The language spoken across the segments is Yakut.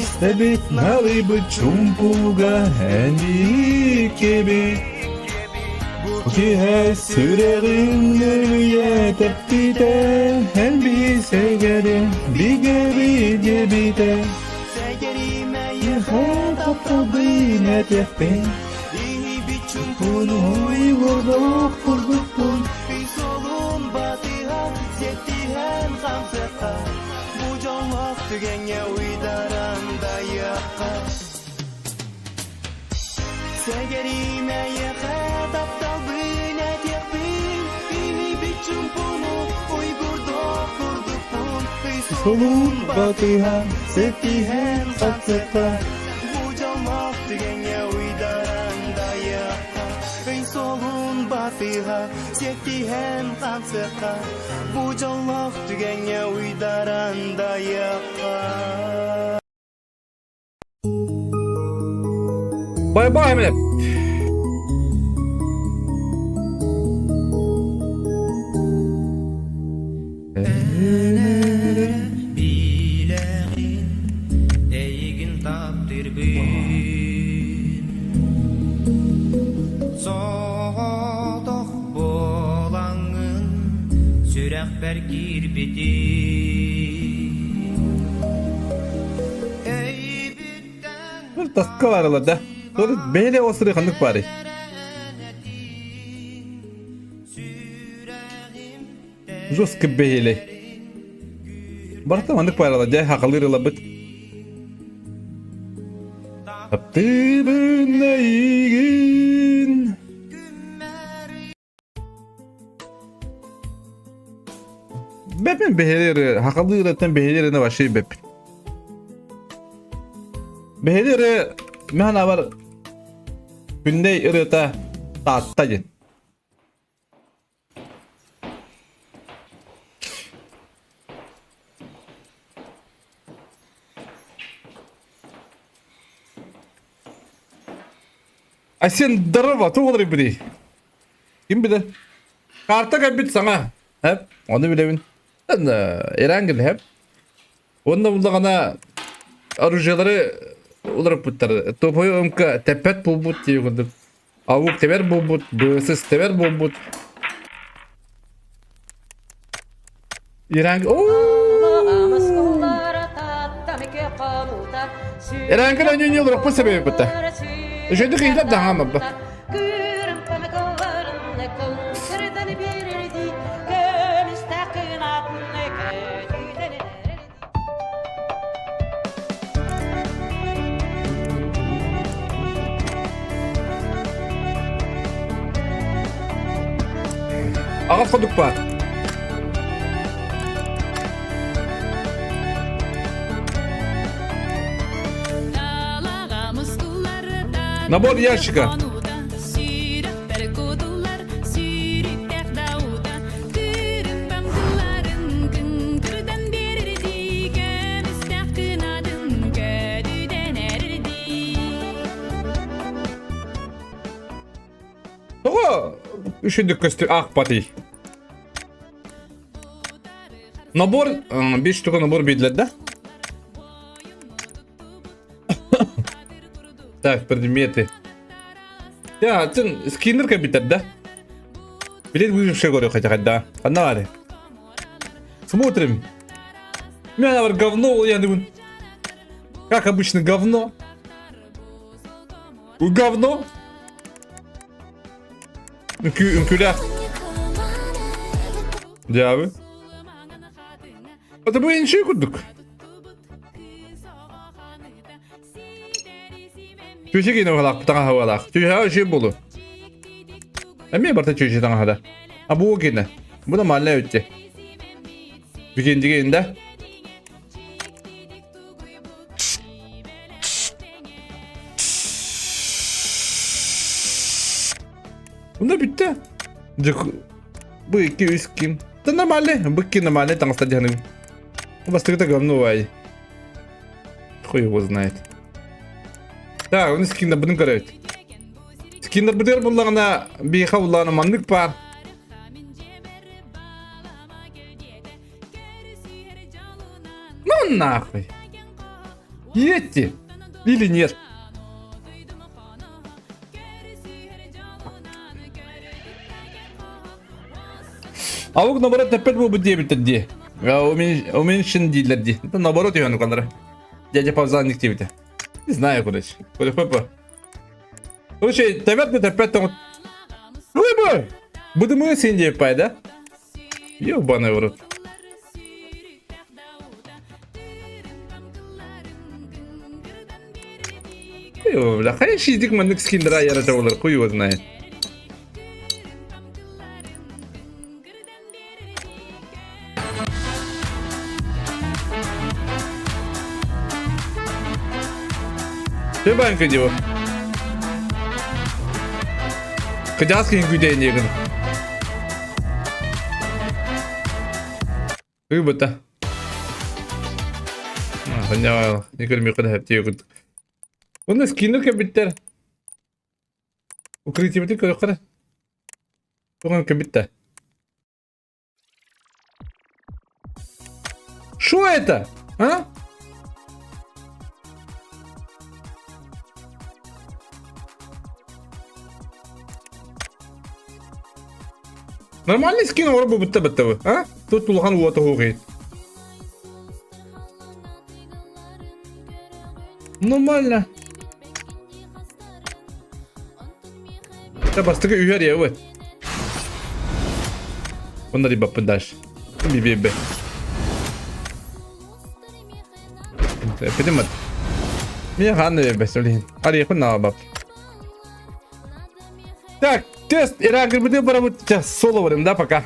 Истэбит налыйбыт чуумпуга эн биһиккибит Бу киһи сүрэҕин нөрүйэ тэппитэ эн биһисэгэрин бигэби диэбитэ Эйиэхэ тапталбын этиэхпин Чуҥкуну уйгурдук курдукпун Солун батыһан сиэттиһэн хамсыахха Бу дьоллоох түгэҥҥэ уйдаран дайыахха Сэгэриим эйиэхэ тапталбын этиэхпин Иһийбит чуҥкуну уйгурдуох курдукпун Солун батыһан сиэттиһэн хамсыахха Бу дьоллоох түгэҥҥэ уйдаран дайыахха Ый суолун батыһа сиэттиһэн хамсыахха Бу дьоллоох түгэҥҥэ уйдаран дайыахха Бай-бай эмэ. Билэҕин эйигин таптыырбын Соҕотох буолаҥҥын сүрэхпэр киирбитиҥ Өйбүттэн Таска барылар да. Бэйэлэ осыры ханнык баарый? Жестко бэйэлэй. Барыта маннык баарала дьэ хахалыыр ылабыт. Таптыыбын эйигин. Бэпин бэһэлэр хахалыыраттан бэһэлэрine вообще бэппин. Бэһэлэри мен абар күннэй ырыата таатта диэн. Айсен здорово, туох олорбутуй? Ким билэр? Карта кэлбит саҥа. Хэп, ону билэбин. Иран кэлэ хэп. Уонна буллаҕына оружиелары уларыппыттар. Тупой ымка тэппэт буолбут диye курдук. Авук тэбэр буолбут, быысыс тэбэр буолбут. Иран... Иранка да ньүньү олорохпут сэбэбиппытта. Үчүгэй киһилэр да хаамабба. Аҕас ходук баар. Набор ящика. Тоҕо үшүндүк көстү аахпатый? Набор, беш штука набор биэдилэр да? Так, предметы. Я, атын скиннер кэлбиттэр да? Билет выживший говорю хотя хоть да. Ханна бары? Смотрим. Меня бар говно, я думаю. Как обычно говно. Говно. Үҥкүү үҥкүүлээх. Дьаабы. Это бу инши курдук. Чүчи киинэ баҕалаах таҥаһа баҕалаах. Чүчэҕэ үчүгэй буолуо. Эмиэ барыта чүчи таҥаһа да. А бу киинэ. Бу нормальная өттө. Бикиндиге да. Bunda bitti. Бу икки үс ким. Да нормальный. Бу икки нормальный таҥаста дьаныгым. Бастакыта говно баай. Хуй его знает. Так, оны скиннарбытын көрөбүт. Скиннарбытыгар буллаҕына биһиэхэ буллаҕына маннык баар. Ну нахуй. Едьте или нет? А вы наоборот опять был бы диэбиттэр дии. Уменьшен дииллэр дии. Это наоборот үһү онукалара. Дядя Павзанник диэбитэ. Не знаю, короче. Короче, Короче, тэбэт да тэппэт тоҥот. Выбор! Будумы син диэппай да? Ёбаный в рот. Бля, хайа шиидик маннык скиндера ярата болар, хуй его знает. Ты банка диво. Кыдьааскин күүтэйниэгин. Ыбыта. Ханьяа, никөр миэхэ хэптиэ курдук. Уонна скиннер кэлбиттэр. Укрытиебытын көрүөххэ эрэ. Тугун кэлбиттэ. Что это? А? Нормальный скин оҥоро буолбутта баттабы, а? Тут улахан уота уһугуйт. Нормально. Это бастакы үһэр я вот. Онно рибаппын дальше. Би-би-би. Эппитим Мен ханна бербес олиһин. Арыйхын наабап. Так, тест Ирагырбыты барабыт сейчас соло барым, да, пока.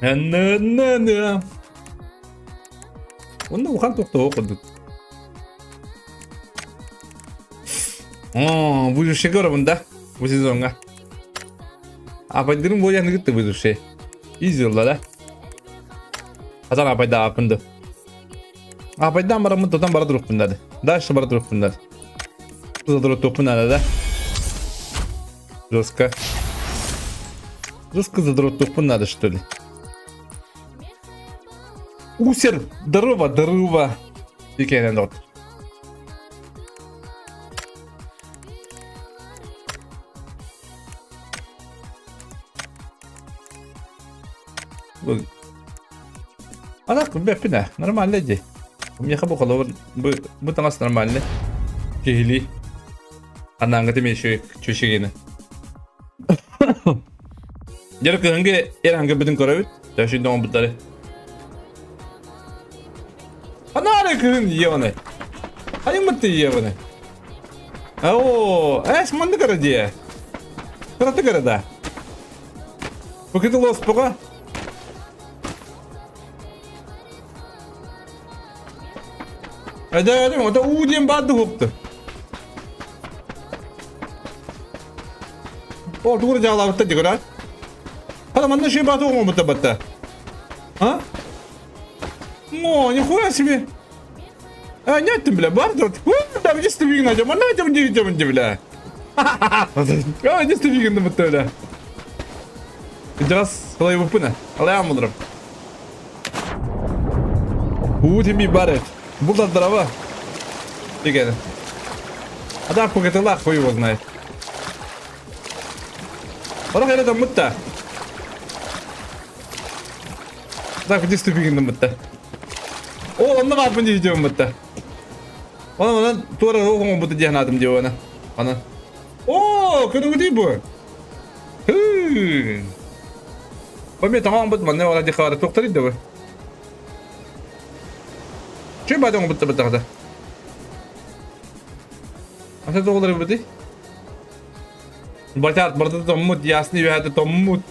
На-на-на. Онно улахан тохтоо курдук. О, выживший көрөбүн да бу сезоҥҥа. Апайдырым буолан кытта выживший. Изилла да. Хасан апайда апынды. Апайдан барамын тотан бара турукпун дады. Дальше бара турукпун дады. Задурутуохпун надо да. Жестко. Жестко задротуохпун надо что ли. Усер, здорово, здорово. Дикий народ. Ана бэппинэ, нормально дии. Миэхэ бу холобур бу бу таҥас нормальный. Киһилии. Анаангыты мен чүчүгини. Дьэ кыһыҥҥы эр ангырбытын көрөбүт. Төшүн оҥорбуттары. Анаары кыһын иеваны. Айыммытты иеваны. Оо, эс манны кара дие. Кыраты кара да. Букеты лоспуга. Эдэ, эдэ, ота уу диэн баарды хупту. Ол тугура дьаалаабытта дигора. Хата манна ши бааты оҥорбута батта. А? О, нихуя себе. А, нет, ты, бля, бар тут. Да, где ступигин найдем? А найдем, где идем, где, бля. А, где ступигин на бля. Раз, халай бупына. Алай амылдырым. Уу тими барет. Бұл да здорово. Деген. Адам кукетылах хуй его знает. Барах эле томмут да. Так, где ступигин бытта. О, онно баарбын дии бытта. Онон онон туора оҥорбута диэн аатым дии она. Ана. О, көнүгүтүй бу. Бу таҥаҥ бут манна ола дии хаара туохтарый да бу. Чү баат оҥорбутта баттаҕата. Ата тоҕолор бутый? Батят барыта томмут, ясный үөһээтэ томмут.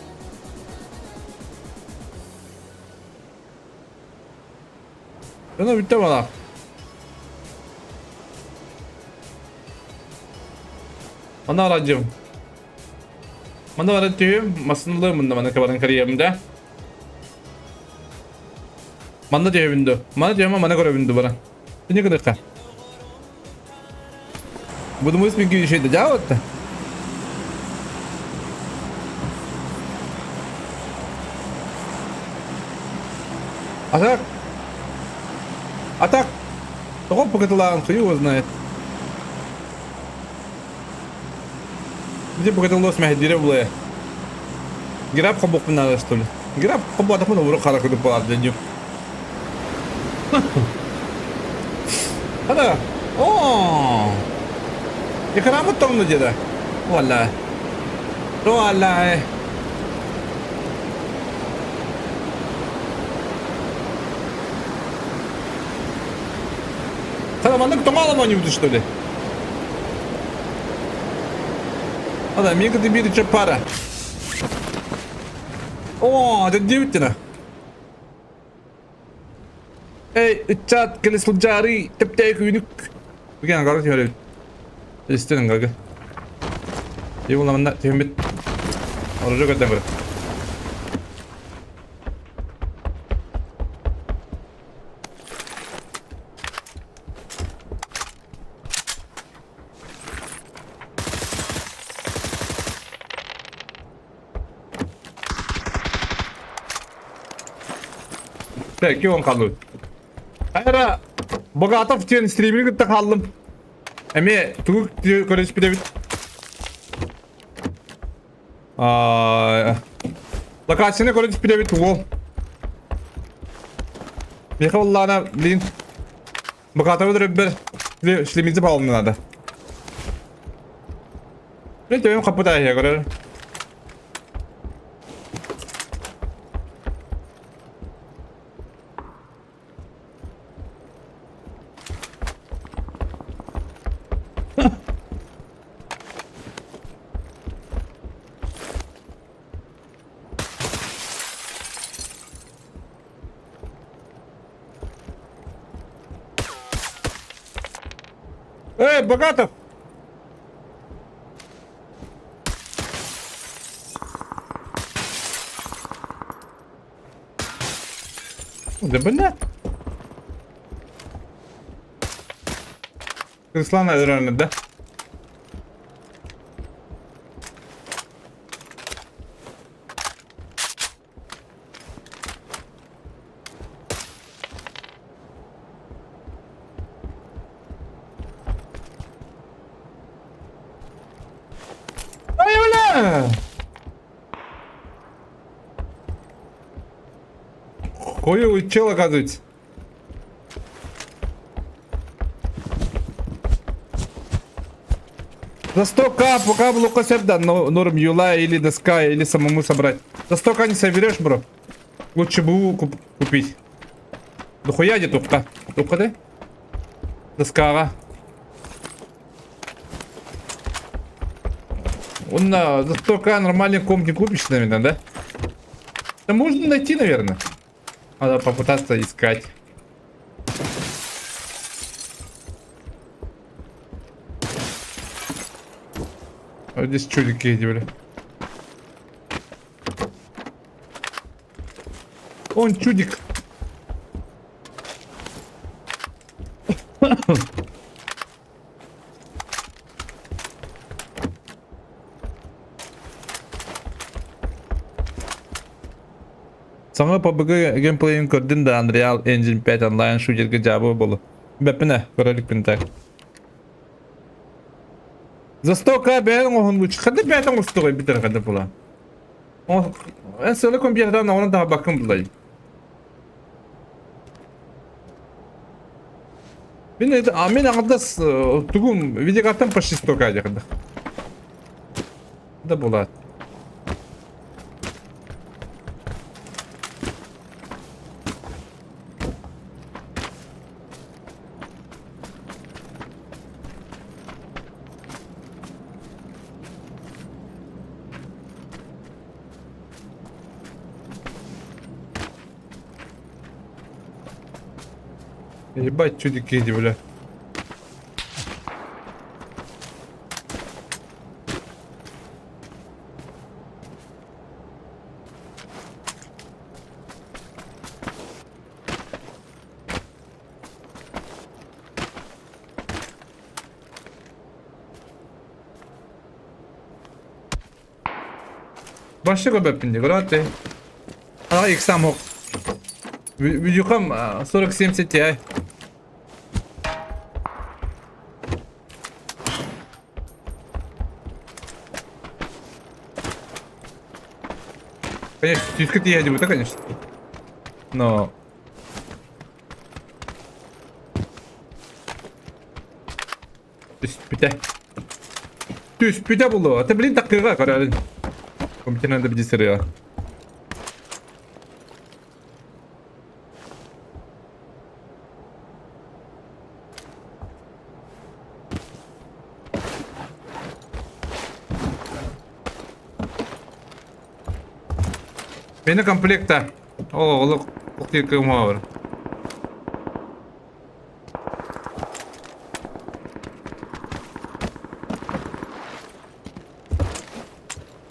Дьоно бүттэ балаах. Ана арадьым. Мана баран түһүм, массыналыым мында мана баран карьерым да. Манна түһэбин ду. Мана түһэм, мана көрөбүн ду баран. Не гыныхха. Буду мы спинки еще это делать-то? А так? А так? Тоҕо быгытылааҕын хуй его знает. Где быгытыллос мэһэйдиирэ булая. Граб хобуохпун наада что ли? Граб хобуотахпын обуру хара курдук буолар дэнью. Хана. О! Экранмыт тоҥно диэдэ. Валла. Валла. Хана маннык тоҥо аламанньыбыт что ли? Ада, мин кыты биир чаппара. О, это удивительно. Эй, ыччат, кэлэ сылдьаарый, тэптээх үүнүк. Бүгэн ангара түһэребит. Истин ангарга. Йуламанна түһэммит. Оружие көрдөн көрө. Peki он қалды. Айра Богатов диэн стримини кытта хааллым. Эмиэ тугу көрүспүт эбит. Локацияны көрүспүт эбит уол. Миэхэ буоллаҕына, блин, Богатовы өлөрбөр шлемизы палымна надо. Блин, төбөм хаппыта иһэ көрөр. Эй, Богатов! Да блядь. Руслан өлөрөнөр да? Ай, бля! Хуёвый чел, оказывается. За 100к пока блока да, но норм юла или доска, или самому собрать. За 100к не соберешь, бро. Лучше бы куп купить. Дохуя где тупка? Тупка да? Доскаҕа. Он на за 100к нормальный комп не купишь, наверное, да? Да можно найти, наверное. Надо попытаться искать. А здесь чудики эти, бля. Он чудик. Саҥа PUBG геймплейин көрдүм да Unreal Engine 5 онлайн шутерга дьаабы буолу. Бэппинэ, көрө иликпин так. За 100к бэйэн оҥоһун лучше. Ханна бэйэтэ оҥостуҕай бүтэр ханна була. Эн сыала компьютердан оҥорон таһабаккын булай. Мин это, а мин аҥардас тугум видеокартам почти 100к диэхэ Да булат. Ебать, чудики эти, бля. Башчы көбөппүн дии, көрөөт Аҕа иксам ох. Видюхам 4070 Ti. Конечно, сүүскэ тиийэ конечно. Но Түспүтэ. Түспүтэ булуо. Это блин такыга көрөрүн. Компьютер надо будет сырыа. Мені комплекта. О, олох бар.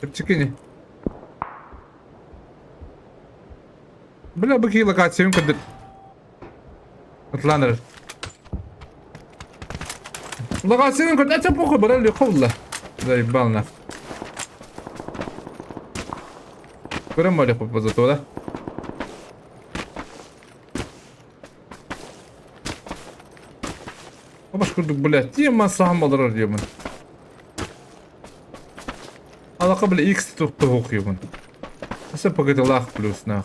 Чэпчэки ини. Бля, бу киһи локациябын көрдөр. Атлан эрэр. Локациябын көрдөр. Эчэ похуй, баран легко булла. Заебал нах. Көрөн барыах зато, да? Баш курдук, блядь, тема сам олорор диэмин. Алака, бля, X туохуйбун. Аса погодилах плюс нах.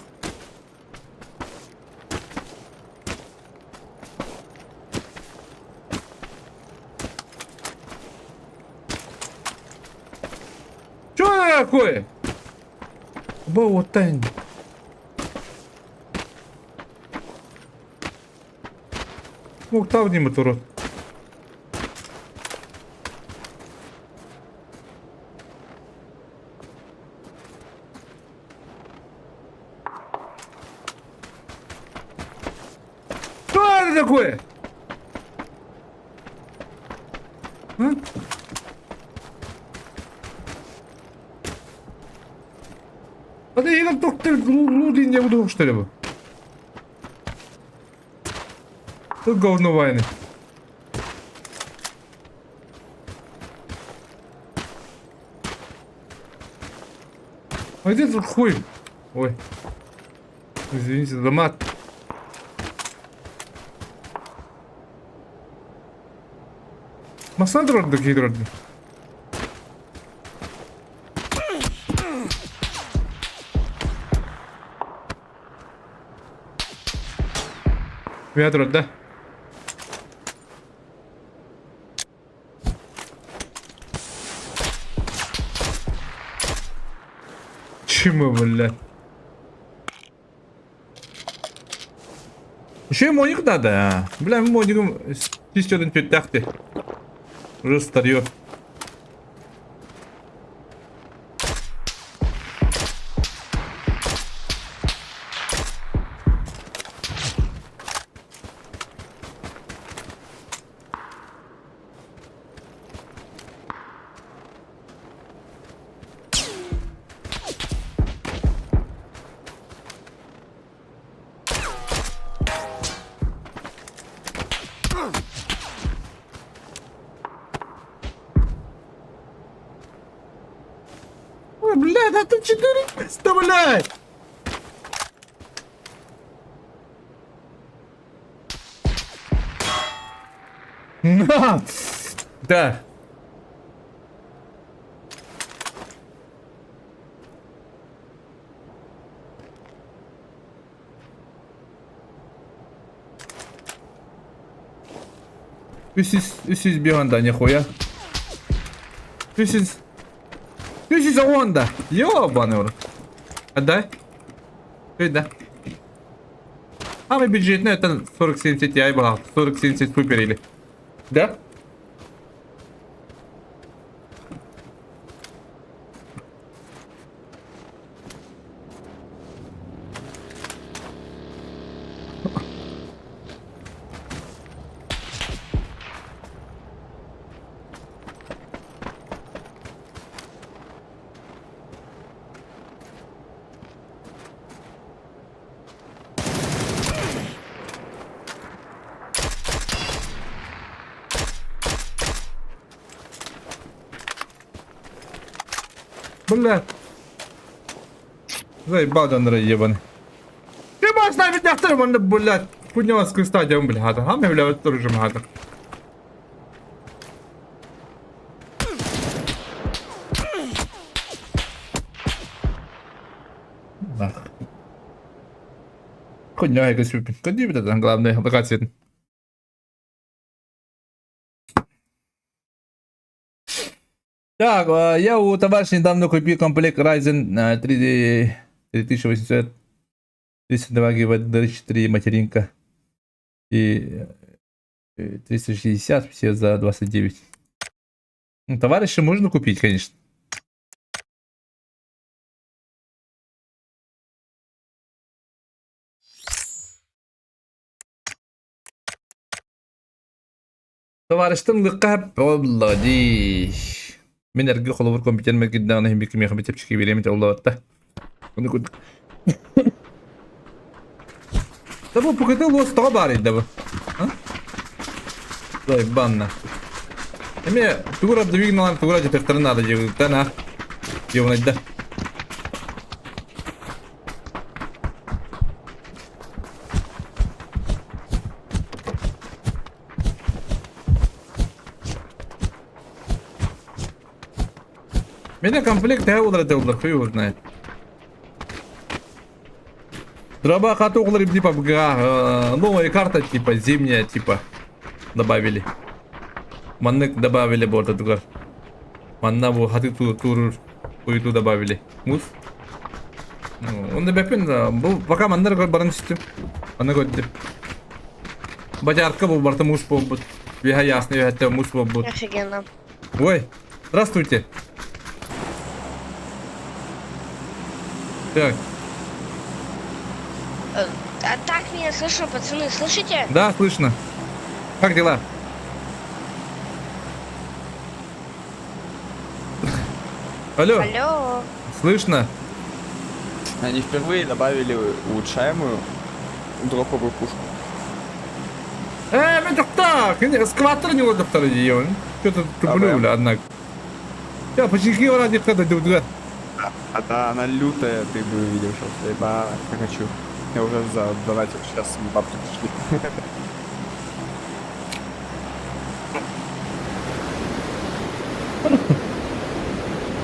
Чё такое? Бо-вот Муктав дии туру. Что это такое? А? А ты игр доктор Лудин не буду что ли? Тут говно войны. А где тут хуй? Ой. Извините за мат. Масна дорогда кидроды. Ведро, да? Чему, бля? Еще и моник надо, а? Бля, моником тысяча пятахты. Уже старье. Ой, блядь, а тут 400, блядь! На! Да. Үс үс бионда, нихуя. Үс үс. Үс үс онда. Ёбаный в рот. Отдай. Да. Самый бюджетный это 4070 Ti была. 4070 Super или. Да? Бля. Заебал Андрей ебаный. Ты можешь нами... Дьахтар манна, блядь, хуйня с кстати, блядь, ха, блядь, тоже мата. Нах. Хуйня, я көспүппүн. Көндүүбүт это главное, локациятын. Так, я у товарища недавно купил комплект Ryzen 3 3800, 32 гигабайт DDR4 материнка и 360 все за 29. Ну, товарища можно купить, конечно. Товарищтан лыкка буолла дии. Мин эргэ холобур компьютермэр кирдэҕинэ иһин кимиэхэ чэпчэки биэриэм этэ уллабатта. Ону курдук. Да бу ПКТ луос тоҕо баар да бу? А? банна. Эми тугура двигналар тугура жетектарын надо дьыгыттан а. Дьыгынайда. Меня комплект төһө буолар этэ буоллар, хуй его знает. Дроба хату оҕолор типа БГА, новая карта типа зимняя типа добавили. Маннык добавили бортатыгар. Манна бу хаты турур уюту добавили. Муз. Онда бэппин бу пока маннар баран түстүм. Манна көрдүм. Бадьаарка бу барыта муус буолбут. Үөһэ ясный үөһэттэ муус буолбут. Офигенно. Ой, здравствуйте. Так. А так меня слышно, пацаны, слышите? Да, слышно. Как дела? Алло. Алло. Слышно? Они впервые добавили улучшаемую дроповую пушку. Э, мен тоқта! Скваттер не олдықтар дейін. Что-то туплю, бля, однако. Я почти ради хода дудга. А да, она лютая, ты бы увидел сейчас. Ебать, я хочу. Я уже задонатил, сейчас бабки пришли.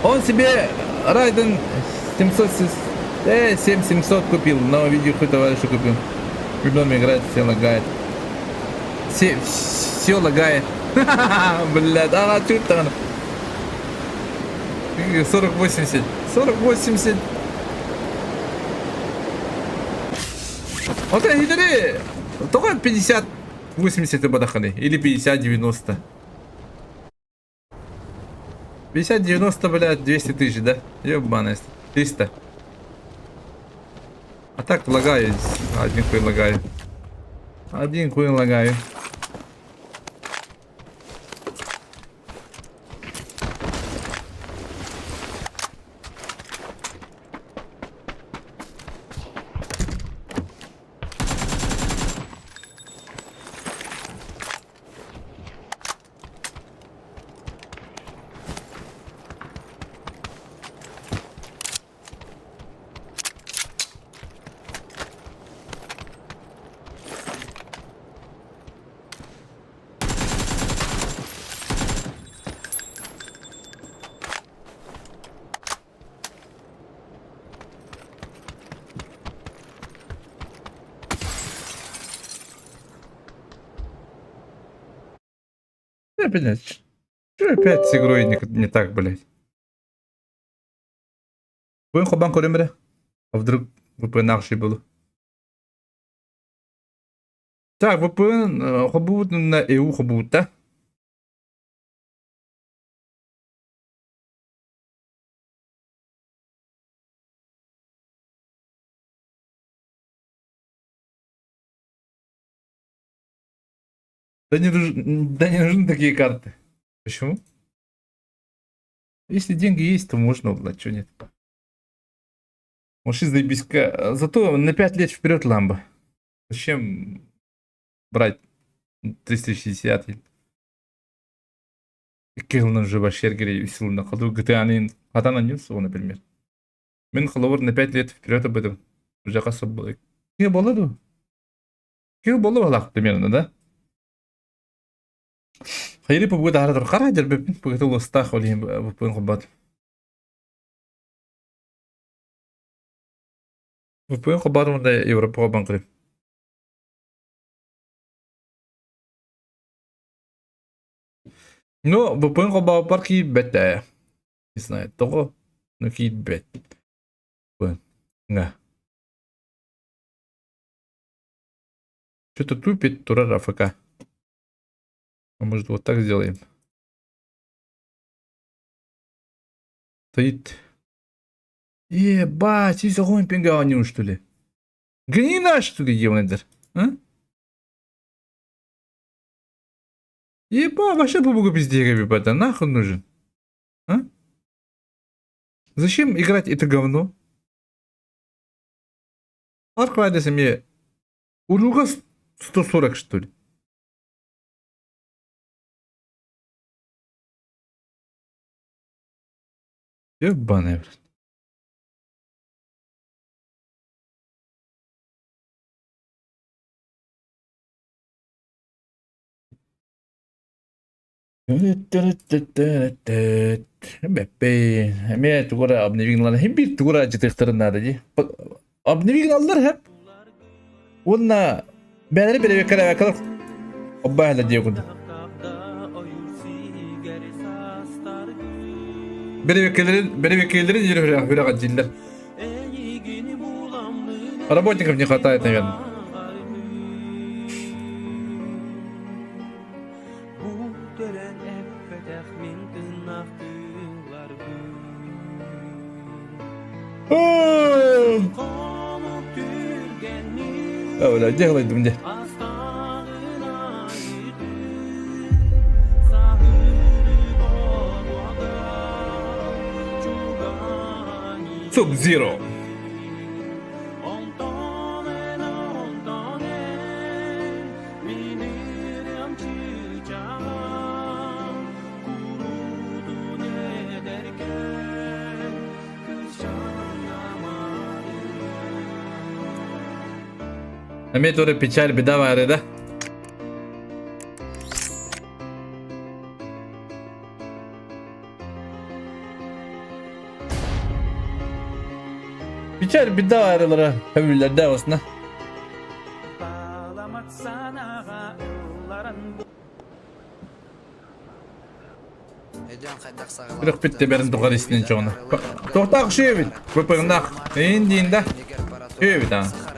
Он себе Raiden 700, 7700 купил, но видео хоть товарищу купил. В доме играет, все лагает. Все, все лагает. Блядь, она чуть там. 40-80. 40-80. Вот это Только 50-80 бадаханы. Или 50-90. 50-90, блядь, 200 тысяч, да? Ебаная. 300. А так лагаю. Один хуй лагаю. Один хуй лагаю. Да, блядь, что опять с игрой не так, блядь? Будем хобан көрөм А вдруг VPN ахши был? Так, VPN хобут на EU хобут, да? Да не нужны такие карты. Почему? Если деньги есть, то можно, ладно, что нет. Может, заебись. Зато на 5 лет вперед ламба. Зачем брать 360? Киллнан же вообще силно ходу GTA Хатана нет, например. Мин холобур на 5 лет вперед об этом. Уже хасып Не было. Кил болу балак примерно, да? Хайри пубуга таһара тур хара дьэрбэппин пугата улустаах ол иһин буппун хоббат. Буппун хоббат уонна Европаҕа банкырым. Ну, буппун хоббаппар киирбэт ээ. Не знаю, тоҕо, но киирбэт. Ҥа. Что-то тупит турар АФК. А может вот так сделаем? Стоит. Ебать, и огонь пингаонил, что ли? Гнина, что ли, ебаный А? Еба, вообще побогу пизде, ребята, нахуй нужен? А? Зачем играть это говно? Far Cry desem ye. Uruga 140 что ли? Ебаный, блядь. Бэппэй, эмиэ тугу эрэ обновигналар иһин биир тугу эрэ дьытыахтарын наада дии. Обновигналлар иһэп уонна бэйэлэрэ бэрэбиэркэлээбэккэлэр оббаһалар диэ курдук. Бэрэбиэркэлэрин бэрэбиэркэлэрин үрэҕэ дииллэр. Работников не хватает, наверное. Öyle делай мне. Sub-Zero. Эмиэ тура печаль беда баары да? Печаль беда баарылара көмүллэрдэ осна. Үрэх бүттэ бэрин тухары истин чоҕуна. Тоқтаах үшүөбүт. Быпыгыннаах. Эйин диин да. Үөбүт аа.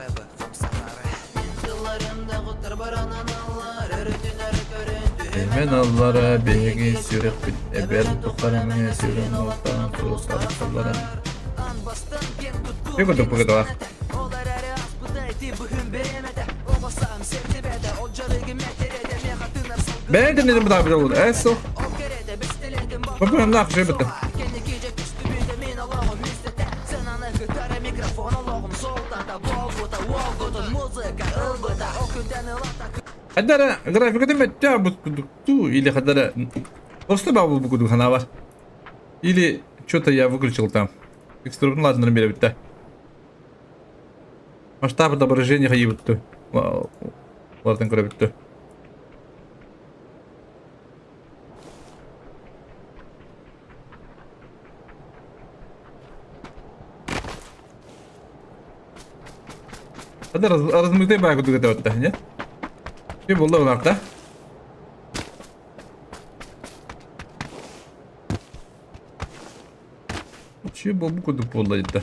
Мен аллара биһиги сүрэхпит эбэр тухары миҥэ сүрүн уоттаан сулустар Үгү туппугутула. Бэйэн тэннэрин бытаабыт олур. Ээ суох. Быпыгыннаах үчүгэй Хадара графиката мөттө бут кудукту или хадара просто бабыл бу кудук хана бар. Или что-то я выключил там. Текстурын ладно беребитте. Масштаб отображения хайыбытты. Лартан көрөбүттү. Hadi размытый баа кудук этебетте, не? Bir buldu bunlar Чи бу кудук буолла дьэ.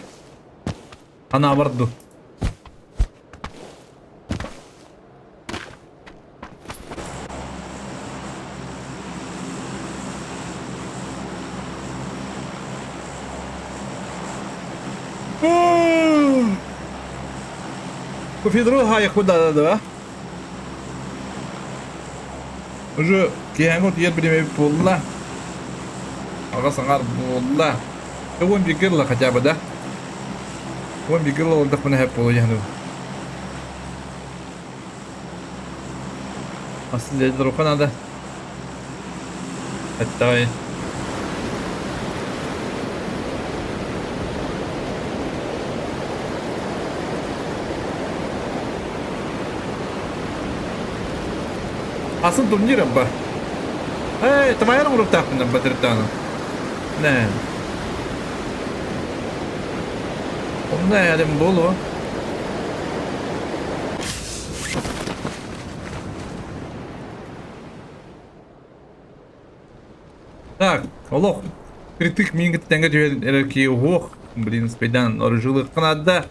Ана барду. Кофедруга куда да? Уже киһэҥ утуйар бириэмэ буолла. Аҕа саҥар буолла. Уон бииргэ ылла хотя бы да? Уон бииргэ ыла олордохпуна сөп буолуо дьаһаныбын. Аследруха надо. Эттэҕэй. Атын турнир абба. Эй, тамайар оҥоруохтаахпын абба төрүттэҕинэ. Нэ. Онно ээлим буолуо. Так, олох критик миигин тэҥҥэ түһэн эрэр киһи уһуох. Блин, спайдан оружулыахха наада.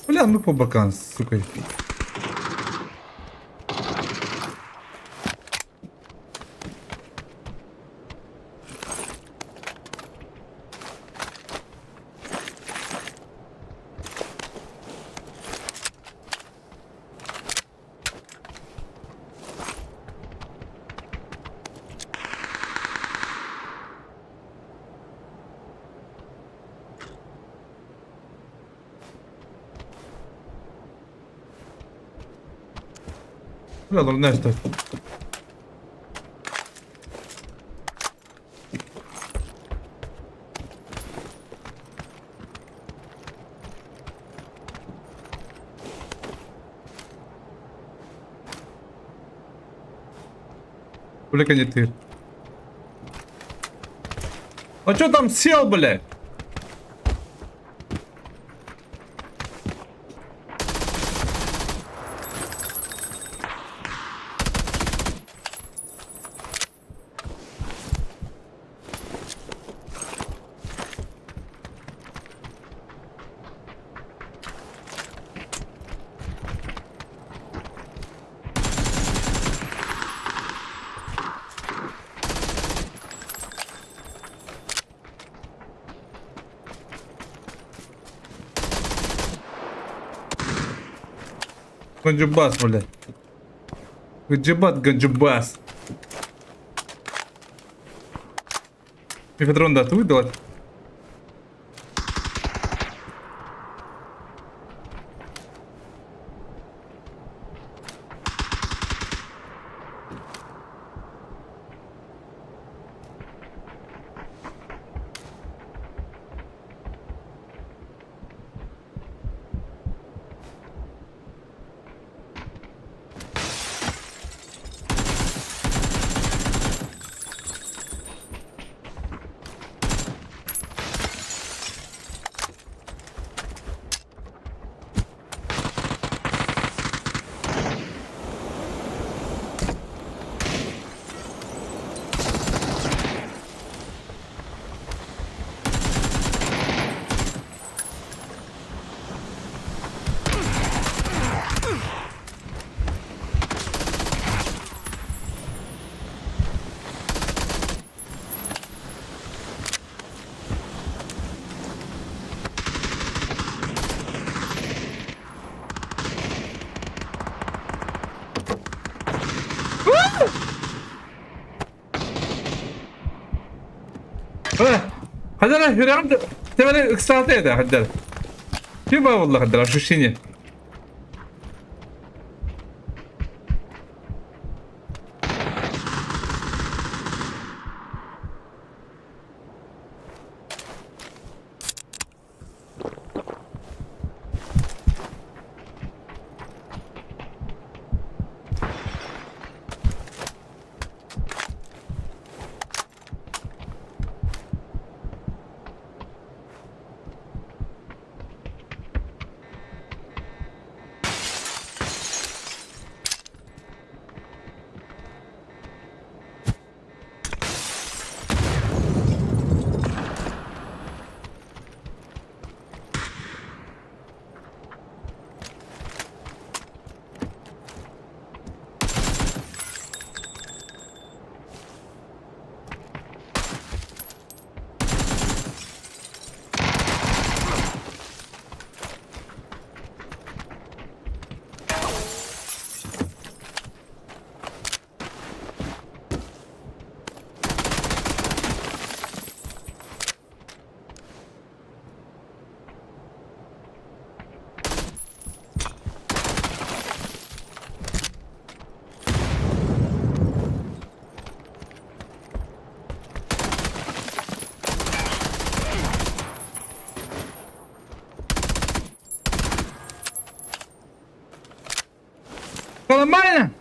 Бля, ну по бокам, сука. Бля, нормально. Бля, ты. А чё там сел, блядь? Ганджубас, блядь. Ганджубат, ганджубас. Мефедрон, да, ты выдала? Хадара, үрэҕим тэбэри ыксаата этэ, хаддар. Ким баа буолла хаддар, ощущение. Нормально?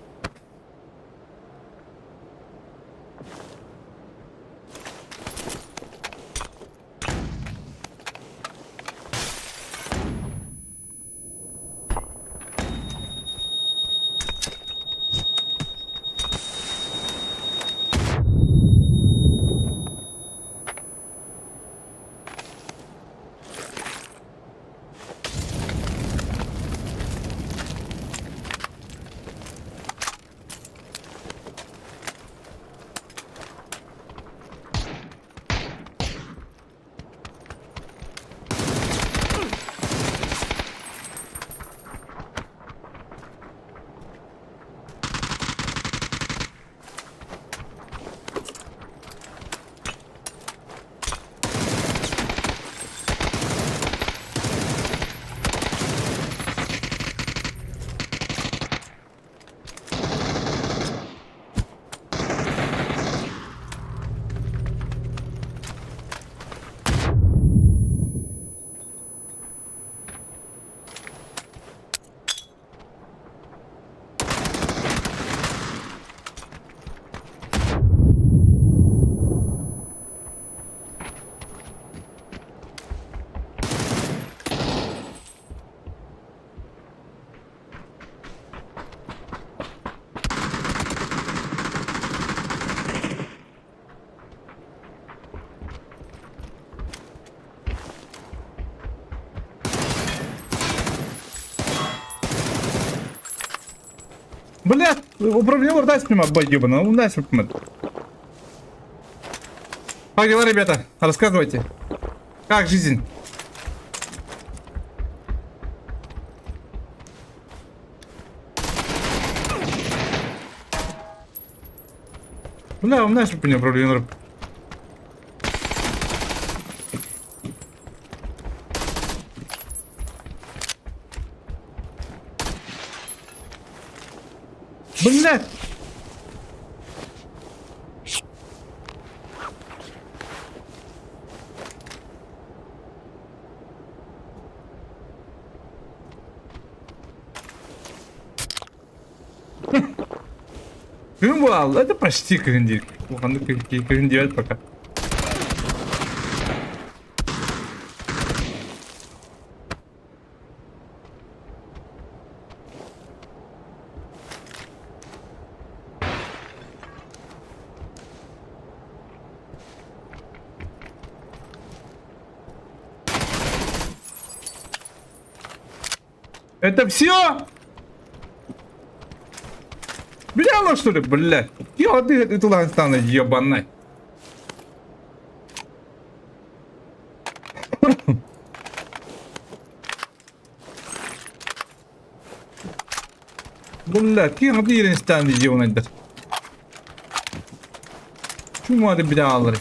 Блядь, управление даст мне ебаный, ну даст мне. Как дела, ребята? Рассказывайте. Как жизнь? Бля, у меня же не управление. Блядь! Күн буолла, это почти күн диир. Улаханнык күн диэбэт пока. Это все? Бля, что ли, блядь? Я ты это стану ебаный. Бля, ким диринстан ебаный. Чумады бля.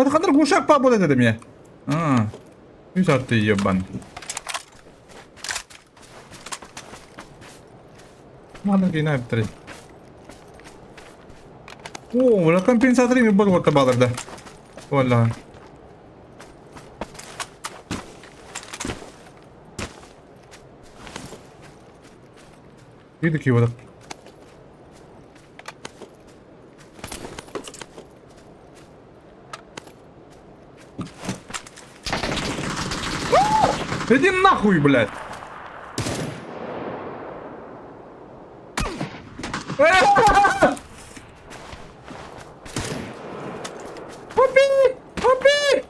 Хандар глушак па будет это мне. А, ты ебан. Ладно, гейна битри. О, компенсатор ми был вот да. Валла. Видите, вот. Иди нахуй, блядь! Пупи! Пупи!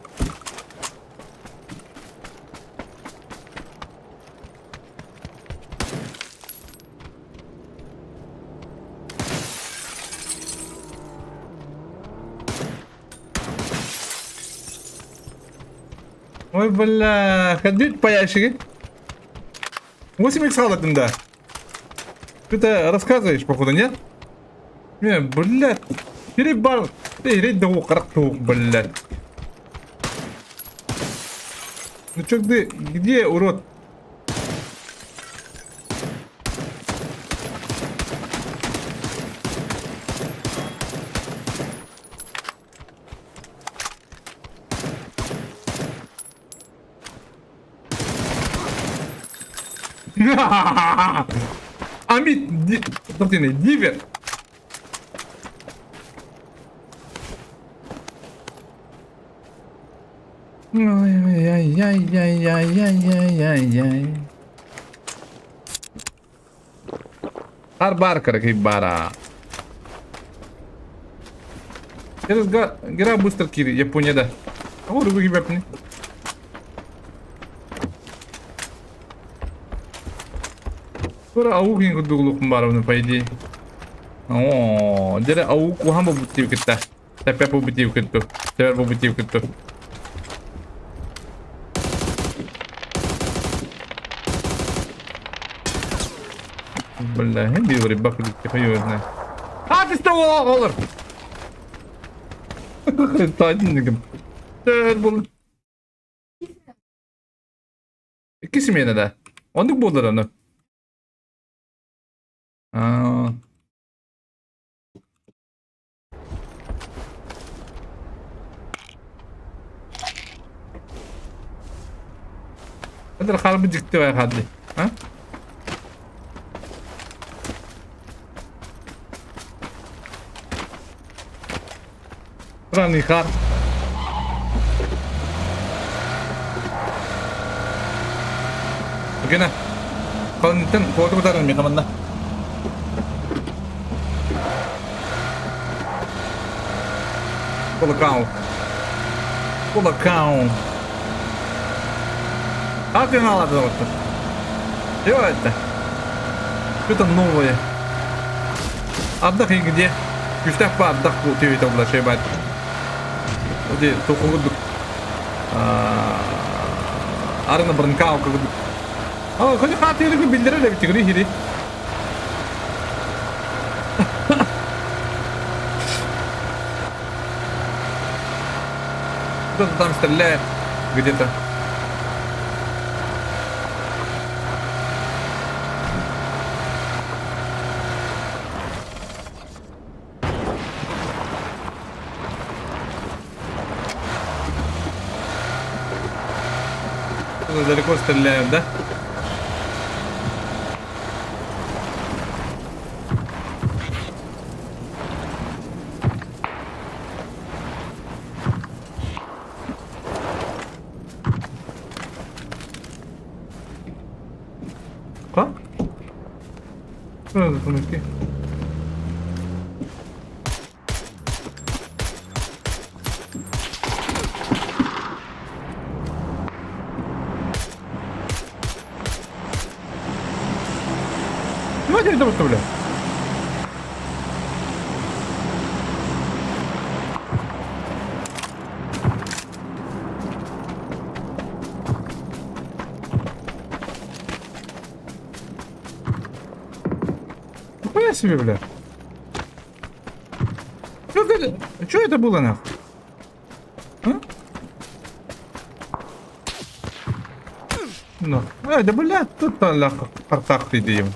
Ой, бля, ходить по ящике. 8 х да. Ты-то рассказываешь, походу, нет? Не, блядь. Перебар. Ты рейд да блядь. Ну чё ты, где, урод? Амит, дивер. Ай-яй-яй-яй-яй-яй-яй-яй. Хар баар кыракый баара. Через гра быстро кири Японияда. О, рыбы кибепни. Тура аук ин курдук баарыбын по идее. О, дьэ аук уһан буолбут диэбиккитэ. Тэппэ буолбут диэбиккит Тэбэр буолбут диэбиккит Бля, биир рыбак тихо А, ты что, олор? Төр Икки смена да. Оннук буолар аны. Аа. Эдэр харбы дьикти бай хадли. А? Странный хар. Гена, халынтан куоту кутарын миха манна. Кулакау. Кулакау. А ты налады вот. Что это? Что-то новое. Ардах и где? Күстэх ба ардах бу түйүтэ була шебат. Оди тохугудук. Арына бырынкаа курдук. А, ходи хаатыырыгы биллэрэр эбит тигри хири. Кто-то там стреляет где-то. Далеко стреляют, да? Как? Что это Давайте это выставляю. Нихуя себе, бля. Что это, что это было нахуй? А? Ну, а, да бля, тут нахуй картах ты даем.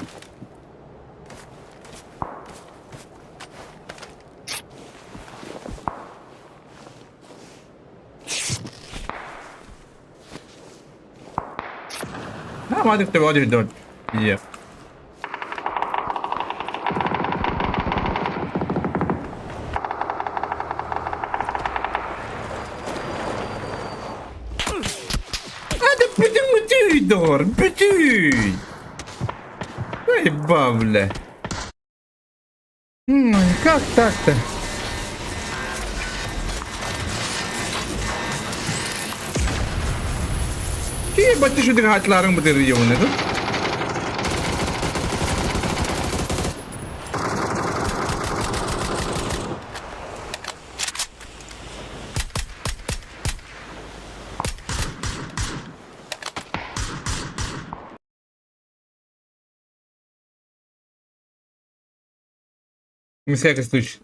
لا ما تكتب واجه دول Yeah. هذا بدون دور بدون Ой, бабля. Как так-то? Ебать, ты что дыхать бы ты да? На всякий случай.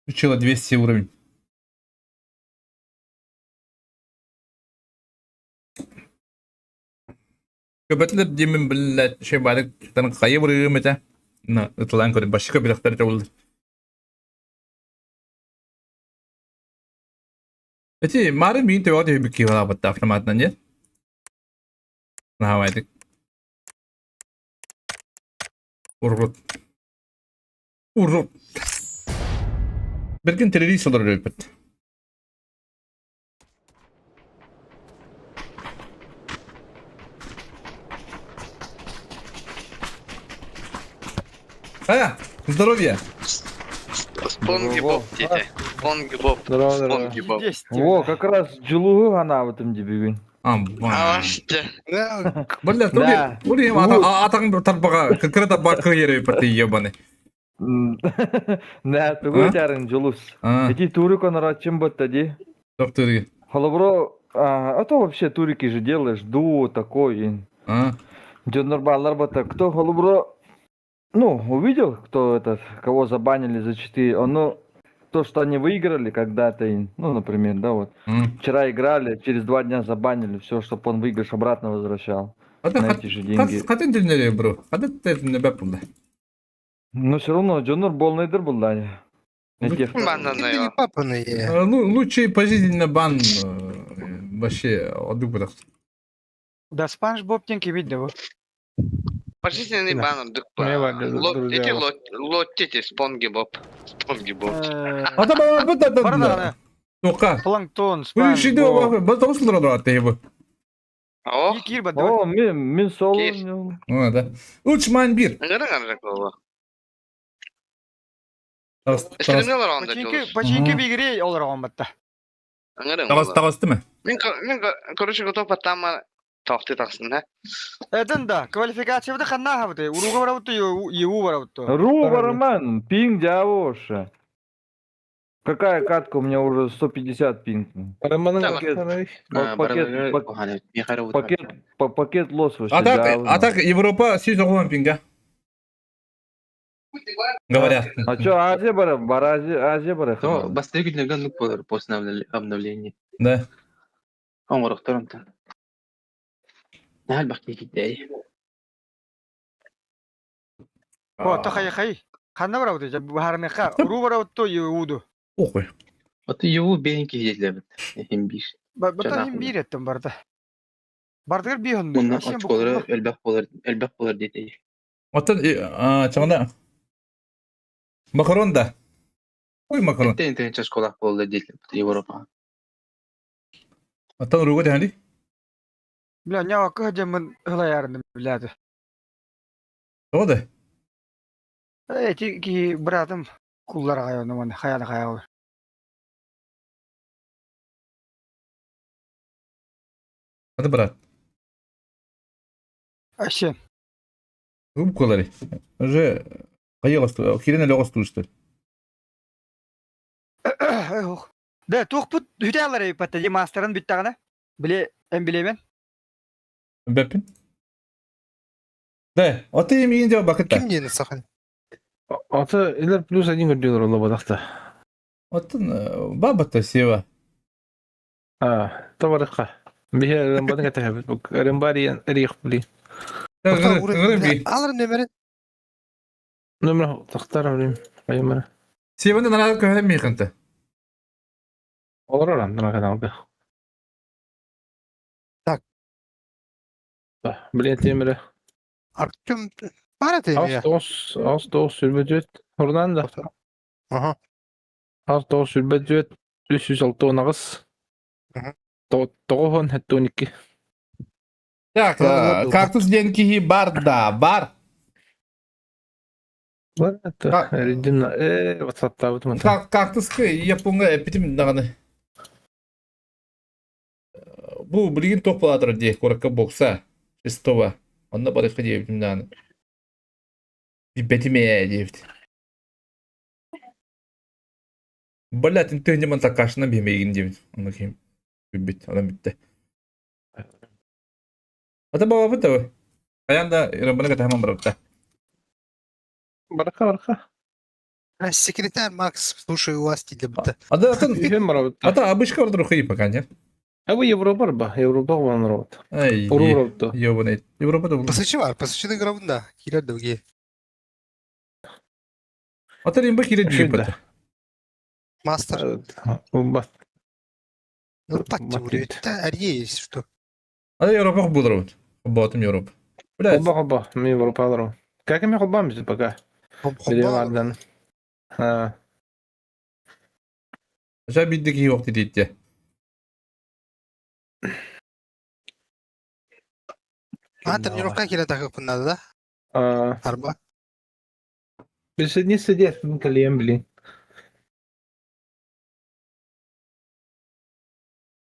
Включила 200 уровень. Көбөтүлэр диэмин блядь, шебарик тан хайы бырыым этэ. На ытылаан көрө башка билэхтэр чабыллар. Эти мары миин төбөҕө түһүбүт киһи автоматынан нет? Наһаабайтык. Урут. Урут. Билгин террорист олорор эбиппит. А, здоровья! Спонги Боб дети. Спонги Боб. Здорово, здорово. Спонги Боб. Во, как раз Дьулуһу анаабытым дии бүгүн. Амма. Алашты. Бля, Да. тули, атаң тарбаға, кыркыра тарбаға кыргы пати ебаный. Да, тугу А? этэрин Дьулус. А, Эти турик онороччум бытта дии. доктор. Холобро, а то вообще турики же делаешь, дуо такой. А, Дьоннор бааллар бата. Кто холобро, ну, увидел, кто этот, кого забанили за 4, он, то, что они выиграли когда-то, ну, например, да, вот. Вчера играли, через 2 дня забанили, все, чтобы он выигрыш обратно возвращал на эти же деньги. Хатын тилнери, бро. Хатын тилнери бу. Но все равно дьоннор буолнайдар буоллаҕа. Этих. Бананы. Лучший пожизненный бан вообще одну было. Да Спанч Боб тенки видно. Пожизненный бан. Друзья. Эти лоттите Спонги Боб. Спонги Боб. А там вот это. Барна, Тока. Планктон, Вы Спанч шиде Боб. бу тоғыз лира его. О, Кир ба, О, мин, мин соло. Кир. А, да. Лучше ман бир. Стремнелер анда Починки, Дьулус. починки бигре олар батта. Тагыс тагысты мы? Мин, мин, короче, готов потама тохты тахсын, да? Эден да, квалификация бу ханна хабыты. Уруга барабыты, ЕУ барабыты. Ру, бармен, пинг дявоша. Какая катка у меня уже 150 пинг. Пакет, пакет, пакет, пакет лос вообще. А так, а так Европа сүйіз оғылан пинга. Говорят. А чё, Азия бара, бар Азия, Азия бара. То бастыры күнләргә нук булыр после обновления. Да. Оңырыктар онтан. Нәл бак китәй. О, то хай хай. Ханна барабыты, бахармеха. Уру барабыты, ЕУду. Охуй. Аты юу бен китәйләр бит. Хем биш. Бата хим бир еттем барда. Бардыр би хонду. Моннан очколары элбәк булыр, элбәк булыр диде. Оттан, чаңда. Макарон да. Ой, макарон. Тен тен чашколак булды диде Европа. Оттан руга дәхәли. Бля, нява кыһдемин ылаярным, бля. Тоғды. Эти ки братым куллар гайоны ман хаял хаял. Hadi брат. Аще. Губкалары. Уже кайыгы кирен эле огосту что. Ох. Да, тух пут хүтәләр патта ди мастерын бүттәгәнә. Биле, эм билемен. Бәпин. Да, аты имин жау бакытта. Ким диэн сахан? Аты илер плюс один көрдүлөр ола бодакта. Атын бабата сева. А, табарыкка. Бихе рымбадын катахабит. Рымбари рих бли. Алар нөмерин. Нөмер тактар билим. Айымара. Севаны нара көһөн миханта. Олар оран нара каналга. Так. Блин темире. Артем бара Ас тоос, ас тоос сүрбөжөт. Орнан да. Аха. Ас тоос сүрбөжөт. 306 нагыс. Тоғон хеттон 2. Так, кактус денки бар да, бар. Бар это. Редин WhatsApp'та бут. Кактус Японга эпитим даганы. Бу билигин тоқ балатыр ди, коракка бокса. Шестого. Онда барыкка диэбитим даганы. Бибетиме диэбит. Блядь, төннеман такашына бимегин диэбит. Онда ким бит, адам битте. Ата баба бит Аянда рабана ката хаман барапта. Барака барака. Секретарь Макс, слушай, у вас для быта. Ата ата обычка ордер хый пока нет. А вы Европа ба, Европа ван рот. Ай. Европа. Ёбаный. Европа да. Пасычы бар, пасычы грабында, килер дәүге. Ата римба килер дүйбат. Мастер. Бат. Ну так теория. Это есть что. Ата Европа булыр. Батым Европа. Оба оба, мен Европа алырым. Как я холбам пока. Холбоон. А. Жа бидди киһи уох титиитте. А, тренировка киирэ тахыппын надо, да? А. Арба. Присоединись сидеть, ну, кальян, блин.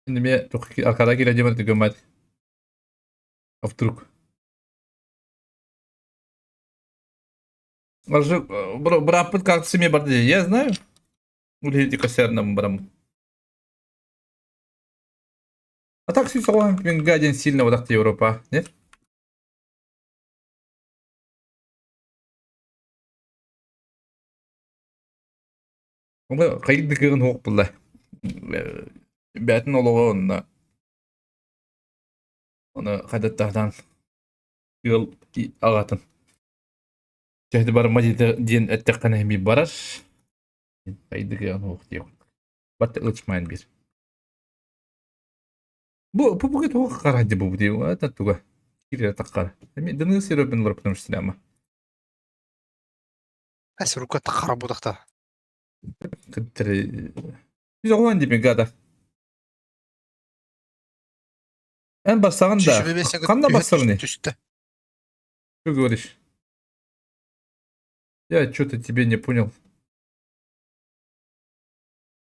Эмиэ аркада киирэ дьиэбэр түгэммэт. А вдруг? Бырааппыт картасы эмиэ барда дии. Я знаю. Үлэһити косярнам барам. А так сүүс пинга диэн сильно бодахты Европа, нет? Ону хайдык кыгын хуох булла. Бээтин олоҕо онно Оны хайдаттаһтан ыал аҕатын Төһөтө барыма диэн эттэххинэ эми барар. Хайдык ыан хуох диэх. Бат ылычмайын бир. Бу бу бу туох карадьы бу дии это туга. Кире таккар. Эми дыны сиробин лор потому что ама. Әс рука тахара будахта. Кыттыры. Biz оған дип гада. Эн бастаған да. Қанда бастырны? Түсті. Что говоришь? Я что-то тебе не понял.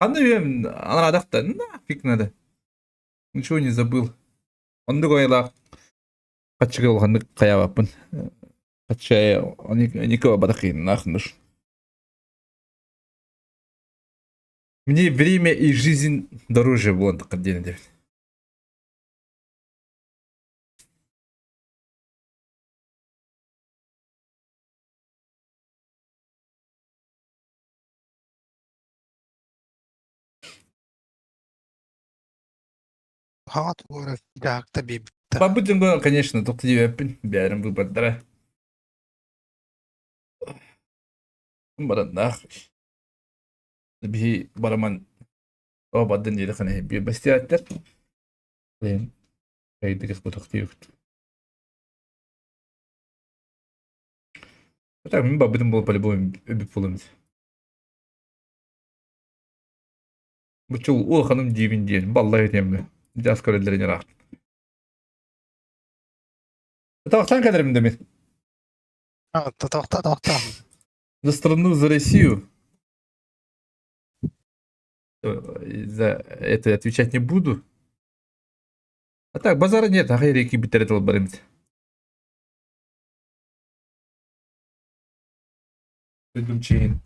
Аны мен анадақта нафиг надо. Ничего не забыл. Онды қойла. Қачыға олғанды қаябаппын. Қача никого бадақин нахнуш. Мне время и жизнь дороже было деп. Хат ура жаакта биб. Бабытынго, конечно, только тебе бәрін выбордара. Баран Би бараман о бадын дири хана би бастиаттар. Лен кайдык бутактыюк. Так, мен бабытым бол по-любому өбүп болом. Бу чул улаханым диибин диэн, баллай этемме. Жас көрөллөрүн ыраах. Тавахтан кадырым деме. Тавахта, тавахта. За страну, за Россию. За это отвечать не буду. А так, базара нет, ага, реки битерет барымт. Чейн.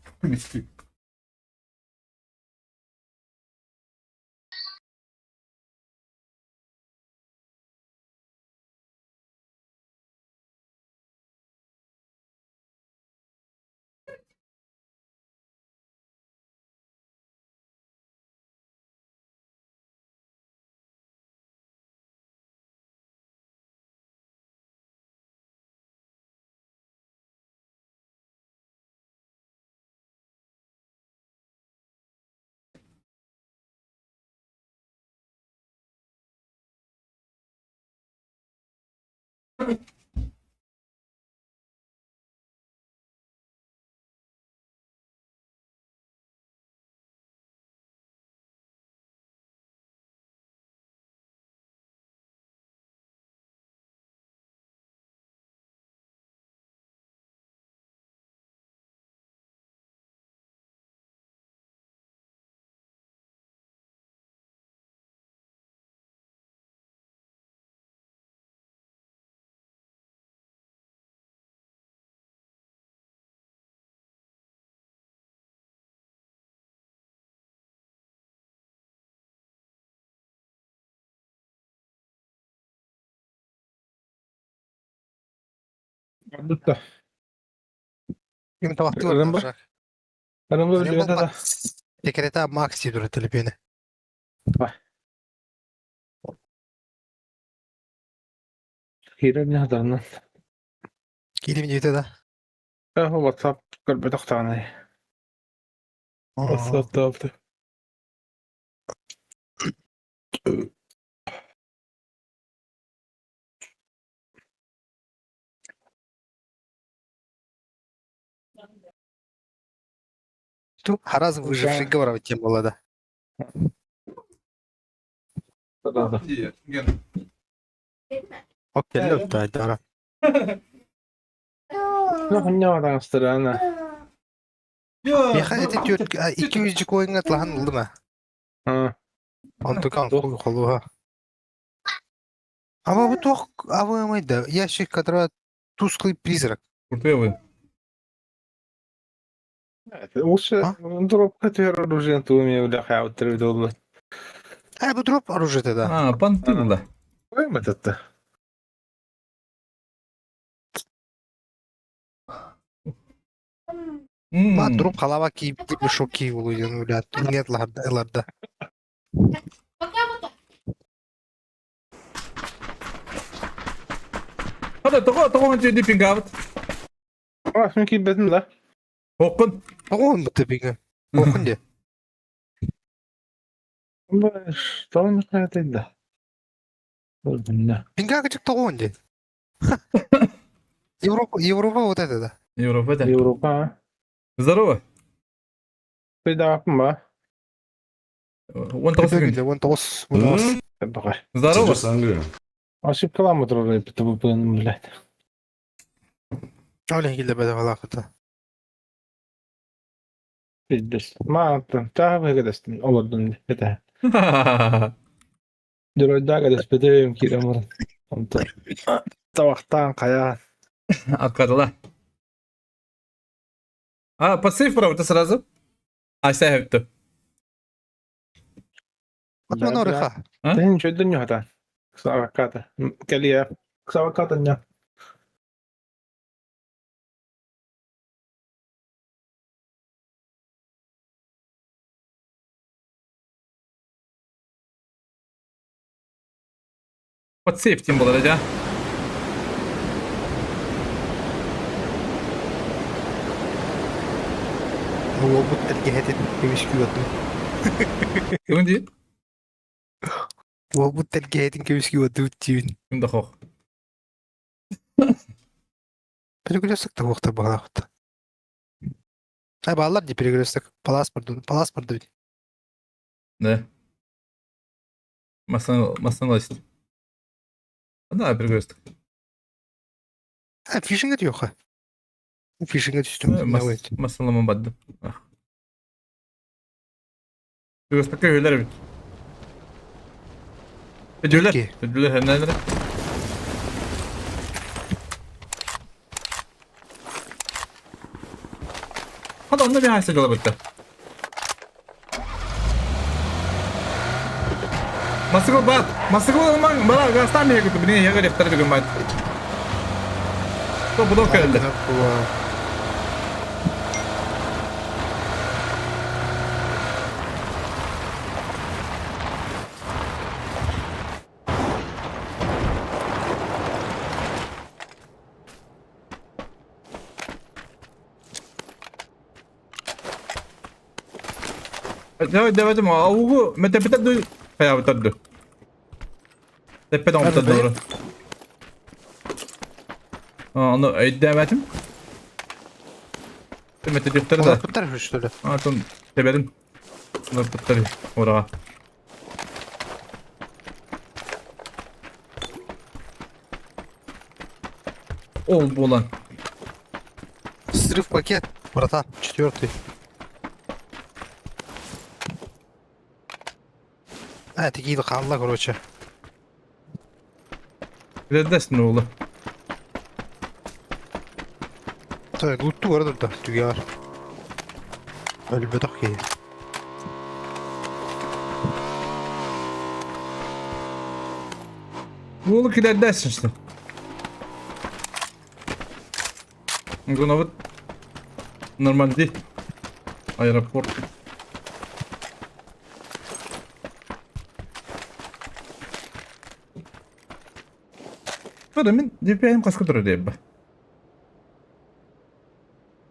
Дутта. Ким тавахты Рымба? Рымба билбет да. Секрета Макси дура телепене. Хирен не хаданна. Килим жете да. WhatsApp көрбөт тохтааны. WhatsApp таалты. Ту Харазм выживший говорить тем была, да. Окей, да, да. Ну, таҥастарана. Миэхэ ити түөрт 200 дьукуойҥа атлаһан ыллым аа. Онтукан холуһа. А бу туох абыамай да ящик, который тусклый призрак. Куртуйабын. Лучше дропка түһэр оружиен туумия үлэ хаабыттар видеолар. А бу дроп оружие да. А, пантылла. Ой, это. Ма дроп халава киип типа шоки улуйан үлэ нет ларда. Хата тоҕо тоҕо ханчы пингабыт? А, мен киирбэтим да. Хоккун. Тоҕо бытты пинга. Хоккун де. Что он да? Пинга кычык тоҕо де. Европа, Европа вот это да. Европа да. Европа. Здорово. Придаваппын ба? 19 секунд. 19, 19. Здорово. Ошибкаламы турар бит блядь. Оля килде бәдә балакыта. Пиздец. Ма таа кэдэстин олордун это. Дөрөйдаа кэдэспетем киирэн Онтон табахтаан хайа. Откадала. А, под сейф правда сразу? А, сейф-то. Отман Тэн чөйдөн ньухата. Ксаваката. Кэлиэ. Ксаваката ня. Под сейф тем более, да? Уолбут тэлгэһэтин көмүскүү отдум. Ким дии? Уолбут тэлгэһэтин көмүскүү отдубут диибин. Ким да хох. Перекресток та уохтар баҕалаахпыт. Ай бааллар дии перекресток. Палас барду, палас барду. Да. Маслоносит. Да, перекресток. А, фишинг это Фишинг это что? Маслома бадды. Перекресток көһүлэр эбит. Өдүлэр. Өдүлэр хэннэлэр. Hadi onda bir hayse galabıtta. Масыгыл бат, масыгыл алмаң, бала гастан бе күтү, бине яга рефтер дүгін бат. То будок келді. Давай, давай, давай, аугу, метепетер ду, хаябытар ду. Теппет оҥтор doğru. Аны өйдөөбөтүм. Метедиктер да. Олорбуттар что ли? Атын теберин. Олорбуттар ураға. Ол болан. Срыв пакет, братан, четвертый. А, такие халла, короче. Билэрдэс оҕолор. Той, лутту барар да, түгэр. Өлбөтөх киһи. Уолу килэрдэс что. Гунабыт Норманди аэропорт. Hadi мин DPI'м хаска турар диэбэ.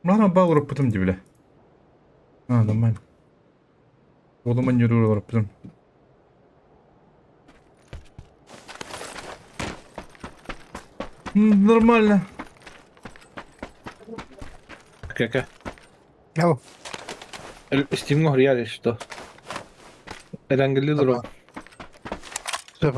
Мана ба уруппутум дибиле. А, нормально. Олуман юрur уруппутум. Нормально. Кака. Ау. Стимҥэ хоруйаар что? Эрэнгили дро. Сөп.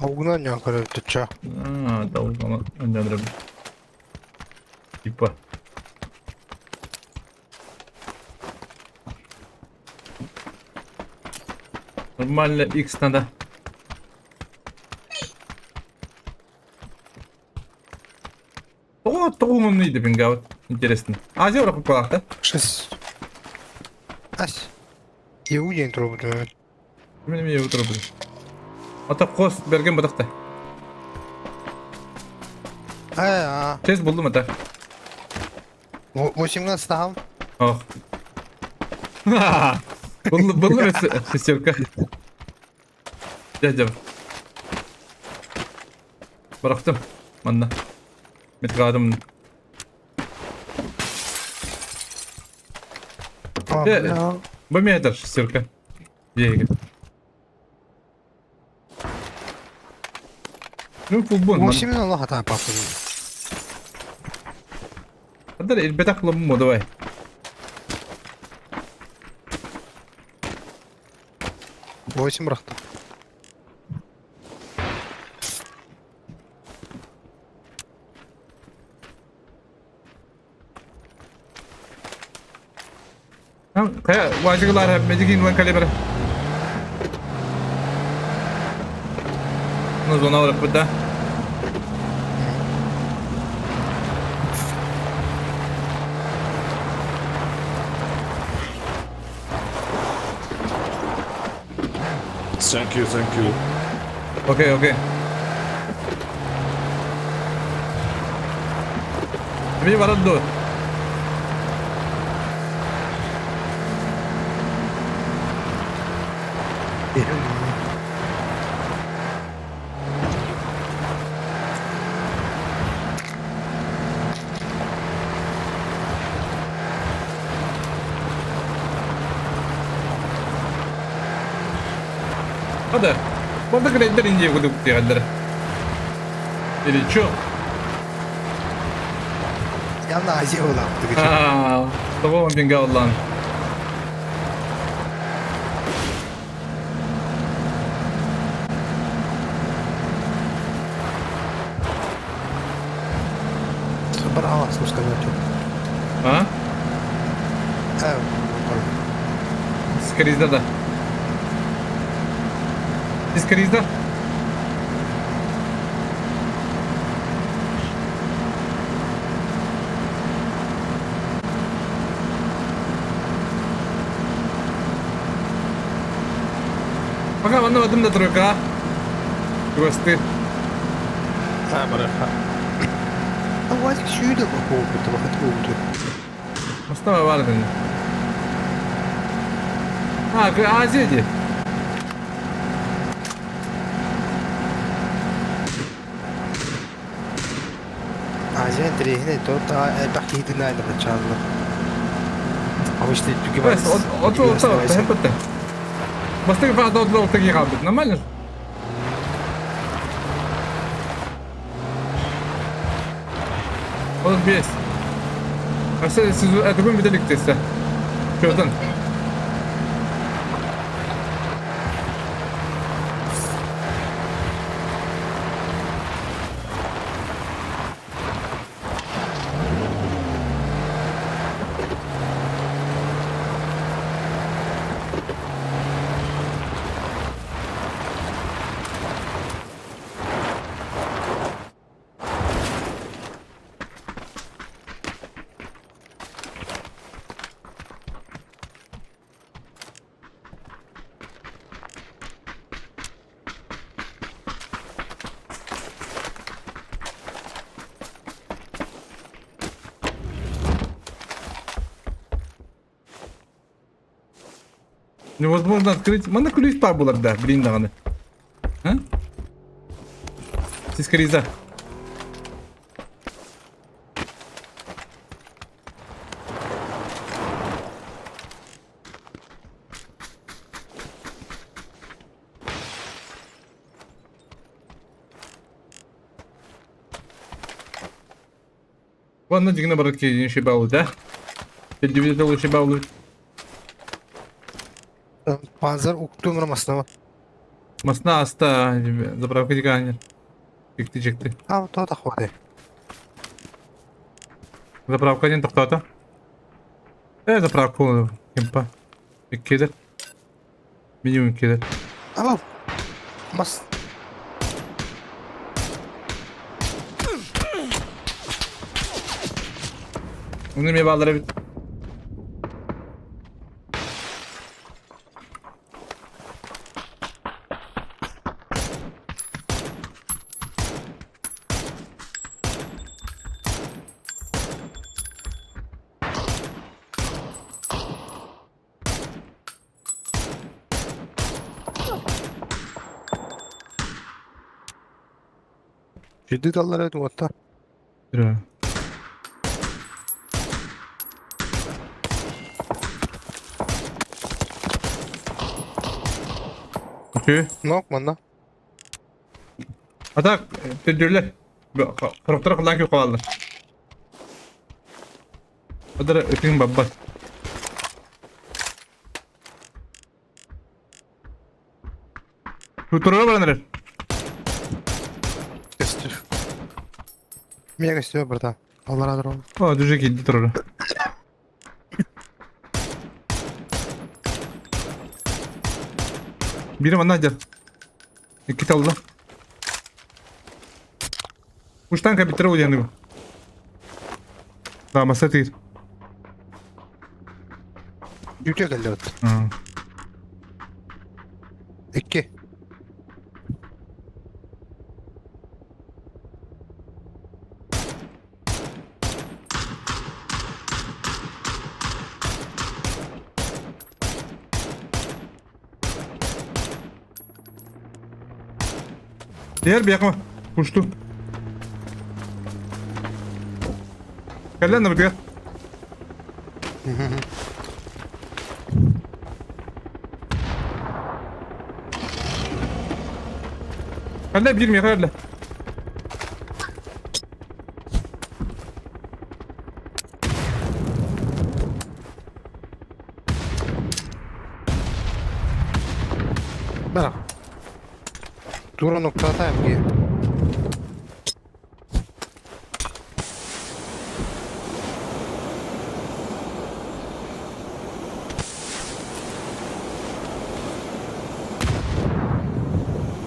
Аугунан ян көрөбүтүччэ. А, да, угунан анньан Типа. Нормально X надо. Тоҕо тоҕуҥун ыйдыбын габыт? Интересно. Азия орох купалаахта? Шесть. Ась. Еу диэн турбут. Мин эмиэ еу турбут. Ата хос берген батахта. Аа. Честь булдум ата. 18 стахам. Ох. Булду булду шестерка. Дядя. Бырахтым. Манна. Метрадым. Бу метр шестерка. Диэги. Ну футбол. 8 Аллах ата папа. Хаддар элбэтэх ломму давай. 8 бырахтым. Хайа, вазигалар медигин ван калибр. Ну, зона бараппыт да. Thank you, thank you. Окей, окей. Эмиэ барар дуо? Hadi. Burada krediler indiye koyduk diyenlere. Или чё? Явно Азия буолаахтык. Аа, того бинга оллан. Браво, слушай, А? Скоризда да. Ты скоризда? Пока манна бардым да тройка. Чугастыы. Вадик сүйді бақуы бақыт болды. Мастама бар дын. А, Азия дии. Азия интэриэһинэй, то элбэх киһитин айдабачааллар. Обычно Оту, оту, оту, Бастык фаза оту такие хаалбыт. Нормально же? Ол бес. Аса сіз бүгін бүтеліктесі. Чөтін. Невозможно открыть. Манна ключ пар булар да, блин даҕаны. А? Сискариза. Уонна дьиҥинэ бары киһини шибалыта. Телевизор шибалыт. Панзер уктуумра масна. Масна аста заправка диканер. Чикти чикти. А, то тахвады. Заправка диэн тохтоото. Э, заправка кимпа. Иккилер. Минимум иккилер. Ау. Мас. Оны эмиэ бааллар эбит. Ciddi dallar evet hatta. Yürü. Okey. Нок манна. А так, төрдүлэр. Хороктор кылаан күй хааллар. Адара ытыҥ баббат. Турура баран эрэр. Көстөр. Миэ көстүө братан. Аллара дрон. О, дүжэ киирди турура. Бири манна дьэр. Икки талла. Уштан кабиттер уяны. Да, маса тиир. Үтө кэллэ бит. Икки. Diğer bir yakma. Uçtu. Gel lan da buraya. Gel lan bir gel lan. Бара. Тура ноктата МГ.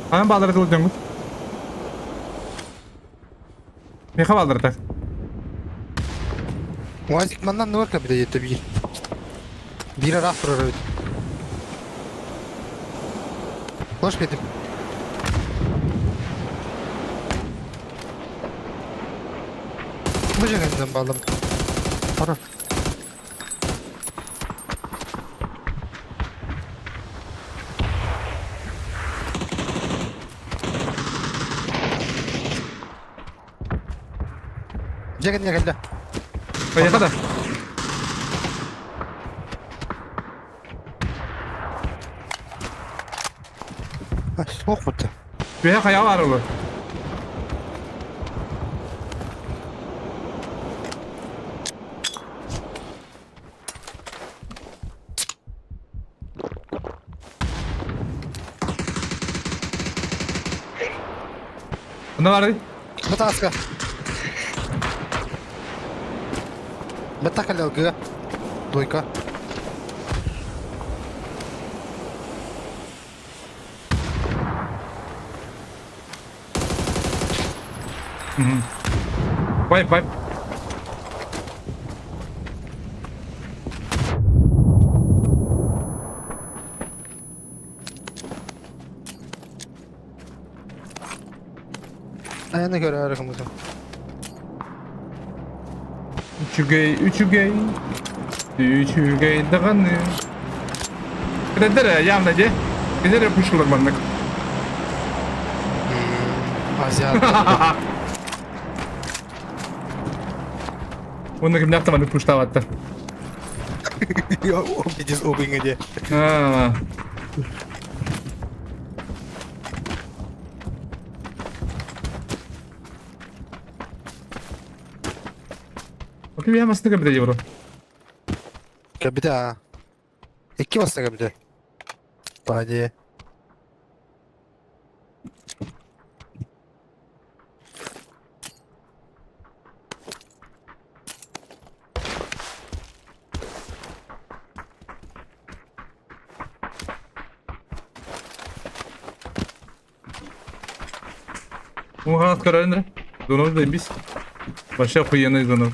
Ханан баалары тылдьаҥҥыт? Миэхэ баалларата. Уазик маннан нуар кабида ете биир. Биир араах турар эбит. Кош бетим. Бу жегенден балым. Ара. Дьэ кэллэ. Поехали да. Суох бутта. Үөһэ хайа баар олор. Онно баарый? Бытааска. Бытта кэллэ алгыга. Дойка. Вайп, вайп. Айаны көрөөрү кымытым. Үчүгэй, үчүгэй, үчүгэй даҕаны. Кэтэрдэр явно дии. Кинилэр пушкалар маннык. Азиат. Уонна кимнээх да маннык пуштаабаттар. Видишь, обыҥа дии. Аа. Окей, я масны кэбитэ евро. Кэбитэ аа. Икки масна кэбитэ. Погоди. Уһаат көрөн эрэ. Донор да бис. Вообще охуенный донор.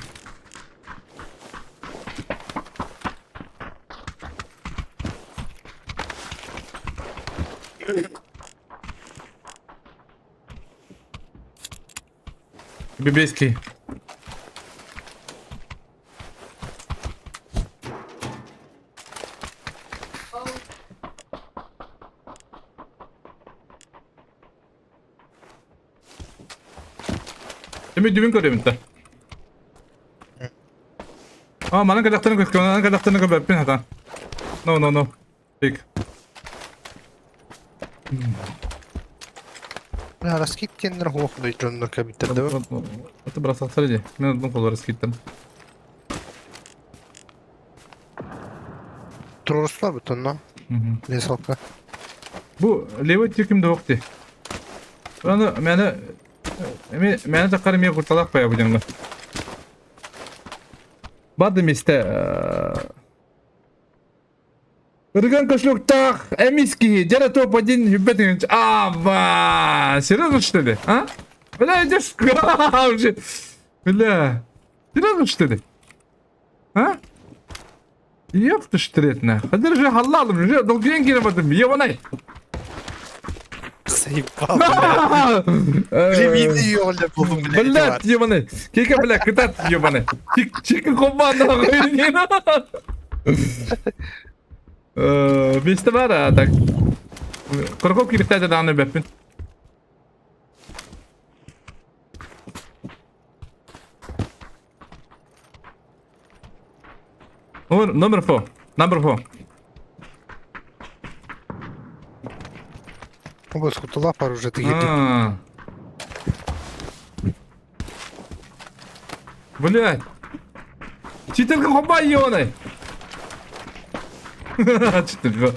Бибейский. Эми дүбүн көрөбүн та. А, манан кэлэхтэрин көскө, манан кэлэхтэрин көбөппүн хатан. No, no, no. Бик. Бля, раскидкеннер хуох дойдоннор кэбиттэр да. Это бросаться иди. Мен одну колу раскидтем. Туруруслар бутонно. Лесалка. Бу левый тиким да охти. Аны мени эми мени таккар эми курталак бая бу жаңга. Бады месте. Ырган кошелектах эмиски, дера топ-1 хүббет Аба! Серьезно что ли? А? Бля, идешь уже. Бля. Серьезно что ли? А? Ёпта штрет нахуй. Держи халалым, уже долгien кире ебанай. Заебал, бля. Левиный ёлля был, бля. Блядь, ебаный. Кика, бля, кытат, ебаный. Чика куба, нахуй. Миэстэ баар а так. Куркуп кииртээтэ даҕаны бэппин. Номер, номер four. Number four. Бу скутала оружие ты едет. А. Блядь. Читерка хопа ебаный. Читерка.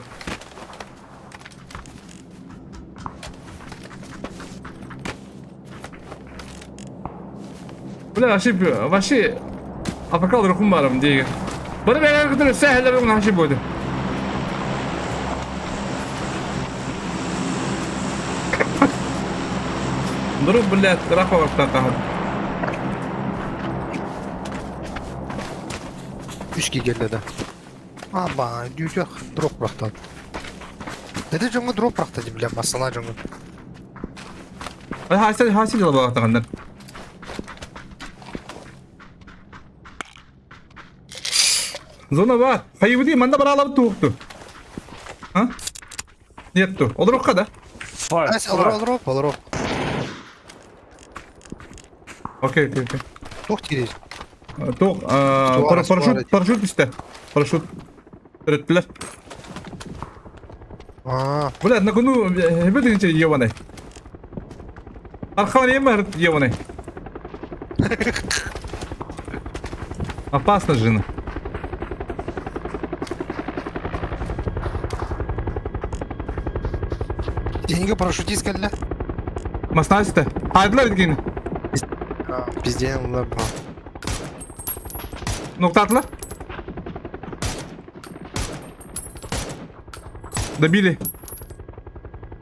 Бля, вообще, вообще, апакал рухум барым дейген. Бары бәрі күтір сәхілер оң вообще бойды. Дұру, блядь, рахма баптан Үс кигэллэ да. Аба, дүүтэх дроп бырахтан. Эти дьоҥҥо дроп бырахта дии, бля, массалаа дьоҥҥо. Хасил, хасил балақтағандар. Зона бар. Хайыбыды, манда бар алап туықту. А? Нетту. Олар да? Ась, олоро, олоро, олоро. Окей, окей, окей. Туох тириир? Туох, парашют, парашют истэ. Парашют. Төрөттүлэр. Аа. Бля, на кону, эбэ ебаный. Архан емер ебаный. Опасно, жена. Деньги парашютист кэллэ. Масна истэ. Хайдылар дигин. Пизден лаба. Ноктатылар. Добили.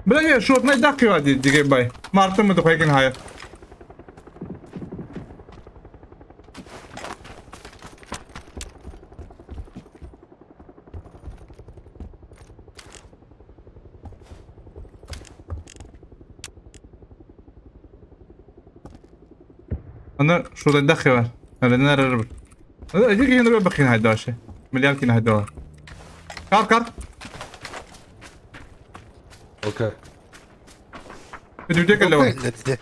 Бля, я шот найдак его дигей бай. Мартын мы тухайгин хая. Аны шуудайдах бар. Эрэнэр Эдик киһини бэхин хайдаашы. Миллиард киһини хайдаа. Кар кар. Окей. Бүдүдэ кэллэ.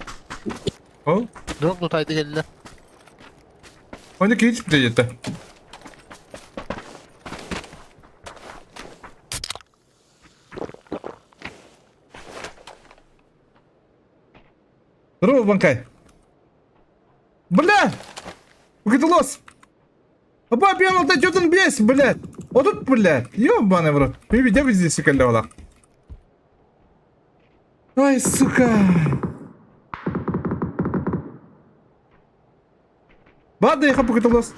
О? Дроп тутайды кэллэ. Оны кич билете. Здорово, Банкай. Бля! Укатылос! Апа пиалата чотун бес, блядь. Вот тут, блядь. Ёбаный в рот. Ты видел здесь калла. Ай, сука. Бады, я покаталась.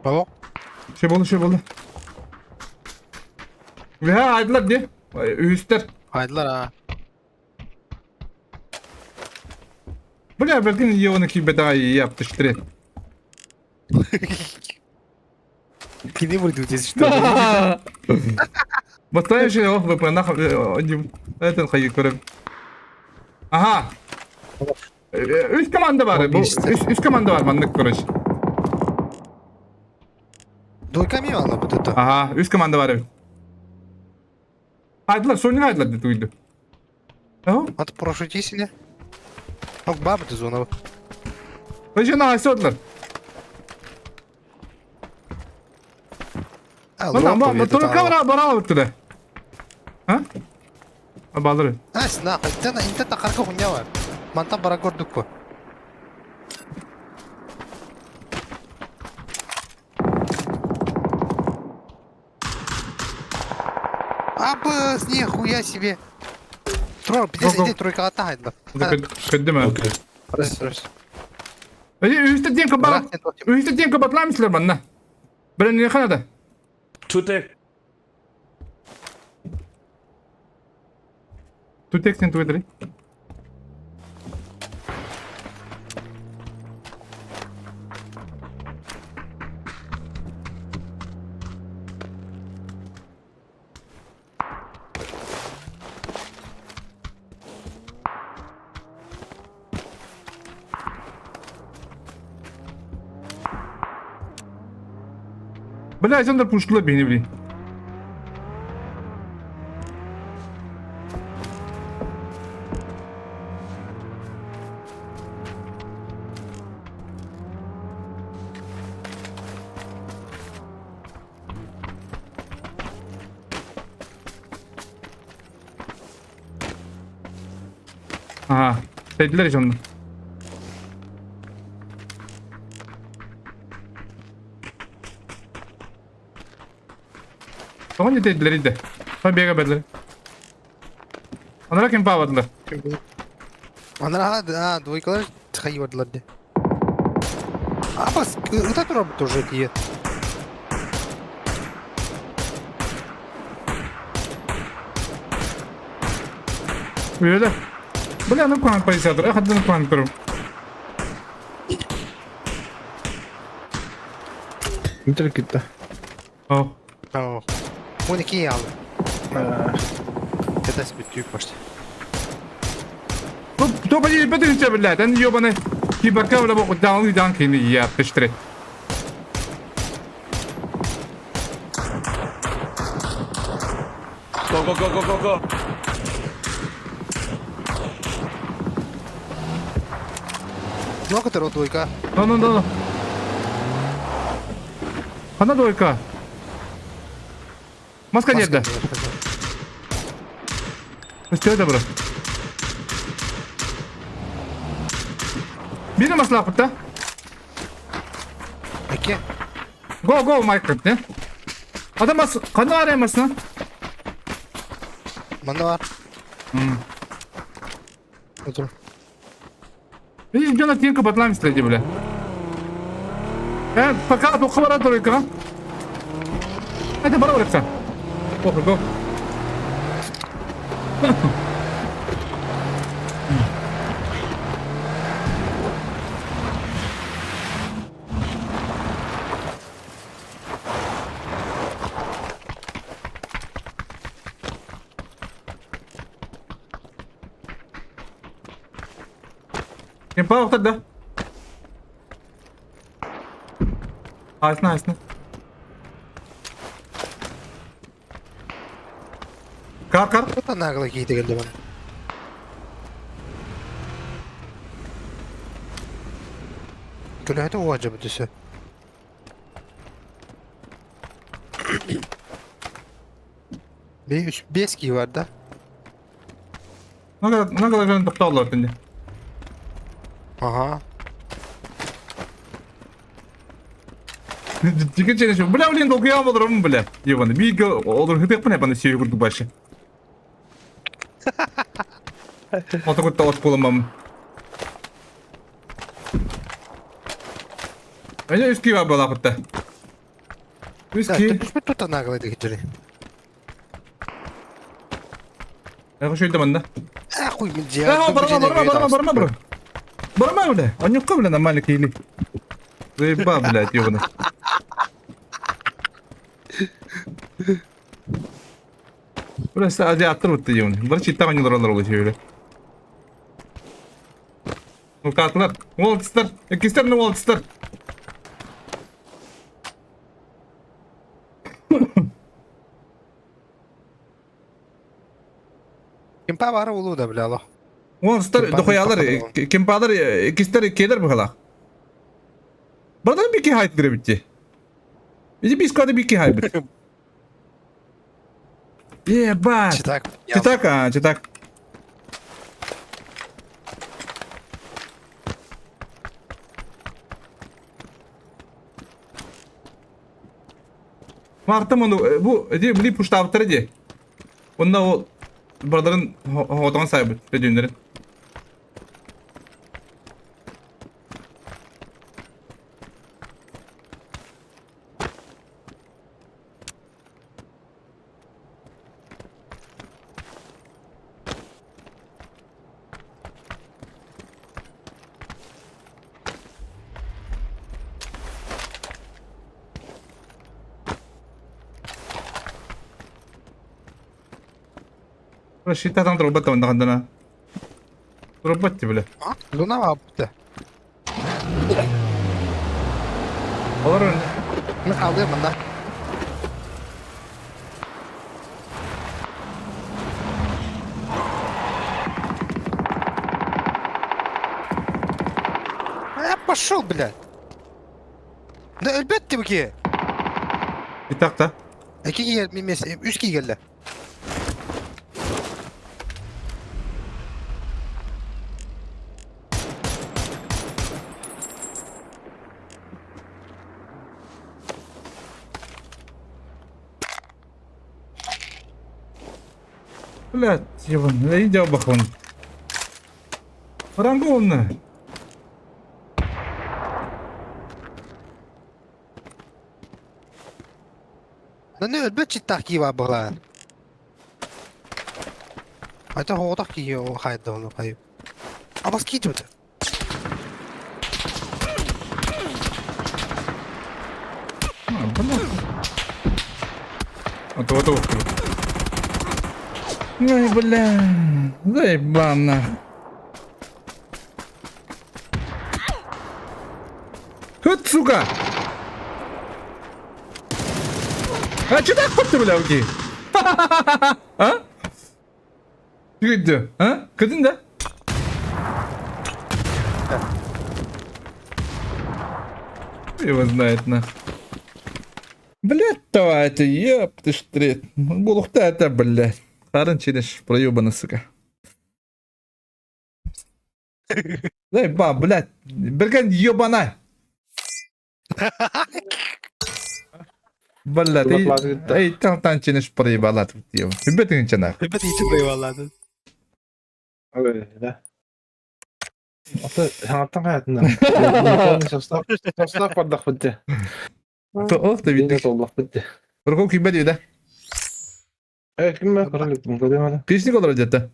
Бабок. Şey болды, şey болды. Ya aydılar diye. Üstler. Айдылар а. Бля, бәлкім ионы кибеда яптыштыры. Кини вырдут здесь что? Бастайын şey о, ВП нах это хайы көрем. Ага. Үс команда бар. Бу үс команда бар маннык короче. Двойка мимо ала бу это. Ага, үс команда бар. Айдылар, соны айдылар деп туйду. Ага. Ат прошути сине. Ок баба ты зона. Вообще на асёдлар. Мына, мына, только бара бара туда. А? Балдыры. Ас нахуй, интена интена харка хуйня бар. Мантан бара көрдүк бу. Абыс, нихуя себе. Трор, пиздец, иди тройка атайдла. Көддүм. Окей. Раз, раз. Үстэ ден кабар. Үстэ ден кабатламыслар манна. Бирин не ханада. Тутек. Тутек сен туйдыры. Бля, Александр пуштула бени, блин. Ага, dediler ya onu. Тоҕо не dediler иде. Той бега бердилер. Онора ким паабадылар? Анара, а, двойкалар хайвардылар де. Абас, ыта турар тоже тиет. Үйеле. Бля, ну куан позициятор. Эх, один куан көрүм. Интер китте. О. О. Оны кий алды. Это себе түйіп почти. Ну, то поди, подожди, блядь, он ёбаный. Киберка, бля, бог, даун, даун, кини, я, пештре. Go go go go go go. Много ты двойка. Ну, ну, ну, ну. Она двойка. Маска нет, да. Все добро. Бери масла, да? Оке. Go, go, Майкл, не? Адам бас, қаны арай масына? Манда бар. Отыр. Видишь, где на тинка батлами следи, бля. Пока тоққа бара тройка. Это бара орекса. Похуй, го. Кемпа да? Айсына, айсына. Кар, кар. Это нагло кейді келді бана. Көлөһөтө уажа бүтүсө. Бе үч бес ки бар да. Нагло жан тоқтаулар түнде. Ага. Дикин ченешим. Бля, блин, долгуйан олоробун, бля. Ебаны. Бииргэ олорһутуохпун эбаны сүөһү курдук башы. Ото кытта от буоламмам. Эне үс киһи бар буолаахытта. Үс Да, киһи. түспүт тута наглый дигичери. Эхо шөйдө манна. Ахуй мин дьиэ. Э, барма, барма, барма, барма, бро. Барма, бля. Онньукка, бля, нормально киһили. Заеба, блядь, ебаный. Бля, азиаттар бутты ебаный. Бары читтах онньулар олар олар бля. Нуктаатылар. Уолтстар. Иккистер ну уолтстар. Кимпа бары улуу да бля алло. Уолтстар дохуялар, кимпалар, иккистер келер быһалаах. Бадан бики хайт гребитти. Иди бискады бики хайбит. Ебать. Читак. Читак, а, читак. Мартым ону бу ди били пуштаабыттара дии. Онно ол бардарын хоҕотоҕун сайбыт өдүүннэрин. Считатан турбат онда Турбат бile. Луна баапты. Олар Мен қалдым мында. Я пошел, блядь. Да әлбәттә бу Итак-та. Эки эмес, үс ки келди. Блядь, ебан, иди бахон. Рангонна. Ну өлбөт читтах кии бар буолаан. Айта хоҕотох кии хайда ону хайы. Абас кии түбүтэ. А то вот Ой, бля, заебал нах. Вот сука! А че так ты, бля, окей? А? Ты А? Кытын да? Его знает на. Блядь, давай это, еб ты штрит. Булухта это, блядь. Харын чинеш, проебана, сука. Дай ба, блядь, Берген ебана. Блядь, эй, там там чинеш проебала тут, еб. Бетин чана. Бет ичи проебала. Ой, да. Ата саҥаттан хаятында. Состав состав бардах битте. Ох, ты видишь. Толлах битте. Руков кимбе да? Э, ким бе? Көрөлүк көрөм Песник олар где-то.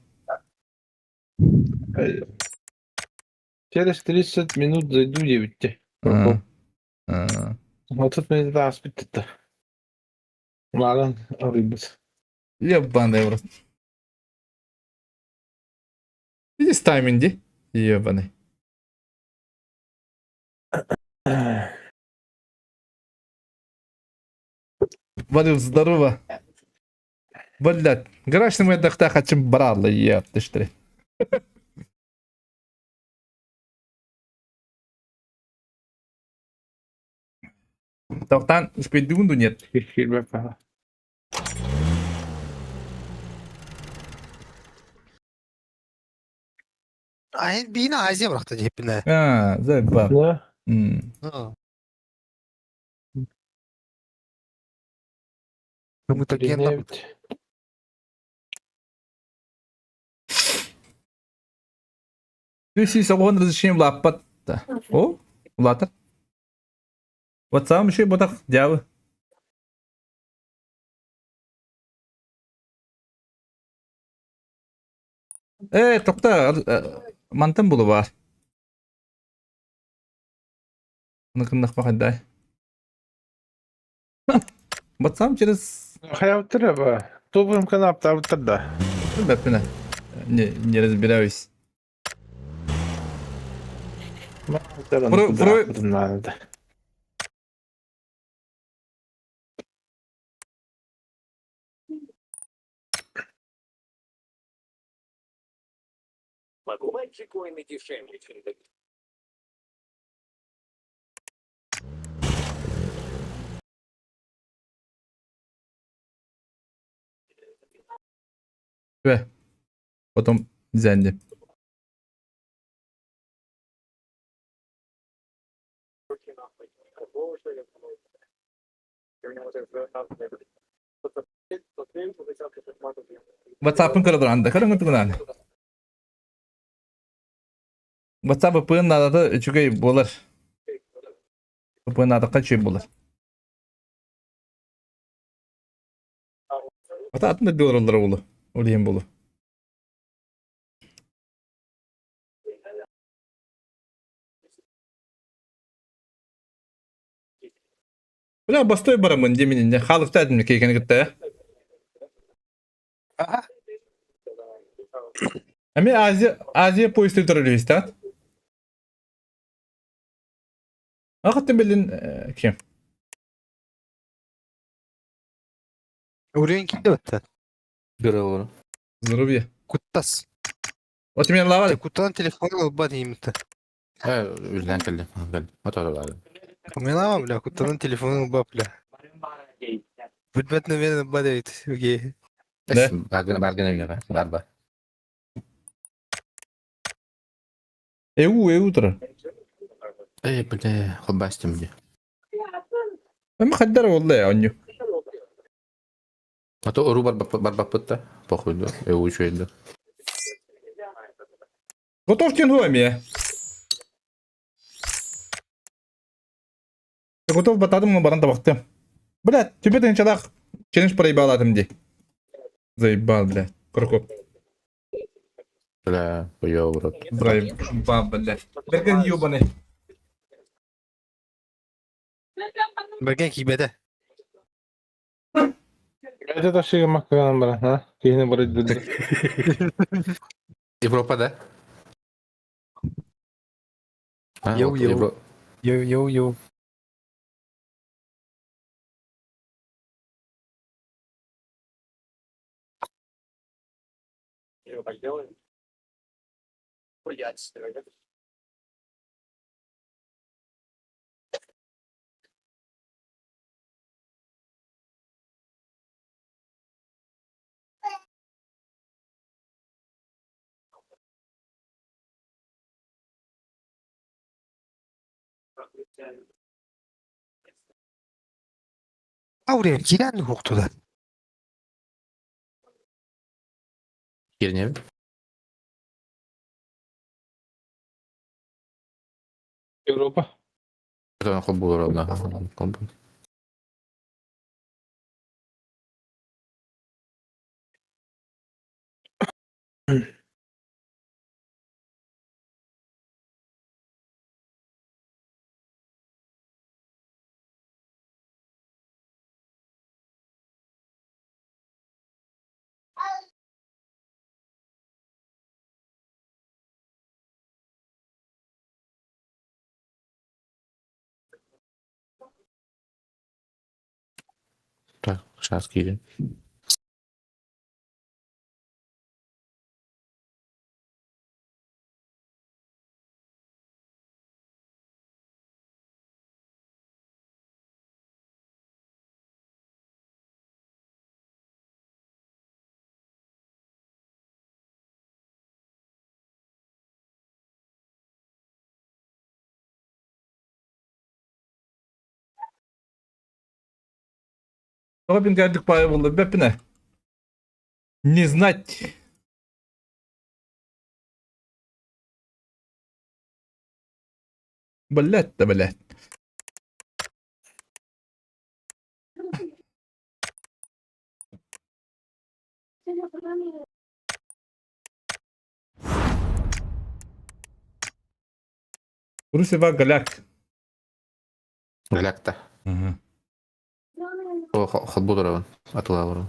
Через 30 минут зайду дебитте. 30 минут ааспыт битте. Маған арыйбыт. Ебаный в рот. Иди с тайминг, Ебаный. Валил, здорово. Блядь, гараж мы дахта хотим брала, еб, ты что ли. Тоқтан, успеть нет. Ай, биина Азия бырахта диэппинэ. А, заебал. Да? Мутагенна. Үс оҕон разрешение улааппат. О, улаатар. WhatsApp еще ботах дьаабы. Э, тохта, мантан булу бар. Аны кыннах бахайдай. WhatsApp через... Хайаптыр ба. Тубым канаптабыттар да. Бэппинэ. Не, не разбираюсь. Надо. Ve потом зенди. WhatsApp'ın karadır анда. Караңгы тугунан. WhatsApp ыппыын наадата үчүгэй буолар. Ыппыын наадакка үчүгэй буолар. Ата атын да олороллоро буолу. Ол иһин буолу. Бля, бастой барамын демининде. Халыкта әдімді кейкені кітті. Эми Азия, Азия поезд тұрыр да? Ақыттың білін кем? Урен киде бітті. Көрө Здоровье. Куттас. Вот мен лава. Куттан телефон алба деймді. Үлдән кэллим. Отор Милама, бля, куттанан телефон алба, бля. Бүт наверное, алба дейт. Окей. Да. Баргына баргына барба. Эу, эу тұр. Эй, бля, холбастым ди. Эми хаддар олла я оню. А то ору барбаппытта. Похуй, да. Эу үчөйдө. Готов тяну эми. Готов батадым баран табактым. Бля, тебе ты началах челлендж проебал атым ди. Заебал, бля. Куркоп. Бля, хуёв рот. Заебал, бля. Берген ёбаный. Берген кибеде. Это ташыгы макканан бара, ha? Кихини бара деді. Европа, да? Йоу, йоу. Йоу, йоу, йоу. Аурен кирен хуктуда. Кирнев. Европа. Холбулар одна. Холбул. Так, сейчас кирин. Тоҕо бин кэлдик паайа буолла бэппинэ. Не знать. Блять да блять. Русева голяк. Галякта. Ага. Холбу турабын. Атылабырын.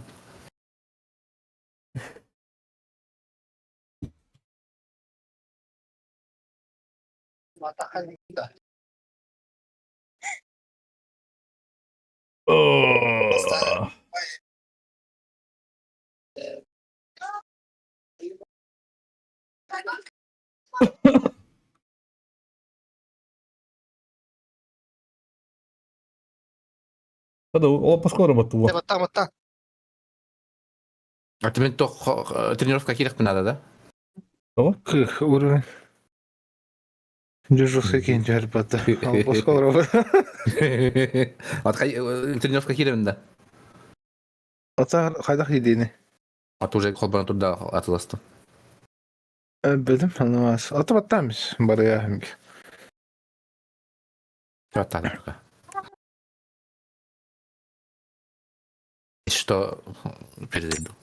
О. Ол поскоро баттуа. Баттан баттан. А ты мен тох тренировка кирехпин надо, да? Кых, уровень. Дежурский кейн түһэр бата. Алпаскалар От тренировка киребин да. Ата хайдах едини. А уже холбана турда атыласты. Бедим анамас. Ата баттамыз барыя хэмги. Аттана. Что передаю?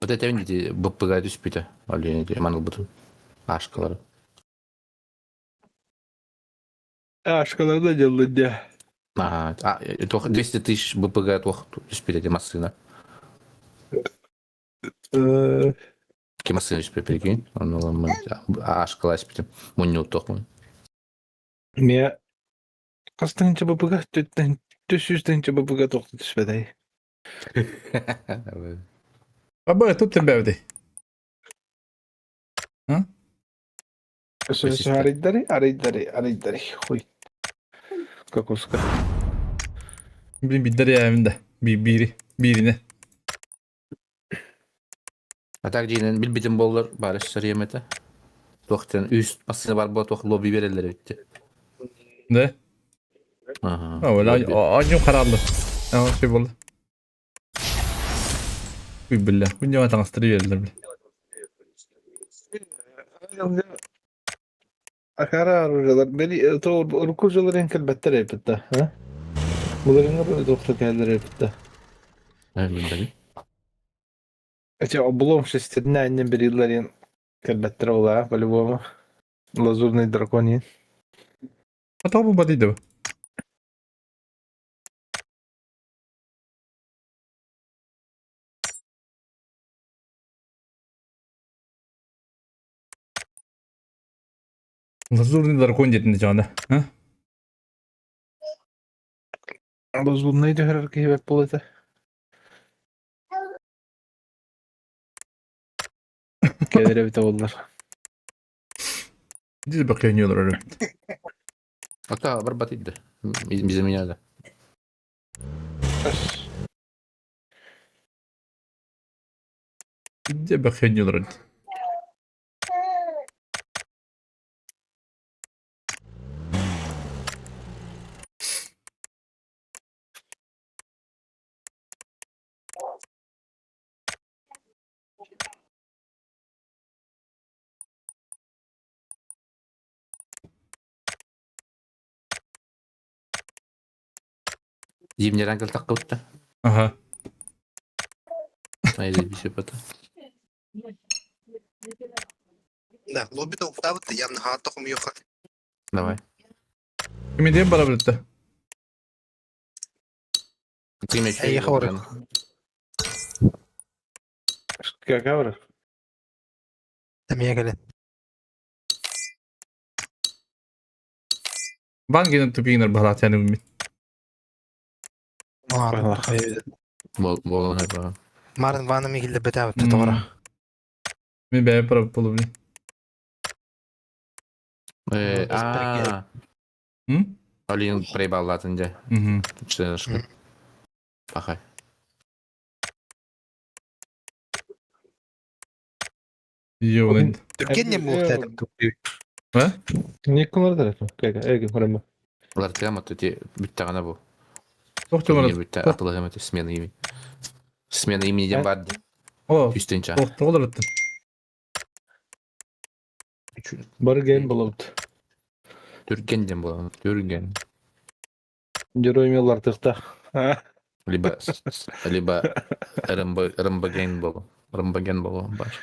Вот это видите, БПГ түспүтэ. Олен маныл бутун. Ашкалары. Ашкаларда делают Ага, а, 200 тысяч БПГ тох түспүтэ де массына. Ки массына түспүтэ прикинь. Он ашкала түспүтэ. Мунню тох. Ме Кастыңча БПГ төссүстіңче БПГ тоқты түспедай. Аба тут тебя бди. Ариддари, ариддари, ариддари. Хуй. Кокоска. Блин, биддер я Бири, бирине. А так дейін билбитин боллар бары сариемете. Тохтен үст массына бар бо тох лобби берелер битти. Да? Ага. А, öyle анюм каралды. А, şey болды. Уй, бля, у него таңыстыры берилер, бля. Акара оружиялар. Бели то оружиялар enkel беттер эпитте, ha? Буларын доктор келдер эпитте. Эти облом шестерня не берилер келбеттер ола, по-любому. Лазурный драконий. А то бу бадыйды. Лазурный дракон дейтін жана. А? Лазурный дөһөрөр киһи болот. Келер бите боллар. Диз бакыйнıyorlar öyle. Ата бар батыйды. Бизе меня да. Диз бакыйнıyorlar öyle. Зимний ангел таккыбытта. Ага. Айда бисе бата. Да, лобби тоқтабыт, явно хаттахым yok. Давай. Кимеден бара билетти. Эй, хабар. Какавра. Эмие келен. Бангенен тупигинер бахалат яны бимит. Бол бол. Марын ваны мигилде бетабыт тотора. Мен бәйе пара болу били. Э, а. М? Олин проебал латынде. Мгм. Членышка. Пахай. Йоны. Түркен не муктадым. А? Не кылар да? Кага, эге хорема. Улар тема эти бүттәгәнә бу. Туох Турнир түмэр? бүттэ атылаһым этэ смена имени. Смена имени диэн баар дии. О, Үстэн чаа. туох тоҕолоруттан? Бары гейм болобут. Түрген диэн буолан. Түрген. Герой меллартыхта. Либо либо РМБ РМБген болу. РМБген болу бар.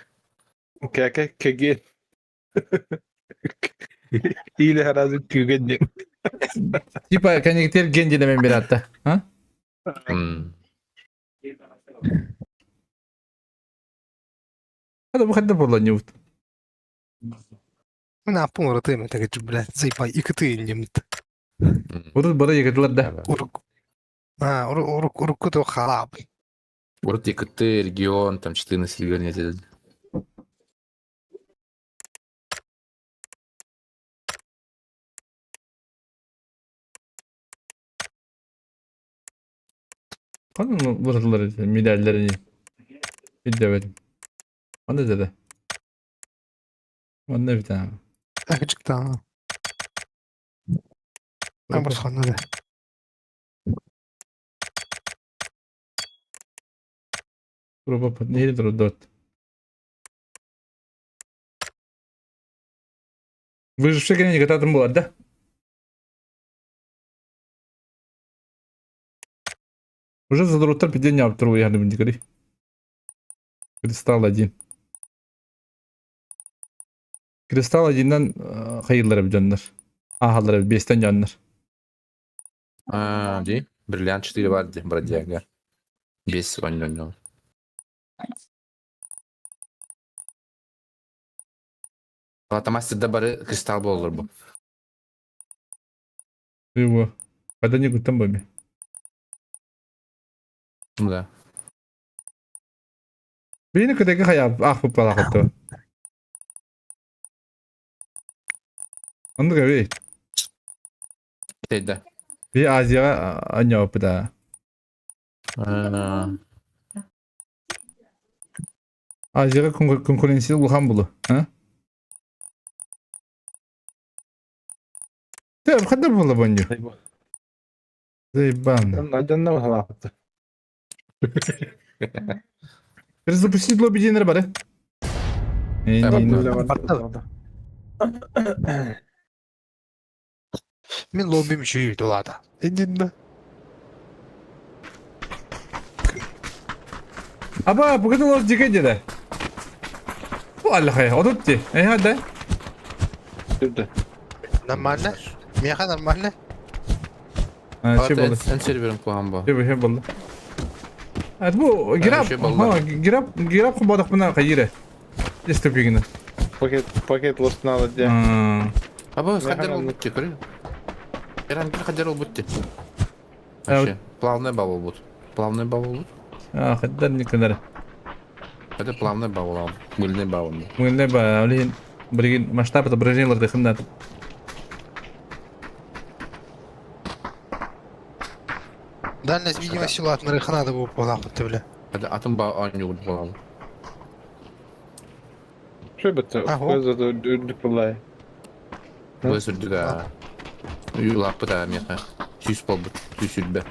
Кәкә кеге. Или харазы күйген де. Типа коннектер ген демен бератта. А? М. Hadi bu kadar болла не вот. Мен аппын ұрытым, это, блядь, заебай, икты немді. Урут бары егетлер да. Урук. А, урук, урук, урук, халап. Урут ЕКТ, регион, там 14 регион. Kanun buraları medallerini. Bir de verim. Onu dedi. Onu bir tane. Küçük daha. Ben burası ne de. Gruba neydi o dört. Выживший не готовым было, да? Уже за друг пидень автору я не говори. Кристалл один. Кристалл одиннан хайырлары бідоннар. Ахалары бестен жаннар. А, ди. Бриллиант 4 бар ди, бродяга. Бес он он Мастер бары кристалл болор бу. Его. Когда не гутам бами. Ну да. Бейні кыдагы хая ах бу палахатты. Онды гәби. Тейда. Би Азияга аня опыта. А, Азияга конкуренция улхан булу. А? Те, хадда булу баню. Заебан. Айданна халапты. Перезапустить лобби день бары. Мен лоббим жүйді олады. Эндинна. Аба, bu kadar oldu dedi. Bu Allah'a odut di. E hadi. Түрді. Нормально? Меха нормально? Ha, şey oldu. Sen serverim kuhan bu. Şey şey oldu. Evet bu girap. şey oldu. Ha, girap girap kubadak buna kayırı. İstepigini. Пакет, пакет лостналы де. Аба, Механ хадер ол анны. бутти, көрі. Эран бір хадер ол бутти. Evet. Вообще, плавный бабл бут. Плавный бабл бут. Ha, kadar ne kadar. Это плавный бабл ал. Мыльный бабл. Мыльный ба, блин, блин, масштаб отображения дыхнат. Дальность видимости ладно, рыхнада был палахатты, бля. Это атом ба аню бабл. Шөй бітті. Ага. Көз үрдік болай. Өсірді да. Юлапы да меха. Сүйіс бол бут. Сүйіс үлбе.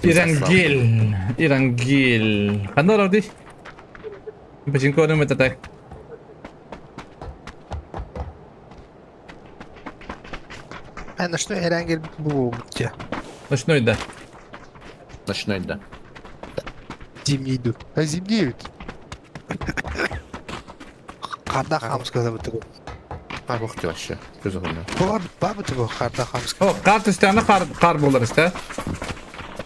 Ирангел, Ирангел. Қандай орды? Починку орын так. А ночной Эрангель был где? Ночной, да. Ночной, да. Зимний иду. А зимний ведь. Қарда хамскада бітті. Ох ты вообще. Что за хуйня? Бұлар ба бітті бұл қарда хамска. О, қар түстәні қар, қар болар істе.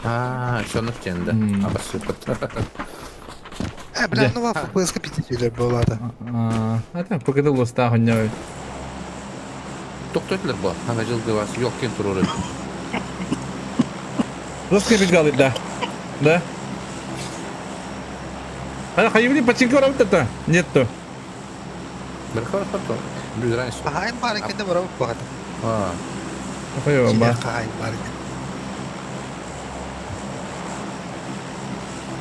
А, все нефтен, да. Абасып. Ә, бля, ну ва ФПС капителер болады. А, там покидал лоста хуйня. Тоқтойтылар бұл. Ана жылғы вас yok кен тұрыр. Русский бегал, да. Да. А, хайвли починку орын Нет то. Бір қар қар Без разницы. Ағайын бар екен де барып бағады. А, Хайва, ба. Ағайын бар екен.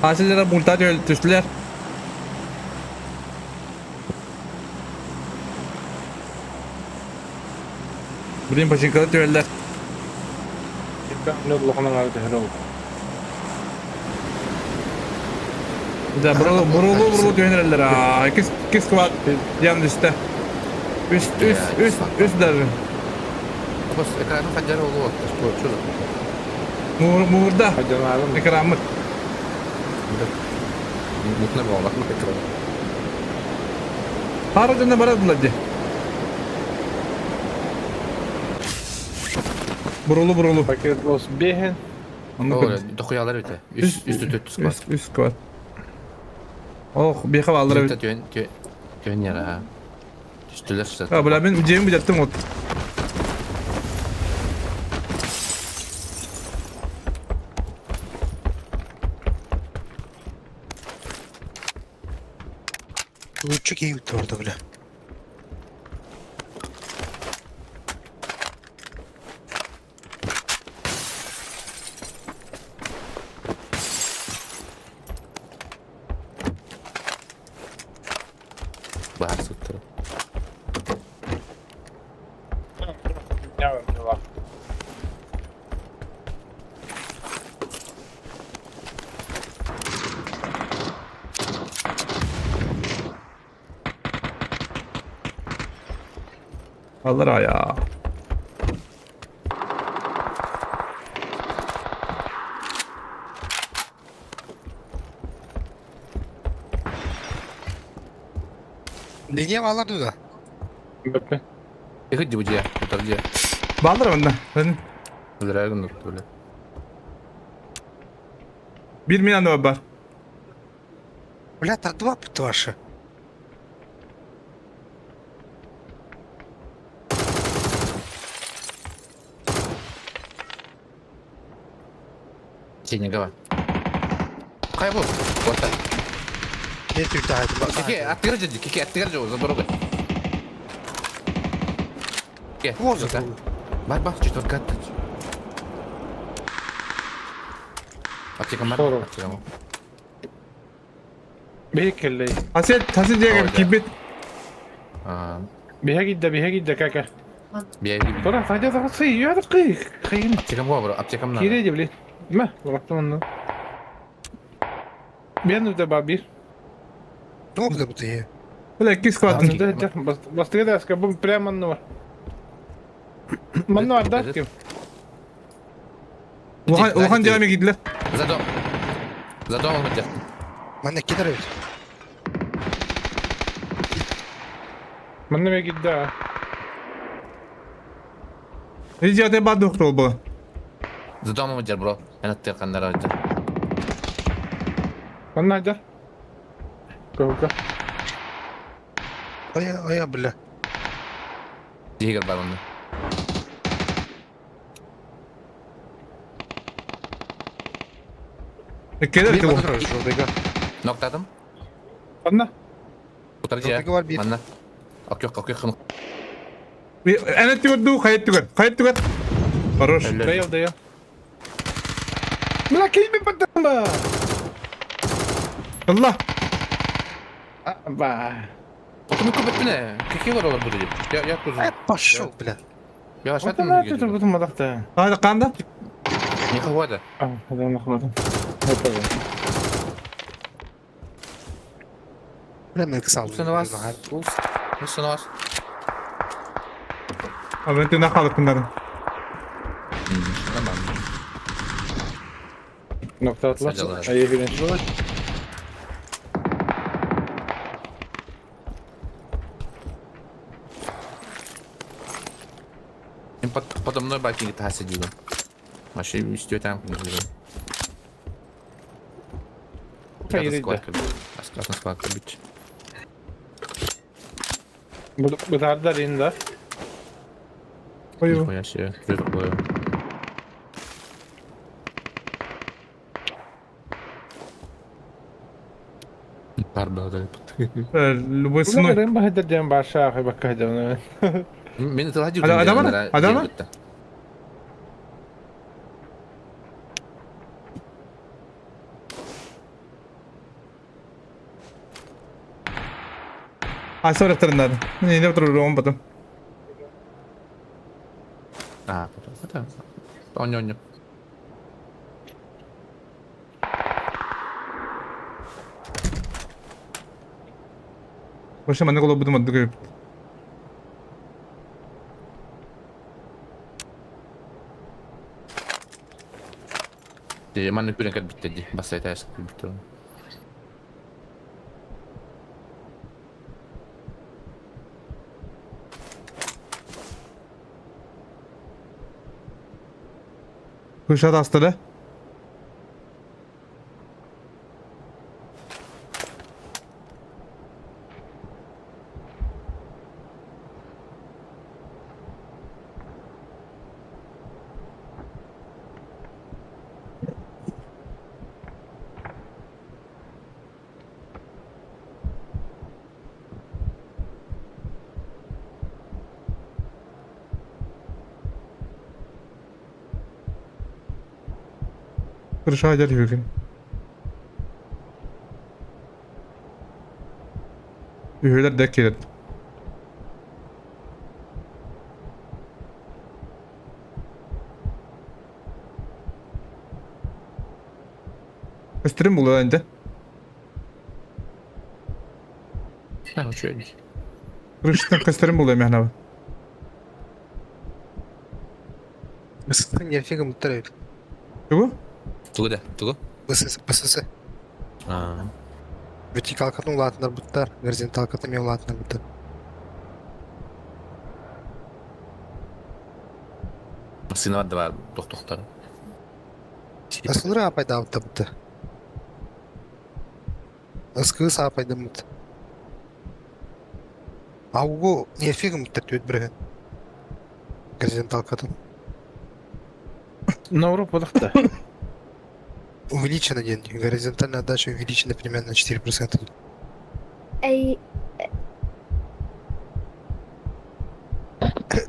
Асилера мульта түстілер. Блин, починкалар түһэллэр. Да, бурулу, бурулу, бурулу түһэн эрэллэр. Аа, кис, кис квад диэн түстэ. Үс, үс, үс, үс даже. Бос экраны хадьар олу что что Муур, муурда. Экраммыт. Мутна буолла экран. Пара дьонно барар булар дии. Бурулу бурулу. Пакет лос бехен. Дохуялар бите. Үс үс төрт сквад. Үс сквад. Ох, беха баллар бит. Түөн түөн яра. Түстүлэр сыта. А, бля, мен дьиэм бүтэттим вот. Лучше киһи orada бля. Баар сыттара. Alır ya. Линия балар да. Эхэ дибу дьиэ, утар дьиэ. Баллар онно. Мен Өлөрөөгүн нуктуле. Bir min anı бар. Бля, тардыба бутты ваши. Синегава. Кай бу? Вот так. Не түрді Кеке, аттыгар жеди, кеке, аттыгар жеди, заборога. Ке, Воздух. Бар, бар, четверка аттык. Аптека бар, аптека бар. Бихекелли. Хасет, хасет диэгэ киирбит. Биһэгидде, биһэгидде кака. Биһэги. Тура, садя тахсы, юадыр кый. Кыйын. Аптекам бар, аптекам надо. Кире дебли. Ма, бырахтым онну. Биэн үтэ ба бир. Туох да бутые. Бля, кис квадын. Бастыга да аска бу прямо онну бар. Манну арда ким. Улахан улахан дьиэҕэ киирдилэр. За дом. За домом идет. Манна кидер эбит. Манна ме кидда. Идиоты бадух был. За домом идет, бро. Эн аттыыр ханнара идет. Манна идет. Көһүкэ. Ая, ая, бля. Дигер бар онно. Келер Бир кил. батыр жолдыга. Ноктадым. Манна. Утар дьиэ. Жолдыга бар бир. Манна. Окей, окей, хын. Эн түгөр ду, хайт түгөр. Хайт түгөр. Хорош. Даял, даял. Бля, кийби баттamba. Allah. Ба. Отуну көбөттүнэ. Кеке бар олар бу деп. Я я кузу. Э, пошел, бля. Я Вот она тут бутун мадахта. Hadi канда? Не хвата. А, это нахуй. Это. Бля, мен кысалды. Сен вас. Сен вас. А мен түнә халык bunların. Tamam. Nokta atlar. Sacalar. Ayı bilen. Им под, подо мной бакинг та сидела. Вообще истиотам Hayır, Красная складка бить. Бутардар инда. Ой, Нихуя себе, что такое? Любой ценой. Рым бахайдар дем баша ахы бакка Мен это ладил. Адама? Адама? А, сори, надо. Не, не утру, он потом. Аа, Оонньоо-оонньоо. Вообще маннык олорбутум ордук эбит. Дии, маннык күрэн кэлбиттэр дии. Басса этээс кэлбиттэр. Kuşat astı Крыша дядь Юрин. Үһүлэр да киирэн. Көстөрүм булуа инде. Үчүгэй. Крышаттан көстөрүм булуа мэхнабы. Бысысын нефига муттар эбит. Тугу? Тугу да? Тугу? БСС, БСС. Аа. Вертикалкатын улаатынар буттар, горизонталкатын мен улаатынар буттар. Массыына бар да бар тохтохтар. Асылыр апайдаабыта бутта. Ыскыы саапайдаммыт. Аугу нефига муттар түөт бирген. Горизонталкатын. На Европадах да. Увеличена день. Горизонтальная отдача увеличена примерно на 4%. Эй,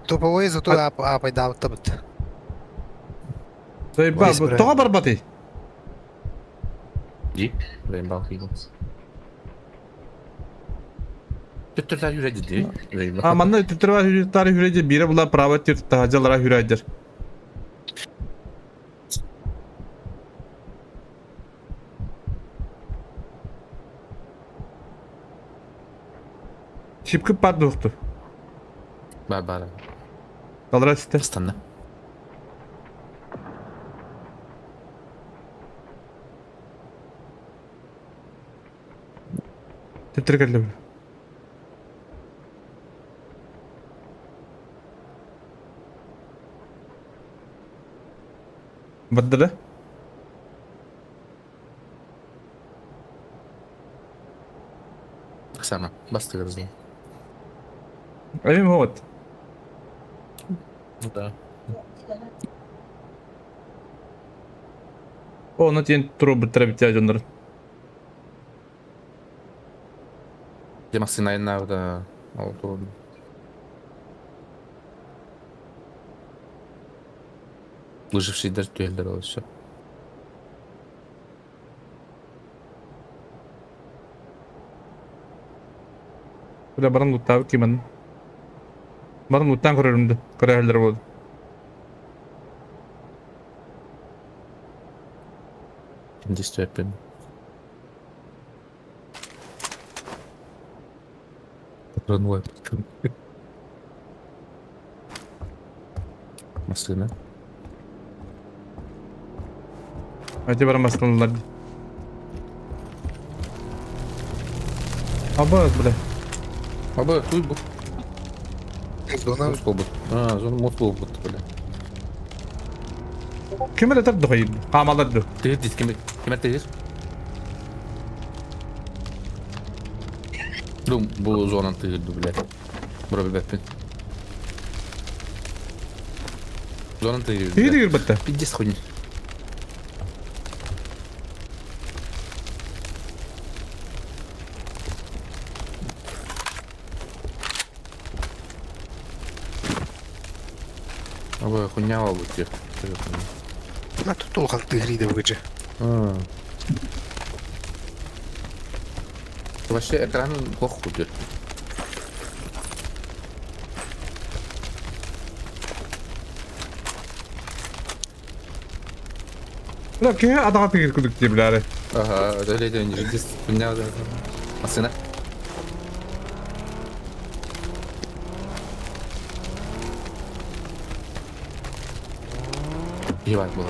Топовой зато апайдаабыта бутта. Заебал, Весь тоҕо барбатый? Ди. Rainbow Eagles. Төттөртөр хүрэ дии. А манна төттөрү тары хүрэ бире була право тир тахажалара хүрәдер. Чипки пар дукту. Бар бар. Далра сите. Станна. Төттөрү келди. Баддыра. Сама. Бастыгырыз. Эми вот. Ну да. Оны тен туру буттара битя жондар. Де массыына айнаа Ол тур. Выжившийдер түһэллэр ол все. Бля баран луттабы киман. Баран луттан көрөрүмдү. Көрөһөлөр болду. Дистепен. Патронлай патрон. Массыына. Айти баран бастылар. Аба, бля. Аба, туй бу. Зона Мускул бут. А, зона мускул бут, бля. Ким эле тарды хайын? Камаларды. Тыгыр дит ким ким тыгыр? Дум бу зонан тыгырды, бля. Бура билбеппин. Зонан тыгыр. Тыгыр тыгыр бытты. Пиздец хуйня. Аба хуйня алып өтө. На тут улахан тыгриде бүгүжэ. Вообще экран плохо идет. Бля, киһи атаҕа тигир кудук дии билээри. Ага, öyle önce Masına. İyi bak bu.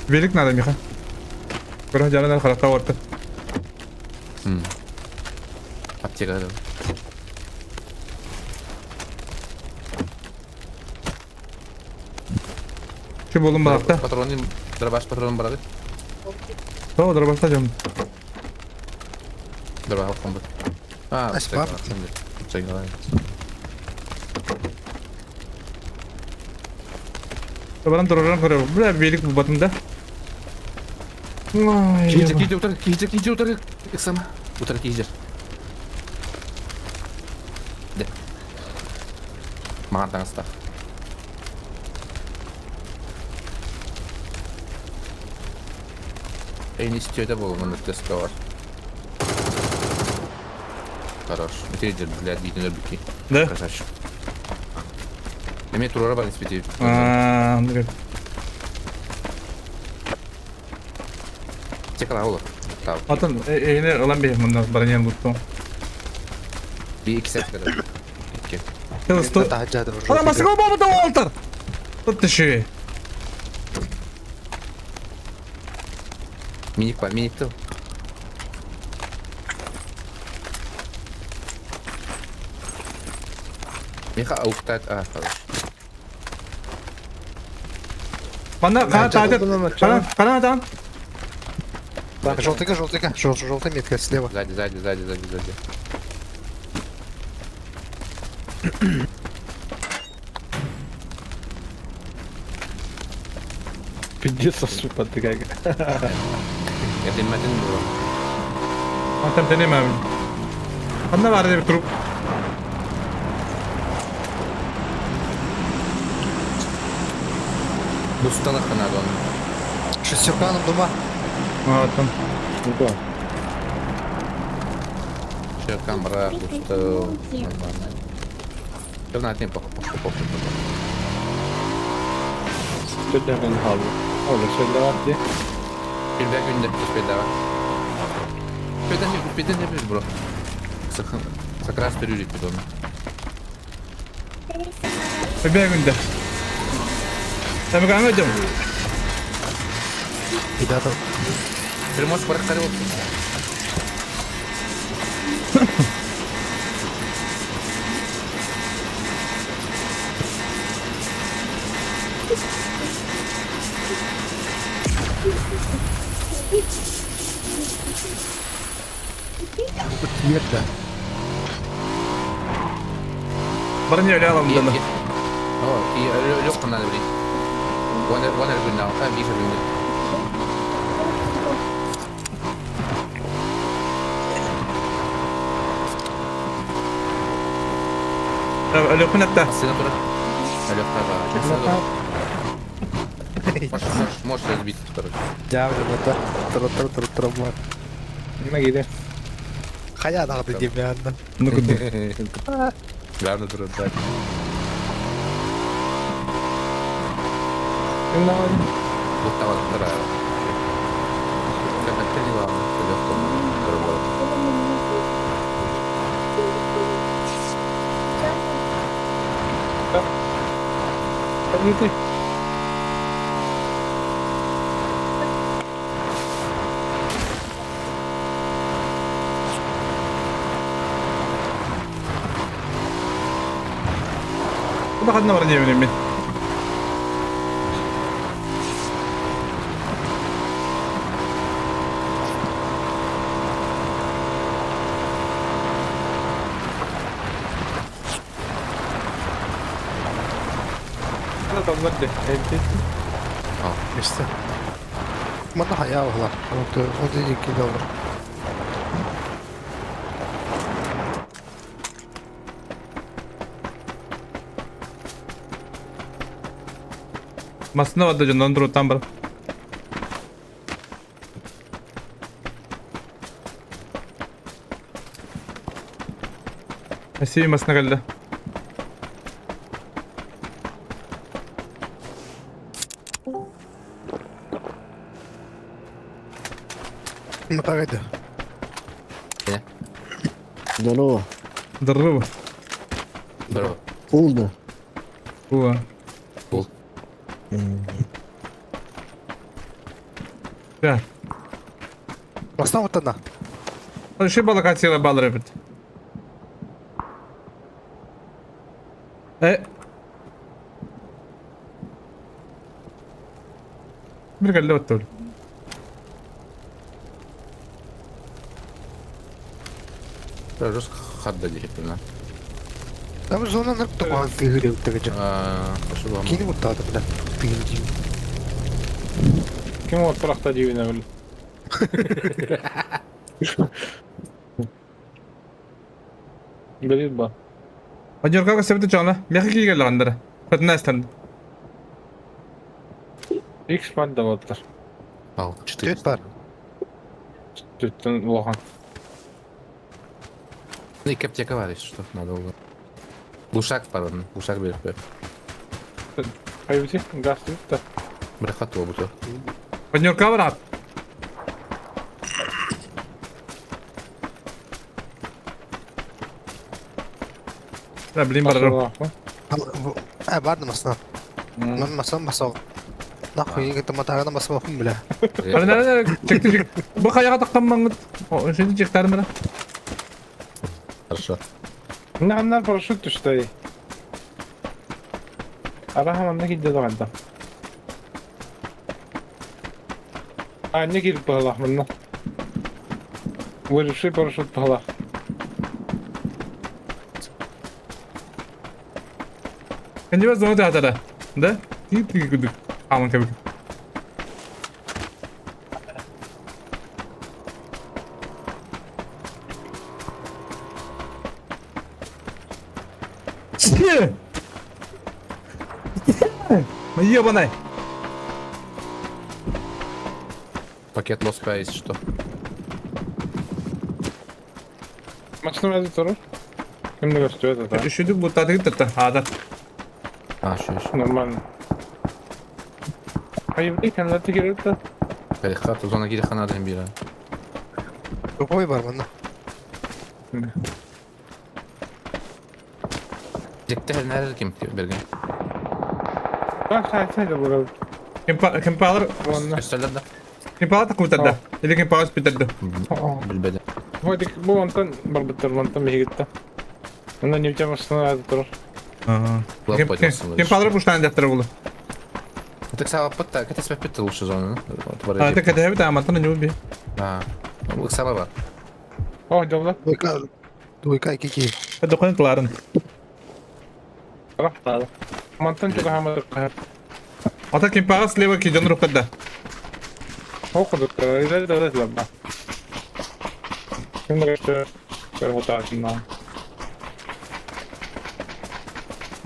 Велик надо, Миха. Көрө дьарынан харахта орта. Аптека. Şu болун балакта. Патронын, дробаш патронун барады. О, дробашта жом. Дробаш комбат. А, Аспар. Баран тураран көрө. Бля, велик бу батымда. Ой, Кийжер, кийжер, утар, кийжер, кийжер, утар. Иксама. Утар кийжер. Де. Маған таңыстақ. Эй, не стёда был, он тестовар. Хорош. Тейджер, блядь, битин өрбүки. Да? Красавчик. Эме турара бар испити. А, Андрей. Текала олар. Тау. Атын, эйне ылан бе, мында бараньян буттум. Би iki set kadar. İki. Сто. Ана масыга бабы да олтар. Тут ты Миник бар, миник тыл. Миха ауктат, а, хорош. Мана кана таатет. Кана кана там. Желтыка, желтыка, желтая метка слева. Сзади, сзади, сзади, сзади, сзади. Пиздец, супа ты как. Этиммэтин было. Антан тенемем. Ханна бар деп туруп. Бусталах надо он. Шестерка нам дома. Атын. Шеркан брат, бустал. Нормально. Чернатный пох, пох, пох, пох. Сөдәгән хал. Ола сөдәгән ди. Bir günde bedava. Beden beden ne bir bro. Sakın sakras bir bir onu. Бе күндө. Тәмі каңа жом. Ребята, Bir мост bırak karı olsun. Верда. Баранья эле алам дана. О, и лёг надо блин. One one gün now. Ha bir günde. Өлөкүн атта. Сенатора. Алёк Можешь, можешь, можешь разбить, короче. Да, это тра тра тра тра тра. Нима киде? Хая надо демянно. Ну куды. Главное дура, так. Вот там вот вторая. Как это не главное, легко. Ты. Куда хадна баранья мен. Там варде. Место. Мана хая угла. Вот вот иди кидал. Масына барды жондан туруп там бар. Эсси масына кэллэ. Матагайды. Здорово. Здорово. Здорово. Пул да. Уа. Пул. Да. Бастан оттана. Ши балакатила баллар эбит. Э. Бир кэллэ оттол. Жестко харда директно. Там зона нырк тоққан тыгыр өттігі. Кини мұттады бля. Тыгыр деймін. Ким от тұрақта дейін әуіл? Билит ба. Одеркага себеті чоңла. Меха кийгелі андара. Пятнадцать. Икс мадда болдыр. Ал, 4 бар. Түттен улахан. Ну и аптека бар, если что, надо было. Глушак бар, глушак беріп бер. Хайбити, газ түтті. Бір хат ол бұты. Поднерка брат. Да, блин, бар. Ә, бардым астына. Мен масам басау. Нахуй, егет матагана басмаппын бля. Ана, чекти чек. Бу каяга тактан маңыт. Шенди чектарым бара. Хорошо. Наннар парашют түшті. Араха манна кидде дағанда. А, не келіп бағалақ мына. Выживший парашют бағалақ. Кенди зона театра. Да? Ти ти күдүк. Аман кебик. Ебаный. Пакет лоска, если что. Машина мәзі тұрыр. Кімді көрсетіп еді? Үшіді бұттады кетті. Ада. А, еще, еще. Нормально. Hayır, kendileri керек да. Хат, зона кире ханадан бира. Какой бар мында? Жекте нәрер кем берген. Bak saysaydı burada. Кемпалар. Көстәлер да. Кемпалар такутады. Или кемпалар спитады. Билбеде. Hadi bu ondan барбыттыр, онтан бейгітті. Онда нефть машина тұрыр. Кемпалар буштан дәптер булды. Так сава пытта, кете спетті лучше зону. А, так это я аматана не убей. А, сава бар. О, жолда. Двойка, двойка кики. Документларын. Мантан чуга хамадыр кахар. Ата кемпага слева ки жон рухтада. Оқыдық, изәді дәлет лабба. Кімді көшті? Көрі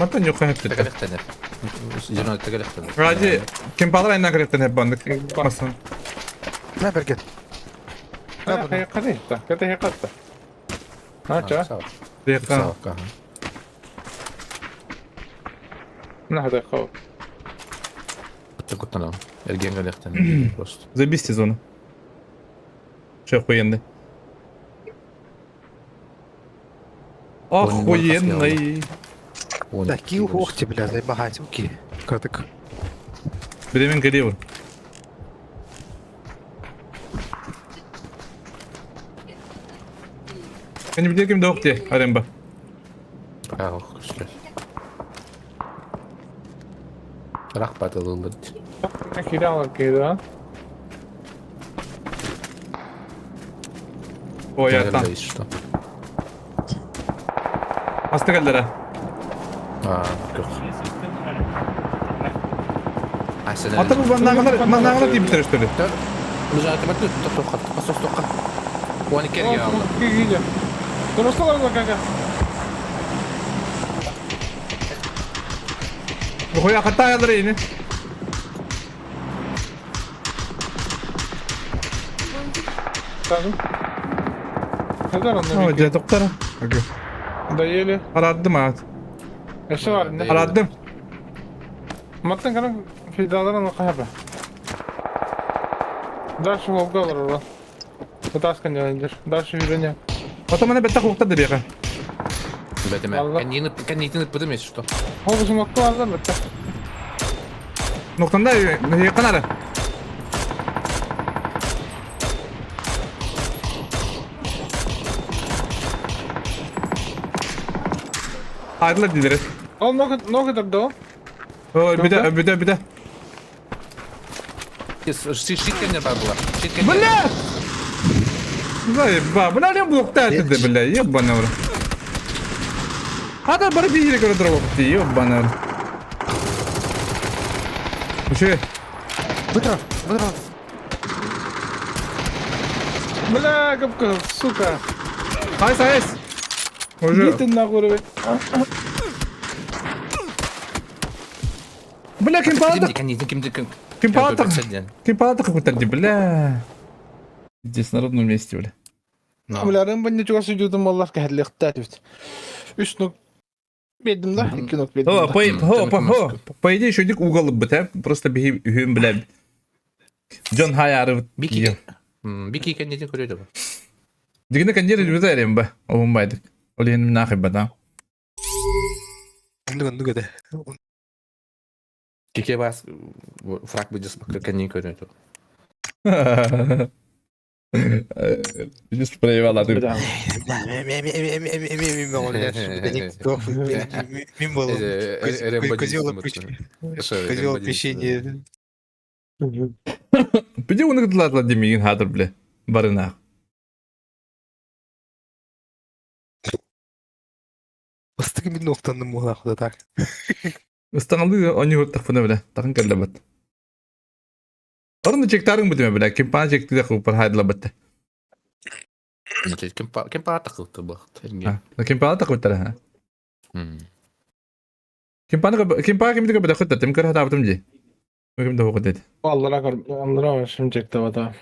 Мантан yok hep dedi. Тәгәләхтән. Зерно тәгәләхтән. Ради кемпалар айна кіреттен hep бандык. Масын. На берген. Қадайта, кәті хақатта. Ача. Дека. Мына хау. Куттан Эрген галехтән просто. Забей зону. Че охуенный. Охуенный. Такие ухти, бля, заебагать, окей. Катык. Беремен Галева. Кәне билер кем дә те, аремба. Ах, күчле. Рахмат ылылды. Кире алып кейді, а? Ой, артан. Что? Асты кәлдәре. А, көк. Ата бу маннаңлар, маннаңлар дип битер что ли? Бу жағы тәмәт тоққа, тоққа, тоққа. Оны керге алды. Киге. Дұрысталар кака. Бу хуя хата ялар ини. Тагын. Хазар анда. О, жа тоқтар. Доели. Араардым аат. Өссө бар не? Араардым. Маттан кэлэн фидаларын хаһаба. Дальше Волга олорор. Вытаскан дьоннор. Дальше үйрөне. Потом она бетта хуктар да бега. Бэтиме. Кэнниитин ыппытым если что. Ол бу алла бетте. Ноктанда канара. Ayrıla dilere. Ол ног да до. Ой, беда, беда, беда. Щит кэннер бар була. Щит кэннер. Бля! Заеба, бля, не блокта это, бля, ебаный в рот. А да, бары бири көрө дроп, ебаный в рот. Вообще. Быстро, быстро. Бля, капка, сука. Айс, айс. Уже. Битин нахуй. Бля, ким палата? Кэнниитин ким ким Ким палата? Ким палата какой-то, бля. Здесь на ровном месте, бля. Буларын бу ничего судьюдум боллар кәһәрлектә бит. Үч ног бедим да, ике ног бедим. О, по, по, по, по идее, еще дик угол бы, да? Просто беги, үһүм, бля. Джон Хайары. Бики. Бики кэнниитин көрөдө бу. Дигини кондер үлбүтэ ба. Обун байдык. Ол енді нахай ба, да. Оннук оннук этэ. Кике бас фраг бы дис кэнниин көрөдө. Видишь, проебала ты. Мин был козел отпущения. Пиди уны кытылатла демеген хатыр, бля. Барына. Бастыгы мин оқтанным була худа так. Ыстаңалды они хуртах фына, бля. Тақын кәлі бат. Орны чектарың бітіме, бля. Кемпана чекті де қуыпар хайдыла бітті. Ким па такылты бахт. Кемпана тақы ха. Кемпана кемпана кемді көбі дақыт тем көр хатабытым же. Кемді оқыт деді. Аллара көр, аллара шымчекте бата.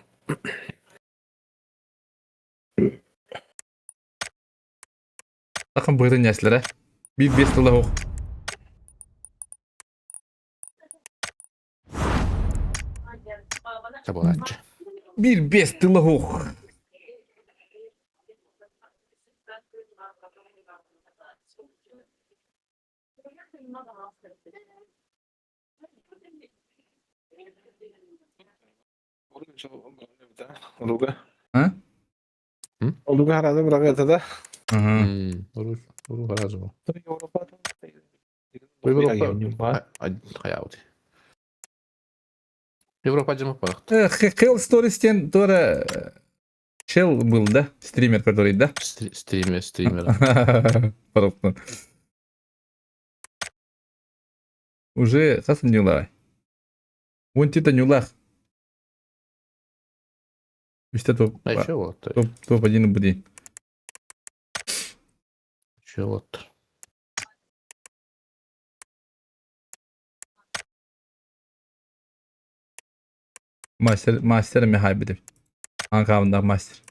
Тақын бұғытын ясылар, Bir бес тыла оқ. Табалатчы. Bir бес тыла оқ. Уруга. А? Уруга харады бирок это да. Уру харазы бу. Европа. Европа. Хаябыт. Европа жымып баракты. Hell Stories тен тора чел был, да? Стример, который, да? Стример, стример. Пожалуйста. Уже хасан нюлай. Вон тита нюлах. Үсте топ. А еще вот. Топ, топ один буди. Еще вот. Мастер, мастер мехай битip. Анкабында мастер.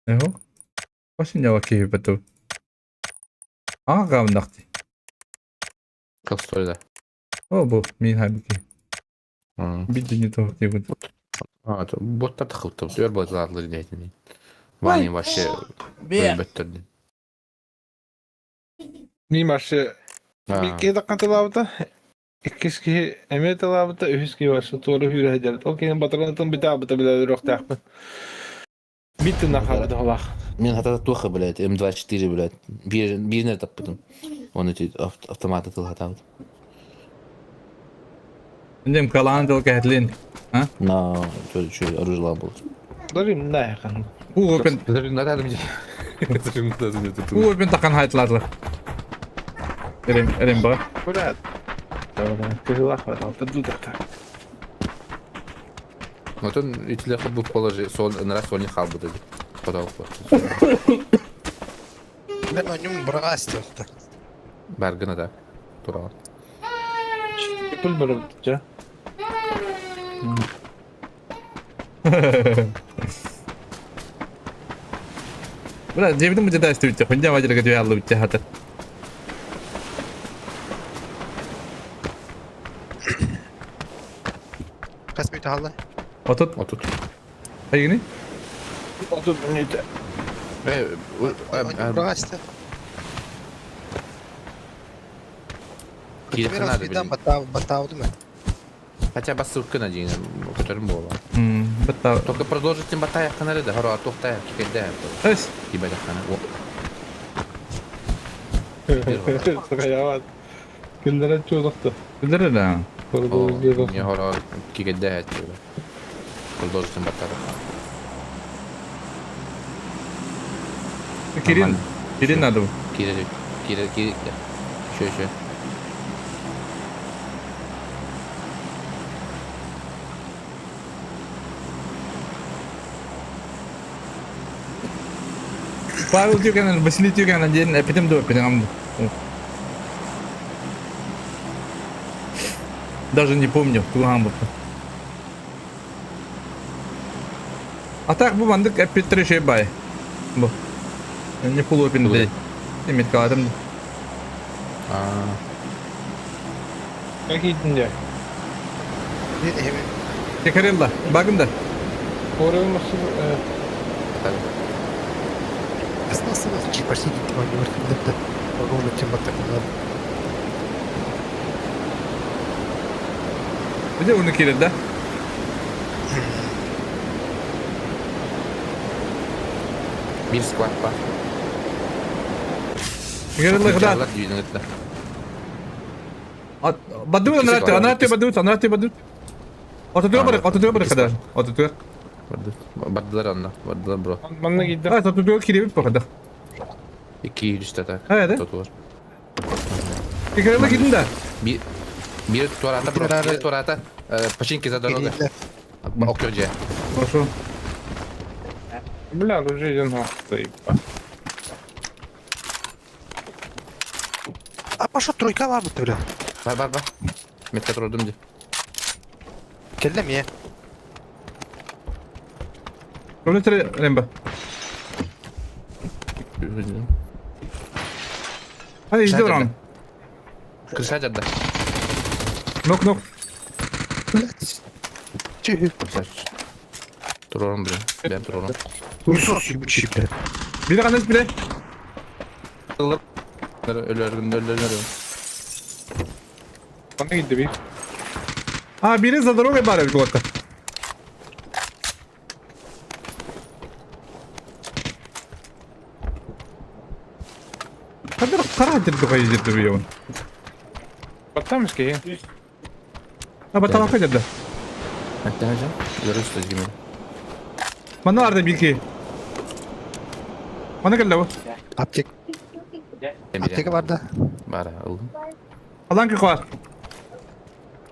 Эхо. Башын ява кейі біту. Анкабындақти. Как story да. О, бу, мен хайбики. Бидди не то, не будет. А, это боттар такылты. Өр ботларлы дейтин. Вани вообще бөттөрдү. Ми машы Бикки таккан тылабыта. Иккис киһи эмиэ тылаабыта, үһүс киһи барса туора хүүрэ сылдьар. Ол киһини батаранатын бүтэ билэр үрэхтээхпин. Биттин ахабыта холах. Мен хата туха, блядь, М24, блядь. Бир бирне таппытым. Он эти автоматы тыл хатабыт. Индем калаан тыл кэтлин. А? На, что, что, оружие был. Дарим нахрен. Уопен. Уопен такан хайтлатлы. Эрем, эрем ба. Блядь. Кыһылах бар, алта дудата. Вот он итиле хабы положи, сон на раз он не хабы дали. Потом. Мен онюм брастер. Баргына да. Тура. Пул бар жа. Бля, дьиэбитин бу дьэ истибиттэ, хүндэ мадьырга түһэ аллыбыт хата. Хас мүнүүтэ хаалла? 30. 30. Айгыны? 30 мүнүүтэ. Быраҕаста. Киирэ надо блин. Баттаабытым ээ. Хотя бассылкы на день, которым было. Баттаа. Только продолжить тем батая канары да, хоро тухтая кикерде. Эс. Ебать хана. Сахаяват. Күнлere чуолахта. Күнлere да. Не хоро кикерде. Продолжить тем батая. Кирин. Кирин надо. Кирин, Кирин, Кирин. Еще, еще. Павел Тюканан, Василий Тюканан диэн эпитим дуо эпитим Даже не помню, туган буппа. А так бу мандык эппиттери шей бай. Бу. Не полуопин дей. Эмит каладым. Как идинде? Текарелла, багында. Где он кирил, да? Бир склад бар. Кирилл куда? Бадуют, анаты бадуют, анаты бадуют. Ототуя барык, ототуя барык када. Ототуя. Бардылар анна, бардылар бро. Манна кидде. А, ототуя кирибит покада. Ики жүз так. А, да? Тотулар. Кирилл кидин да. Бир туарата бро, бир туарата. Починки за дорогой. Окёже. Хорошо. Бля, уже иден стоит. А пошел тройка бар бу бля. Бар бар бар. Метка турдум ди. Келдем я. Километр ремба. Hadi izle oran. Kırsa cadda. Нок нок. Блять. Чего? Турорум бре. Ben турорум. Урсос ебучий, блядь. Biri kanız bile. Ölür ölür ölür. Bana gitti bir. А, biri за дорогой бар горка. Қадыр қара дерді қай жерді бүйеуін. Баттамыз ки. А, баталаққа жерді. Әттен ажан. Görürüz gibi. Мана арды билки. Мана келді бұл. Аптек. Аптека бар да. Бар, aldım. Алан қуар.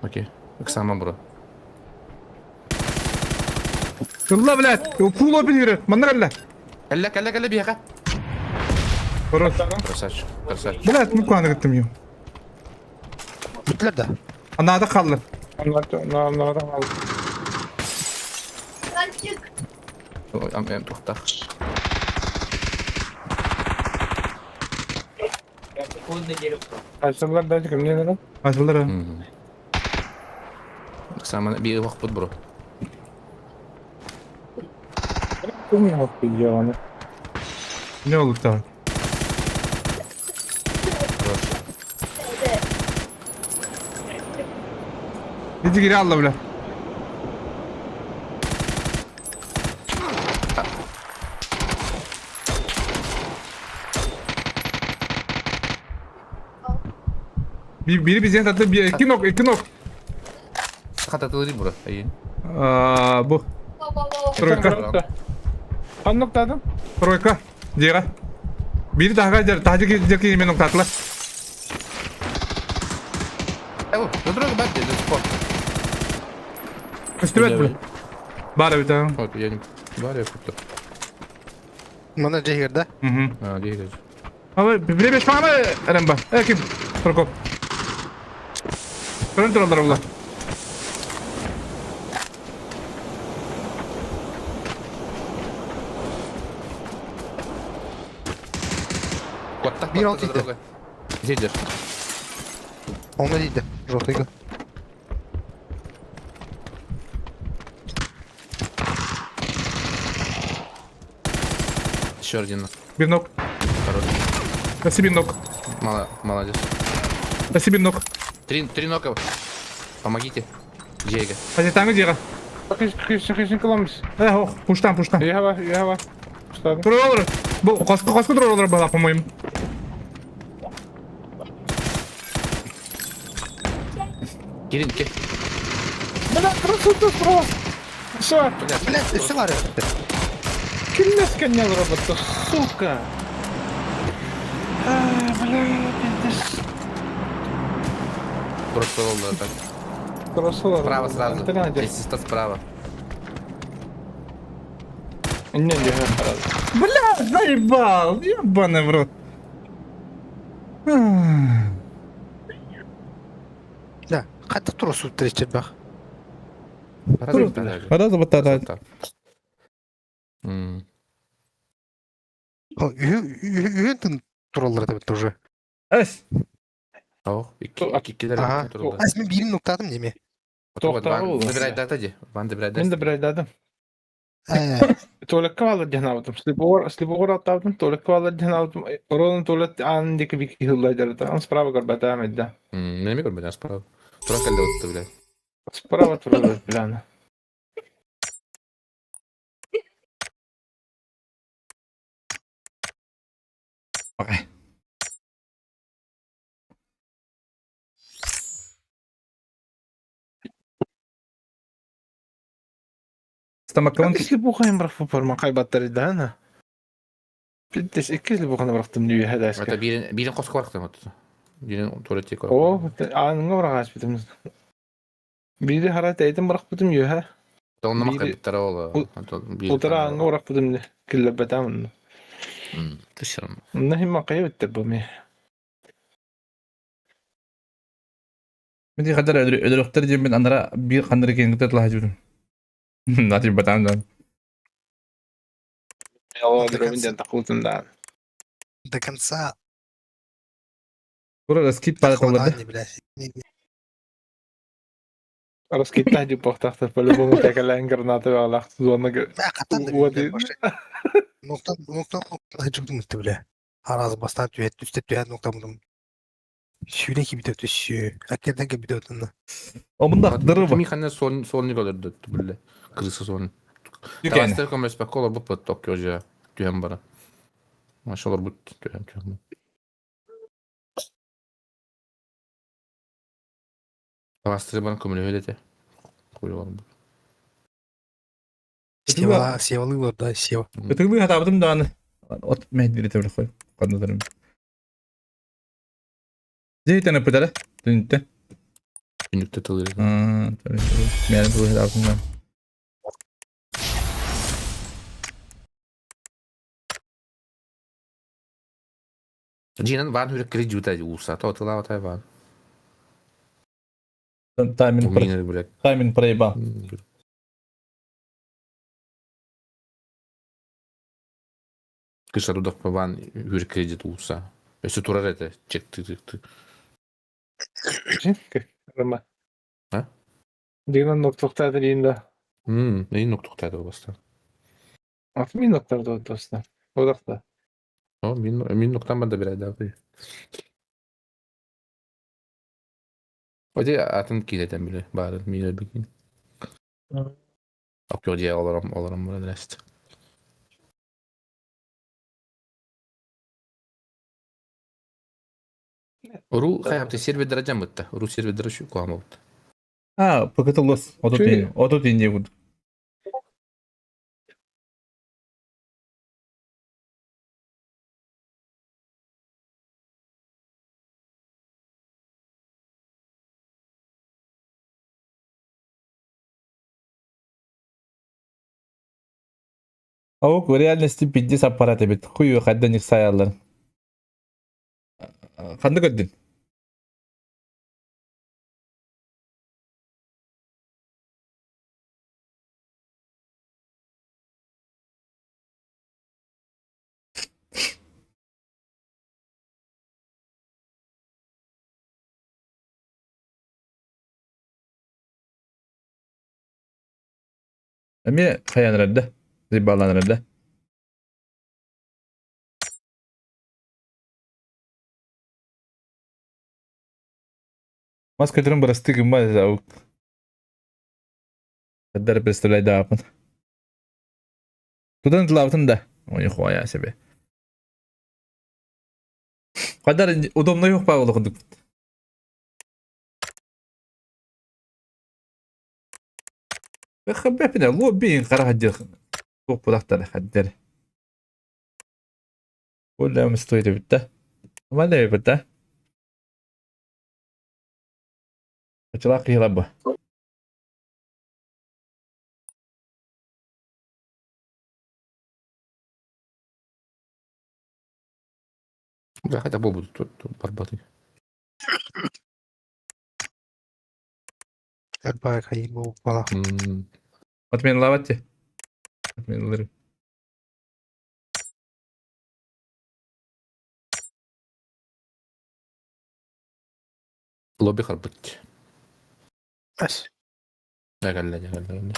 Окей. Ыксама бро. Тылла, блядь. Куло білгірі. Мана келді. Кәллә, кәллә, кәллә бияға. Хорош. Красавчик, красавчик. Блядь, ну қуаны кеттім ю. Бүтлер да. Анада қалды. Анада қалды. Тоқтақ. Açıldılar da çıkım ne lan? Açıldılar. Ыксама bir вақыт бро. Кім не алып Не oldu daha? Bizi geri aldı bile. Bir, biri bizi attı, bir iki nok, iki nok. Хататылы бро. Ай. Aa, bu. Тройка. Анныктадым. Тройка. Дига. Biri daha gelir, daha gelir мен noktатла. Эу, дорога бар деді, спорт. Үстібет бұл. Бар бит. Вот, я не бар я кутта. Мана жегер да. Мгм. А, дегер. Ама бире беш мама ремба. Э ким? Прокоп. Көрін тұралар олар. Баттах Бир баттах алты дорога. Сидер. Онно дейді. Жотыйга. Еще один. Бинок. Хорош. Спасибо, нок. Мало, молодец. Спасибо, нок. Три, три нока. Помогите. Диего. Хазитаңы диға. Кыш кыламыз. Э, ох, пуштан, пуштан. Ява, ява. Штады. Туралар. Бұл қосқы қосқы туралар бала, по-моему. Кирин, кел. Бля, красота справа. Все, Блядь, все бар. килмес коня робота, сука. А, бля, пиздец. Просто роллер так. Красота. Справа сразу. Антенна Если справа. Не, не, не. Бля, заебал. Ебаный в рот. Бля, қайта тура суып бақ. Раз вот это. М. Үйін түн туралар деп уже. Эс. Ох, икки Ага. Аз мен бірін ноктадым неме. Забирай дата ди. Ван забирай Мен дата. де бір айдадым. Ә, Туалетке алыр ден алдым. Слепогор аттабдым, туалетке алыр ден алдым. Оронун туалет анын деки бики хыллайдарды. Ан справа көрбәтәм эдде. Неме көрбөдөн справа. Тура келди отты, блядь. Справа туралар биланы. Окей. Стамакон. Слепухайым бірақ фупарман кайбаттар эдде ана. Пиздец, икки слепуханы бырактым нүйе Это хәдәскә. бирин бирин коско барактым отты. Бирин туалетте көрөп. О, аныңга бырак ачпытым. Бири харат әйтим бырак бутум юһә. Онна Бири- макка биттер ол. Утара аңга бырак бутум киллеп бетәм. Тышырым. Нахим кайып бу ми. Мен қадар өдөрөктөр жем мен анара бир кандыр экенин күтөт лаһа жүрдүм. Натип батам да. Алла тақылтым да. До конца. Тура скип пара толарды. Хватание, блядь. Раскиттah дип бохтахта по-любому тәкәлән граната алах зона. Бля, қаттан да Вот бля, и- вообще. Ноктан, ноктан, ноктан жүрдім үсті, бля. Араз бастан түйет, үсті түйет ноктан бұдым. Сүйре ки бітөтті сүйе. Әкерден ке бітөтті. Омында дыры Михане сон сон көрдү биле. Крыса сон. Дүкен. Тавастер көмөс бак олар бу Токио же түйен бара. Машалар бут түйен түйен. Тавастер бара көмөлө өдете. Куйлар бу. Сева, севалы да, сева. Өтүгү хатабытым дааны. От мәһдири төбүл кой. Кандырым. Жейтен өпөдөрө. Түнүттө. Түнүктө тылыр. Мен бу хатабытым да. Жинан ван хүрек кири жута уса. То тыла отай ван. Таймин про Уминер блядь. таймин проебал. Кыша дудак ван хүрек кири уса. Өсө турар эте. Чек ты ты ты. Рама. А? Дигән ноктоктар инде. Мм, ин ноктоктар баста. Ат мин ноктар достар. Одакта. О, мин мин ноктан банда бир айда. Оде атын килетен биле бары мин бикин. Окей, дия оларым оларым бар рест. Ру хайапты сервердер жамытта. Ру сервердер шу куамабыт. А, ПКТ лос. Отут отут инде буд. Аук в реальности пиздец аппарат эбит. Хую хаддан их саялар. Ханды көрдүн? Эмиэ хайаан эрэрдэ? Зибалаан эрэрдэ. Мас көтөрүн бырастыы гымма зовут. Эдэр представляйдаапын. Тутан тылаабытын да. Ой, хуая себе. Кадар удобно yok баа курдук. Бэппинэ лоббиин хара хаддыр туох будахтар хаддер. Улам стоит битта. Мана битта. Ачылаах киһилабба. Да, хотя бы тут барбаты. Элбэҕи хайыы буолбала. Отменлавать. Отменлары. Лобби харбыт. Эс. Дьэ кэллэ, дьэ кэллэ, кэллэ.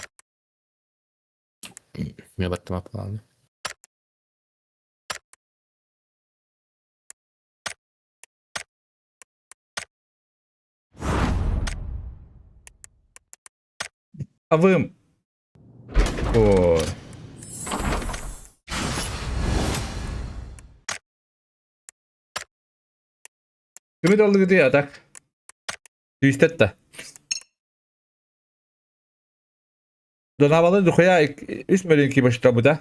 Мен баттым аппалааны. Авым. Ой. Кими доллугутуй а так? Сүүстэт да. Донабалы духуя үс мөлүн кибаштабыта.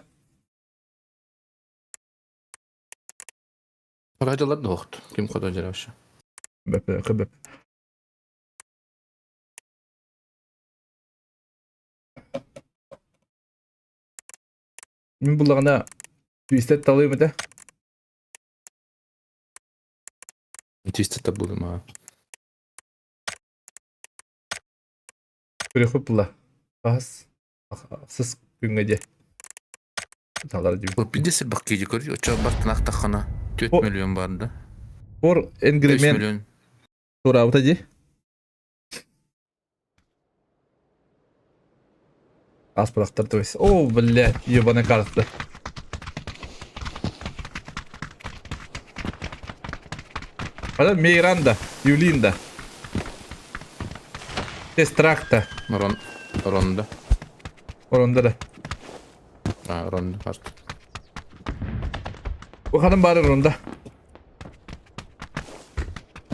Радиолар да охт. Ким ходо вообще. Бөп, бөп. Мин буллаҕына сүүстэт талыым этэ. Чисто буду ма. Көрөхүп була. Ас сыс күҥҥэ дьэ. Талар дии. Ол пиздец баккиди көрү. Очо бартын ахтаххана 4 миллион бар да. Фор 3 энгримен миллион. тураабыта дии. Аспырахтар то есть. О, блядь, ебаная карта. Ада Мейранда, Юлинда. Тестракта. Рон Ронда. Оронда да. А, Ронда карта. Уханым бары Ронда.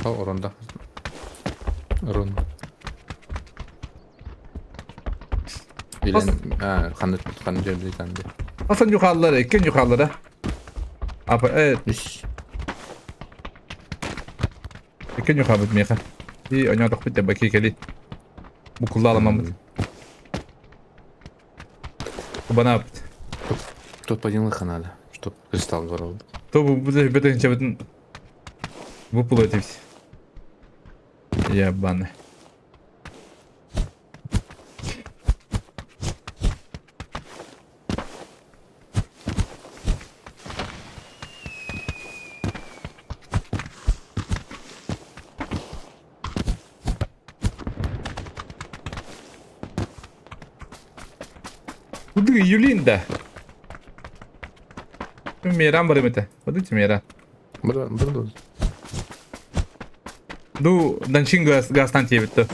О, Ронда. Ронда. Билен, а, ханны ханны жер Асан юхаллары, иккен юхаллары. Апа, э, Үс. иккен юхабыт меха. И онятох бит баки кели. Букулла аламамыт. Кубана Тут один лыха надо, чтоб кристалл горел. То бу бу бу бу пулативс. Ебаны. Куды Юлинда? Мейран бар эмите. Куды Мейран? Бір бір Ду данчин газ газтан тиебитті.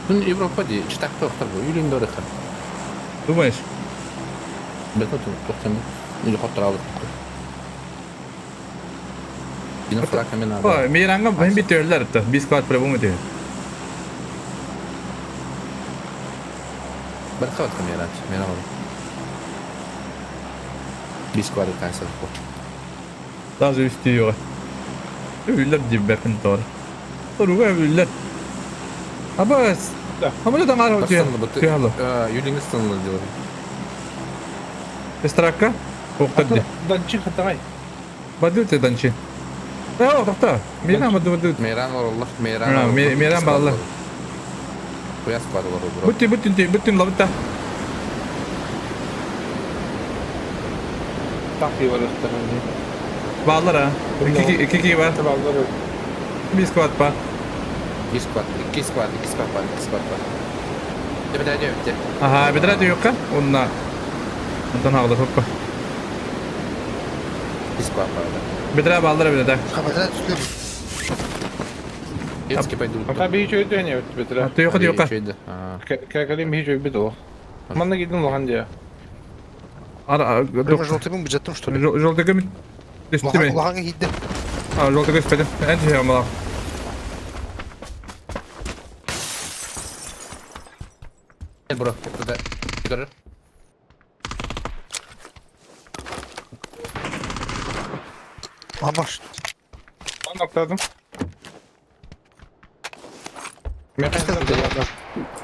Ну, Европа ди, читак тоқтар бұл, үйліңді орықа. Думаешь? Бәті тоқтам, или қоттар алып. Бина фраками надо. О, Мейранга бен битерлер ті. Бис квад пребум ити. Бір қабат камера, мен алып. Бис квадрат кайсы бұл. Даже үсті yok. Үллер дип бәпін тор. Торуга үллер. Аба, Хамыля да мар түйалы. Юлиңді станлы делали. Эстракка? Оқтар Данчи хатагай. Бадылты данчи. Э, тоқта. Мейран бады бады. Мейран бар Аллах, Мейран. Мейран бар Аллах. Куяс бар Аллах. Бүтін бүтін бүтін лабытта. Так и бар өстәрәне. Баллар а. Iki iki бар. Баллар. Bir squad ба. Икки склад, икки склад, икки склад бар, икки склад бар. Эбэтэ диэбитте. Аха, бедра түйөккө. Онна. Онтон хаалда хоппа. Икки склад бар да. Бедра баллар эбит да. Хабара түстүм. Детский пойду. Ата биһи чөйдө не битре. Түйөккө түйөккө. Кәкәлим биһи чөйбүт ол. Манна кидин улахан дия. Ара, Прямо желтый бюджеттым, что ли? Желтый көмүт. Түстү Улахан киирдэ. А, желтый көспөтүм. Эн түһэ мала. Бро, это Игорь. Абаш. Ноктадым.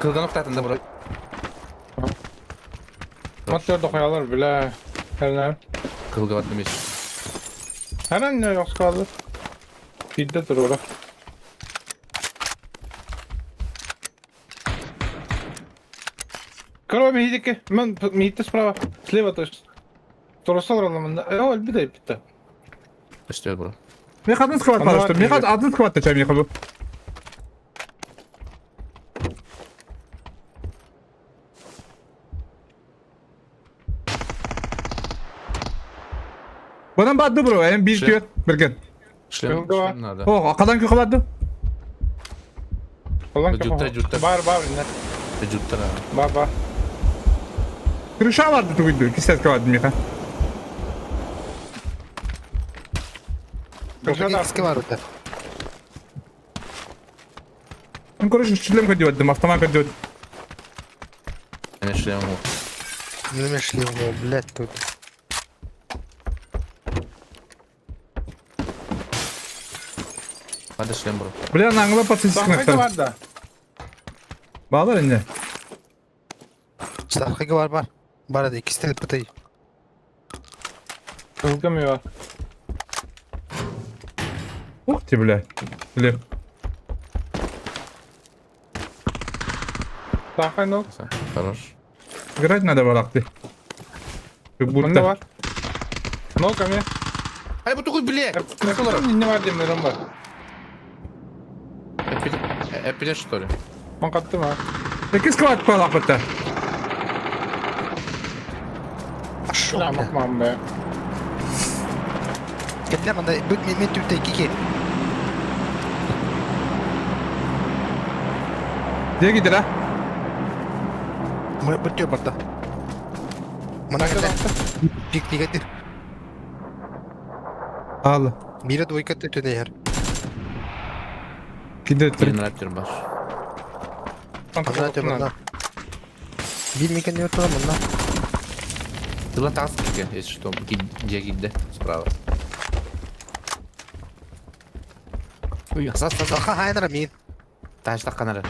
Кылган октатын да бро. Матчар дохуялар бля. Хәрнәм. Кылган демеш. Хәрнәм не yok kaldı. Bidde dur ora. Короче, мидики. Мен мидте справа. Слева то есть. Турасал ралламында. Э, ол биде битте. Өстел бро. Мен хатын склад бар что. Мен хатын склад та чамия хабы. Bundan baddı bro, hem bir tüyet birgen. Шлем, шлем надо. О, кадан күй кабадды? Жуттар, жуттар. Бар, бар, Жуттар. Бар, бар. Крыша барды тугуйду, кисет кабадды миха. Крыша бар өтө. Мен короче шлем көдү автомат көдү. Мен шлем го. Неме шлем го, блядь, тут. Надо шлем бро. Бля, аңла пацан бар да. Bağlar indi. Саркыга бар бар. Бар эди, иккисте бытый. Кылгам Ух ты, бля. Бля. Сахай ног. Хорош. Играть надо баракты. Как Мында будто. бар. Ног ко мне. Ай, бу тугуй, блядь. Не бар дейм, бар. Эпиде что ли? Ман каттым а. Эки склад балак бітті. Бля, макмам бе. Кетлер мында бүт мен түптө икки. Де gider ha? Бир түйө барда. Мына кетлер. Пик пик Ал. Бире двойка төтөнө яр. Gider. Генератор бар. Ана тө мында. Бир мекен не өтө мында. Тыла таски, если что, где гидде справа. Ой, сас, сас. Аха хайнара мин. Таш такканары.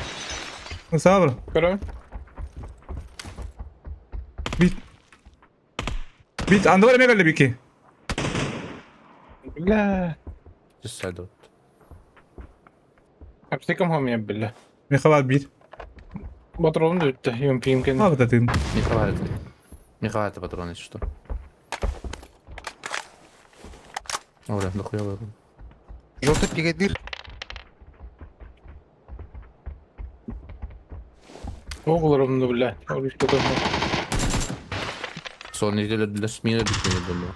Сабыр. Көрөм. Бит. Бит анда бар эме бики. Бля. Түс сайды. Аптекам хом я бля. Миха бар бир. Патроным да бүттү. ЮМП имкен. А, вот это. Миха бар. Миха бар патрон, если что. Оля, дохуя бар. Желтый пигедир. Оғларымды бля. Ол işte көмө. Son неделе смена битмedi думаю.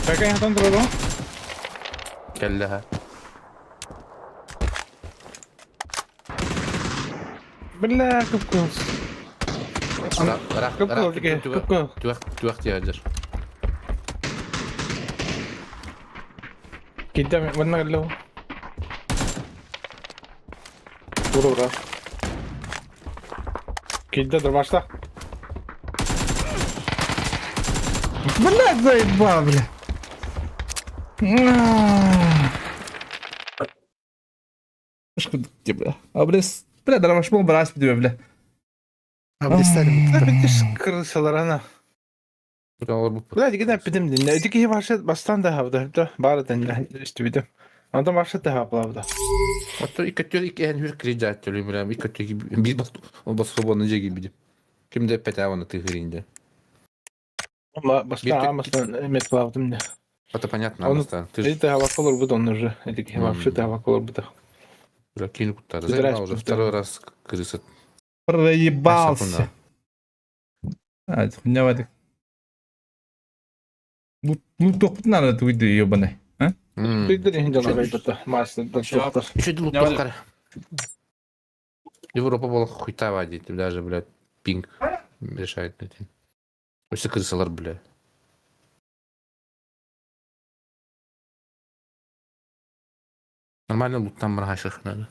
Какая хатан турады? Келлеха. Бля, көп көз. Рақ, Көп рақ, көз, көп көз. Туақ, туақ диядыр. Кидде мына келді. Тура ура. Кидде dur başla. Блядь, заебал, бля. Что бля. А, бля, бля, дровашмол брать тебе, бля. Битиш крысалар ана. Бля, дигән битим динне. Эти башы бастан да хавда. Бары динне işte битим. Онтон башы да хавда. Ото икки икки эн хүр кредит төлөйм билем. Икки бир бас бас свободно жеги бидим. Кимде петаваны тыгыринде. Бастан амастан эмет кылабдым не. Это понятно, Он амастан. Ты Это хава колор буд он уже. Эти вообще хава колор буд. Бля, кини куттары. Заебал уже второй раз крыса. Проебался. А, хуйня вадик. Ну, тохпутун ары туйды ебаный. А? Түйдер иһин дьоно байбыта. Мастердар суохтар. Еще луттохтар. Европа была хуйта водить, даже, блядь, пинг решает на Өссө крысалар, бля. Нормально луттан барахашых надо.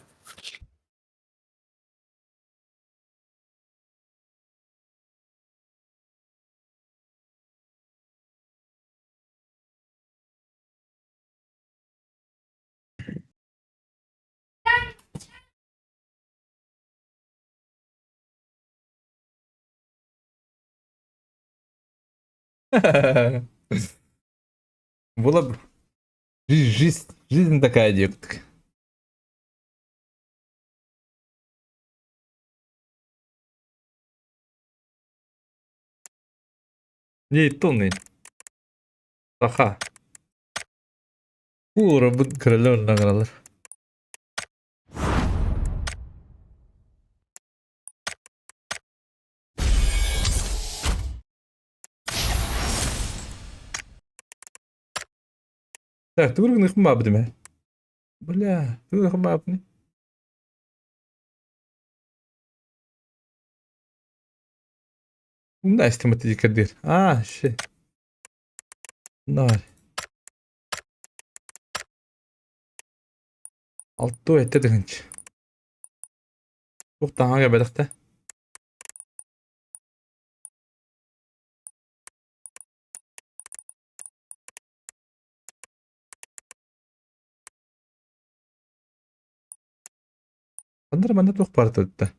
Была бы жизнь, жизнь такая, детка. Не, тонны. Саха. Ура, бут королер награлар. Так, тугу гыныхпын баабыт эмэ. Бля, тугу гыныхпын баабытый? Умна эстимат дикадир. А, щи. Ноль. Алтуу этэ тыһыынча. Туох таҥаһа кэлбэтэх да. Ханна эрэ манна туох баар да.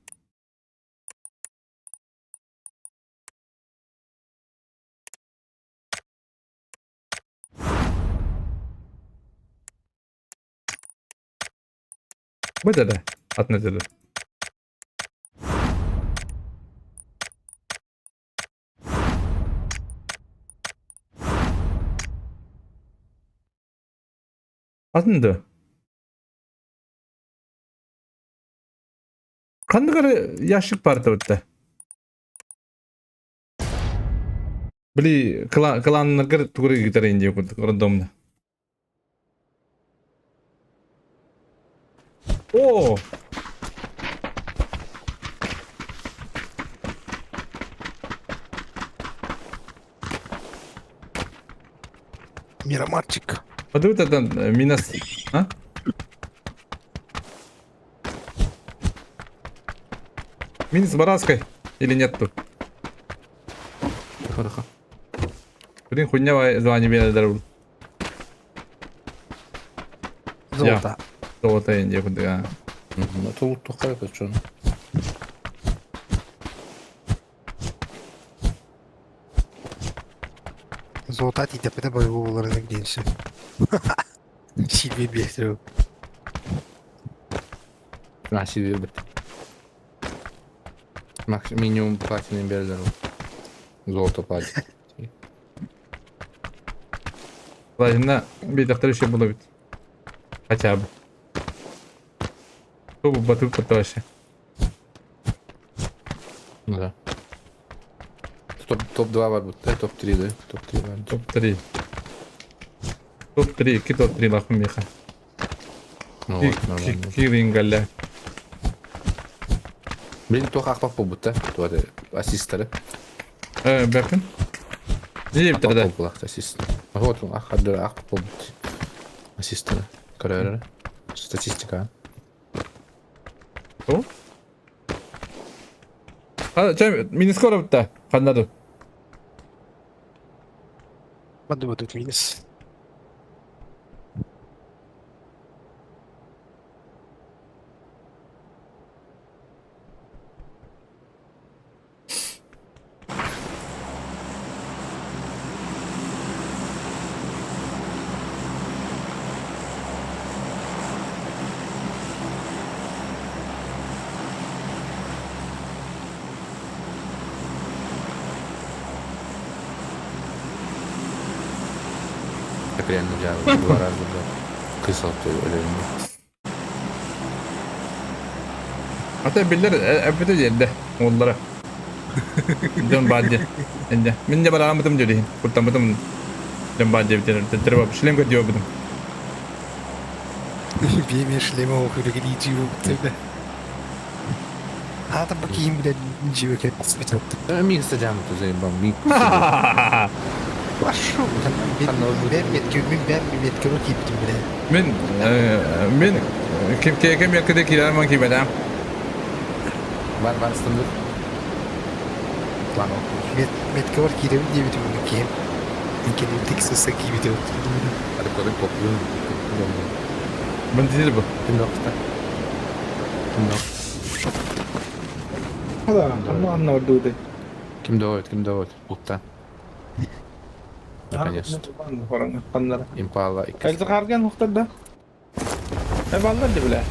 Бу да атын этэ Атын да. Ханнык эрэ ящик баар да. Били кланнаргар тугу ыытар диye курдук роддомна. О! Мирамарчик. Подумай это минус. А? Минус Бараской или нет тут? Тихо, тихо. Блин, хуйня звание меня дарил. Золото. Золото Индия, куда. Ну, это лут это что? Золото тиийдэппитэ боевой буоларын диэн Сильвия биэстэр. На себе бит. Макс минимум платины бердер. Золото платит. Платина бейдахтар еще было ведь. Хотя бы. Кто бы батыл вообще. Ну да. Топ, топ-2 бар будет, да? Топ-3, да? Топ-3 бар. Топ-3. Топ-3, ки топ-3 лахым меха. Ну вот, нормально. Кирингалля. Блин, туох ахпах буолбут да? Туох ассисттары. Бэпин. Не Ахпах тогда. буолбулах ассист. Вот он, ах, ахпах буолбут. Ассисттары. Көрөр. Статистика. О? А, чем, мини скоро да, ханнаду. Баду минус. Так реально делал два раза, да. Кысал ты или. Ата биллэр эппитэ диэрдэ уоллара. Дьон баар диэн. Инде. Мин де барааммытым дьөрүһүн. Куттаммытым дьон баар диэбитин. Төттөрү шлем көрдүө Биэмэ шлема охуйдагы диджи Аата бу киһим билэн дьиэбэ кэлбит. Мин садям заебал. Мин Пошел. Бэм метке, мин бэм метке ру кииптим билэ. Мин мин ким киэкэ миэккэде киирэр киибэтээм. Бар бар станdır. План Метке бар киирэбин диэбитим уну киһим. Иккини тиксесе киибитим. Hadi koyun topluyorum. Мен дизель bu. Kim yoksa? Kim yok? Да, там ордуды. Kim doğut? Kim doğut? Bukta. Наконец-то. Импала. Әлді қарген ұқтырды. Ә балдар деп біле.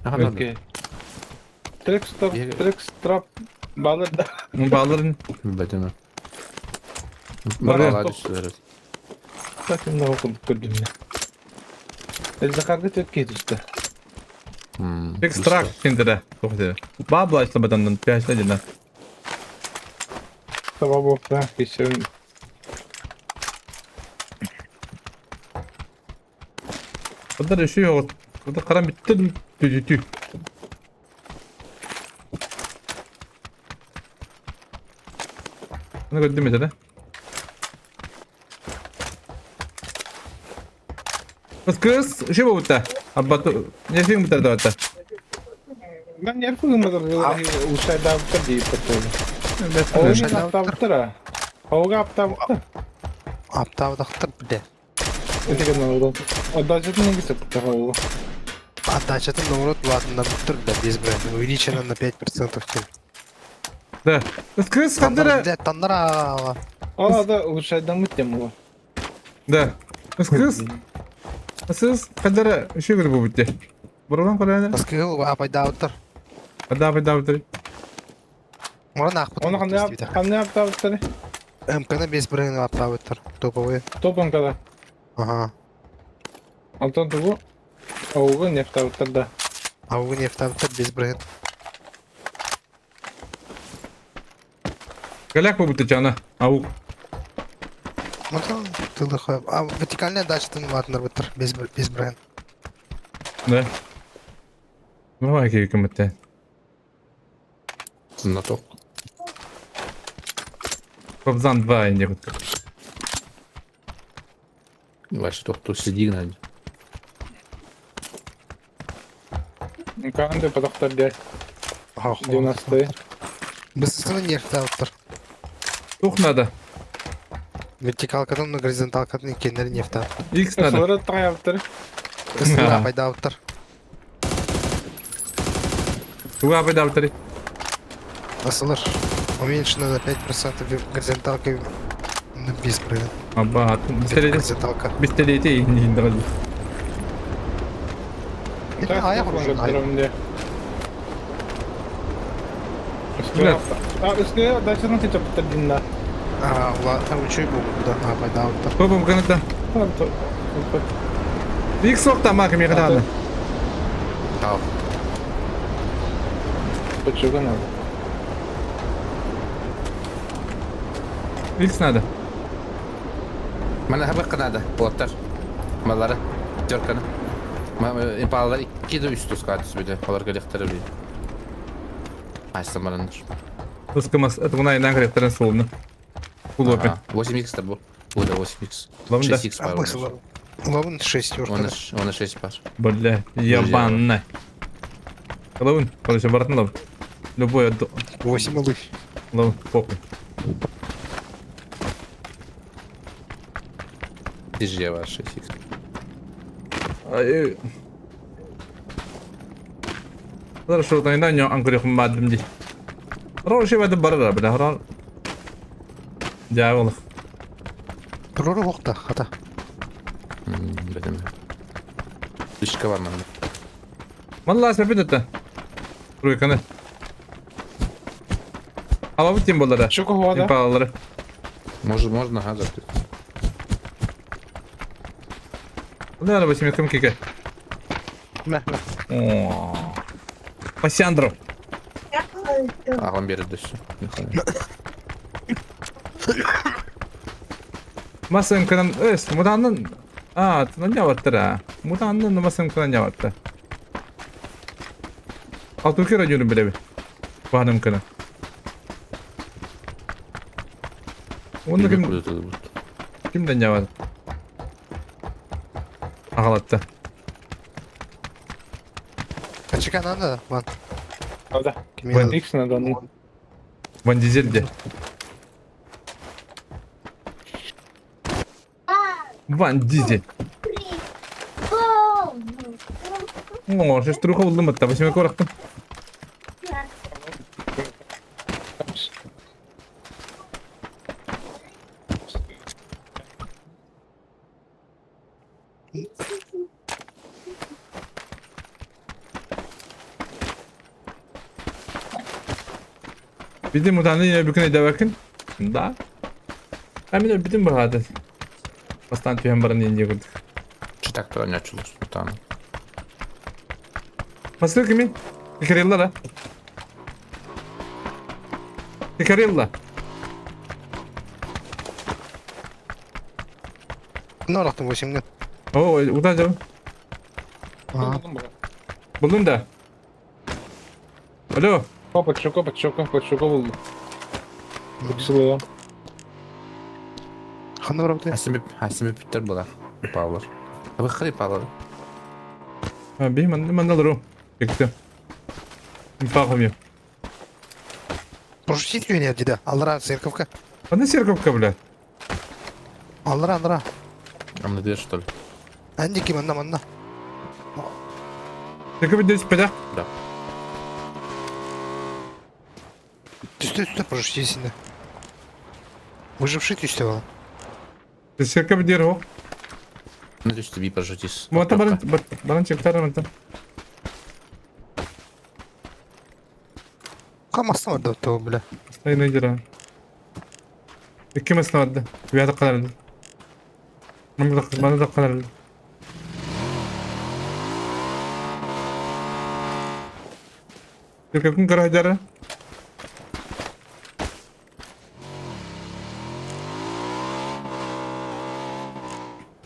Окей. Трек стоп, трек строп балдар да. Балларын. Бәтеме. Импала düştüler. Takımda okuduk gördüm. Әлді қарғы төртке түсті. Экстракт сендері. Тоқтеді. Бабла айтылбадандан пясна дена. Саба бопта кешірім. Бұлар үші yok. Бұлар қарам бітті тү Bunu gördüm mesela. Kız kız şey bu butta. Abba ne film bu tarafta hatta. Ben yer kılmadım. Uşayda apta deyip patladı. Oyun apta apta. Hoga apta apta. Апта адақтыр біле. Өтеген oldu. Отдачатын неге сыпты ол. Отдачатын наоборот ладно буттыр бля без бля. Увеличена на 5% чем. Да. Kız kız kandыра. Бля, таннара. Ала да ушайдан мыттем ол. Да. Kız kız. Kız kandыра şey bu bitti. Buradan koyalım. Баскыл апайда Hadi abi abi. Муран ахпыт. Оны қандай қандай апта апта? МК-на без бренд апта Топовые. Топон када. Ага. Антон тугу. Аугы нефт да. Аугы нефт без бренд. Голяк bu bitti cana. Avuk. Ну там ты А вертикальная дача там ладно без без бренд. Да. Давай hükümette. Знаток. Кобзан 2 инде кутка. Ваше тоқту сидигн надо. Қандай падақтар дей. 90-й. Быстрый нефт автор. Тух надо. Вертикалкадан, но горизонталкадан екенлері нефт автор. X надо. Солар тағай автор. Кысылар апайда автор. Туга апайда автор. Асылыр. Уменьшено на 5% горизонталка на без бренд. Аба, Горизонталка. Пистолете не дорогу. Аяқ ұрып А, үстіне дачадан тетіп бітірдім да. А, ладно, учуй буду, да, апайда автор. Попом каната. X соқта мак ми гаданы. Тау. Почему надо? X надо. Мана хабы надо. Болаттар. Малары. Терканы. Импалалар 2 де 3 туска түсбеді. Олар келектері бей. Айсы марандар. Ускамас, это мына инан керектерин солуну. Кулопе. 8х да бұл. Бұл да 8х. Лабын да. 6х бар. Лабын 6 Оны оны 6 бар. Бля, ебаная. Лабын, короче, братан лабын. Любой 8 малых. Лабын, похуй. Тяжелее бар 6х. Хорошо, тогда не анкурих мадм ди. Хороший в этом барара, бля, харал. Дьявол. Турору оқта, хата. Бәдеме. Дышка бар манда. Малла сәпет это. Руйканы. Ала тем болары. Шуко хуада. Импалары. Может, можно, ага, закрыть. Надо восемь кем кике. Мә, мә. О. Пассиандров. Аҕам биэрэр дөссө. Масыҥканан өс мутааннан аа ньаваттара. Мутааннан масыҥканан ньаватта. Алтуки радиону билэбин. Баһанымкана. Уонна ким ким да ньават. Аҕалатта. Качка надо, Ван. Да. Кими Икс надо. ну. Ван Дизель де. Ван Дизель. О, шестеруха булдум атта. Восьмерка урахтым. Bizim mutanda yine bir gün bakın. Да. А меня бүтүн баҕаатын. Бастаан түһэн баран диэн курдук. Читак оонньооччулар мутааны. Масыл кими? Кикарилла да. Кикарилла. Ne arattın bu şimdi? О, удаа жабын. Булдум да. Алло. Подшока, подшока, подшока булду. Сылыла. Ханна барабыты? Хасими питтер була. Павлар. Выхри Павлар. Би манналару. Кекте. Пахом Прошутить меня деда. Аллара, церковка. Ана церковка, бля. Аллара, аллара. Амна дверь, что ли? Андики, манна, манна. Церковь здесь пэдэ? Да. Түстэ, түстэ, прошутить синде. Выживший түстэ бала. Церковь дер Ну, түстэ би прожитис. Мата баран баран чектар мата. Камастан бар да бля. Айна дера. Икки масна барда. Вята каларды. Мана да каларды. Церковь кара дера.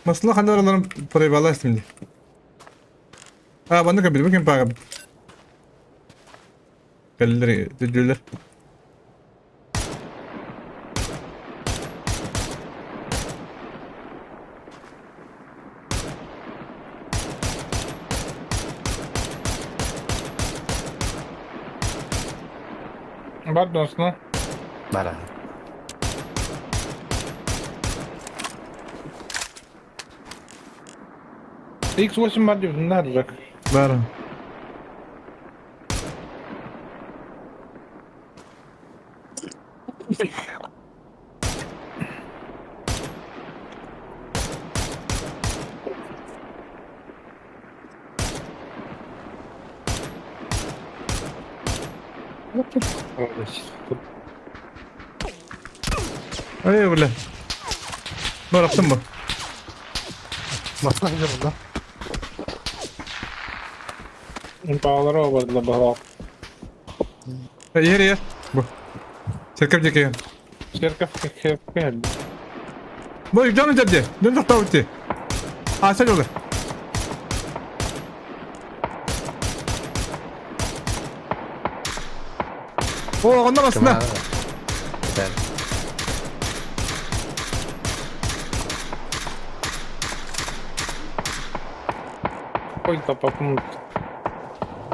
Масла хандараларын проебалась мне. А, банды кабель, выкинь пара. Кэллэр, төдүлэр. Бар досна. Бара. X8 бар деп надо жак. Бара. Ай, бля. Барахтым бу. Масна ханжа да. Павлара бардыла баҕалаах. Ер, ер. Бу. Церковь диэки. Церковь кэп. Бу дьону дьэрдэ. Дьон тохтообут А, сәл олы. О, онно басына. Ой, тапапым.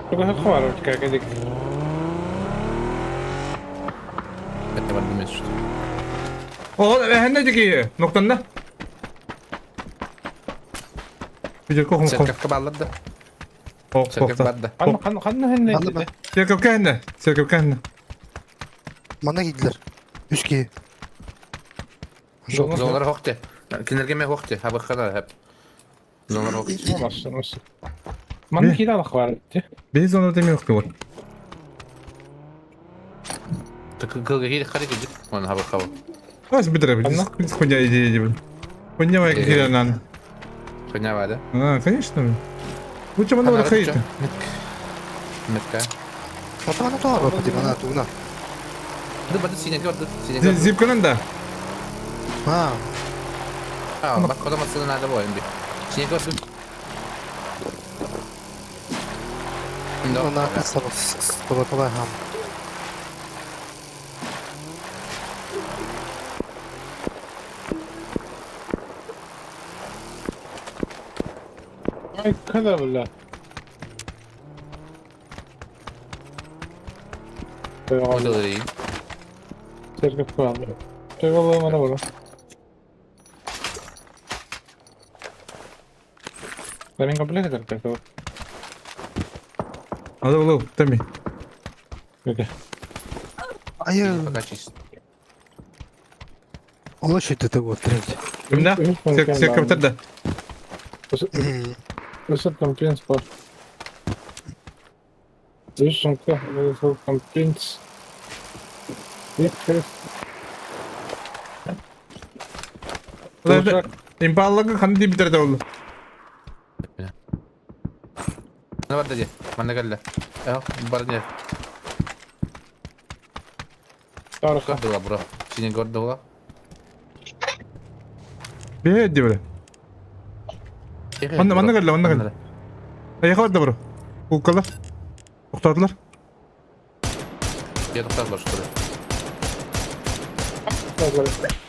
Туга хварып кәкәдек. Это бар демес что. О, әһәнне диэки. Ноктанна. Видер кохум кох. Церковь баллар да. Ох, Церковь кохта. бар да. Хан хан хан хәнне. Алла Церковь кәһәнне. Церковь кәһәнне. Манна кийдилер. Үс киһи. Зоналар хокте. Кинерге ме хокте. Хабы хана хеп. Зоналар хокте. Ман кида хварып. Без оны демей оқты бар. Так кылга кири хари киди. Он хабы хабы. Ас битре, Анна? хуйня идея блин. Хуйня моя кири нан. Хуйня бада. А, конечно. Лучше мана бар хайт. Метка. Отамана тоҕо барбыт мана тууна. Ды барды синеге барды. Синеге барды. Зипканан да. А, А, бак кода масына надо боем би. Синеге барды. она саботала хам. Ай, когда, бля? Orada Церковь калды. Тойголы мана бар. Мен комплект это Hadi oğlum, temi. Окей. Айы, Пока чисто. ол шөйтті вот трend. Кимде? Церковь да. Өсөт компенс бар. Үс сумка, өсөт компенс. Импаллага ханды битерде oldu. Ne var dedi? Manna geldi. Ya, бар не? Тарха. Была бро. Синеге барды була. Бе бре. Манна манна geldi, манна geldi. Аяғы бар да бро. Куккалар. Тоқтадылар. Я тоқтар бар что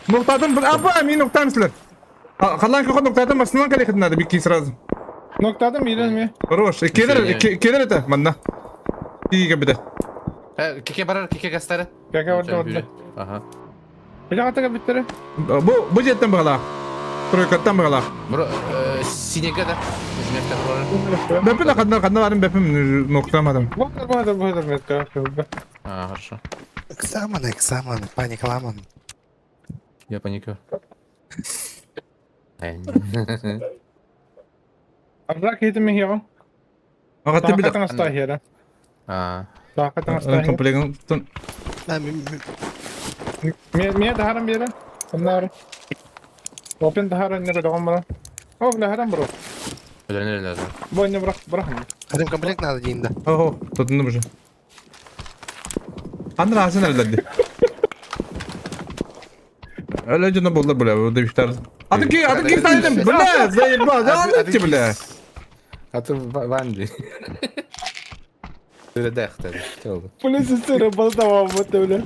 Ноқтадым, бір апа, мен ноқтамын сілер. Қалан көкін ноқтадым, басынан келе надо, бикки сразу. Ноктадым ирене. Хорош. Келер, келер это, манна. Тиге бите. Кеке барар, кеке гастары. Кеке барды барды. Ага. Бile ката биттери. Бу бу жеттен бағала. Тройкаттан бағала. Бро, синеге да. Измекте бро. Бәпін қандар қандар барым бәпім ноқтамадым. Бу бу бу метка. А, хорошо. Экзамен, экзамен, паникаламан. Я паникю. Аржак хитими хио. Ағатты біле. Тақатын астахира. А, Тақатын астахира. Комплектін. Ме дахарам бере. Оннар. Опен дахарам не догон бара. О, бля харам бро. Ölenler lazım. Бу не брах брах. Харим комплект надо дейін да. Охо, tutundum уже. Аныр асын әлдәді. Öyle canı buldu bile, bu demişler. Adı ki, adı ki saydım, bile, zayıf, anlattı bile. Atı Vandi. Öyle de dedi. Oldu. Polis üstüne bal tamam bu öyle.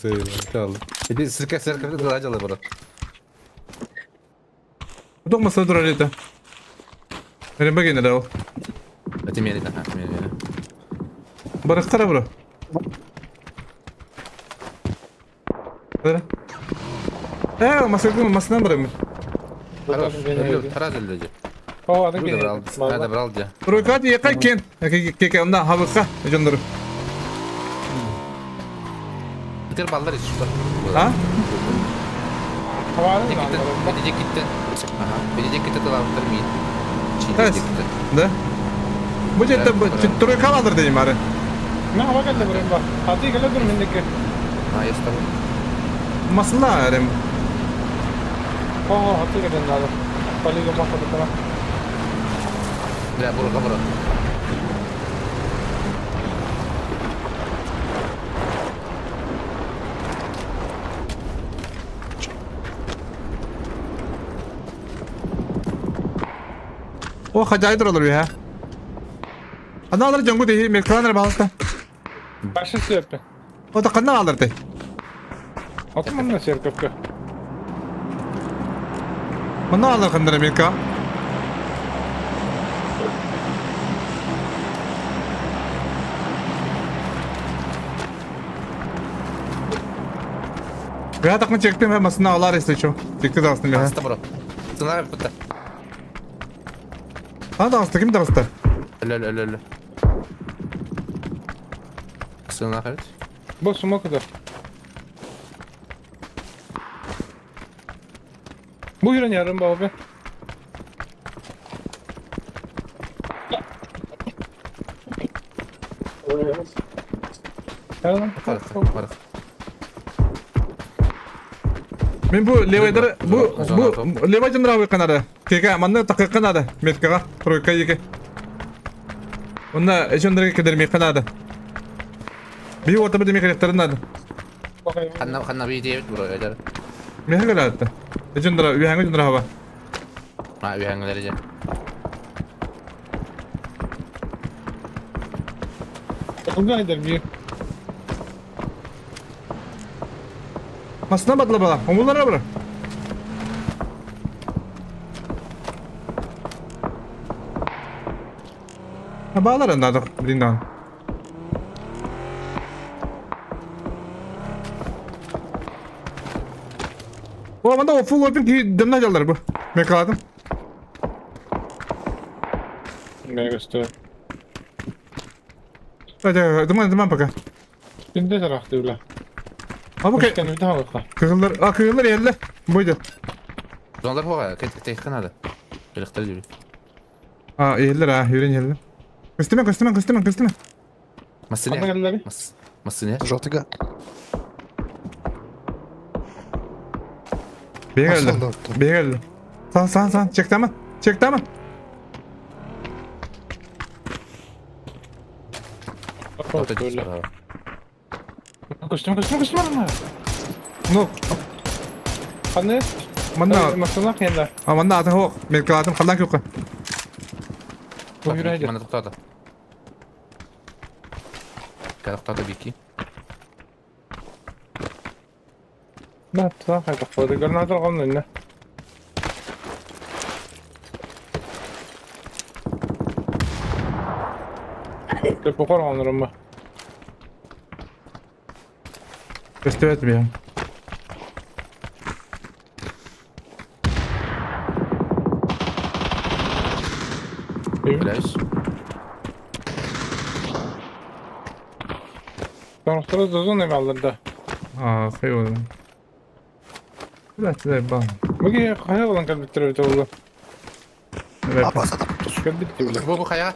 Zayıf, oldu. Bir sirke sirke kılacalı bro. Тоқмаса тұрар еді. Benim bagene de o. Öte miydi ha, miydi. Барақтара бро. Бара. Э, масына масына барам. Тараз элде. О, ады Burada braldı. Hadi braldı. Тройкат якай кен. Кеке онда хабыққа жондыр. Bitir ballar iç şurada. А? Gidecek gitti. Aha. Gidecek gitti talavdır mıyım? Evet. Да. Bu жерде тройка алыр дейм ары. Ne hava geldi buraya bak. Hadi gel dur mindeki. Ha yasta bu. Масына арым. О, hadi gel lazım. Bali gel bak tamam. Бля, buraya buraya. О, хажай olur ya. Ана алыр жонгу дейи, меркаланыр бағыста. Başı sürekli. О да қана алыр дей. Atın bunu serköpke. Мына алыр қандыр мерка. Я так чектим, масына алар если что. Чекти дағыстым я. Аста bro. Сынар bitti. А дағысты, ким дағысты? Öl öl öl öl. Sığınak evet. Bu smoke da. Bu yürün yarın baba. Барах, барах. Мен бу левайдар бу бу левай жандыра канары. Кеке манны такы канады. Меткага тройка еке. Онда жандырга кедермей канады. Би уота бит микрехтерин надо. Ханна ханна би диэбит бро эдэр. Меха кэлээттэ. Эжендра үһәңе жендра хаба. А үһәңеләр дьэ. Кылгайдар бир. Масына бадла бала. Омуллара бара. Баалар надо, блин, да. О, манда о full open ki demna geldiler bu. Ben kaladım. Мен көстө. Hadi, дыман, дыман пока. Күндө тарахты била. А bu Көстөн үтә алыка. Кызыллар, а кызыллар yerler. Buydu. Зоналар хоға, кет надо. Электр диби. А, yerler ha, yürüyün yerler. Көстеме, көстеме, көстеме, көстеме. Масыне. Кандай келдери? Масыне. Жотыга. Бeye geldi. Beye geldi. San san san, çek tamam. Çek tamam. Көстөм, көстөм, көстөм ана. Ну, Кандай? манда, Масына кенде. а манда аты хоқ. Мен каладым, қалдан көкке. Бу yürüydi. Мана тоқтады. Тоқтады бики. Да, туда кайтып койду. Граната алган эле. Деп коргонурумба. Көстебет бия. Билебиз. Тоңтура зозун эме алдырды. А, хай oldu. Biraz da ban. Буги кая болан компьютер бит болду. Evet. Абаса да Компьютер биле. Бу бу хая.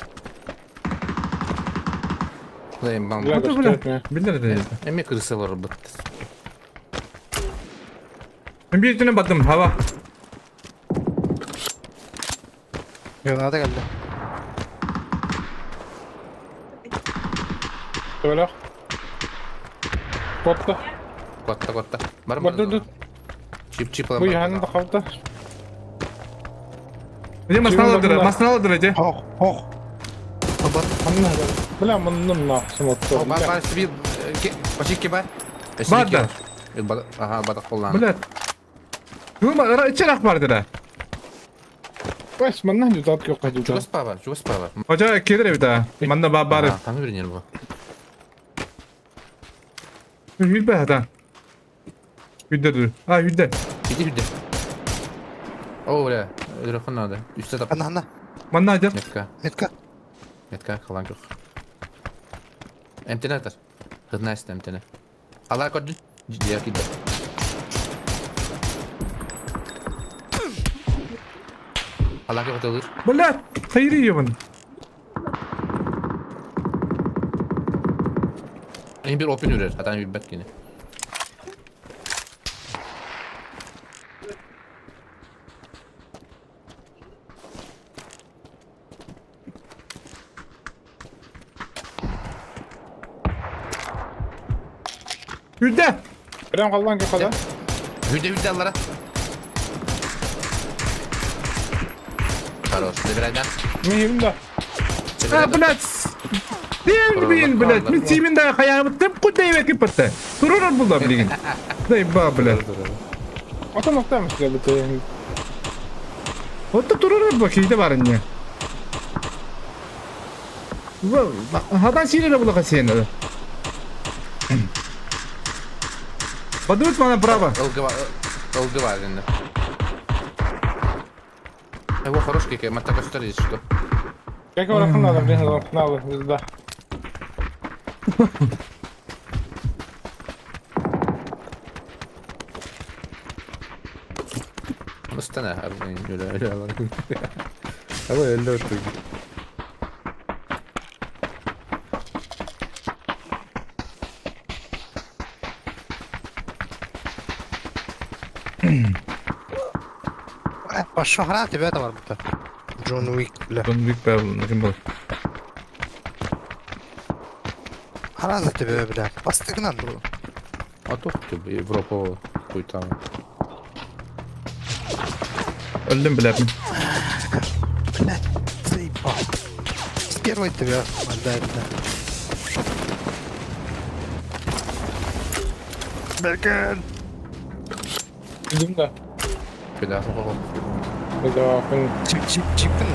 Лайм бам. Бля, Бля, көстөм. Бiller de. Эме кырсалар бит. Ben bir tane battım hava. Granada geldi. Töөлөх. Котта. Котта котта. Бар Бар dur dur. Чип чип Бу яһаны да калды. Где masına aldılar, masına aldılar de. Хох, хох. Абат. Ханна. Бля, муннум на смотр. Бар бар себе почти бар. Бар да. Ага, бадак боллан. Блядь. Durma, içeri vardı da. Баш, манна жутат кök кайтып. Чугас паба, чугас паба. Hoca gelir bir daha. Manda ba bari. Там үйренер бу. Hülbe hatan. Hüdde dur. Ha hüdde. Иди хүдде. О, бля, өлөрөхөн надо. Үстә тап. Ана, ана. Manda acır. Метка, Метка. метка калан көк. Эмтене атар. Хызна эсте эмтене. Алар көрдүн. Жия кидде. Алар көк атылыр. Блядь. Hayır yiyor bunu. Эми бир опин үрер, атан билбет кини. Hüdde. Прям калган кök када. Хүдде хүдде аллара. Хорош, забирай да. Мен да. Ha блядь. Değil bin блядь. Min timin de hayalımı tıpkı deyve kipatte. Durur bulda bilgin. Dey ba блядь. Ата нокта эмес бит. Otta durur bu kiyde var ne. Bu hadan şiire bula kasiyene. Подует мана право. ЛГ ЛГ енді. Его хорош кеке, матта көстөр есть что. Как оракын надо, блин, надо, да. Устана, öyle öyle alan. Ama öyle oturdu. Башы хара тебе это бар будто. Джон Уик, бля. John Wick be kim bu? Араза тебе, бля. Бастыгынан бу. А то ты Европа хуй там. Өлдüm билэбин. Блядь, заебал. С первой тебя отдай, бля. Бэкэн! Билим да. Бля, Да, күн. Чип, чип, чипкин.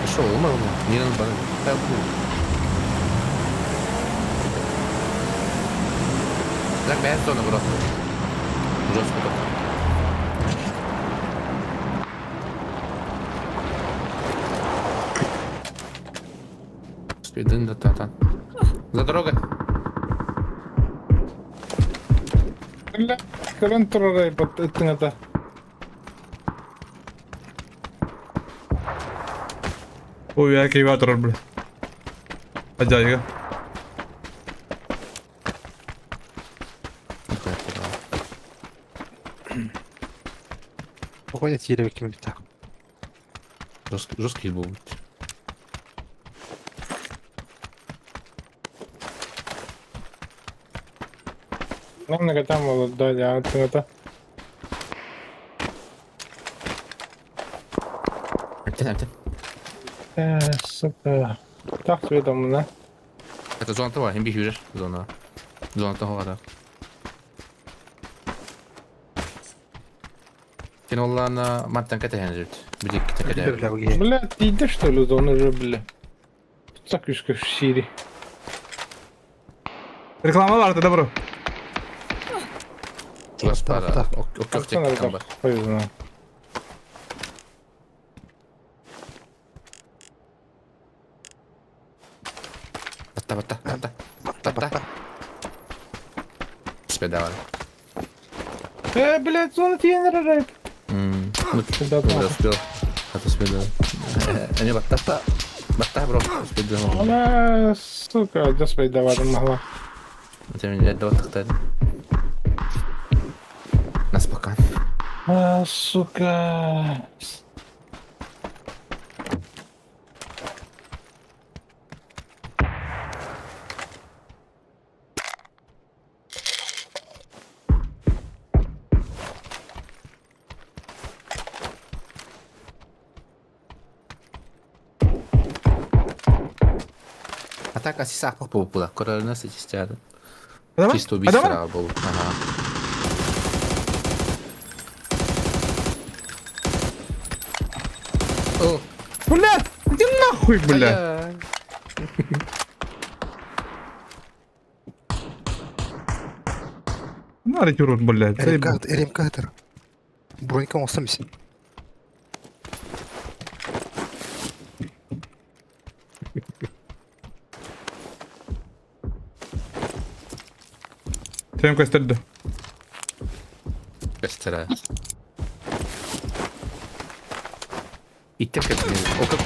Что, умер? Не надо бана. Так, бэйэн зона, бро. Жестко только. Спидын да та За дорогой. Бля, көрөн турар айбат ыттыҥата. Ой, я кива турар, бля. Ажайга. Погодя тире ким-то. Жесткий, жесткий был. Намного там олордо дьэ ыттыҥата. Әптен, әптен. Э, сука. Так светом, Это зона того, имби хюрер. Зона. Зона того, да. Кин оллана маттан кәтәһән жүрт. Бидик кәтәһән. Бля, бля, Бля, тиийдэ что ли зона уже, бля. Tutsak үскө сири. Реклама барды да, бро. Чугас бара. Ок Арсен бар. Хуй знает. Батта, батта, батта. Батта. Спедавали. Э, блядь, зона тиен рарайт. Ну, Да, да, успел. А то спедавали. Не, батта. Батта, бро. Спедавали. Она, сука, да спайдавать могла. Это меня два тахта. Нас пока. А, сука. А так асиса попула. Королина сетистяда. Adama? Чисто убийство Adama? был. Ага. О, Бля, иди нахуй, бля. Надо урод, блядь. Заебал. РМК, РМК, Бронька оңостан Сен көстөрдү. Костера. Иттер как О, как...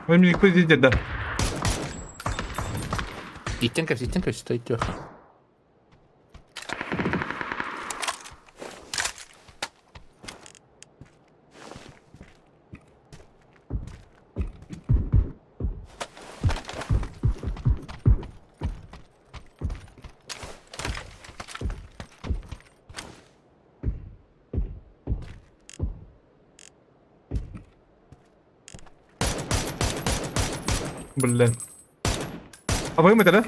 Ой, мне президент, да. Иттен как, иттен как, стоит тёха. Бля. А вы мы да?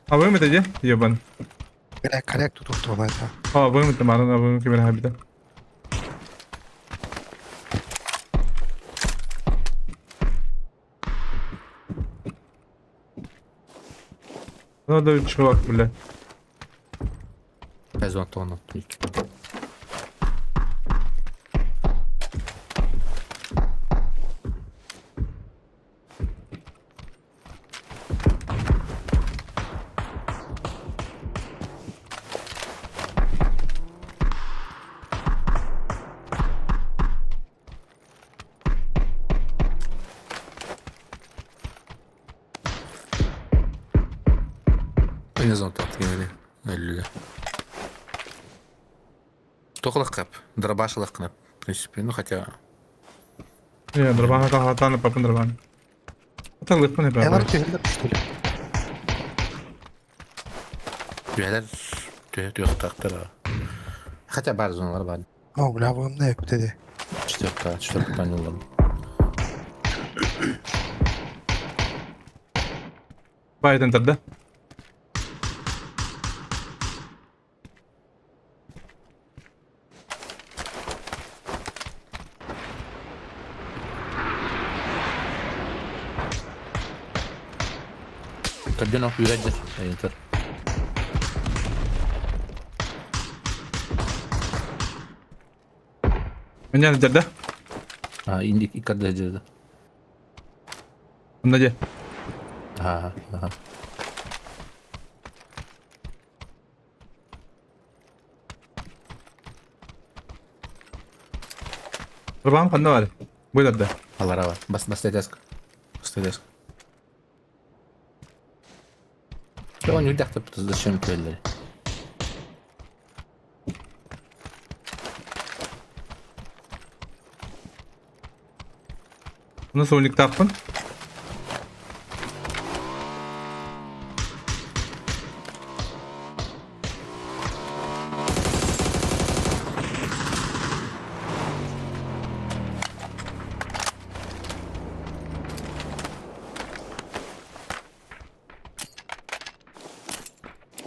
А вы мы где? Ебан. Бля, коряк тут утро, это. А, вы мы там, а вы мы хабита. Надо чувак, бля. Без Антона. Не знаю, так говори. Өллүлэ. Тохлах кап. Дробаш лахкнап. В принципе, ну хотя... Не, дробаха кахатан, папын дробан. Это лыппын Элар эпэ. түһэллэр что ли? Түһэлэр түһэ түөхтаахтар. Хотя бар зоналар бар. О, бля, бу эмне өптеди. Четверка, четверка панеллар. Байтын тұрды. Көрдөн ох үрәдер. Айынтыр. Меня жерде. А, инди иккарда жерде. Мында же. Ага, ага. Дробам қанда бар? Бұйдарды. Алара бар. Бас бас дедеск. Бас дедеск. Он үрдәхтеп зачем төлләр. Бұны соңлик таппын.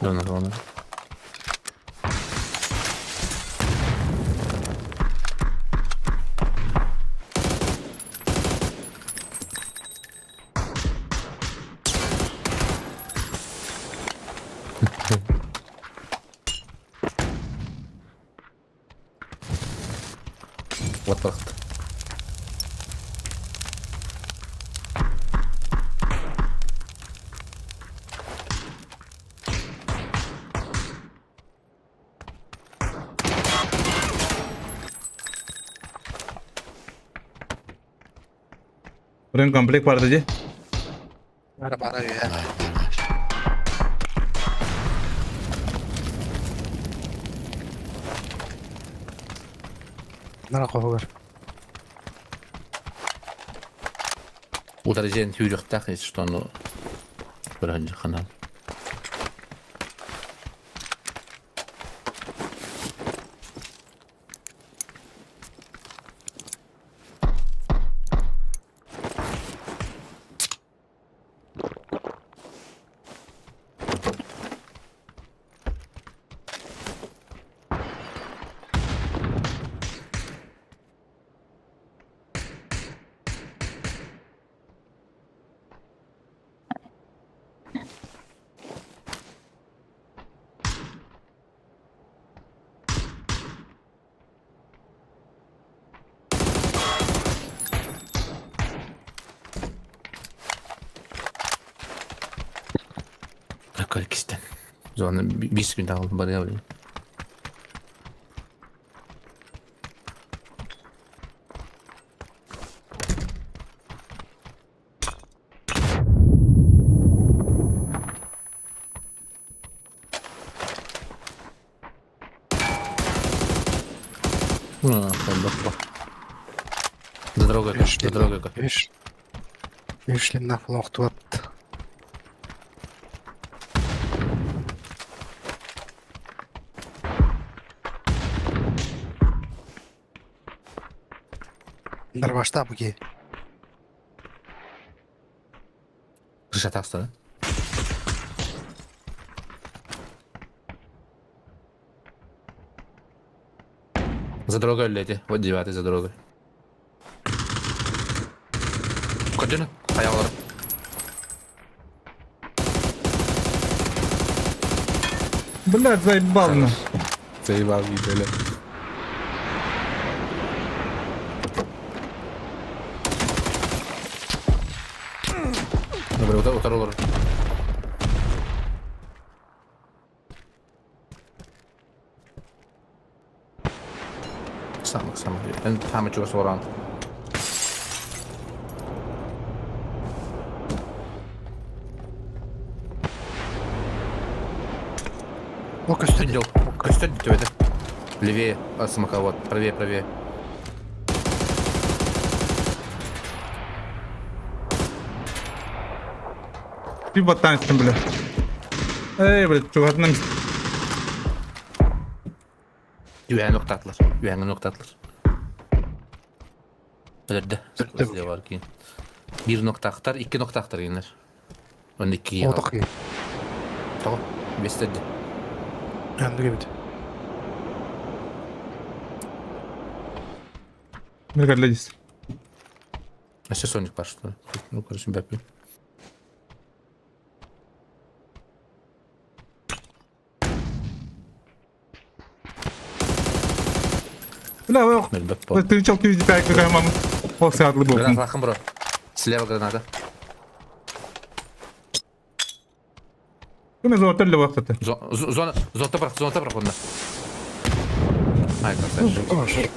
Зона, зона. Вот просто. Buraya komplek vardı же. Бара бара я. Нара қоғыр. Утар жен түйріқтақ, если что, ну, бір ханан. Калькистен. Зона 5 күн тағылды бар я блин. Ну, За дорогой, за дорогой. Үш. Үш лимна флох туат. Дарбашта буки. Крыша таста, да? За дорогой лети. Вот девятый за дорогой. Көрдүн? Аялар. Блядь, заебал на. Заебал, бля. Добре, утар олар. Самых, самых. Эн тамы чугас оран. О, көстөр. Дел. Көстөр төбөтө. Левее, смока, вот, правее, правее. Bir баттан истим бля. Эй, блядь, чугатынан Үөһэ нуктаатылар. Үөһэҥҥэ нуктаатылар. Өлөрдө. Слева бар киин. Биир нуктаахтар, икки нуктаахтар кинилэр. Онно икки Отох киһи. Тоҕо? Биэстэрди. Андык эбит. Мир кэллэ Өссө Соник бар что ли? Ну, короче, бэппин. Бля, ох. Ты чел ты пять какая мама. Ох, сядлы был. Граната лахым, бро. Слева граната. Ким золото ли вахтата? Зона, золото прах, золото прах онна. Ай, красавчик.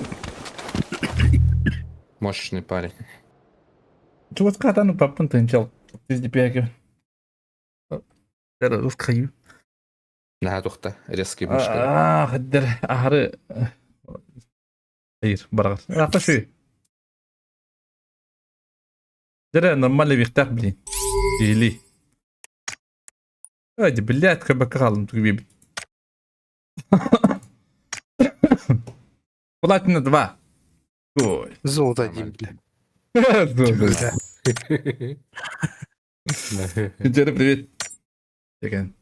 Мощный парень. Чугас катану папын тынчал. Ты пяки. Русский. Наһаа тухта, резкий мышка. Аа, хаддер ахары. Hayır, барар. Ата şu. Дere нормально бихтах, блин. Или. Hadi блядь, кабака kaldım gibi. Платина 2. Ой. Золото один, бля. Бля. Джерри, привет. Деген.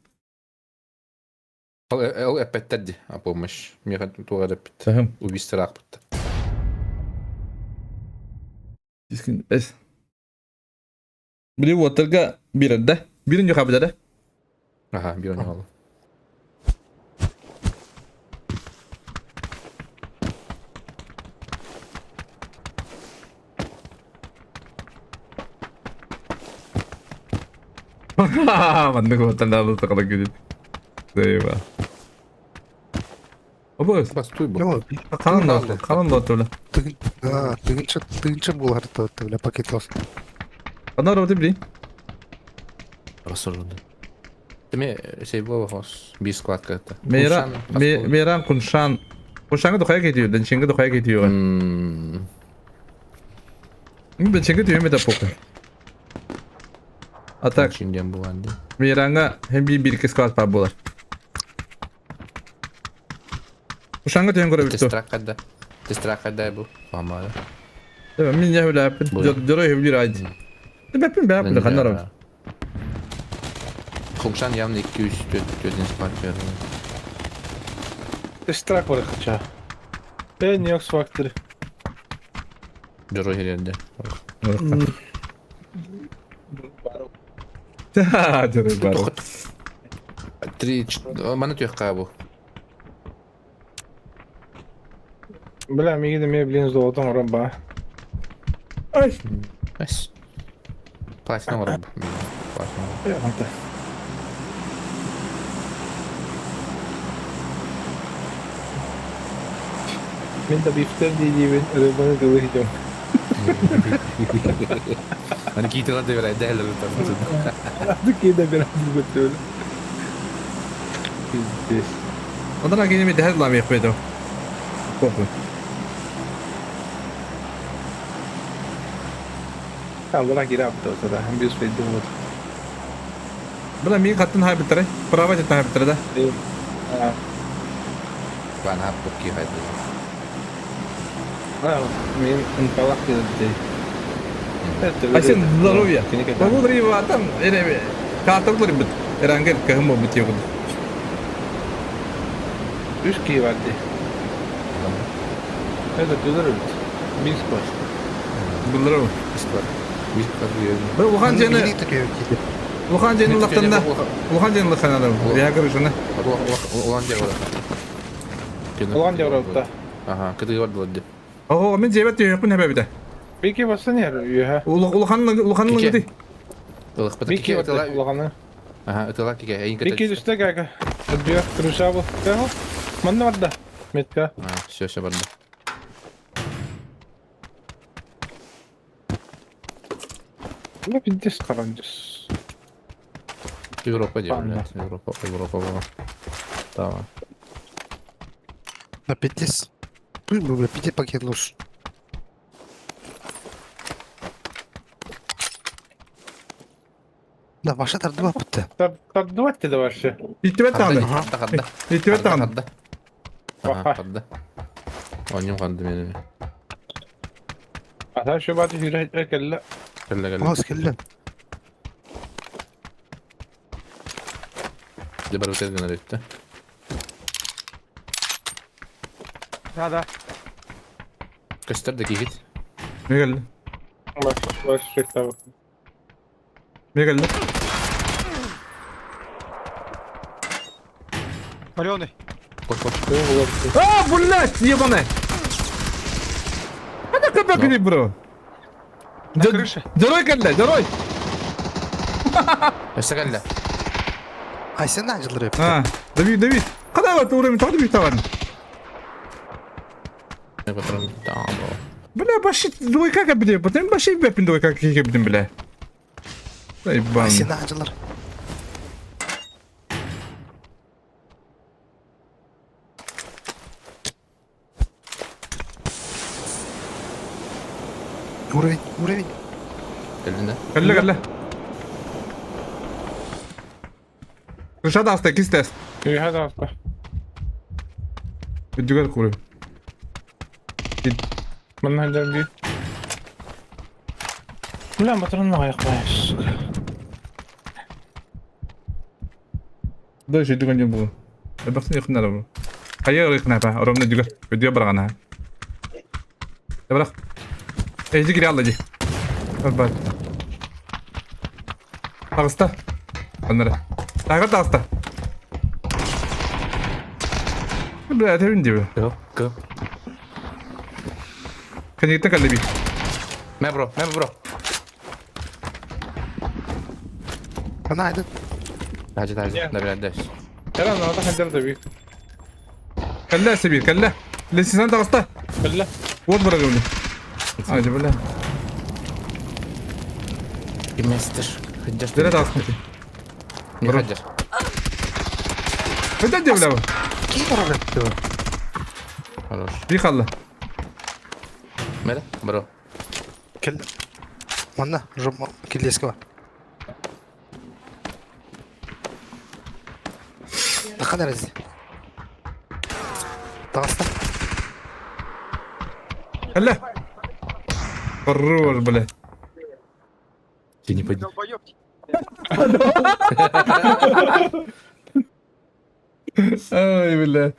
Ол эппэттэр дии, а помощь. Миэхэ туох эрэ эппит. Сахым. Убийство аахпыт. Дискин эс. Били уоттарга биэрэр да? Бирин юхабыда да? Аха, биир оҥоһолу. Маннык уоттардаалы сакала күдүт. Дейба. Обоз. Бастуй бу. Қалын да, қалын да отула. Тыгынча, тыгынча булар бля, пакет лос. Ана роты бли. Расорды. Теме сейбо хос би складка это. Мейран, Мейран Куншан. Куншанга духай кетиyor, Денченге духай кетиyor. Денченге түйеме да пока. А так, Мейранга hem bir bir склад бар болар. Куншанга түйен көрө битти. Тестрак Тестрак кайда бу? Памара. Мин я хүләппин. Дөрөй хүлүр айд. Бәппин бәп ханнар. Куншан явно 2 3 4 склад берди. Тестрак бар хача. Э, New York Factory. Дөрөй херенде. Дөрөй бар. 3 маны түйөк бу. Бля, миги де блин золотом раба. Ай. Эс. Платина раба. Платина. Мен да бифтер дейбин, рыбаны дылы идем. Аны кийтилер де берет, дәлер Аны кейде берет бүт. Пиздец. Ондан кейін мен дәл лам яқпайды. Похуй. Алла кире апты да, без фейде вот. Бля, мен қаттын хайбыттары. Права жеттін хайбыттары да. Бан хап ки хайды. А, мен инпалак деді. А сен здоровье. Благодарю там, или карта благодарю бит. Эрангел кахым бит yok. Үш ки барды. Это түзөр бит. Бис кош. Булдыру. Бис Бу Улхан жени Улхан жени лактанда. Улхан жени лактанда. Я короче, на. Улан жер Улан жер да. Ага, кыды бар булды. Ого, мен жебет йөкпүн хәбәбидә. Бики басан яр юха. Улхан Улхан лыгды. Бики улханы. Ага, ытыла кике. Эйин Бики үстә кәгә. Өдү крыша бу. Кәһ. Манна барда. Метка. А, все, все барда. Ну, пиздец карандис. Европа делает. Европа, Европа была. Tamam. На пятис. Пусть бы, бля, пяти пакет лучше. Да, ваша тардыба бутты. Тардыбат деді вообще. Иттибет Харда, даҕаны. харда, харда. Иттибет Харда, даҕаны. харда. Ага, Баха. харда. Оонньуум ханды мени. Ата şu баты жүрі келді. Кэллэ кэллэ. Мас келле. Дьэ барбыт гынар өттө. Да, да. Көстөр да киһит. Мин кэллэ. Баш шектабы. Мин кэллэ. Паленый. Кот кот. А, блядь, ебаная! Это капец, Ну. бро. На крыше. Дорой кэллэ, дорой! Өссө кэллэ. Айсен ажылыр өптü. А, Давид, Давид. Када вот уровень, тоҕо Давид таван. Патрон там. Бля, баши двойка кабиде, потом баши бепин двойка кибдим, бля. Ебан. Айсен ажылыр. Уровень, уровень. Кэллин да? Кэллэ, кэллэ. Рышат аста, кистес. Үйе да Үдүгэр куру. Мына жерде. Бля, патрон аяқ сука. Да, же дүгэн жем бу. Бахсын якыннар бу. Хайа якынна ба, оромна дүгэр. Өдүгэр баргана. Барак. Эй, жигири алла жи. Бар. Тагыста. Аннара. Тагы тагыста. Бля, это винди. Го, го. Кенектен каллеби. Мэ бро, мэ бро. Ана айдын. Тажы, тажы. Да, бля, дальше. Кэлэн, ата ханжар да бик. Калла сибир, калла. Лесисан тагыста. Бля. Вот барагы. А, бля. Киместер. Хаджар. Дere тагыста. Не хаджар. Это де бля. Ким уровень өптü? Хорош. Би халла. Мэ бро. Кел. Манна, жоп келлеске бар. Тақан әрізі. Тағыста. Калла. Хорош, бля. Ты не пойди. Долбоёб. Ай, бля.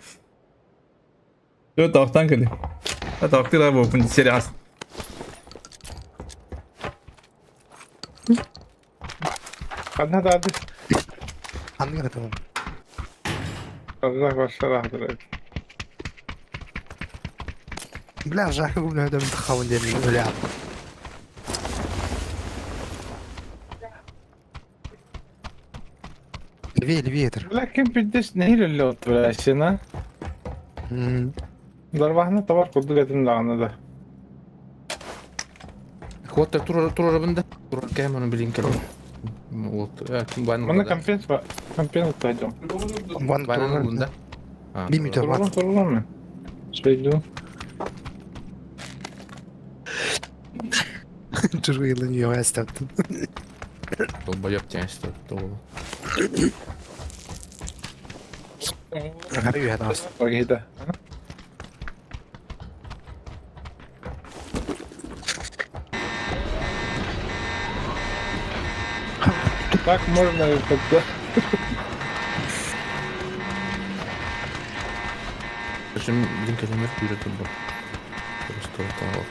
Жо тахтан кели. А тахты да бу пун сериас. Қанна да ады. Анны кетемін. Қазақ башар ағдыр. Бля, жахы бля, өдемін тақауын дедім, бля. Левее, левее это. Бля, кем пиддеш нehir öyle бля, сена. Дарбахна товар курдук этин даганы да. Кот тур тур бында. Тур кем оны билин кел. Вот, ким бан. Мына компенс ба, компенс тайдым. Ван Бан бында. Бимите Турулун, турулун мен. Шейду. Чужой yılın yoğa istedim. Долбоёб тянется. Харю я тағыста. Багида. Так можно и тогда. Причем блин калимер күйрөтүп бу. Просто вот.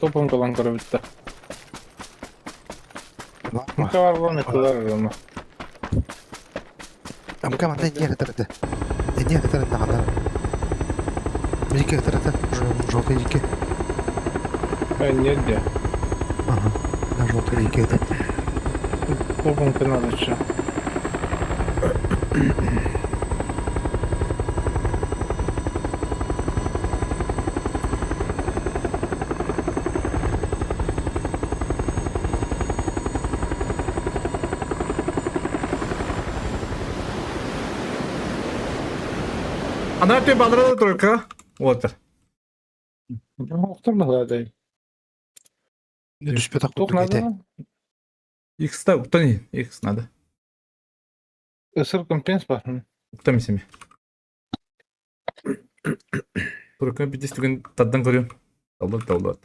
Топом калан көрөбүттэ. Мука бар болан экулар аны. Амка манда не тарады. Не тарады нағандар. Дикий это это желтый дикий. А, нет, где? Ага, на желтый дикий это. Кубанка надо еще. Анаа түн балдырады только. Вот. Охтор баһылаатай. Түспэтэх Туох курдук этэ. надо? X-та уктани. X надо. Ысыр компенс бар. Уктами семи. Только битис түгэн тардан көрүм. Таллар таллар.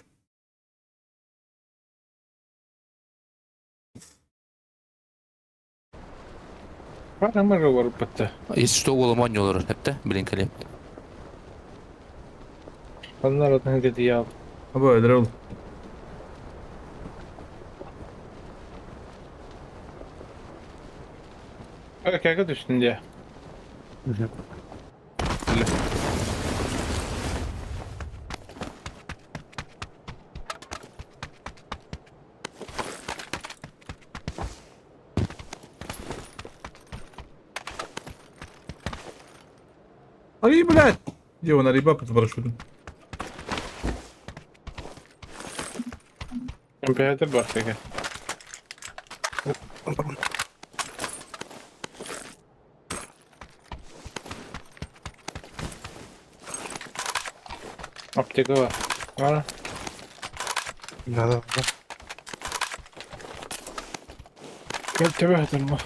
Бары мыры барып бітті. Если что, уолум оонньуулар эптэ, билин кэлиэм. Оннар атын кети ял. Аба өлөр ол. Кәке түстүн де. Ай, блядь! Где он, ариба под парашютом? Компьютер бар кәке. Аптека бар. Ара. Надо. Кел тебе хатырма.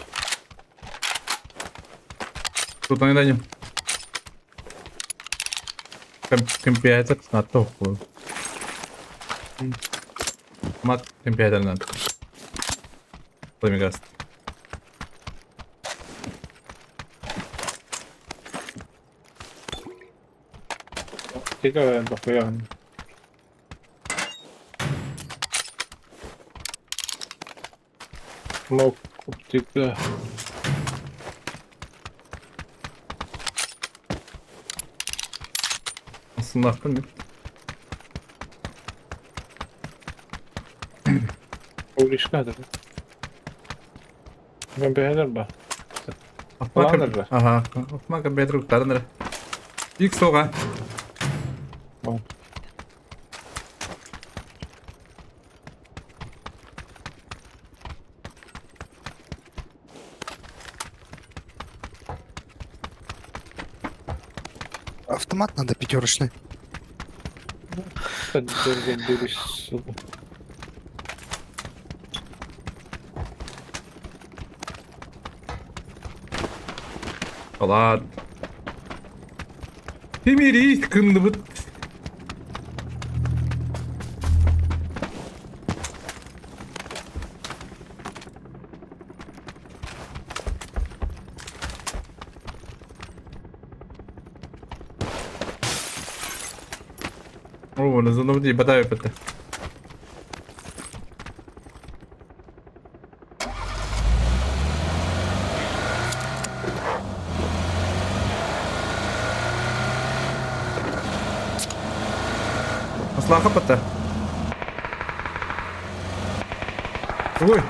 Тут они дадим. Компьютер на то. Мат компьютер на. Пламегаст. Аптека бар бакуягын. Мок аптека. Aslında mı? Улишка хатыр. Компьютер бар. Атма Планер бар. Ага, атма компьютер уктарыныр. Ик соға. Автомат надо пятерочный. Дергай, Алат. Темирис кындыбыт. О, на зону бата бата. Аслаха бата. Ой,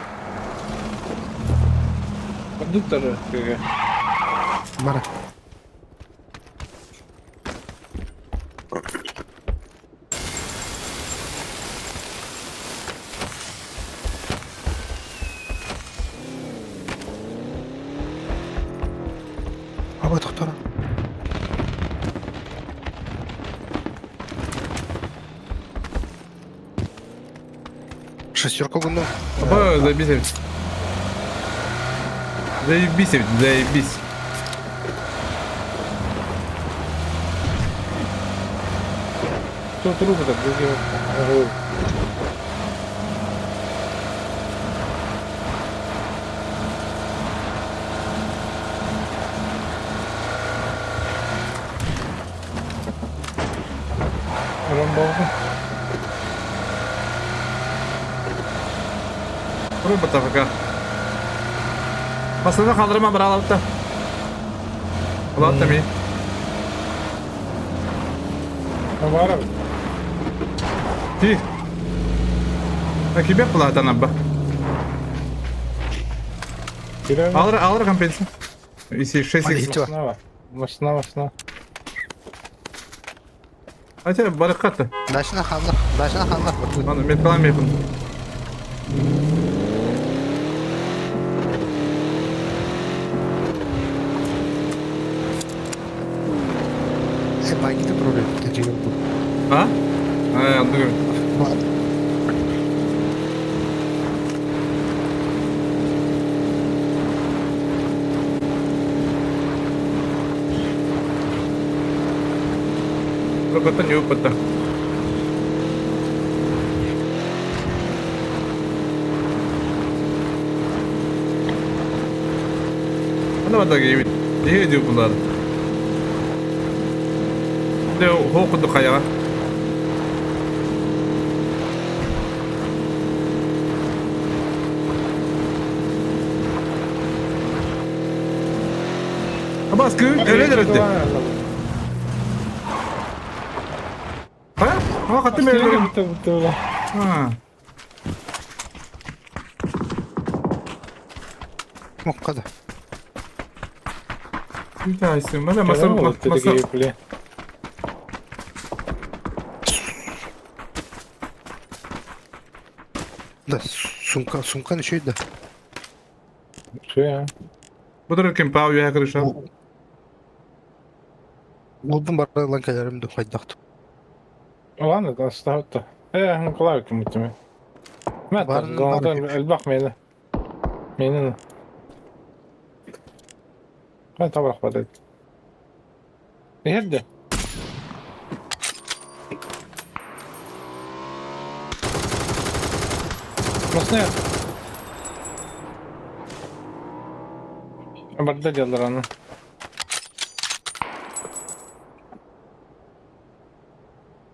Кондуктор кәке. Бара. Аба тоқтара. Шестерка гуну. Аба, заебись. ведь. Заебись, ведь, заебись. Тут руку так другие. Рамбалга. Робот АФК. Басына қалдырма бір алапты. Алапты ми. Баар эбит. Ти. Кибер платан абба. Алра, алра компенса. Если 6 х Машина, машина, машина. Хотя бараката. Дашына ханлах, дашына ханлах. Аны мен каламайбын. Э, магиты проблем. А? А, андыгы. Рокота не опыта. Ана бата гейбит. Не дип булар. Де хоқуду қаяға. Абас күн öyle öldü. Ha? Ha katı mı? Ha. Моккада. Үтайсың. Мына маса маса. Да, сумка, сумка еще да. Все. Бұдыр кем пау я крыша. Олдун барылан кэлэрим да хайдахтым. Ладно, оставь-то. Э, ну клавик мы тебе. Мә, главное, элбах мені. Мені. Қай табырақ бар еді. Жерде. Masına Барда делар аны.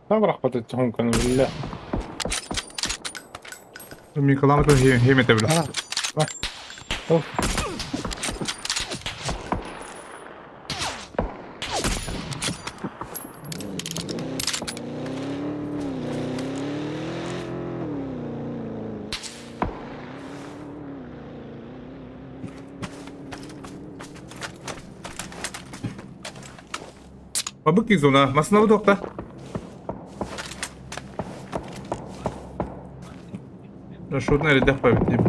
Табырақ бар еді мүмкін біле. Мин кыламы хемете биле. Оф. Бабык изуна, масына бу тоқта. Шутна редах пабит.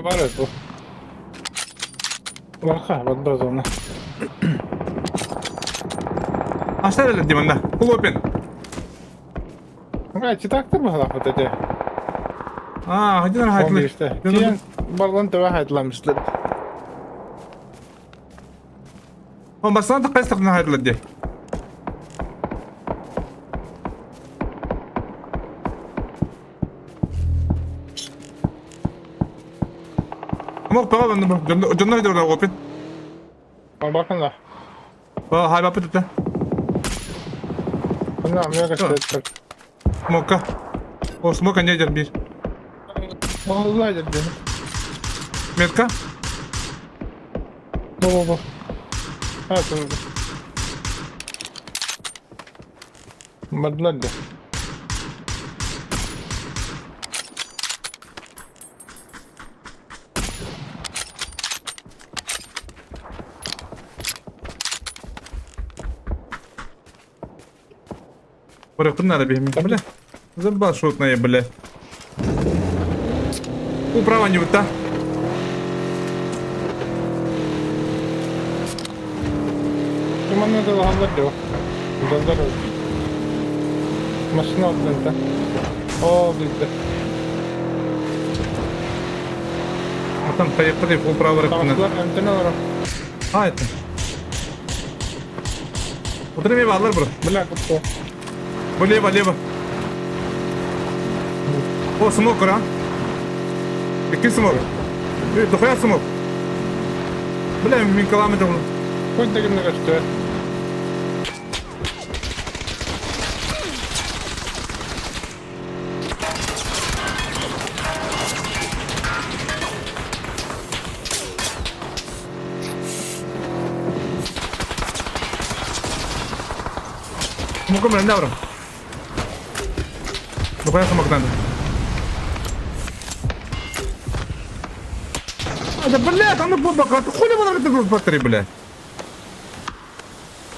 Бар бу. Барха, банда зона. Аштар эле диманда. Кулопен. Ай, так ты была вот эти. А, один хайтлы. Тиен барлан төбә хайтлам эшләп. Он басынан тақайстық хайтлы де. Мок пага банда бу. Жонно видео опен. Бакында. А, хай бапы тата. Мына мега штеттер. Смока. О, смока не бир. Ол дер бені. Метка. Бо, бо, бо. А, тут. Бардылар де. Бырыктым надо бейми. Бля. Забал шутная, бля. Управа не та. Киманы да алгандар деп. Дандар. Машина алды. О, бизде. А там поехали управа рыктына. А, это. Утырмай баллар бро. Бля, кутты. Бу лево, лево. О, смок, а? Икки смок. Дохуя смок. Бля, мин километр. Хоть деген көстө. Смоком мен барам. Нухуя смоктан. Да, блядь, а ну бака, ты хули вон это батареи, блядь?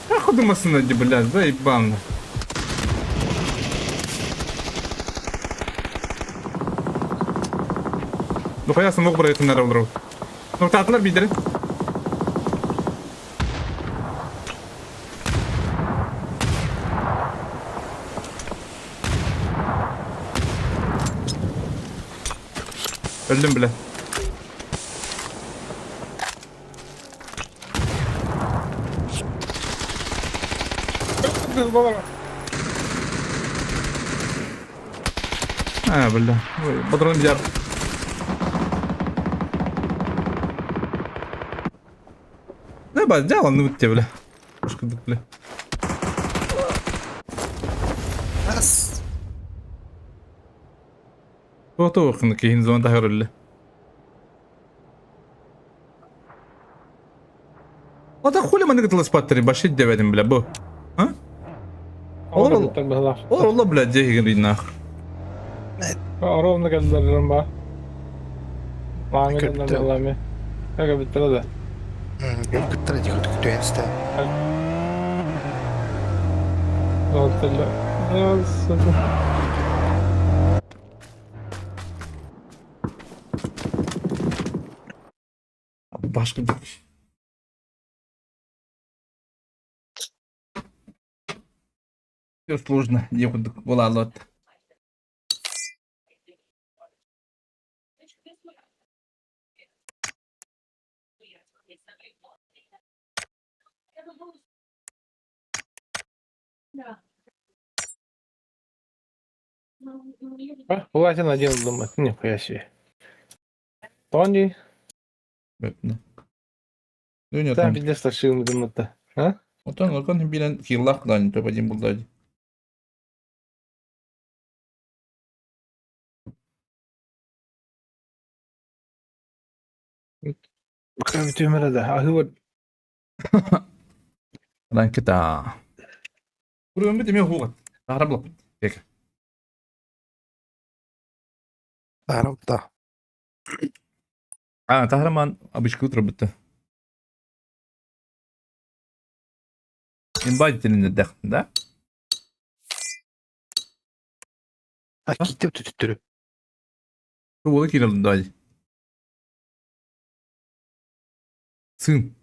Нахуй ты машина, блядь, заебан. Нухуя смок брать на раунд. Ну, татлар бидер. Öldüm bile. А, бля. Ой, патрон взял. Да, ба, взял, ну тебе, бля. Пушка, бля. Раз. Туох киһин зона таһыр үллэ. Ата хули маннык тылыспаттары башит дебедим бля бу. А? Олор олор олор бля дьиһигин ринах. Ровно кэллэрим ба. Мааны кэллэр лами. Эгэ бүттэрэ да. Бүттэрэ дии күтүөн сте. Başka bir Все сложно, некуда была лот. Платин один думает, нихуя себе. Тони. Ну нет, Там пиздец старшин думает-то. А? Отон, отон билен киллах дан, то один был дать. Бүтүмөрө да. Ахы вот. Ранкета. Kurun bir mi hugat. Tahrab Peki. Tahrab А, Тахраман обычка утро бітті. Имба тілінде дәқ, да? А китеп түтүттүрү. Ол кирилл дай. Сын.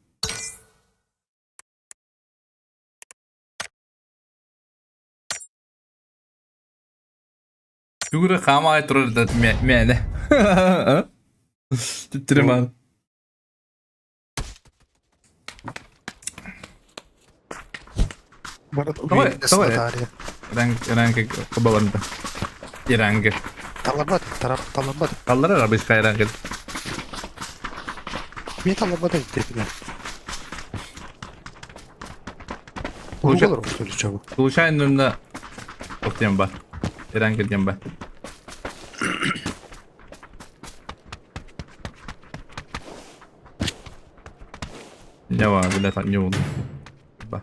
Түгірі қамай тұрыр да мәне. Түттірем Давай, давай. Ранг, ранг, кабаланды. Иранг. Талабат, тарап, талабат. Қалдырар абышқа иранг. Мен талабат айтты. Olur olur çabuk. Случайно на Оптем ба. Иранг дем ба. Нява, бля, там не буду. Ба.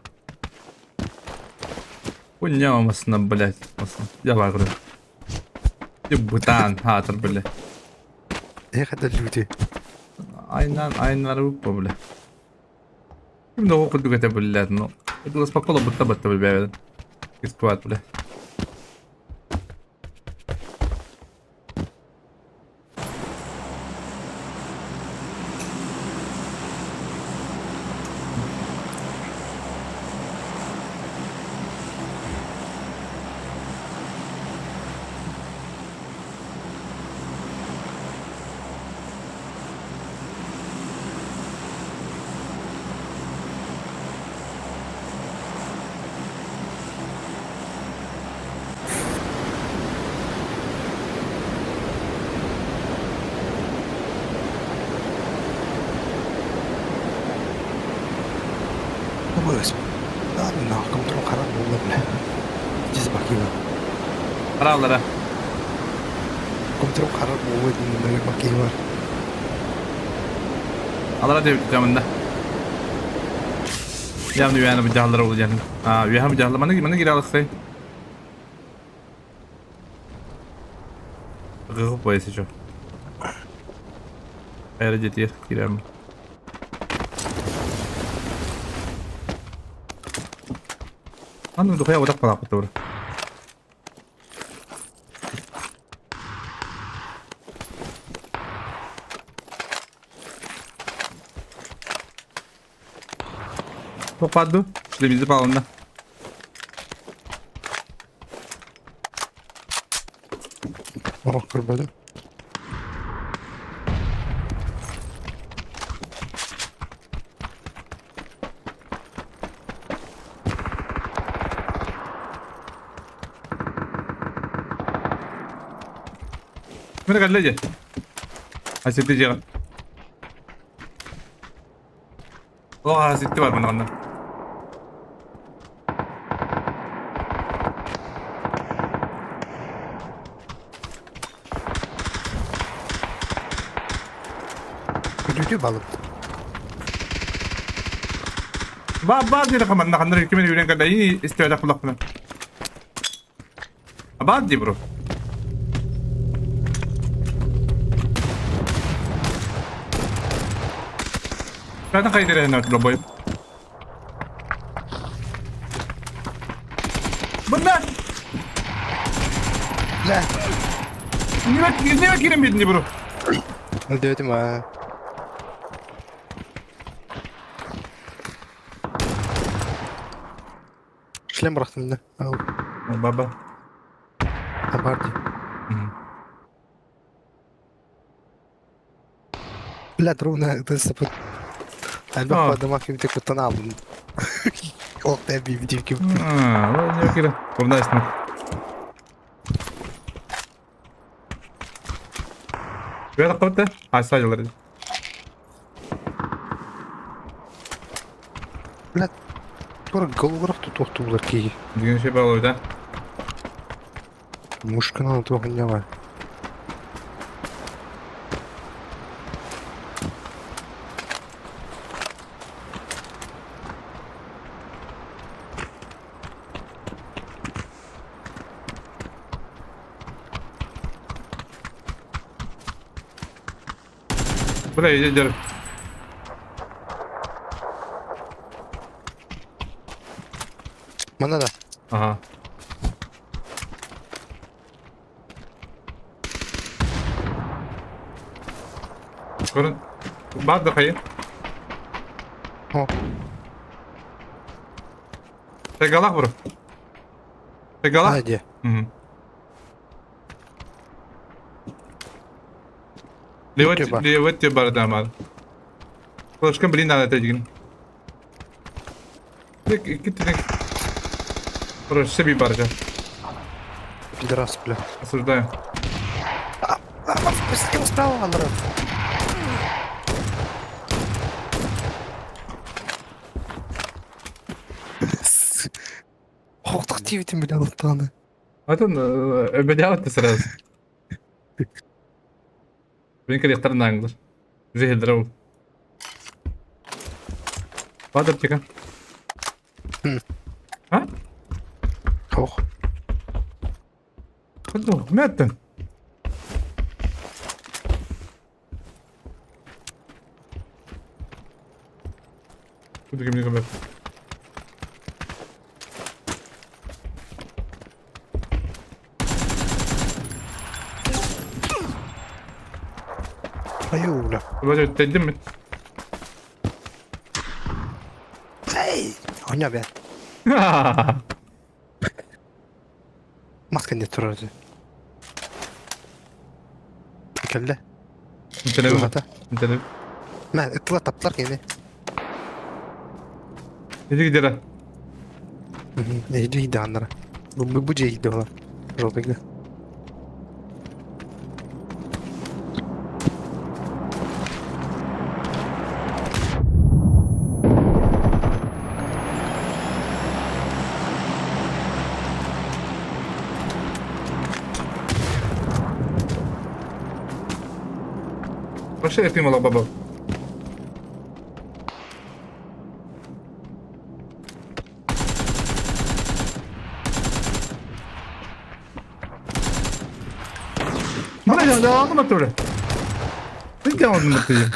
Хуйня масна, блядь. Масна. Я лагрю. Ты бутан, хатер, бля. Ne kadar люди. Айнан, айнан рупа, бля. Ким да оқыды кете, блядь, ну. Это спокойно будто бы бля. Искват, бля. Kontrol харап болла бля. Здесь бакива. Қаралара. Kontrol харап болла деймін бакива. Алара деп күтемін да. Явно үөһэни быдьаһаллар ол диэн. Аа, үөһэ быдьаһаллар. Маны маны киирэ алыстай. Гыгы поясы чё. Эре жетиер киирем. Аны духая одақ балақ бітті Попаду. Шлемизі балында. Ох, көрбөдүм. Міне кәлле же. Асетте жеға. О, асетте бар мына қанда. Күтүтү балып. Ба ба дире хаманна ханнар кимен үйрен кәлле. И истеде кулак Баар дии бро. Zaten kayıt бой. Bunlar! Лә. Неме кирен бедin бро? Өлдөтүм а. Шлем бырахтым да. Ау. Баба. Бар дии. Бля, ровно ты Элбэх бадыма кимте куттан алдым. Ох, ты бибдив ким. А, не кире. Комнайсың. Бері қойды. Айса жылар. Бля, тура головырақ тут тоқтулар кей. Деген şey бар ойда. Мушканы тоғын бар. Бля, иди Мана да. Ага. Көрін. Бар да қайы. О. Тегалах бро. Тегалах? Айде. Угу. Левет бар да бар. Флешкам блин надо это Кит Короче, себе баржа. Пидорас, бля. Осуждаю. А, а, справа, Андрей. Хоқтық тиебітін бля алыптағаны. Атын өбедяват сразу. Мен керек наңдыр. Жehildir ол. Бадыр тика. А? Ох. Қылды, мәттін. Куды кімне көмек. Аю, бля. Бажа өттендім мен. Эй! Оня, бля. Маска не тұрады. Келді. Интелеп. Интелеп. Мә, ыттылар таптылар кені. Неде gider? Нейді gitti аннара. Бу бу же gitti ola. Жолдагы. Вообще yapayım ola baba. Алdım atı Bir kere aldım atıyı.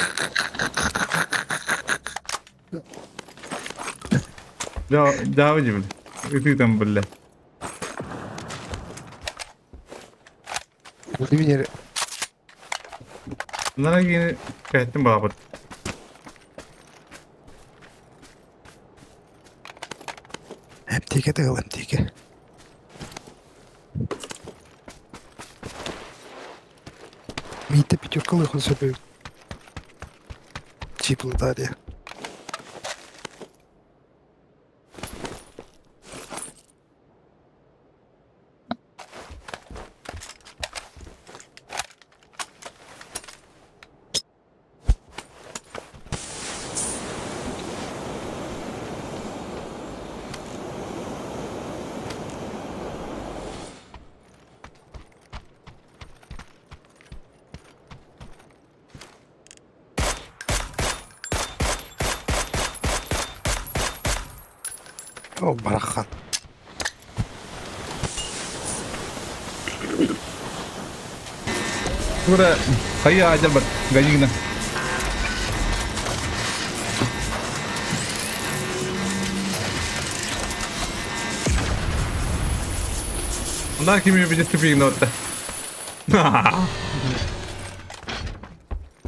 Devam edeyim. Ütüden böyle. Билер Bunlara yeni kayıttım beraber. Аптека тыгыл аптека. Миитэ пятеркалыах сөбүй. Чиплытария. О, барахан. Тура хайа ажар бар. Гажигна. Онда кими bir тупигин отта.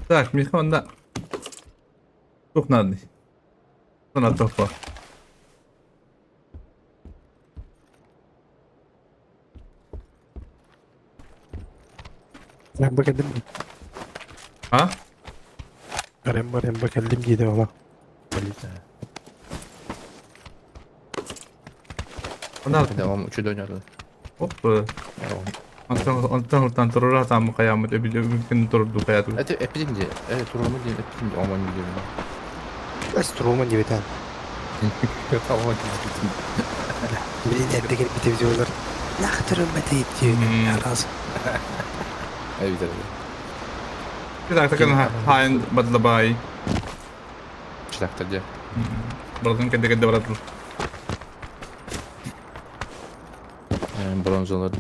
Так, Миха онда. Тух надо. Она тохва. Ben bakalım. Ha? Barem barem bakalım giydi valla. Онда Devam üçü dönüyordu. Оп. Онтон онтон онтон турура там каямыт өбүкүн турду каяту. Это эпидемия. Туруму değil, эпидемия. Aman diyorum. Астрома не битен. Tamam gittim. Билин эрдеген битебиз олар. Нахтырым бетейт диyor. Раз. Evet evet. Bir dakika хаин бадлабай. Çıraktır diye. Бардын кенде кенде баратыл. Bronzalar.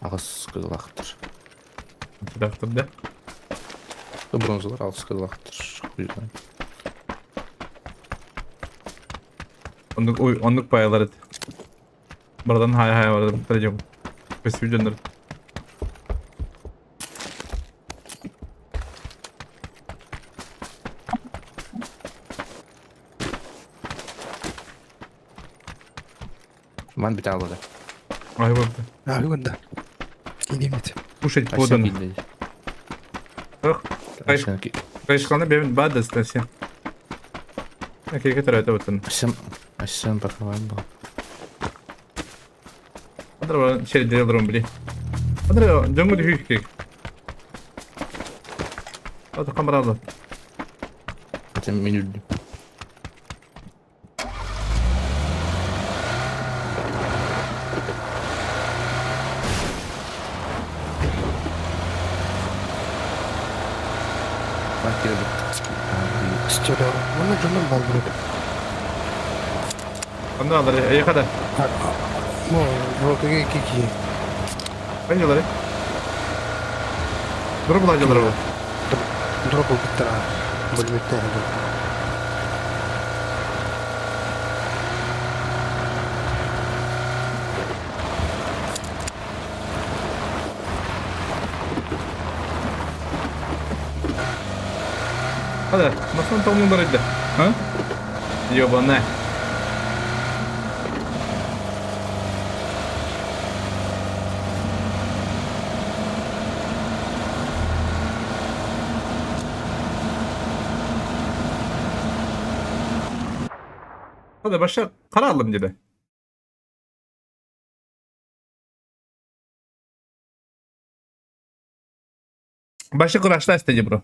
Ağız kızılaktır. Çıraktır да. Bronzalar ağız kızılaktır. Оннук ой оннук паялар эт. Бардан хай хай бардым трежем. Көсү жондар. Ben bir tane alacağım. Ай вот. Abi bunda. Gideyim bit. Кушать подано. Ох, кайшканы бебин бада стася. Окей, который это вот он. Sen, sen bakalım bu. Andra şey делром бли. Andra джангу дихик. Это камрада. Zaten menü. Bak girdi. Стөлөр. Муну жонун балдырып. Анда алар, эй када. Мо, ротуге кики. Кайдалар? Дроп ладылар бу. Дроп биттер. Бөлмөттө. Hadi, nasıl tamamlar idi? Ha? Ёбана. Hadi başa karalım dedi. Başa kuraşla istedi bro.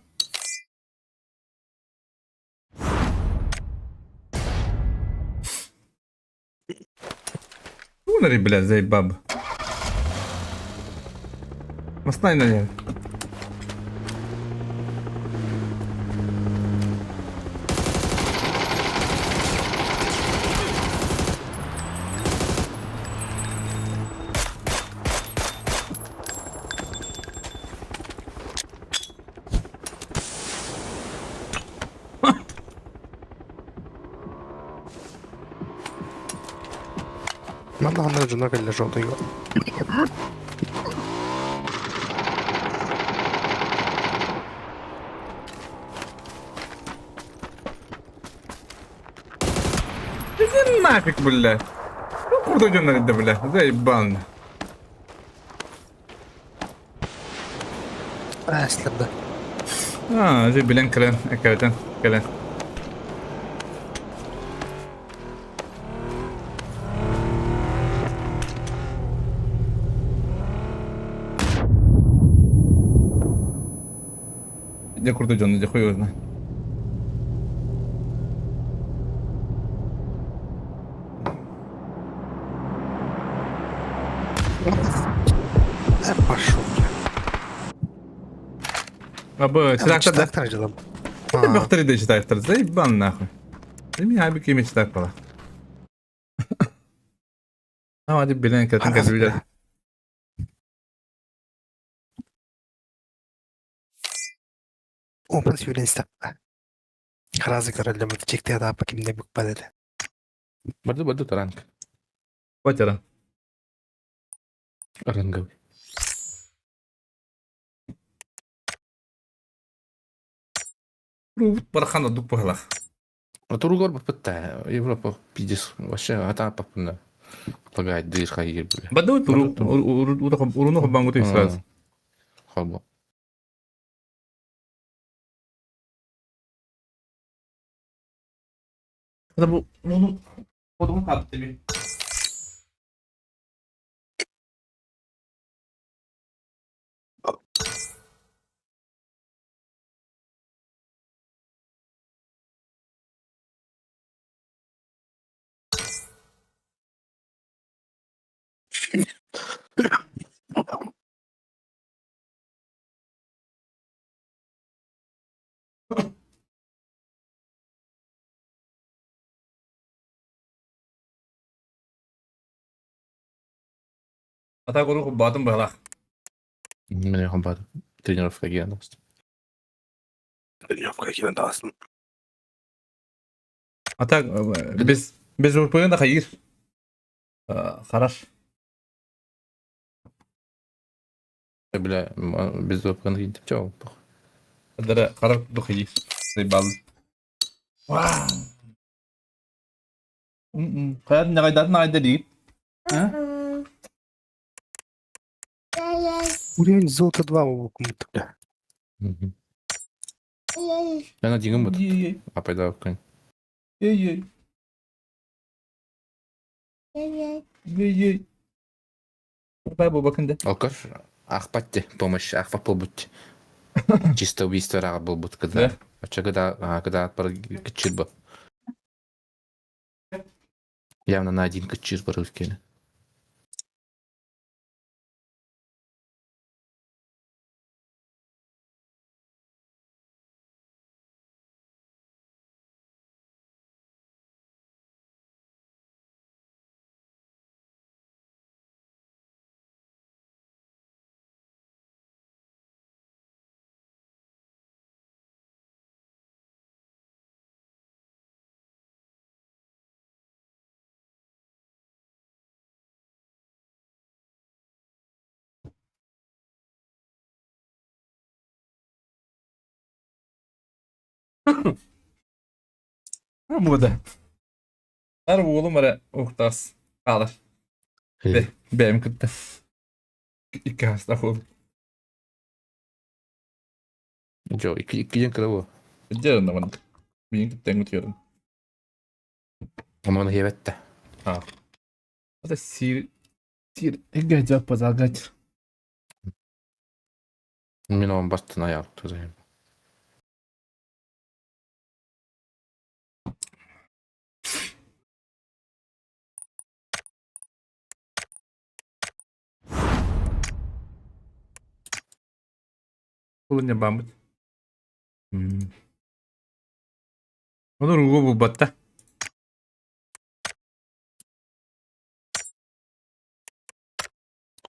Унари, бля, заебаб. Мастай на ней. Ханна-ханна дьоно кэллэ желтыйга. Иди нафиг, бля. Ну, крутой дьоннор да, бля. Заебан. Эслэр да. А, же билен кэлэн, эккирэтэн кэлэн. Дьэ курдук дьону дьэ хуй знает. Э, пошел, бля. Абы, читактар да. Читактар дьылым. Бөхтөр да читактар. Заебан нахуй. Ты меня абы кеме читак бала. Ама деп билен кэтин кэсибилер. Опен сүүрэн истэххэ. Харазы көрөллөмүт чекте адаапа кимде букпат этэ. Барды барды таранг. Батера. Ранговый. Бархан дук быһалах. Туругар баппытта Европа пиздец вообще ата папына лагает дыр хайыр бля. Бады туру уруну хобангут сразу. Хобо. Это бу уну Подумал как тебе. Ата көру батын быһалах. Мен хобат тренировка киэн Тренировка киирэн таҕыстым. Ата без без УПН да хайыр. Хорош. Бля, без УПН киинтип чоо. Дара харах духайыр. Заебал. Вау. Хайат нагайдат нагайда диит. А? Уровень золото 2 букмут бля. Мен дигин бут. Апайда күн. Ей-ей. Ей-ей. Бай бу бакында. Алкаш ахпатте помощь ахпат болбут. Чисто убийство рага болбут когда. Ача когда когда бар кычыр бу. Явно на один кычыр бар өткені. Бу да. Ар уолум эрэ ухтас хаалар. Бэйэм кытта. Икки хастах уол. Жо, икки ден кыра бу. Дьэ онно маннык. Миигин кытта эҥин Ону хебетте. А. Это сир сир эгэ позагать. Мен оған бастын аяқ тузайым. Кулуня бамбыт. Ону ругу булбатта.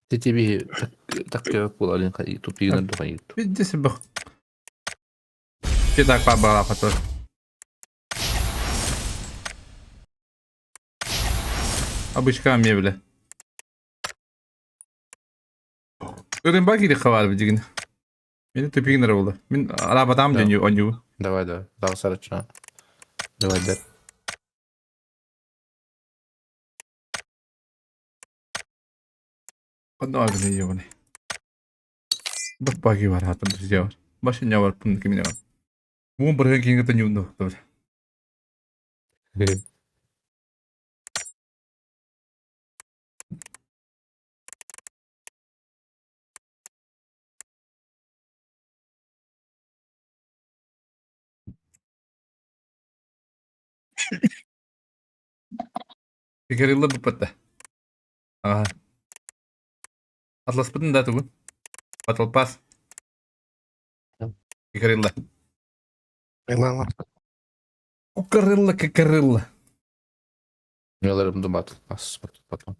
Тетеби так буолалын тупигынан тухайыт. Видите бах. Те так бабала потом. Обычка мебели. Ырымба киириэххэ баар билигин. Мин тупигин эрэ буолла. Мин араабатаам Да. дьонньу онньуу. Давай, давай. Давай, сарача. Давай, да. Онно били ёбаны. Баппаги бар хатын друзья бар. Башня бар пун кимине бар. Бу быргын кинге тоньюнду. Горилла буппатта. Ага. Атласпытын да тугун. Батл Pass. Горилла. Милана. Кукарилла, какарилла. Меларым да батл пас потом.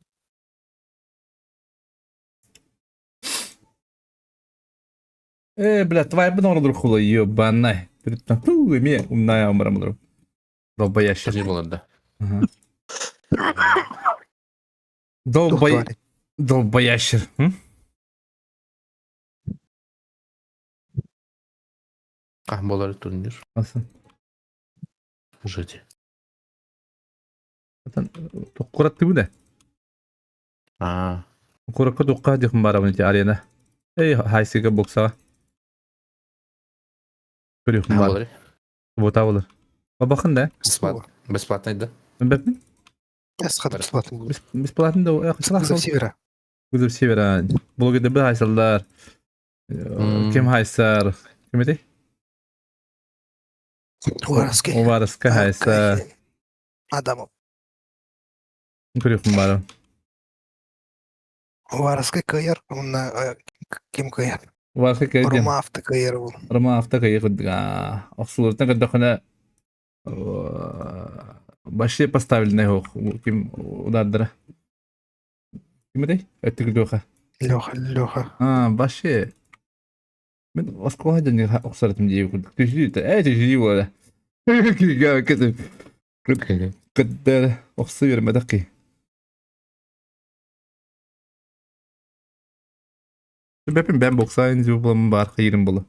Э, бля, твайбын оңордур хула, ебанай. Ту, эме умная умрам. Долбоящер. Не было, да. Ага. Долбой... Долбоящер. М? А, болар турнир. Асы. Жити. Курат ты да? А. Куракка тукка дихм барабын эти арена. Эй, хайсыга бокса. Көрүхм бар. Болар. Бота болар. Бабахын да? Бесплатно. Бесплатно да? Бәпин? Эс хат бесплатно был. Бесплатно да. Вызов севера. Вызов севера. Блогерде бир хайсалдар. Ким хайсар? Ким эти? Уваровский. Уваровский хайсар. Адамов. Көрүхм бар. Уваровский кыйыр, онна ким кыйыр? Уваровский кыйыр. Рома авто кыйыр был. Рома авто кыйыр курдуга. Охсулуртан көрдөхүнэ вообще поставили на его ким удардара. Ким этэй? Өттүк Леха. Леха, Леха. А, вообще. Мен оскола дьон охсаратым дии курдук. Түһүү, түһүү буола. Кыттар охсу бермедек. Бэпин бэн боксайын жуу буламын бар кыйырым була.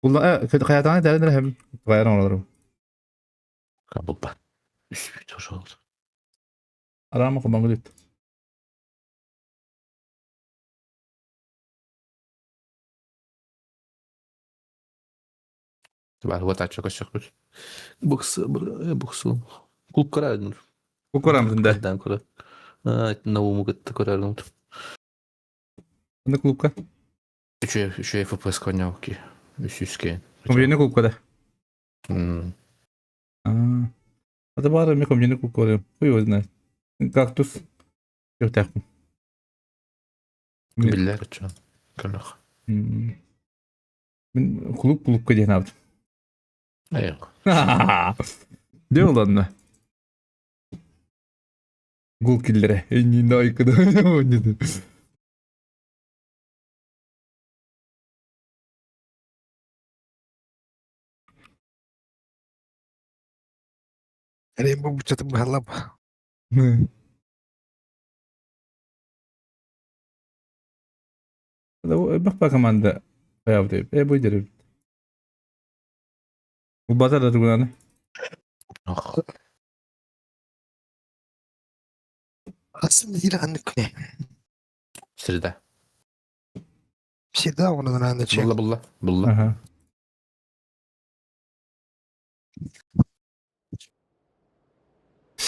Була каятана дәрен хем кайран олору. Кабылба. Үс бит ошол. Арама комангылыт. Бар вот ача көчөк. Боксы, боксы. Клуб карадым. Клуб карамдын да. Дан кора. Науму кытта көрөрүм. Анда клубка? Үчө үчө FPS коньяки. Үс үске. Комбини клубка да. А. Это бар ми комбини клубка бар. Хуй его знает. Кактус. Yok тахпын. Биллер үчө. Көнөх. Мен клуб клубка диэн абыт. Айык. Де оладны. Гол киллере. Энни айкыда. Рембо бучатым бахалап. Бах команда. Аябы Э бу дереп. Бу базар да туганы. Aslında değil anlık ne? Среда. Всегда он на чем. Булла булла. Булла. Ага.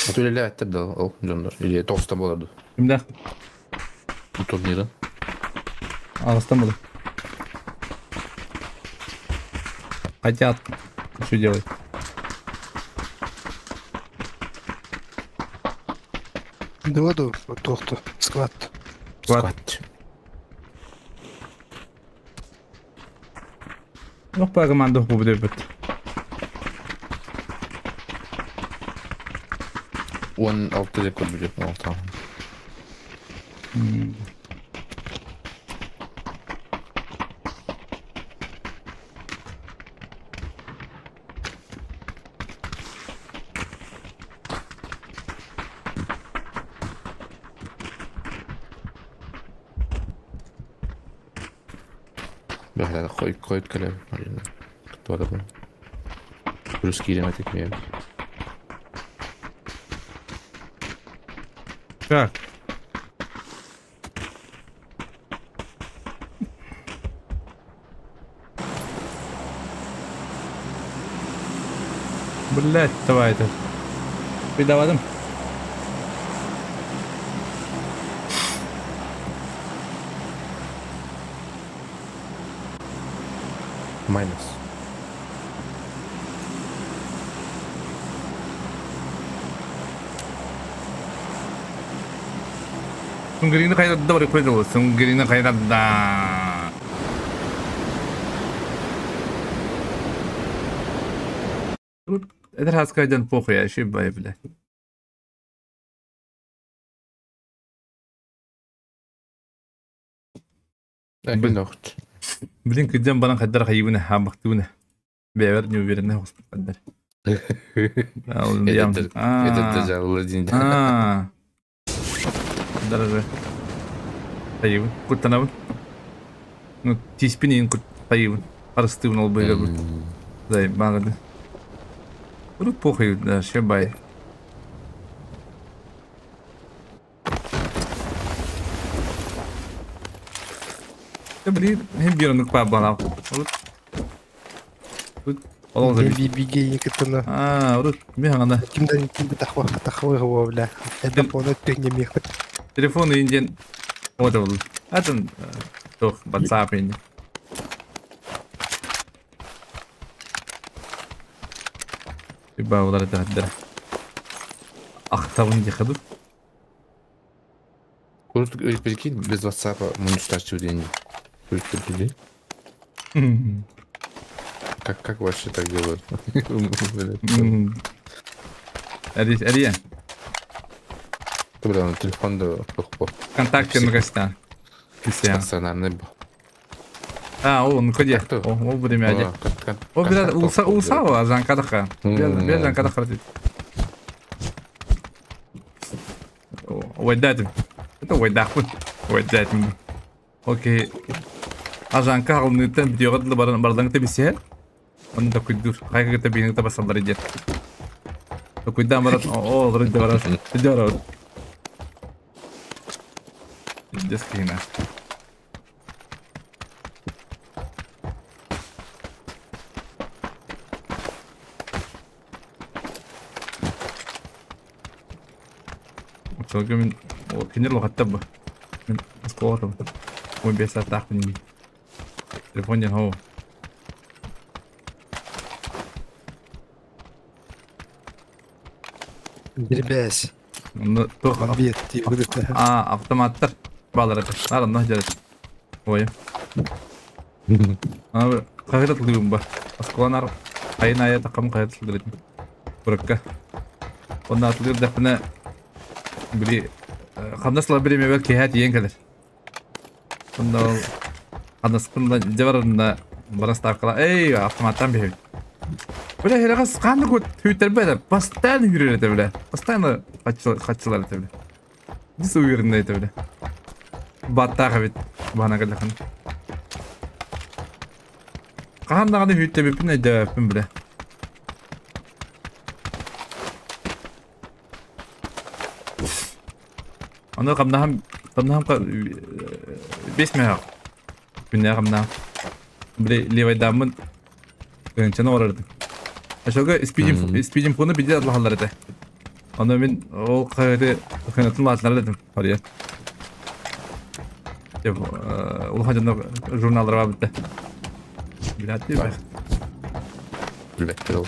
Атөлеле әттер да ол жондар. Или тоғызда болады. Кимде? Бу турнирин. Алыстан буду. Хотят. Что делать? Дуоду, тохту, склад. Склад. Ну, по команду будет. Он алты рекорд будет, алты. Бэһэлэр хойут хойут кэлэр. Туора Плюс киирэн этик миэм. Так. Блять, давай это. Придавадым. Майнус. Сунгирини хайдадда бар көйдө Сунгирини хайдадда. Эдэр хаскайдан похуй я ши бай бля. Блин, кыдьан баран хайдар хайыбына хаамахтыбына. Бэйэбэр не уверенный хоспутандар. Этот даже Владимир. Даже хайыбын. Куттанабын. Ну, тиспин иин кут хайыбын. Арыстыбын ол быйгабын. Зай, багады. Урут похуй, да, шебай. Блин, биир оннук баар буолан урут урут олох да Биби кытына. Аа, урут ми хаҥана. Кимден ким тахва тахва его бля. Это поны төнне мехт. Телефон инден вот был. Атын туох WhatsApp инде. Баулар это Ахтабын дихаду. Урут прикинь, без WhatsApp мунчтачу деньги. Прикинь. Как, как вообще так делают? Эрия. Бля, телефон да Контакты на гостя. Стационарный был. А, о, ну ходи. О, о, будем я. О, бля, улса, улса, жанкадаха. Бля, жанкадаха. Уайдатым. Это уайдахпын. Уайдатым. Окей. Ажанка алыныттан видеоға дылы баран бардан тебисиһэр. Онно токуйдуур. Хайга кытта биһиги табасаллар диэн. Токуйдаан баран оо олорун да барар. Видео Детский на. Очолго мин кинер лохаттар бу. Мин оскуола 15 саастаахпын дии. Телефон диэн хоу. Бирбээс. Онно туох Аа, автоматтар баалар этэ. Наар онно сылдьар этим. Ой. Хаһыта тылыыбын ба. Оскуола наар айын аайы таххам хаһыта сылдьар этим. Куракка. Онно атылыыр дэхпинэ били хамнас ылар бириэмэбэр киэһэ тиийэн кэлэр. Онно ол ханаспын да дьэ барарына баран ставкала эй автоматтан биһэбит. Бля херэҕэс хааннык хүүттэрбэт этэ постоянно үүрэр этэ бля постоянно хаччылар этэ бля Дис уверенный этэ бля баттаах эбит баһана кэллэхин хаһан даҕаны хүүттэбиппин өйдөөбөппүн бля Ону хамнаһым хамнаһым бес мөһөх күннээх хамнаһым. Били левайдааммын тыһыынчаны оҥорордум. Очолго спидим спидимфону билдир атлаһаллар этэ. Ону мин ол хаһыаты хынатын лаатылар этим харыйа. Улахан дьонно журналлара баабытта. Билээт дии Билбэттэр ол.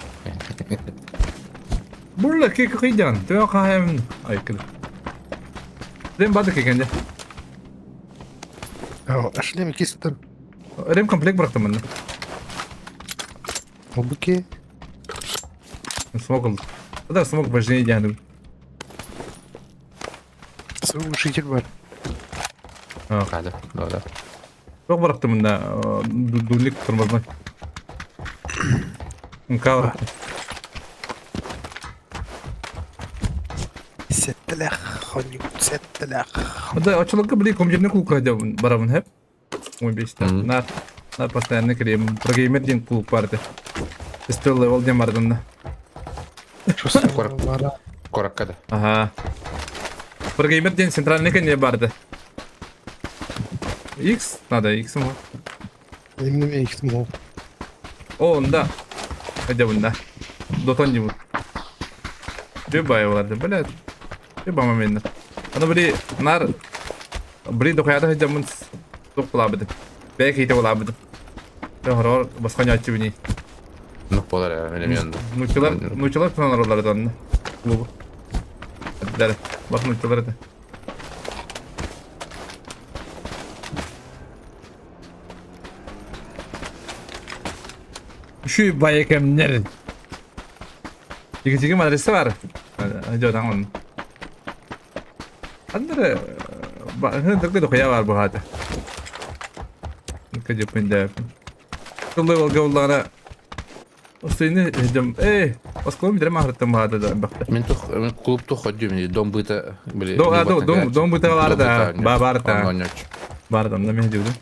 Бурла кик кыйдан. Төө хаһайым айкыр. Рем бады кекенде. Шлем кисетер. Рем комплект бырахтым мында. Обыки. Смог ылды. Да, смог важнее диэн. Слушатель бар. Хада, да, да. Туох бырахтым мында дульник тормозной. Мка Сэттэлэх, хонньук, сэттэлэх. Да, очолорго били комжемне кулка барабын хэп. 15 Нар. На постоянно кирем. Прогеймер диэн клуб бар этэ. Стил level диэн бардым да. Коракка да. Ага. Прогеймер диэн центральный кэннэ барды. X надо, X мо. Именно X мол. О, да. Хотя бы да. Дотон не буду. Любая влада, блядь. Люба момент. Аны били нар били дохуяда сылдьаммын туох булаабытым. Бэйэ киһитэ булаабытым. Хороор басханьааччы бини. Ну буолар ээ, мин эмиэ онно. Нууччалар нууччалар туһанар олорор онно. Клубу. Эттэр. Бас нууччалар этэ. Şu байекемнер. Икичиги мадресе бар. Жотаң он. Андре Хын дохуя бар бу хата. Кадепин Тыллы волга уллана. Остойны ждем. Эй, осколом бидре махраттан баада да бахта. Мин тух мин клуб тух ходю, дом быта били. Дом а дом дом быта бар да. Ба бар да. Бар да, мен дедим.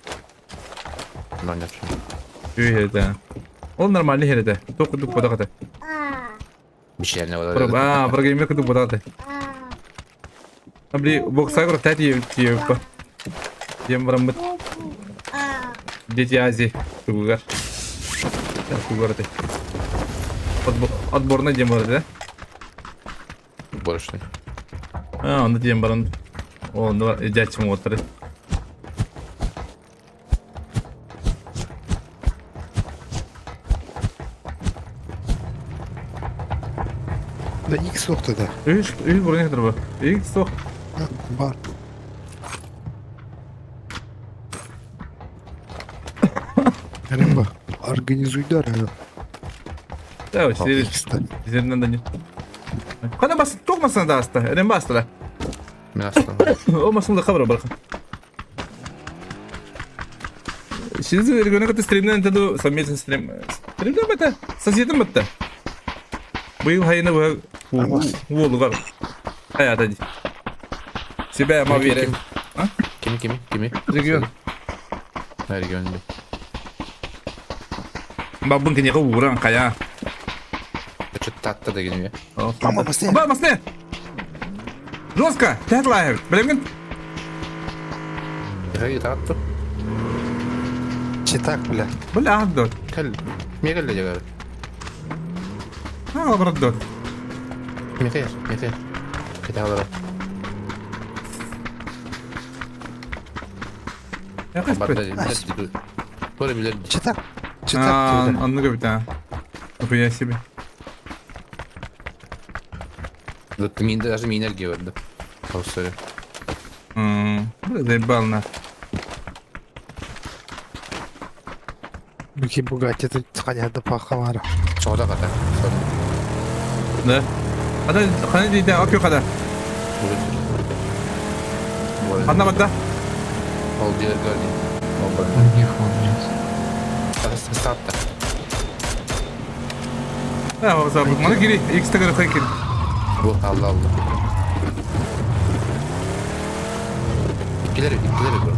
Үһэ да. Ол нормальный херете. Тук кудук бодаката. Бишене олар. А, прогеймер кудук бодаката. Бли боксагр тати тиеппа. Дем бараммыт. Дети Азии. Тугугар. Тугугар ты. Отборный дем бар, да? Отборочный. А, онда дем баран. О, онда дячим отыры. Да X noktada. Үс, үс бурун хатыр бу. X тоқ. Бар. Ремба, организуй да. Да, сир. Сирден да не. Кана бас, тоқмасына да аста. Ремба аста да. Мен аста. О, масында хабар бар. Siz регионы кытта стримнен теду совместный стрим. Стримден бата. Соседим бата. Быйыл хайына бу уолугар. Хаята ди. Себя ма вере. Кими кими кими? Регион. Регион. Бабын кенеге ууран кая. Татта деген я. Мама, басне. Ба, басне. Жестко. Тәтлайыр. Білемін. Хай татты. Читак, бля. Бля, андор. Кел. Мегел дегер. А, брат. Мехер, мехер. Кете алар. Читак. Читак. Анны көбіт, Нихуя себе. Мин даже мин энергия берді. Oh, sorry. Бля, заебал на. Буки Бугатти это ханя да пахавара. Сода ката. Сода. Да. Ада хана дейді, окей када. Хана бадда. Ол дер görдü. Ол бар. Сатта. А, о, забыл. Маны кири, X тегер хай кири. Бу алла алла. Иккилер, иккилер бу.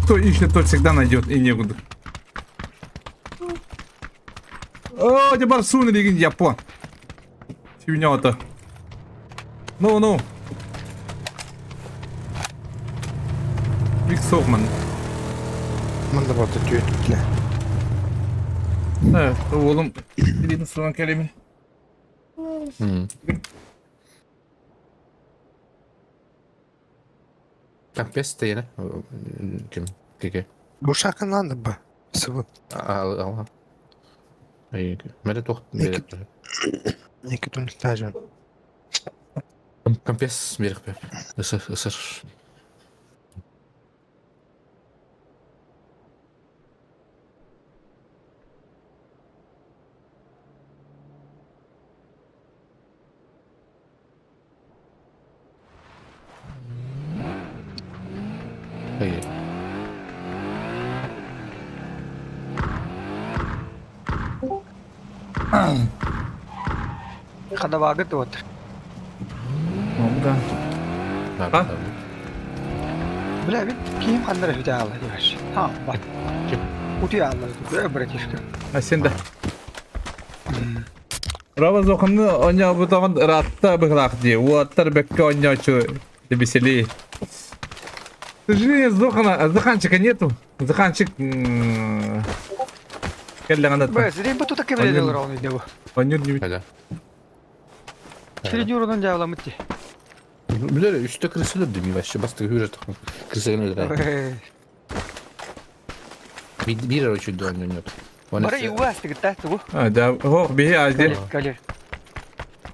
Кто ищет, тот всегда найдет и некуда. О, где барсуны деген япон. Свинья это. Ну, ну. Ик соғман. Мында бар түйет бля. Да, oğlum. Bilin sıran kelime. Компес тейне. Ким? Кеке. Бу шакынланды ба. Сыбы. Ал ал. Ай, мере тох. Екі түн стажын. Компес беріп. Ысыр, ысыр. Эй. Хадавагы вот. Да. А? Бля, ведь ким ханнара бүтэ аала диэбэш. Ха, бат. Ким? Утуй аалла бля, братишка. А сен да. Рава зоханны оонньообутаҕын ыраатта быһылаах дии. Уолаттар бэккэ оонньоочу веселее. К сожалению, Зохана, Зоханчика нету. Зоханчик кэллэҕинэ Бля, сирин бу тута кэбилэ Онньор- олорон үйдэ бу. Онньор дии. Хайда? Сирин юрунан дьаабыламмыт дии. Билэр, үстэ крысылар дими вообще бастыгы хүрэ тахын. Крысыгын өлөрө. Бир өр үчүдө ойнонот. Бары юга астыгытта тугу. А, да, хох, биһи Азия. Калер.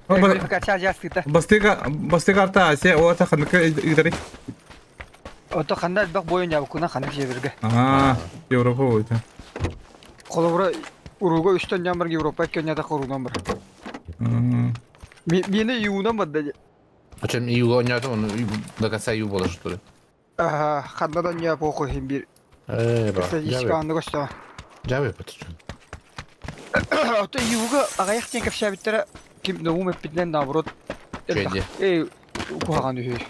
Квалификация Азия астыгытта. Бастыга, бастыга арта Азия, ота ханныка ыдарый. Ото ханда элбэх бойун ябыккына ханнык жеберге. Аа, Европа бойта. Холобура уруга үстөн нямар Европа көннята хорунан бар. Мени юунан барда. Ачам ию ойнадым, оны до конца ию болар что ли. Аха, ханнадан я похуй хим бир. Э, ба. Статистика көстө. Жабы патчун. Ото юуга аҕыйах диэн кэпсээбиттэрэ ким наум эппитинэн наоборот Чөйдө. Эй, куһаҕан үһү.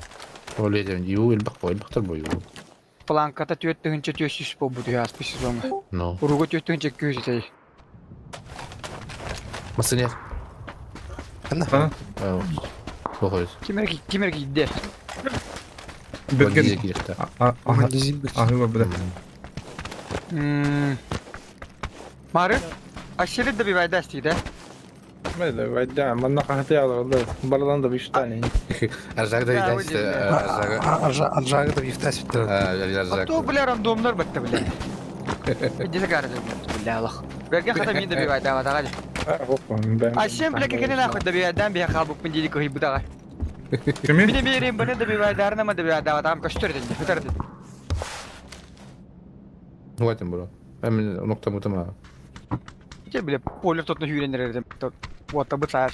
Ол этем ию элбэх бой, элбэхтэр бой. Планката 4400 буолбут үһү ааспыт сезоҥҥа. Но. Уруга 4200 этэй. Масыне. Ханна? Похуй. Ким эрэ ким эрэ киирдэ. Бирген. Аһыга бile. Мары, Ашелі добивайда да? Добивайда, манна қахаты алырды. Бардан да бишта не. Аржак добивайда. Аржак. Аржак добивайда. А то, бля, рандомнар бітті, бля. Иди гарды, бля, Аллах. Берген хата мен добивайда, ағали. А сен, бля, кекені нахуй добивайдан бия қалбықпын дейді көй бұдаға. Кими? Мені берем, бля, добивайдарына добивайда, там көштір деді, көтер деді. Ну, этом было. Мен нокта мутама. Те, бля, поле тот на хюренер Вот, табы царь.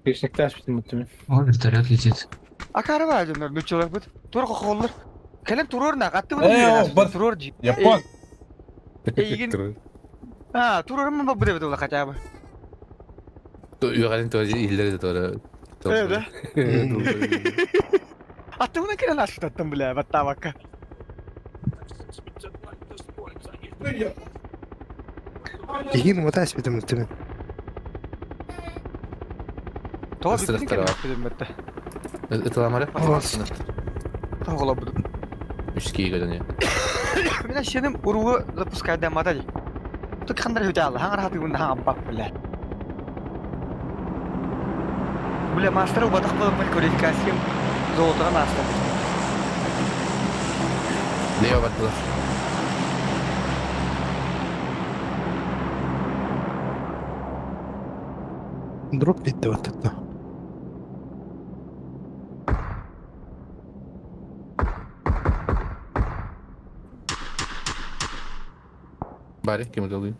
Кешникташ битим мутуми. О, вертолет летит. А карава, ну человек будет. Тур хохоллар. Кэлэн турор на, атты Э, bunu турор ди. Япон. Эйгин. А, турор мы бы было хотя бы. Үйренин тоже иллери тоже. Э, да? А ты bunu кэлэн ашыттым, бля, баттавакка. Игин мутась битим мутуми. Тоға битин кэлэн битим битти. Это ламары? Тоғыла буду. Үчки көдөн. Мен сеним уругу запускай дамада ди. Тут хандар хөтә алла, хаңар хаты гунда хаңа бап бля. Бля, мастер убатах булып бер квалификациям золотога мастер. Лево баттылар. Дроп битти вот это. Бари, ким удалый?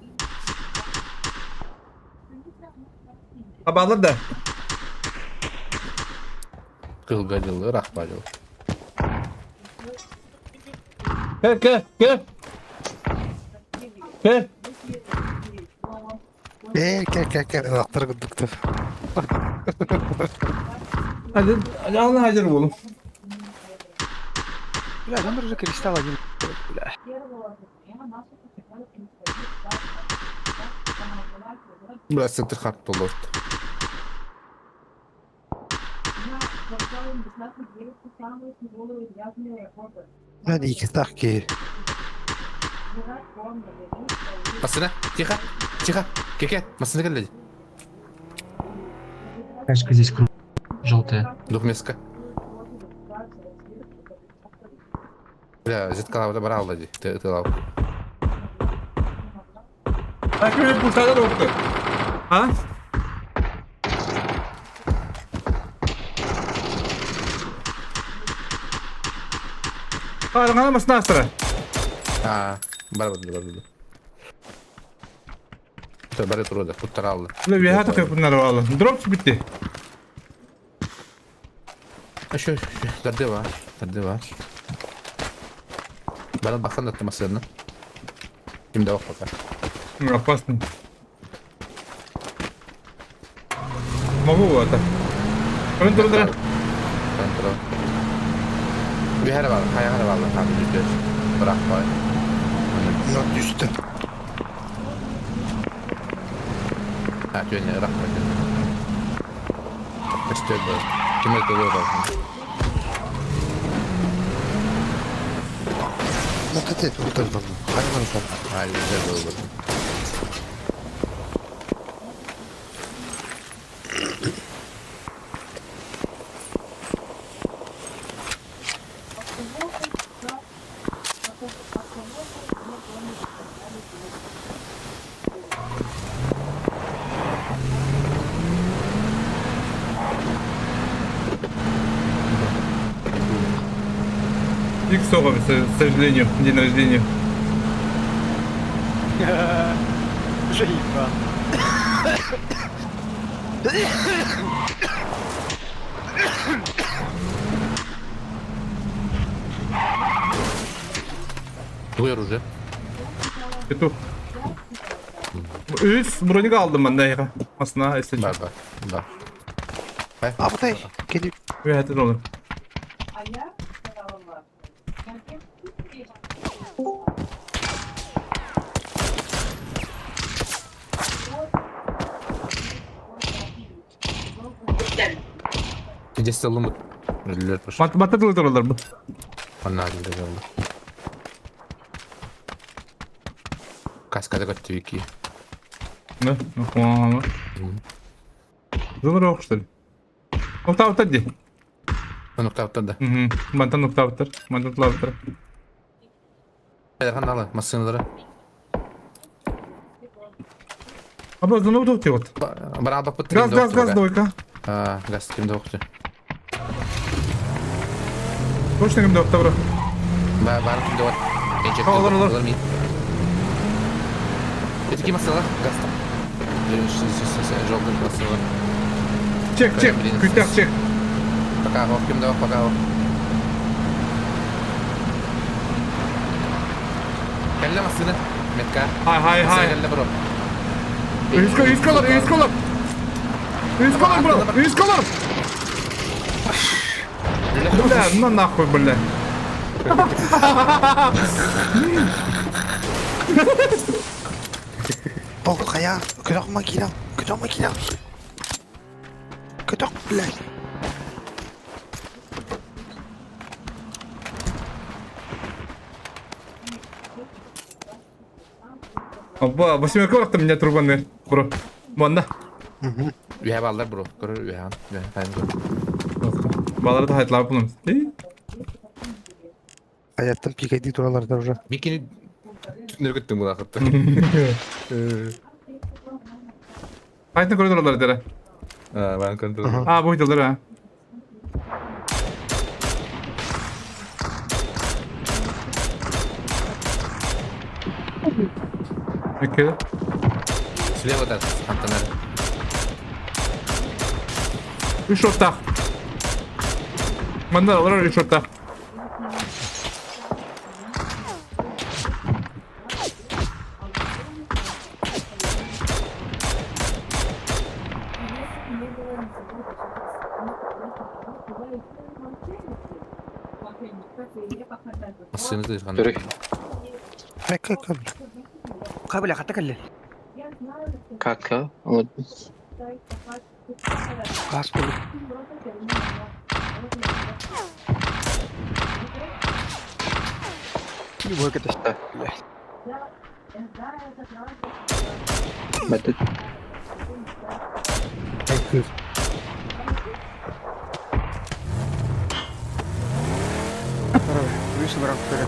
Абалар да. Кылга дылы, рахма дылы. Кел, кел, кел. Кел. Кел, кел, кел, кел. Ақтар күддүктөр. Hadi, alın hacer oğlum. Бля, там уже кристалл один. Бля. Бля, центр харт толорт. Мен iki ки. Масына, тихо, тихо. Кеке, масына келди. Тачка здесь кру... Желтая. Двухместка. Бля, зеткалабы бара алды ди. Ты лав. Takip kurtarlar oldu. Ha? Арыңа масына астыра. А, бар бар бар. Бары туруда, куттара алды. Бля, виха такой bunlar алды. Дроп битти. Еще, еще, дарды бар, дарды бар. Бана баксан да масына. Кимде бак пока. Опасно. Могу это. Контр. Үһэ эрэ бааллар, хайаҕа эрэ бааллар хаалбыт үрдүөр. Бырахпай. Нот түстэ. А, түөнэ ырахпай. Көстөр бу. Ким эрэ тылы барбын. Нот это утардан. Хайван там. Ай, үрдүөр буолбут. Иксова, к сожалению, день рождения. Заебал. Твой оружие. Петух. Үс броник алдым мен дайға. Асына, если Бар, бар, бар. Абытай, кели. Үһәтин olur. Здесь лумут. Өлөр пошел. Бат батырылы туралар бу. Онна келді жолды. Каскада көттү вики. Да, ну хуана. Зылыр что ли? Октавтар ди. Октавтар да. Угу. Мантан октавтар. Мантан октавтар. Ханалы, массыналары. Абы зыны утук вот. Бара бапыт. Газ, газ, газ, двойка. А, газ кимде окту. Точно кимде окта, бро. Бар, бар кимде вот. Олар, олар. Это ким масылар? Газ там. Жолды масылар. Чек, чек, күтәк, чек. Пока, кимде пока. Кэллэ массыына. Метка. Хай, хай, хай. Кэллэ бро. Үскө, үскөлөр, үскөлөр. Үскөлөр, бро, үскөлөр. Бля, на нахуй, бля. Бол хая, көтөх макина, көтөх макина. Көтөх, блядь. Опа, восьмерка вахта меня трубаны, бро. Ванна. Үһэ баллар бро. Көрөр үһэ. Үһэ хайын. Балары да хайтлап булам. Хаяттан пикайди тураларда уже. Бикини түнөргөттүң була кытты. Хайтын көрөр дere. А, бан контрол. А, бу хиталар а. Окей. Слева да, антеннер. Үш ортақ. Мында олар үш ортақ. Массыны дырган. Хай, как, как. Бля, хата кэллэ. Как? Вот. Газ буолу. Любой это. Блядь. Бәтет. Хай, кыз. Выше барам көрө.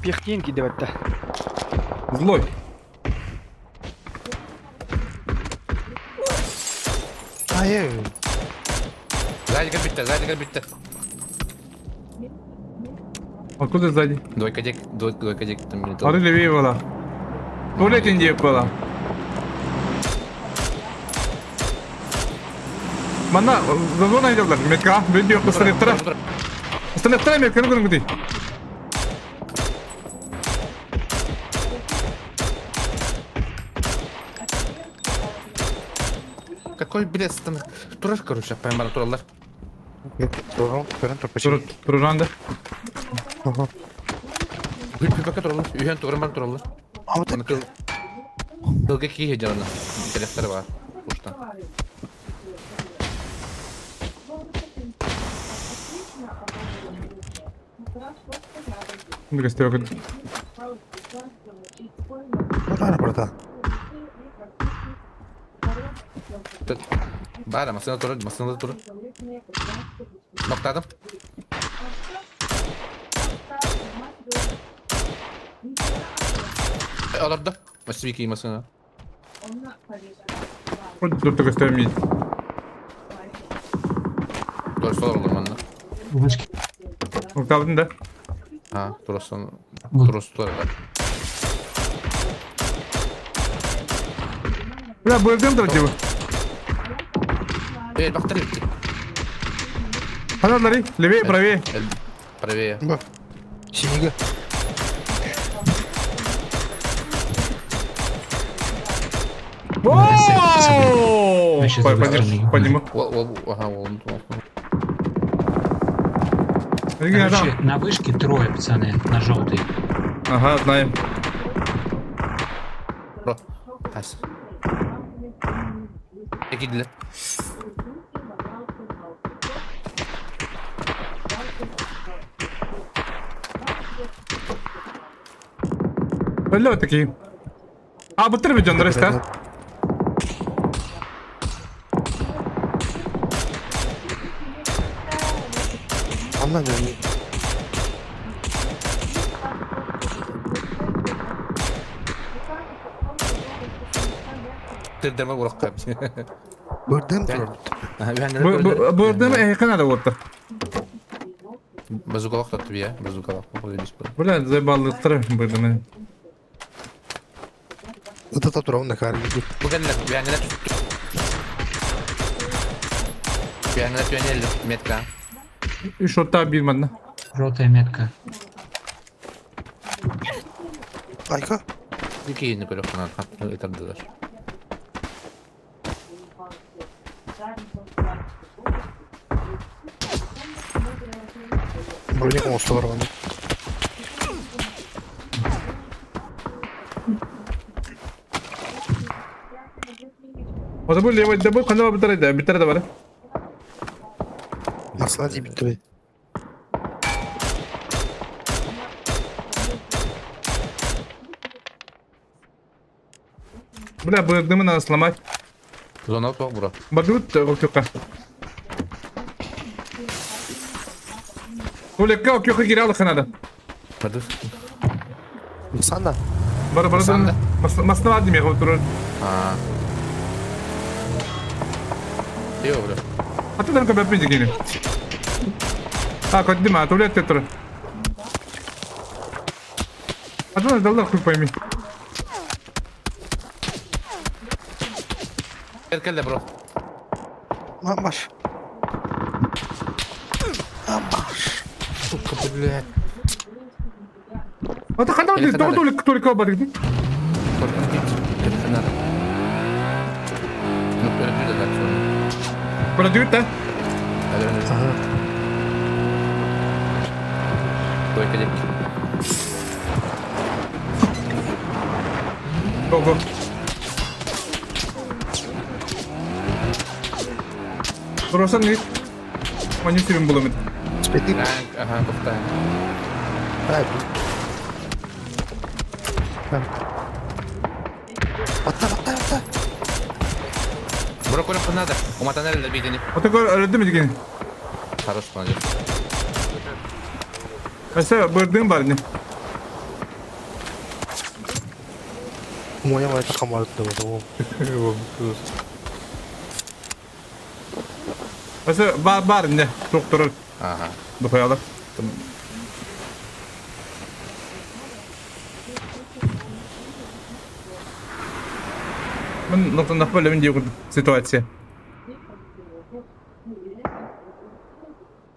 Пехтинки деп атта. Злой. Ай, Сзади кірбітті, сзади кірбітті. Откуда сзади? Двойка дек, двойка дек там не Ары левее была. Туалет индия была. Манна, зазон айдалар. Метка, видео кыстырыктыра. Кыстырыктыра метканы көрүңү Какой блядь, там тураш, короче, поймал туралар. Көрөн турпачы. Туруран да. Күппэккэ тураллар, үһүөн тугуран баран тураллар. Аны кыл кылга киһи дьарана. Интеллектары бар. Уштан. Көстөбөкүн. Братан, братан. Баар, массыына турар, массыына турар. Ноктаатым. Олордо. Массыбики массыына. Турта көстөбөмин. Туруста олороллор манна. Вышки. Ноктаабытын да? А, турустан турустулар да. Бля, бырдым да диbu. Эй, бактар битти. Ханалары, левее, правее. Правее. Синига. Подниму. Ага, Короче, на вышке трое, пацаны, на желтой. Ага, знаем. Бро, ас. Экидилер. Өллө такие. А, бутыр веден, да? Анна не. Тырдырма уракка. Бырдым турар. Бырдым эхе надо вот. Базукалах татты бия, базукалах. Бля, заебал бырдым. Ыта турар на кар. Бу кэллэ, бияңына Бияңына түөнелле метка. Үш отта бир манна. Желтая метка. Айка. Икиини көрөх ытардылар. Броник оңостолор бар. Ота бу левый да бу кандай битер да битер да бар. Масла ди битер. Бля, бырдымы надо сломать. Зона тоқ бро. Бадут окюка. Тулекка окюка кире алыха надо. Бадут. Санда. Бар бар Санда. Масна дим я турар. А. Йо, бро. А ты там кабе пиндигини. А, коддима, туалет тур. А ты надо хуй пойми. Кел бро. Маш. Амаш. Сука, блядь. А ты ханда Или ты толик толик бадык. Только Это надо. Ну, перебью да, так, Продают, да? Ага. Только лепки. Го-го. Туросан не. Маню сибин буламит. Спетик. Ага, повторяем. Ай. Батта, батта, батта. Бро, көрөх надо. Уматан әлі бейдені. Вот такой өлдүм деген. Хорош, молодец. Әсә бырдым бар не. Моя моя такамар да. Әсә бар бар не. Доктор. Ага. Духаялар. Мен ноктан бөлөмүн диye ситуация.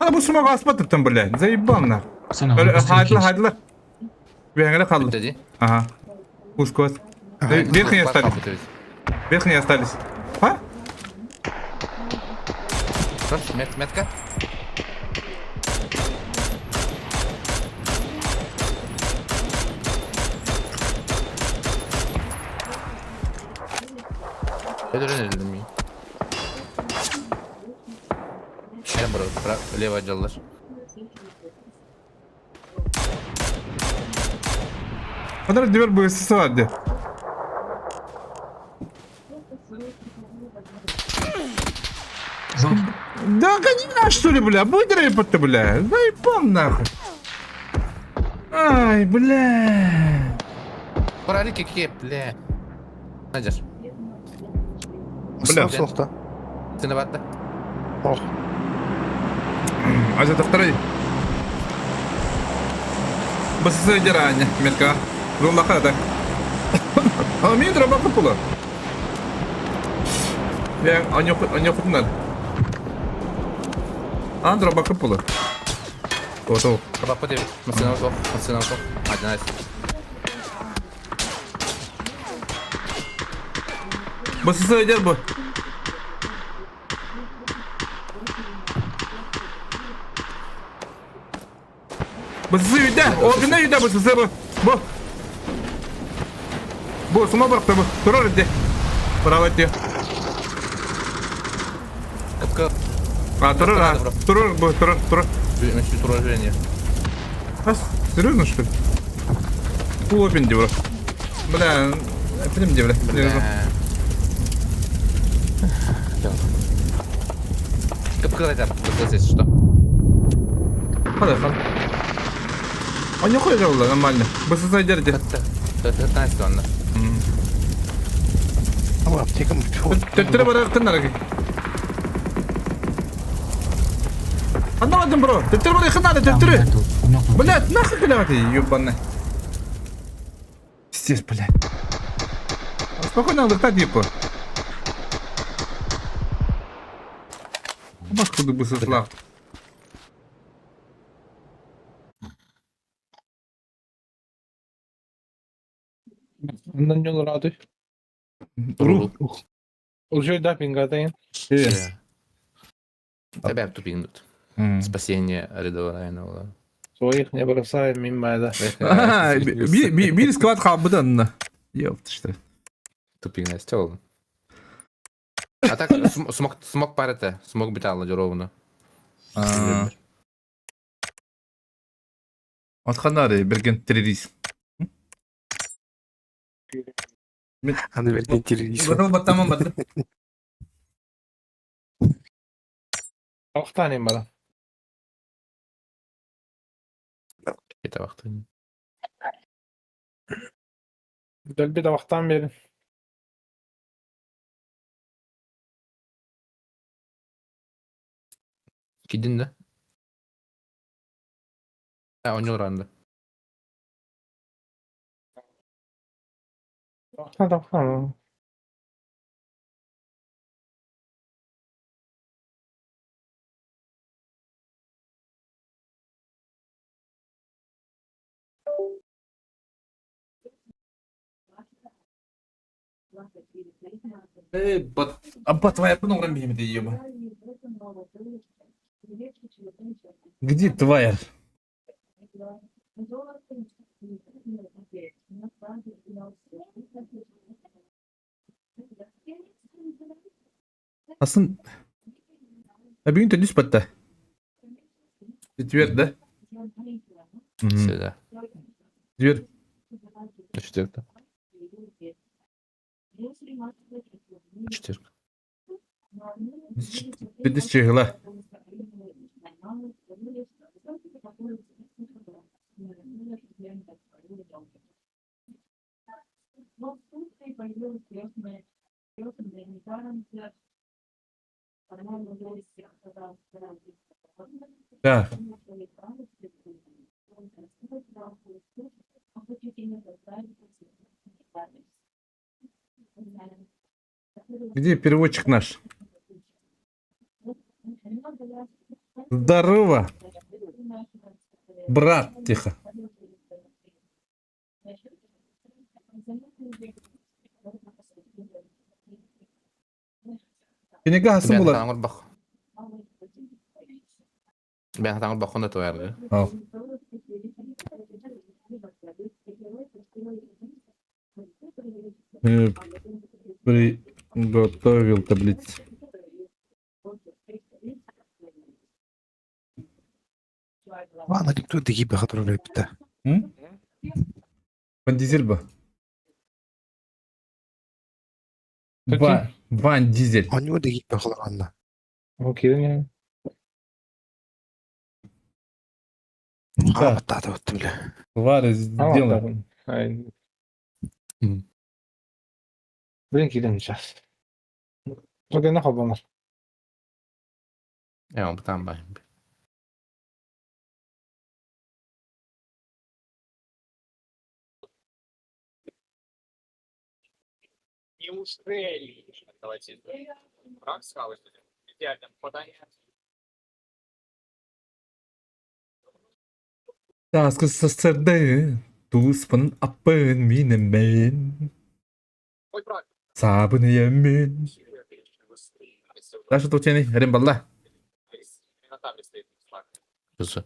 А бу сумага аспатыптан бля. Заебал на. Пацаны, вы быстрее Хайдла киньте. хайдла. Бәңгеле калды. Бітті Ага. Пушку. Верхние остались. Верхние остались. А? Мет, метка? Өлөрөн эрэллим мин. Кэлэн барар, левый отделлар. Kadar diver быысысы бар де. Желтый. Да гони на что ли, бля, выдрай ты, бля. Заебал нахуй. Ай, бля. Брали кеке, бля. Надежь. Бля. Суохта. Сені батты. Ох. Азя второй. Бысысы диране, мелка. Рулаха да. А мин дробака пула. Я анёхутнар. А дробака пула. Готов. Дробака деп. Масына жоқ, масына жоқ. Один Бысысы дер бу. Бысысы үйде, ордына үйде бысысы бу. Бу. Бу, сума барыпты бу. Турар иде. Браво иде. Кыпкы. А, турар, а. Турар, бу, турар, турар. Турар жирение. А, серьезно, что ли? Пулопин бро. Бля, это не бля. Бля. Кыпкы айтар, здесь что? Хада, хада. А не хуй делала, нормально. БСС дерди. 15 онна. Аптекам. Төттөрө барар кыннар. Анламадым бро. Төттөрө барар кыннар, төттөрө. Блядь, нахуй блядь, ебаный. Пиздец, блядь. Спокойно отдыхать, типа. Башку бы сосла. Ondan yol radı. Ру. Уже да пингатайын. Тебя тупинут. Спасение рядового Райана. Своих не бросаем мимо да. Бир склад хабыдан. Ёпта что. Тупик стел. А так смог смог парите, смог битала ровно. Атханары берген террорист. Аны берген террорист. Готов баттаман бат. Ақтанем бала. Это вақты. Дөлбе де вақтан берин. Кидин да? А, он ранды. Вақтан вақтан. Эй, бат, а бат твоя пнограм бимит еба. Где твоя? Асын. А бүгін түнде спатта. Четверг, да? Сюда. Четверг. Четверг. Четверг. Пидес чигла. Так. Где переводчик наш? Здорово. Брат, тихо. Кинеге хасын Бен булар. таңыр бақ. Бен таңыр бақ онда тоярды. Ал. Готовил таблицу. Ладно, никто такие бы которые эппитэ. М? Ван Дизель ба? Какие? Ван Дизель. Оонньуу дэгииппэ холоронно. Окей. Да. Хаабаттаата бля. Варя сделай. Блин, киирэн сейчас. Тогда холбонор. Я вам там бай. Таска сарсарды туспан аппын минемен. Сабын емен. Даша тутени, рембалла. Кызы.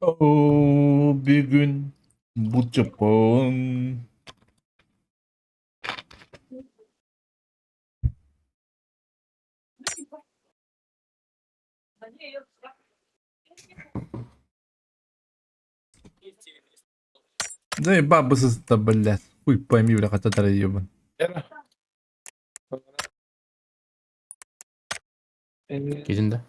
О, bir gün bu Japon. Да и бабы-то, блядь. Хуй пойми, бля, хотя ебан. Кирин да?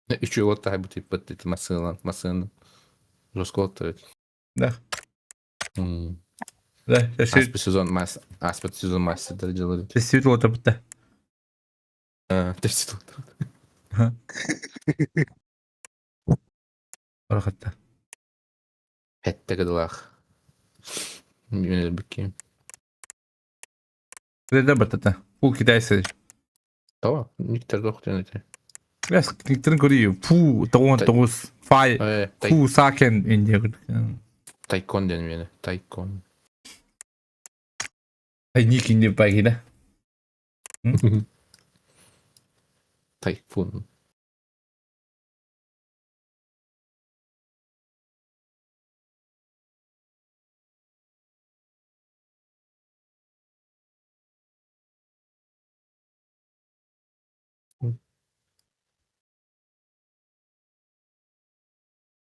Үчү вот тай бу тип бит масылан масыны. Роскот. Да. М. Да, сейчас Аспы сезон мас, аспы сезон мастер делали. светло это Тепси Рахатта. Хетте кыдылах. Мен бикки. Да баттата. Фул китайцы. Tamam. Никтер дох тенете. Яс никтерин көрүү. Фу 99 фай. Фу сакен инде. Тайкон ден мени. Тайкон. Ай ник инде байгина. Тайфун.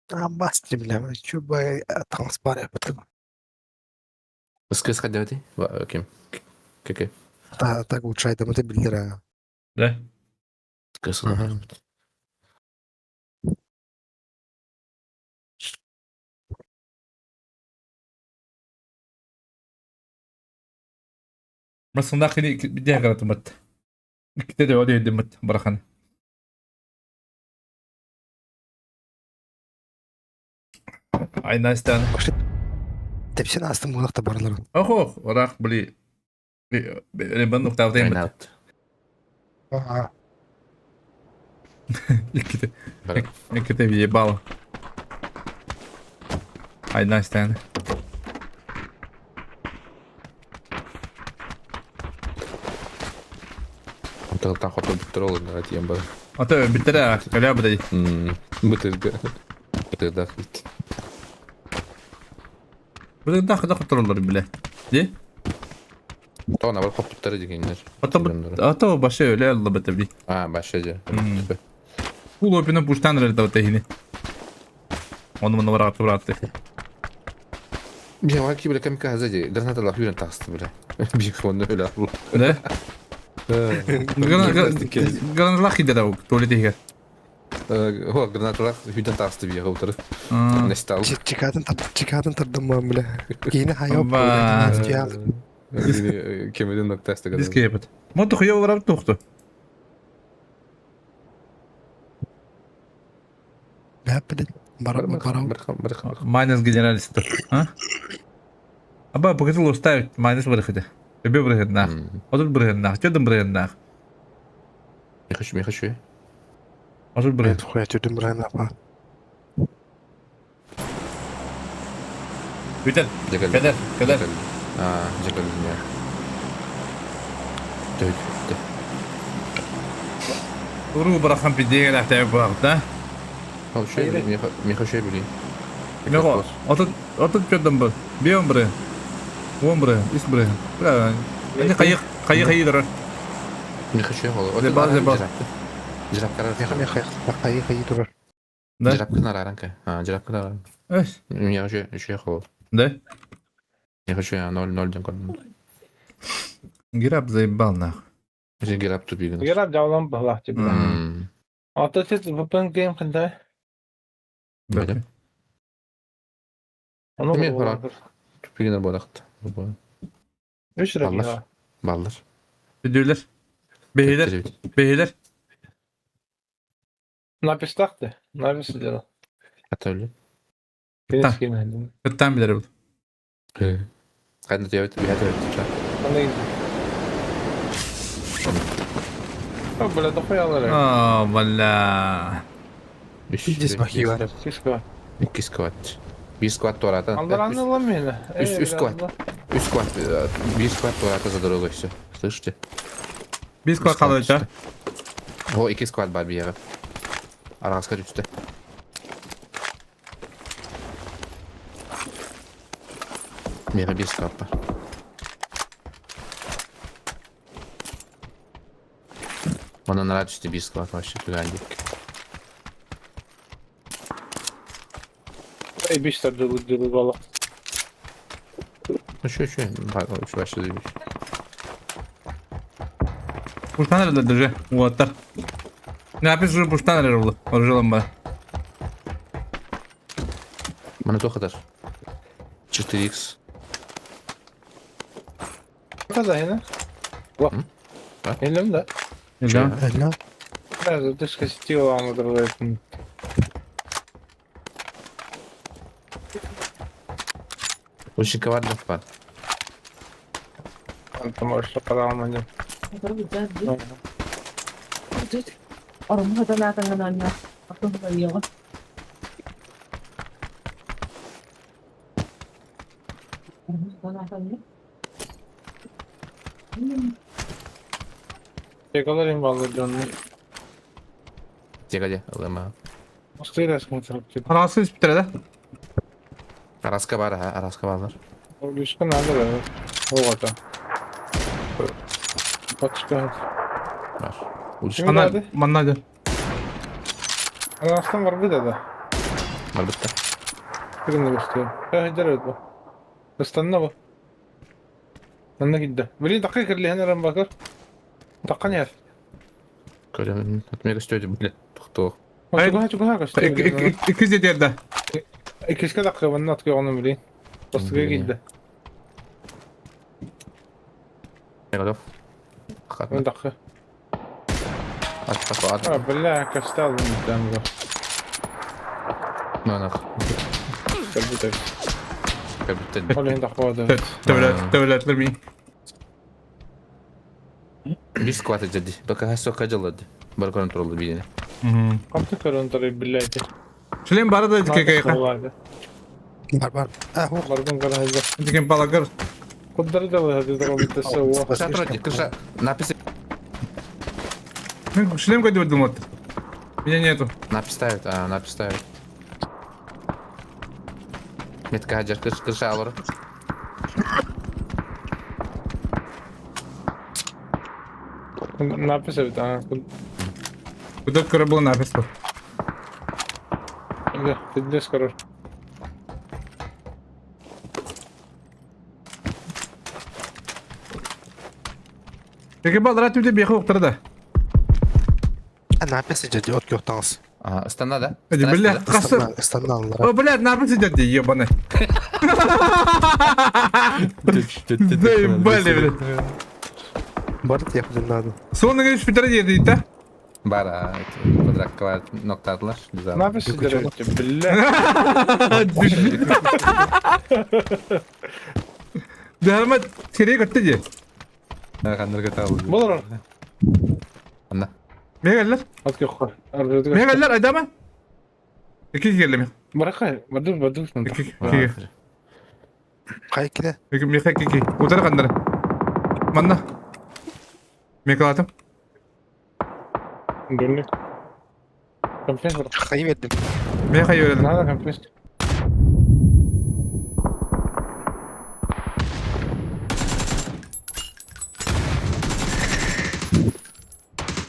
Амбастри, бля, чё бы транспарент бытым. Ыскыс кадети? Ким? Кеке. Та так улучшает, мы биллера. Да. Кыс. Масында хини бидэ гаратымат. Икките де оди димат барахан. Ай настан. Тепсен астым мулакта барлар. Охо, орах бли. Ребен нуктавдайм. Айнаут. Ага. Икките. Икките ебало. Ай настан. Талтан хоту бутырол да тием бар. Ата битере, каля бди. Бутырга. Бутырда. Бу да хада хотурлар биле. Ди? Тона бар хоптуктары дегеннер. Ата ата башы өле алла битебли. А, башы же. Пул опина пуштан релда битехини. Оны мына бараты бараты. Бия ваки биле кем казади, граната лах юрен тасты биле. Бик фонды өле. Да? Граната лах иде да туалет Хо, граната лах юрен тасты бия утыр. Не стал. Чекатын чекатын тардым бля. Кийин хайоп. Кемеден ноктасты. Диски епет. Моту хуя барап тухту. Да, блин. Барам, Майнус генералист. А? Аба, покатил уставить майнус вырыхать. Тебе брыхать нах. Отут брыхать нах. Чё там брыхать нах? Не хочу, не хочу. Ажыр быры. Хуя түрдүм бырайын апа. Бүтэр. Кэлэр, кэлэр. Аа, дьэ кэллин Төһүттэ. Уруу бырахан пидиэгэ лэхтэбит буолахта. Вообще, меха шөй билин. Меха, отут отут көрдüm bu. Bir on biri. On biri, üç biri. Бля, они хайы хайы хайы дырар. Меха шөй холо. Зебал, зебал. Жирапкар. Меха меха хайы хайы турар. Да? Жирапкын араранка. А, жирапкын араран. Эш. Меха шөй, шөй холо. Да? Меха шөй 0-0 ден көрдüm. Гирап заебал нах. Гирап тупигин. Гирап жаулан баһлах тебе. Ата сет VPN game кандай? Билем. Ону Мен хора. Тупигин бодакт. Үч Баллар. Баллар. Бүдүлер. Бейилер. Бейилер. Напистакты. Напис дело. Ата өлі. Кыттан билер бу. Кайда төбөт, бия төбөт. Кандай? О, бля, дохуя алар. А, бля. Пиздец бахи бар. Киска. Икки скват. Бир скват туарата. Алдар анны мени. Үс үс скват. Үс скват. Бир скват туарата за дорогой все. Слышите? Бир скват калды О, икки скват бар бияга. Араска түстө. Мега бир скват бар. Манан рад түстө бир скват вообще түгәндик. Эй, биш тарды дылы бала. Ну что, что, вообще заебись. Пуштан эрэлэр даже уолаттар. Напис уже пуштан эрэр ол. Оржолом бар. Мана тохатар. 4x. Таза хина. Ва. Элем да. Элем. Элем. Да, ты ж костила амадыр. Очень коварный впад. Ты можешь показал мне. Текалар баллы дьонну. Текаде, ылыма. Москвада смотрел. Араска испитер да? Араска бар, араска баллар. Лишка надо, да. Оғата. Батышка. Бар. Манна, манна да. Арастан бар бит да. Бар битте. Кирин gösteriyor. Eh, дәрәт бу. Ыстанна бу. Манна кидде. Блин, даққа кирле хәнәрәм бакыр. Даққа не? Көрөм, отмега стөдү, блин. Тохтоо. Чуга чуга көстө. Икки жетерде. Иккиске даққа манна атка оны блин. Бастыга кидде. Я готов. Мен даққа. Ат, ат, ат. А, бля, костал там го. Ну, нах. Как будто. Как будто. Олен даққа да. Төвләт, төвләтлер мин. Бир скват эдди. Бака хасо кажалады. Бар көрөн туралы бине. Камты көрөн туралы блядь. Шлем бары да дикке кайка. Бар бар. А, хо. Баргын кара хаза. Дикен балагыр. Куддар да хаза да битте соо. Шатроди, кыша напись. Мен шлем кайда думал. Меня нету. Напись ставит, а, напись ставит. Метка хаджар кыш кыша алыр. Напись бит, а. Куда көрө был напись был. Да, ты скоро. Теге балдара түде бехе уктыр да. Напис идет, от кёхтаңыз. Ага, станна да? Эди, бля, касы. Станна алар. О, блядь, напис идет, ебаный. Заебали, блядь. Бар я надо. Сонун үч битер диye да? Бар, квадрат ноктадылар. Напись идет, бля. Дәрмәт серия көттү же. Ханнарга табыл. Болор. Анна. Мегаллар. От көххө. Аргыды. Мегаллар айдама. Ики келлеми. Баракай, бардым, бардым. Ики ки. Хайа кире? Ики меха ки. Утары кандары. Манна. Мекалатым. Дөрнү. Компресс бар. Хайы бердим. Меха йөрелим. Надо компресс.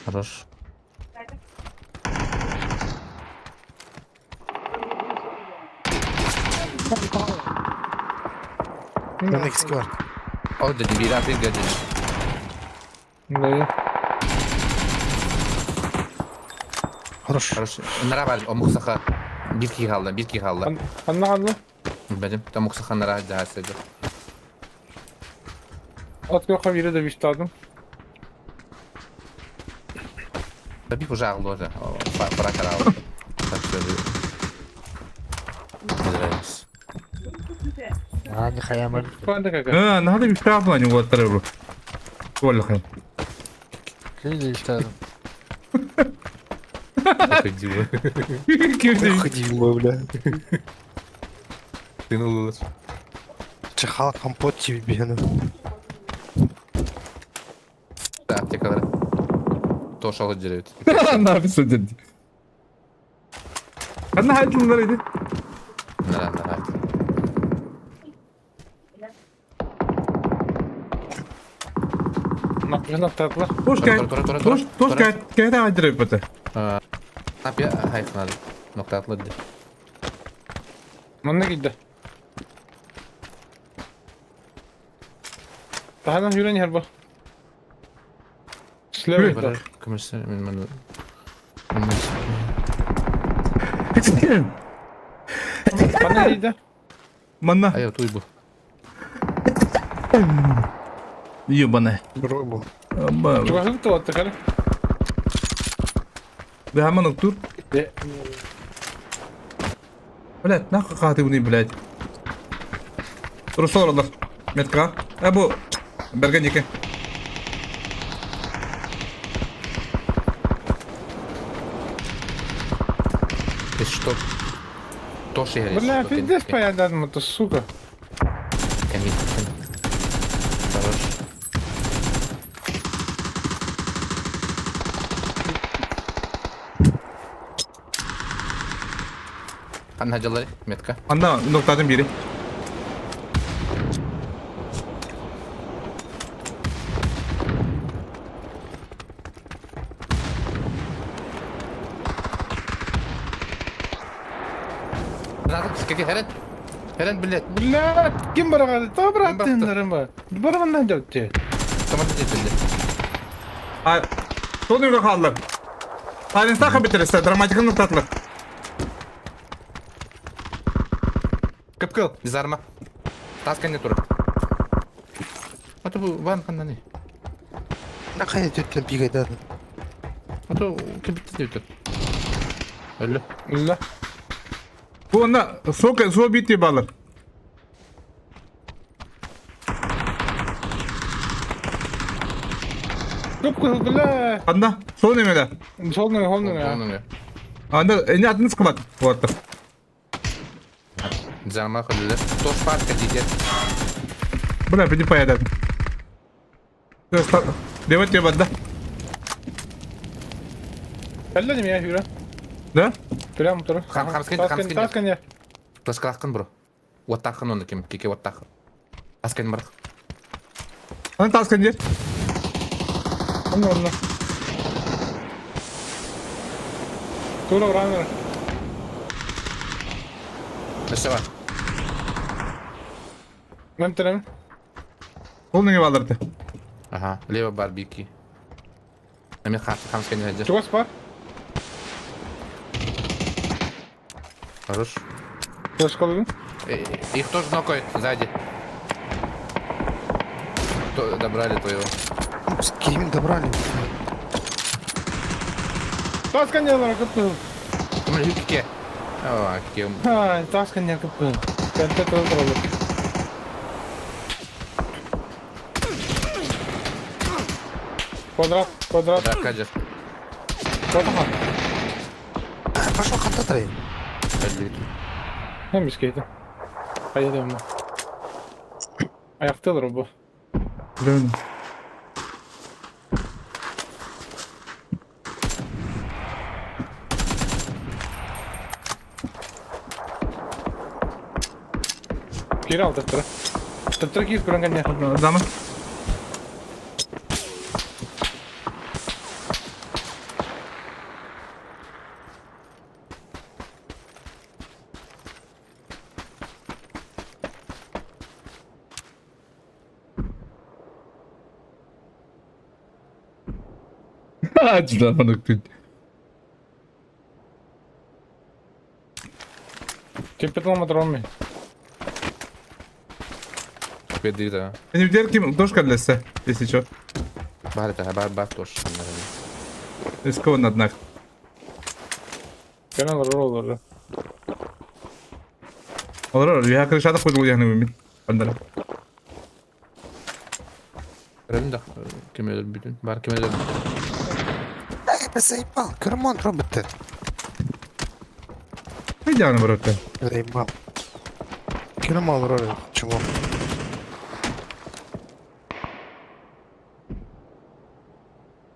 Хорош. Манна икки бар. О, dedim bir atayım dedim. Не. Хорош. Хорош. Nara var o muksaka. Bir ki kaldı, bir ki kaldı. Анна ханна. Benim tam muksaka nara cahasıdı. От көххө бире да биштадым. Tabii bu jağlı orada. Bırak herhalde. Так что Нравится. Ани хаямар. Панда кака. Ha, nahada bir şey yapılan yuvatları bu. Vallahi. Киди иштадым. Ходила. Kimse. Ходила, бля. Ты ну Чехал компот тебе бегну. Да, аптекалар. Тоже алып жүрөт. Ne yapıyorsun dedi. Anne hayatımlarıydı. Nara nara. Напряжно татла. Hoş geldin. Тура тура Hoş, тура. hoş geldin. Gel hadi бата. Апя хайфнады. Нокта атлады. Манна кидде. Таханан жүрен херба. Слева. Көмөрсө мен маны. Панда кидде. Манна. Ай, туй бу. Ебаная. Робу. Чугасып туатты кара. Да hemen dur. Блять, нахуй каты буны, блять. Руслар олар. Метка. Ә бу. Берген еке. Ты что? Тоже я Бля, пиздец поядадым это, сука. Хорош. Анна жалары, метка. Анда ноктадын бири. Херен. Херен, блядь. Бля, ким барагады? Та брат тендерим ба. Баргандан жапты. Tamam dedi. Ay. Son ürün kaldı. Silence bitirirse dramatik noktatlı. Кыпкыл, дизарма. Таска не тур. А то бу ван ханнаны. Нахай төттен пигайдады. А то кебитти деп. Өллө. Бля. Bu onda so so bitti balır. Кыпкыл, бля. Анда son nemede. Солны, холны. Анда эне adını sıkmat. Bu arada. Дизарма хөллө. Тош парка диде. Бля, бidi payadadım. Devet diyor bende. Әллә неме жүрө? Да? Прям тур. Хам хам скин, хам скин. Таскан я. Лашкалакын бро. Оттақын оны кем, кеке оттақын. Аскан барақ. Аны таскан жер. Онна онна. Тура ураныр. Өсі бар. Мен терем. Ол неге балдырды? Ага, лево бар бики. Эми хам скин жер. Чугас бар. Хорош. Лашкалыгын. Их тоже нокают сзади. Добрали твоего. С кем добрали? Таскан я кыпкыл. Кім кеке? О, кеке. Ай, таскан я кыпкыл. Кәнтә тура Квадрат, квадрат. Квадрат жер. Пошел хантатрай. Эмискейді. Қайда ма? Аяқталар бу. Блин. Кире алдыртыр. Тыптыр киир көрөнгөн не? Зама. Ха, ты. Кемпетон матромми. Бедида. Benim diğer kim? Doş kalesi. Если чё. Бар это, бар бар тоже. Рискованно, однако. Кенен роллары. Olur olur. Ya крышада койдул яны мен. Андара. Көрөм да кем өлөр бүтүн. Бар кем өлөр. Заебал, Керман робот. Хайдяны бороты. Заебал. Керман робот, чего?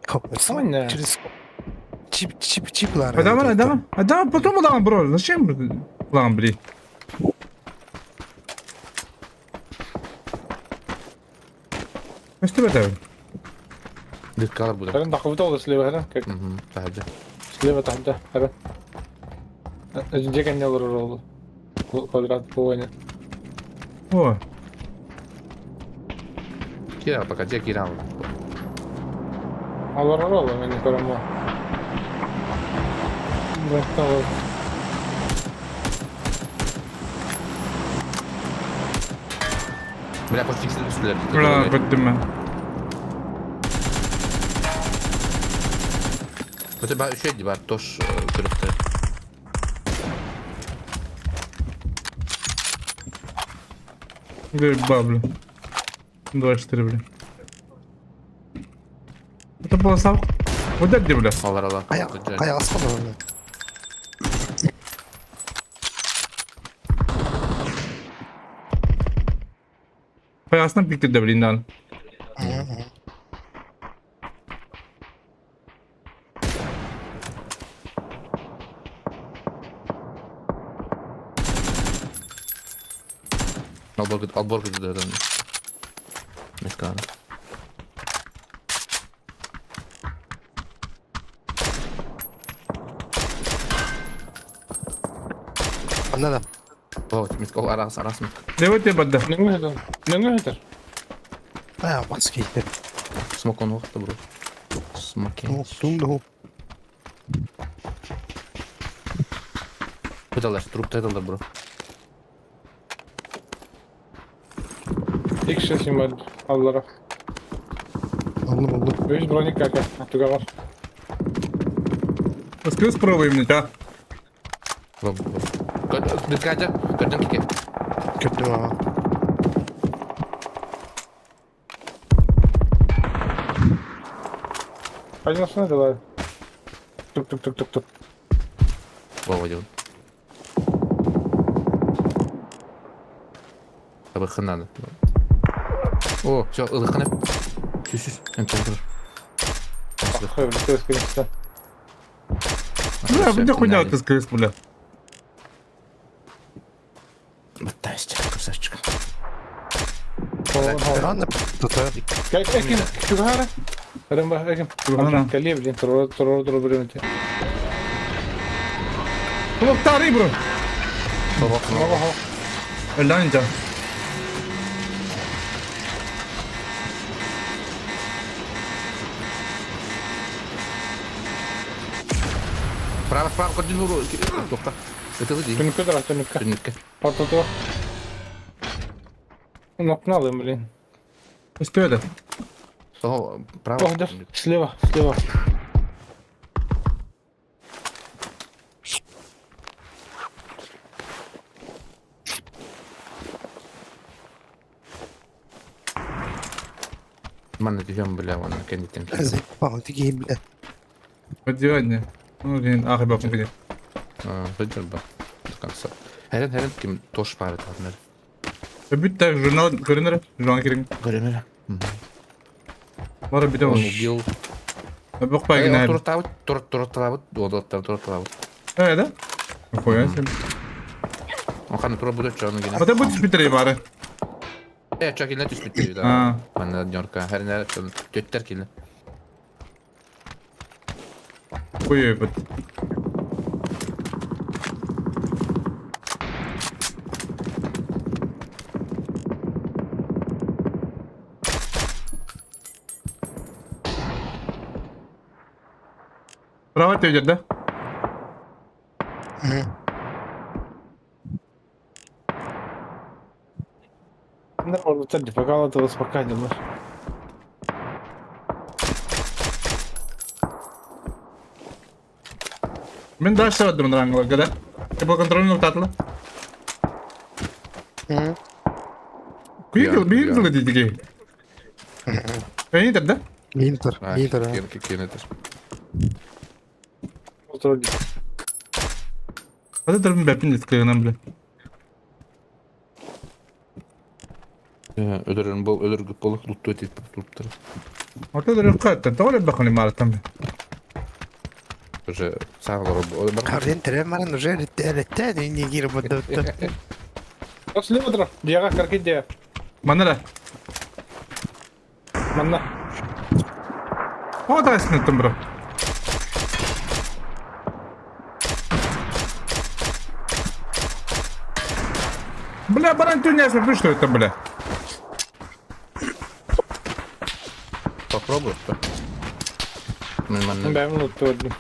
Хоп, Ой, через чип чип чип лар. Адама, адама, адама, потом улан, бро. Зачем улан, блин? Что это? Дыркалар буде. Хәрен дақыбыта олы слева хәрен. Как Тахаджа. слева тахда хәрен. Жекен не олар роллы. Квадрат по О, Кира пока, где Кира? Алар роллы мен көрөм. Бля, почти үстілер. бля, беттім мен. Өте бар үшеді бар тош көрікті. Говорит, бабля. 24, бля. Это было сам. Вот это где, бля? Алар алар. Аяқ, аяқ аспан. Баяғысынан пиктірді, блин, дан. Албор албор да. Месканы. Анда да. О, миск ол арас арас миск. Давайте бадда. Неңе Неңе хәтер. А, маски. Смок он вакытта бро. Смоки. Тумду. Быталар, труп тайталар бро. X6 бар аллара. Алды булды. Үш броник кака. Туга бар. Скрыс пробуем, а? Дыркажа, көрдөн кике. Көптüm ага. Айнасына давай. Тук тук тук тук тук. Вова делал. Ылыхын надо. О, все, ылыхын. Сүс, сүс. МТ. Ах, бля, Бля, где хуйня ты скрыс, бля? Баттайся, красавчик. Рано тут. Экин, чугара? Рымба, экин. Чугара. Кале, блин, турор, турор, турор, блин. Ну, второй, бро. Ого. Ланджа. Право, право, көрдүн уру. Токта. Это выйди. Түнүккө тура, түнүккө. Түнүккө. Ортото. Нокналым, блин. Что это? О, право. Ох, да, слева, слева. Манна түһөм бля, вон кендиттен. Заебал, тиги, бля. Поддевание. Ну, блин, ах, баб, где. Сылдьар ба. До конца. Хэрэн хэрэн ким тош баар этэ. Бүт так журнал көрүнөр, журнал кирин. Көрүнөр. Бара бүтэ Он ол. убил. Бок пайгына. Туртаабыт, турталаабыт, уолаттар турталаабыт. Э, да? Хуя себе. Охан тура будет чону гина. А ты будешь питер бары. Э, чо килне түспүт да. Манна днёрка. Хэрнер төттер килне. Хуя бит. Права идет, да? Пока этого спокойно. Мен дальше бардым рангыларга да. Типа контрольный утатыла. Күйгіл, бейін дейді. Күйгіл, да? Минтер, минтер. Кинетер. Hadi tarafın бәпін дискілігінен біле. Өдөрөн бол, өдөргүп бол, лутту этип туруптар. Ата дөрөп кайтты. Тоғыр бақын имараттан. Уже саалар бар. Харден терен маран уже ретте не гир буда. Слева Диага каркидия. Манара. Манна. О, да, сінеттім бро. Бля, баран тюняшь, что это, бля? Попробуй, что? Бәм лутту öldüm.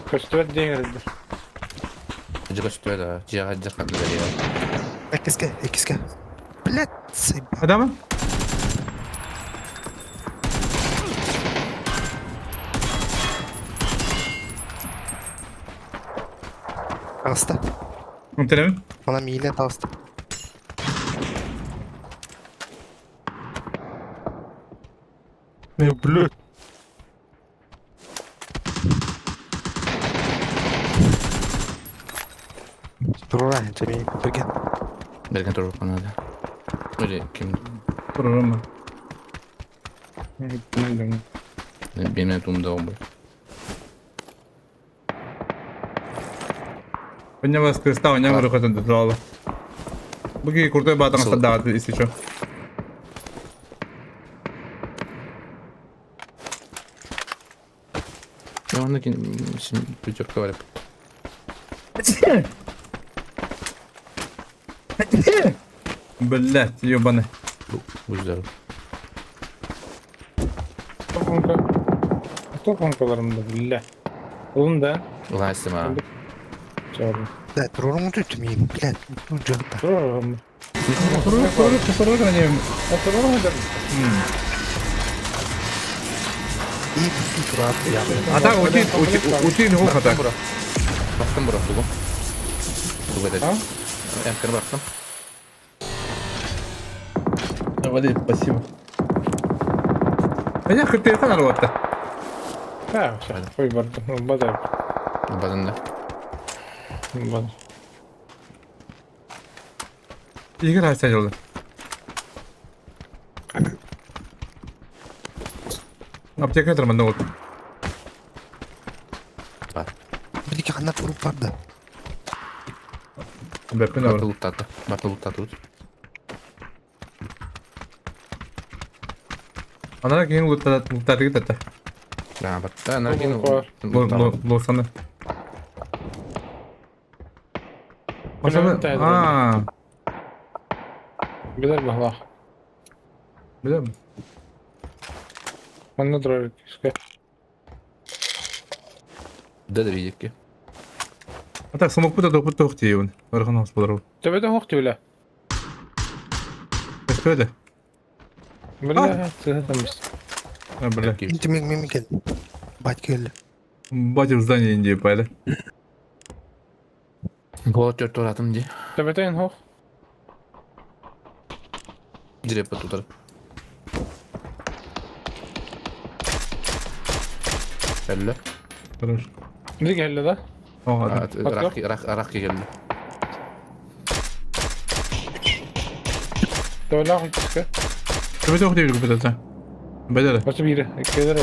Көстүбэт диэн эрдэ. Жыга сүтүбэ да, жыга жакан да. Экиске, экиске. Блядь, Адамы? Алста. Унтеремин? Она миинен алста. Не, блядь. Турура, жемей берген. Берген туруп надо. Или ким? Турура. Бемен тумда он был. У вас креста, у него рухатын дала. Буги крутой батон стадат, если что. Я он пятерка говорит. Блять, ебаный. Будь здоров. Тоқонкаларымда, бля. Улун да. Улайсым а. Да, турурун түттү миин, блядь, ну жакта. Турурун. Турурун, турурун, турурун. Турурун да. А так, ути, ути, ути, не хата. Бактым бура, тугу. Тугу эдет. Эмкер бактым. Валерий, спасибо. А я хотел нарваться. Да, все, хуй барды. Бадар. Бадан да. Бадан. Игорь Асядилды. Аптека тұрмын вот. Бар. Бір екі қана туруп барды. Бәппен Баты луттады. Баты луттады. Анара кейін луттады кетті. Да, батта, анара кейін Лосаны. А. Билер бахла. Билер. Манна турар киске. Да да видики. А так смок пута допут тохти он. Бархан хосподаров. Төбөдө хохти биле. Төбөдө. Бля, сыгытамыз. А, бля. Интимек мемлекет. Бать келди. Батя в здании Индии пали. Голод төрт туратым ди. Төбөдө хох. Дирепа тутар. Өллө. Хорош. Не келді да? Оҕа. Рах, рах, рах келді. Тойлақ иккіске. Төбөтө ох диир бөтөтө. Бөдөрө. Басы бири. Иккилер.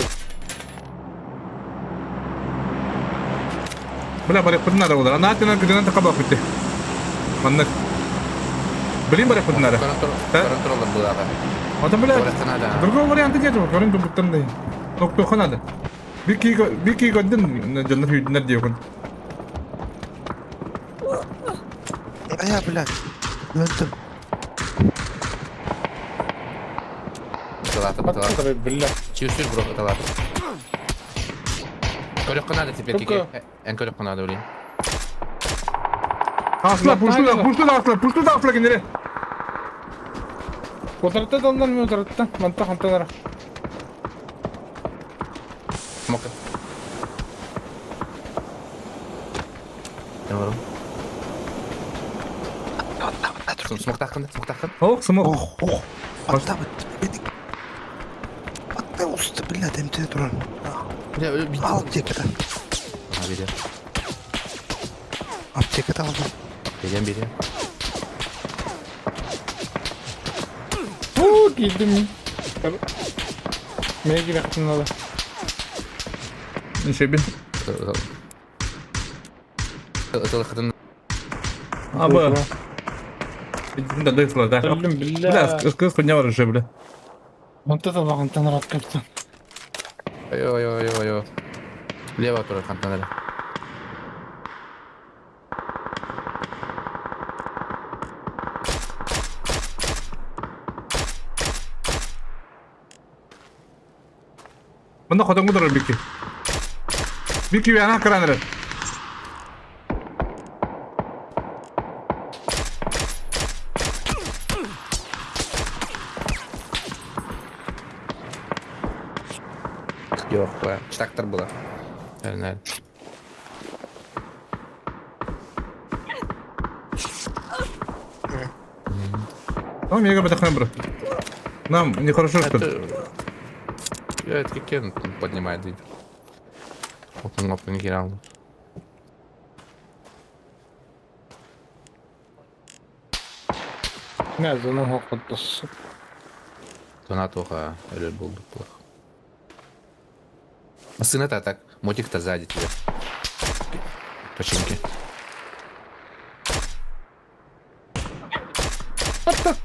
Бля, барыппытын ара болар. Ана атынан кыдынан такаба битти. Маннык. Блин барыппытын ара. Көрөн тураллар булаға. Ата бля, другого варианта нет, көрөн турбуттан да. Токтоха надо. Бики көрдүн дьоннор хүйдүнэр диэкун. Ая, блядь. Өлдүм. Ыталаата, ыталаата. Бля. Чүсүр бро ыталаата. Көрөккө надо теперь кике. Эн көрөккө надо блин. Асла, пушту да, пушту да асла, пушту да асла кинилери. Утарытта даллар мен утарытта. Манта хантанара. Мока. Ne var Смоктахын, смоктахын. Ох, смок. Ох, ох. Аттабыт. Бедик. Атта уста, блядь, эмтине турар. Бля, өлө Ал аптекада. А, берем. Аптекада алдым. Берем, берем. Уу, кийдим. Мен кире надо. Шебин. Ыталахын. Аба. Да, да, да. Бля, Бля, скыз хуйня бар уже, бля. Онта да лагантан рат каптан. Ой, ой, ой, ой, ой. Лево турар хантан эле. Мында хотоҥҥо турар Бики. Бики үөһэ кыран эрэр. Yok be. Чтактар было. Наверное. Ну, мега батахнем, бро. Нам нехорошо, что ли? Я это кен поднимает видео. Опен, опен, гирал. Не, зона хоқыттыс. Зона тоға өлөр болдuk плохо. Сына-то так, мотик-то сзади тебя. Починки.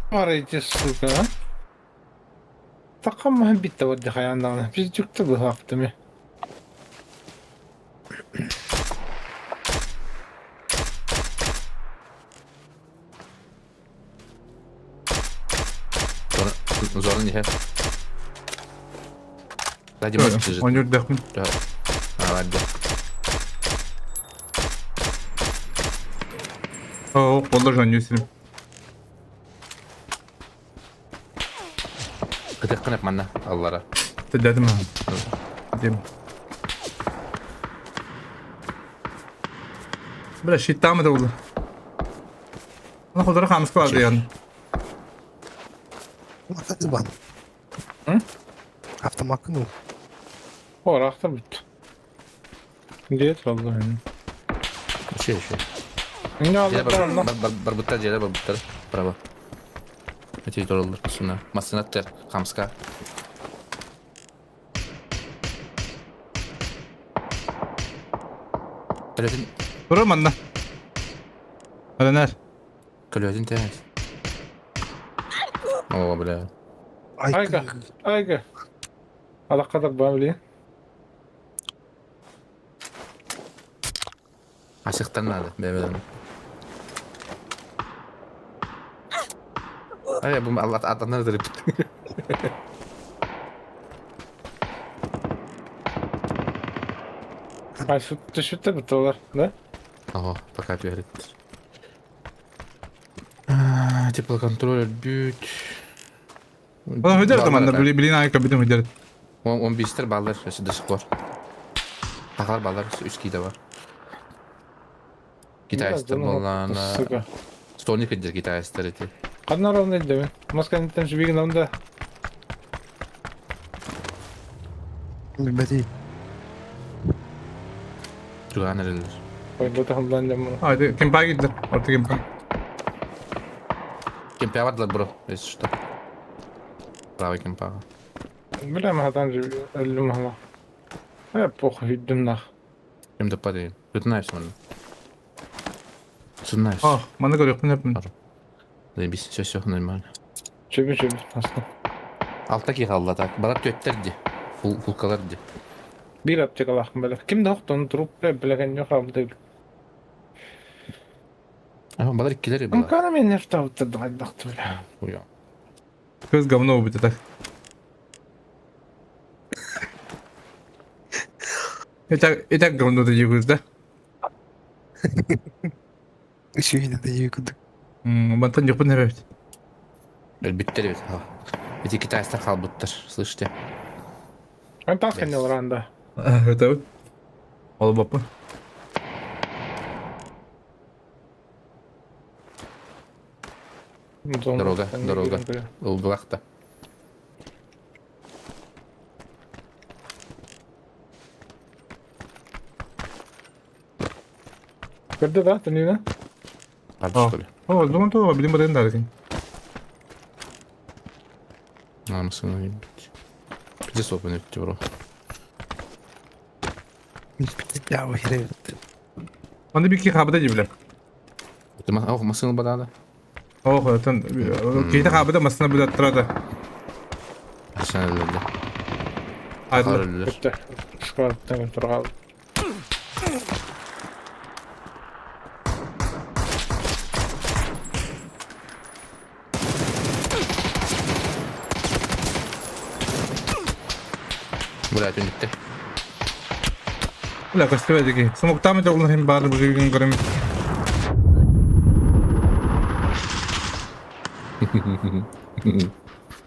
Смотрите, сука, а? Такам битте вот дихаяндан. Biz жүкті бұл хақтымы. Зона не Сзади мотик лежит. Он үрдәхмин. Да. А, ладно. О, болла жан юсилим. Кытык манна аллара. Теддетим. Дем. Бля, щиттамы да булды. Ана холдора хамыс калады яны. Автомат. М? Автомат ну. О, рахтар бітті. Дет валла. Еще, еще. Не алды Барбуттар жere барбуттар. Право. Эти тураллар суна. Масынаттер хамска. Көлөтүн Тура манна. Аранар. көлөтүн тәс. О, бля. Айга, айга. Алаққадар ба біле. Асыктан надо, бебеден. Ай, бу Алла атанар дырып. Ай, түшүттер бітті олар, да? Ого, пока перед. Теплоконтроль бют. Ола хөдер манна блин айка битим хөдер. Он бистер баллар, до сих пор. Тахар баллар, үч киде бар. Китайстар боллана. Сука. Столник эдер китайстар эти. Қаннар оны еді мен. Москваның жібеген онда. Билбети. Чугаан эрэллэр. Ойда тахыллан дьоммун. А, это кемпа киирдэ. Орто кемпа. Кемпя бардылар, бро, если что. Правый кемпаҕа. Бля, махатан өллүм махала. Э, похуй, үйдүм нах. Ким да падает. Тут знаешь, он. Тут знаешь. О, маны көрүөхпүн өппүн. Заебись, все, все, нормально. Чөбү чөбү, аста. Алта киһи хаалла так. Балар түөттэр ди. Фул, фулкалар ди. Биир аптекалаахпын бэлэх. Ким да охтон труп бэлэхэн хаалбыта. А, балар иккилер была. Анкара мен нефтабыттыр хайдахты бля. Хуя. Көз говно убит так. Это говно ты дегуз, да? Үсүйін да екі Мантан жоқпын әбәбит. Өлбүттэр эбит. Эти китайстар хаалбыттар, слышите? Антах кэнниларанда. Это Ол баппын. Дорога, дорога. Ылгылахта. Көрдө да, түнүнө? Барды, что ли? О, думаю, то, блин, барын да екен. Намысını ебать. Пиздец опен өтті, бро. Я херебит. Аны бики хабыда дебилер. Ох, масыны бадады. Ох, это кейте хабыда масына бүләт тұрады. Ашан өлді. Айдылар. Өттө. Складтан тургал. Блядь, үнүтте. Бля, көстүбэ диги. Смоктамы жоғлын хем бары бұл жерген көрем.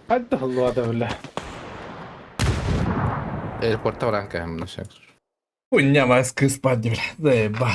Хайдах аллада бля. Аэропортта баран кәһәм мына шак. Хуйня мас кыз пади, бля. Заеба.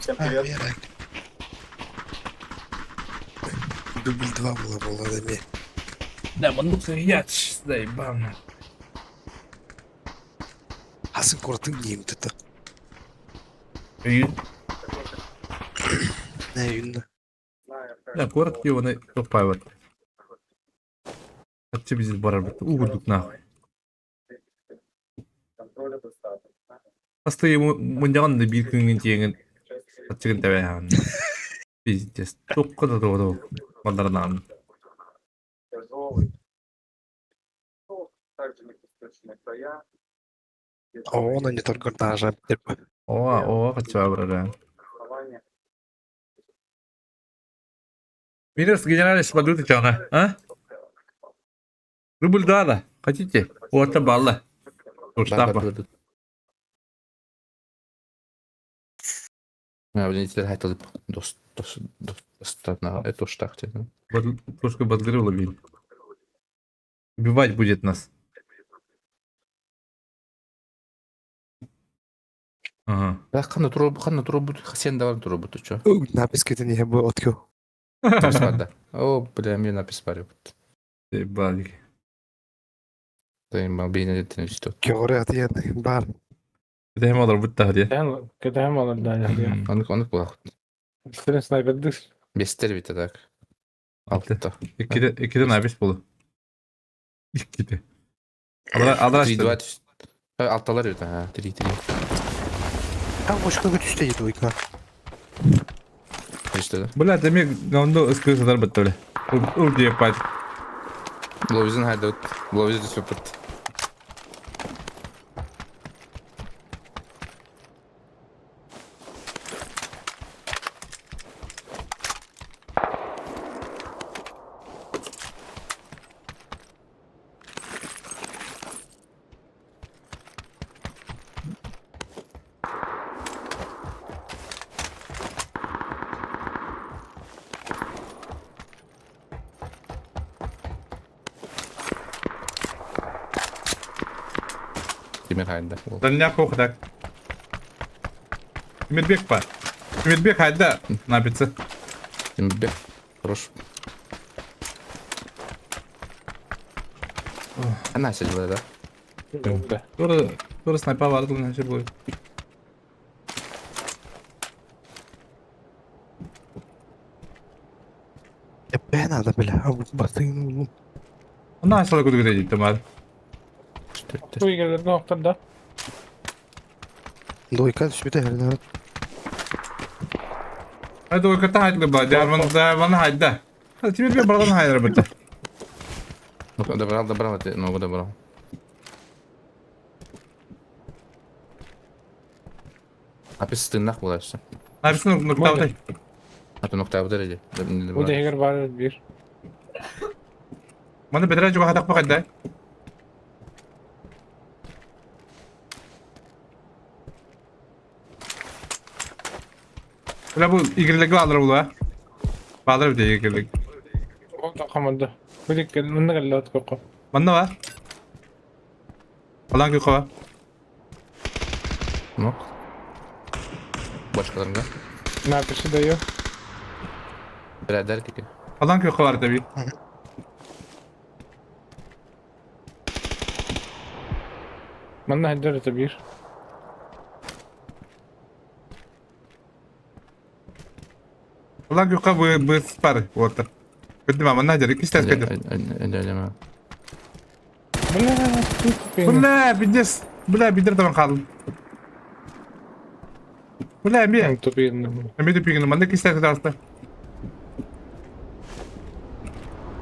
Всем привет. Дубль 2 было было Да, мандук яч, заебал. Хасын кортын дейм тұты. Үйін. Не үйінді. Да, город оны топайват. Атчы биз барар бит. Угурдук нахуй. Асты мундаган да бир күнгөн тиеңин атчыгын табе хан. Пиздец. Токко да того Мандарнан. Оны не только даже деп. Ооба, ооба кача барар. Минус генеральный смотрю чана, а? Рубль да, хотите? Вот балла. Штампа. А, блин, теперь хотел дос дос дос на эту штахте. Тушка бодрила, блин. Убивать будет нас. Ага. Да, ханна туру, ханна туру бут, хасен давар туру бут, чё? Напис кетен не был откю. О, бля, мне напис парю. Ебать. Бейнедеттен үстü. Көҕөрө атыйан бар. Кэтэһим олорбут таһа диye. Кэтэһэн кэтэһэн олор да диye. Onu onu kulak. Сен снайпердик. Бестер бите так. Алтыта. Иккиде иккиде набис болу. Иккиде. Алар алар 3 2 Алталар бит ha. 3 3. Там бошка көтүстэ дии двойка. İşte. Бля, демек говно ыскы сатар бітті бля. Ур диye пать. Бловизин хайда. Бловиз түсіп бітті. Тимир хайда. Дальняк так. Тимирбек па. Тимирбек хайда набится. Тимирбек. Хорош. Она сидела, да? Да. Тура тура снайпа барды значит будет. Эппэ надо бля. Бастыгын улум. Она сала куду кете житті мар. Туйгерлерден оқтар да. Двойка түспүтэ хэрнэ. Хайда ой ката хайда ба. Жарман жарман хайда. Тимирбек бардан хайда бітті. Добрал, добрал, это ногу добрал. Апис стыннах была все. Набисын нуктаутай. А то нокта ударили. Бу дегер бар бир. Маны бедре жуга хатак бакайда. Бля бу игрлеги алыр бу да. Баалар бите игрлеги. Ол да команда. Бу дик мында келді от көккө. Манна бар. Алан күйкө бар. Нок. Башкаларга. Написи даю. Бирәдәр кеке. Алан күйкө бар таби. Мында хәддер это бир. Алан күйкө бу бу спар вот. Күттүм манна жер кистес көдүм. Бля, тут Бля, пиздец. Бля, бидер табан калдым. Бля, ме. Тупин. Эме тупигин манна кистес көдүм аста.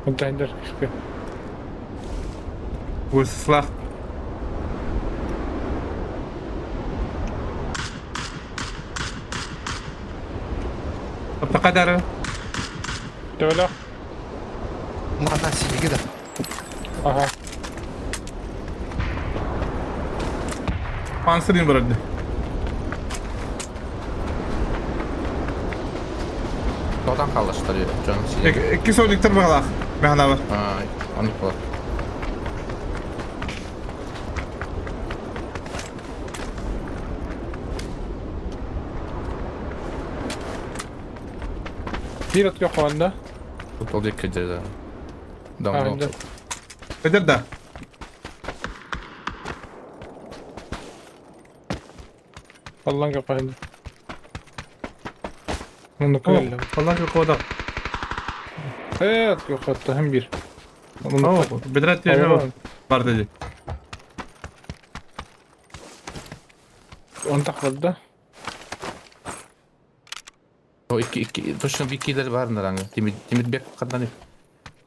Мында хәддер кишке. Бу слах. Тапта Töle. Мана синиги да. Ага. Пансырын барады. Тодан қалыштыр, жон. Икки сониктер багалах. Механа бар. Аны кылар. Бир от көккө анда. Ол дек кеде. А, Да. да. Көдер да. Аллан көккө хәддер. Мында келді. Алан күйкө да. Э, от көккө атта hem бир. О, бедрат тиеме бар деди. Он так да. О, икки икки точно бир килер бар нараңы. Тимир Тимирбек кадан.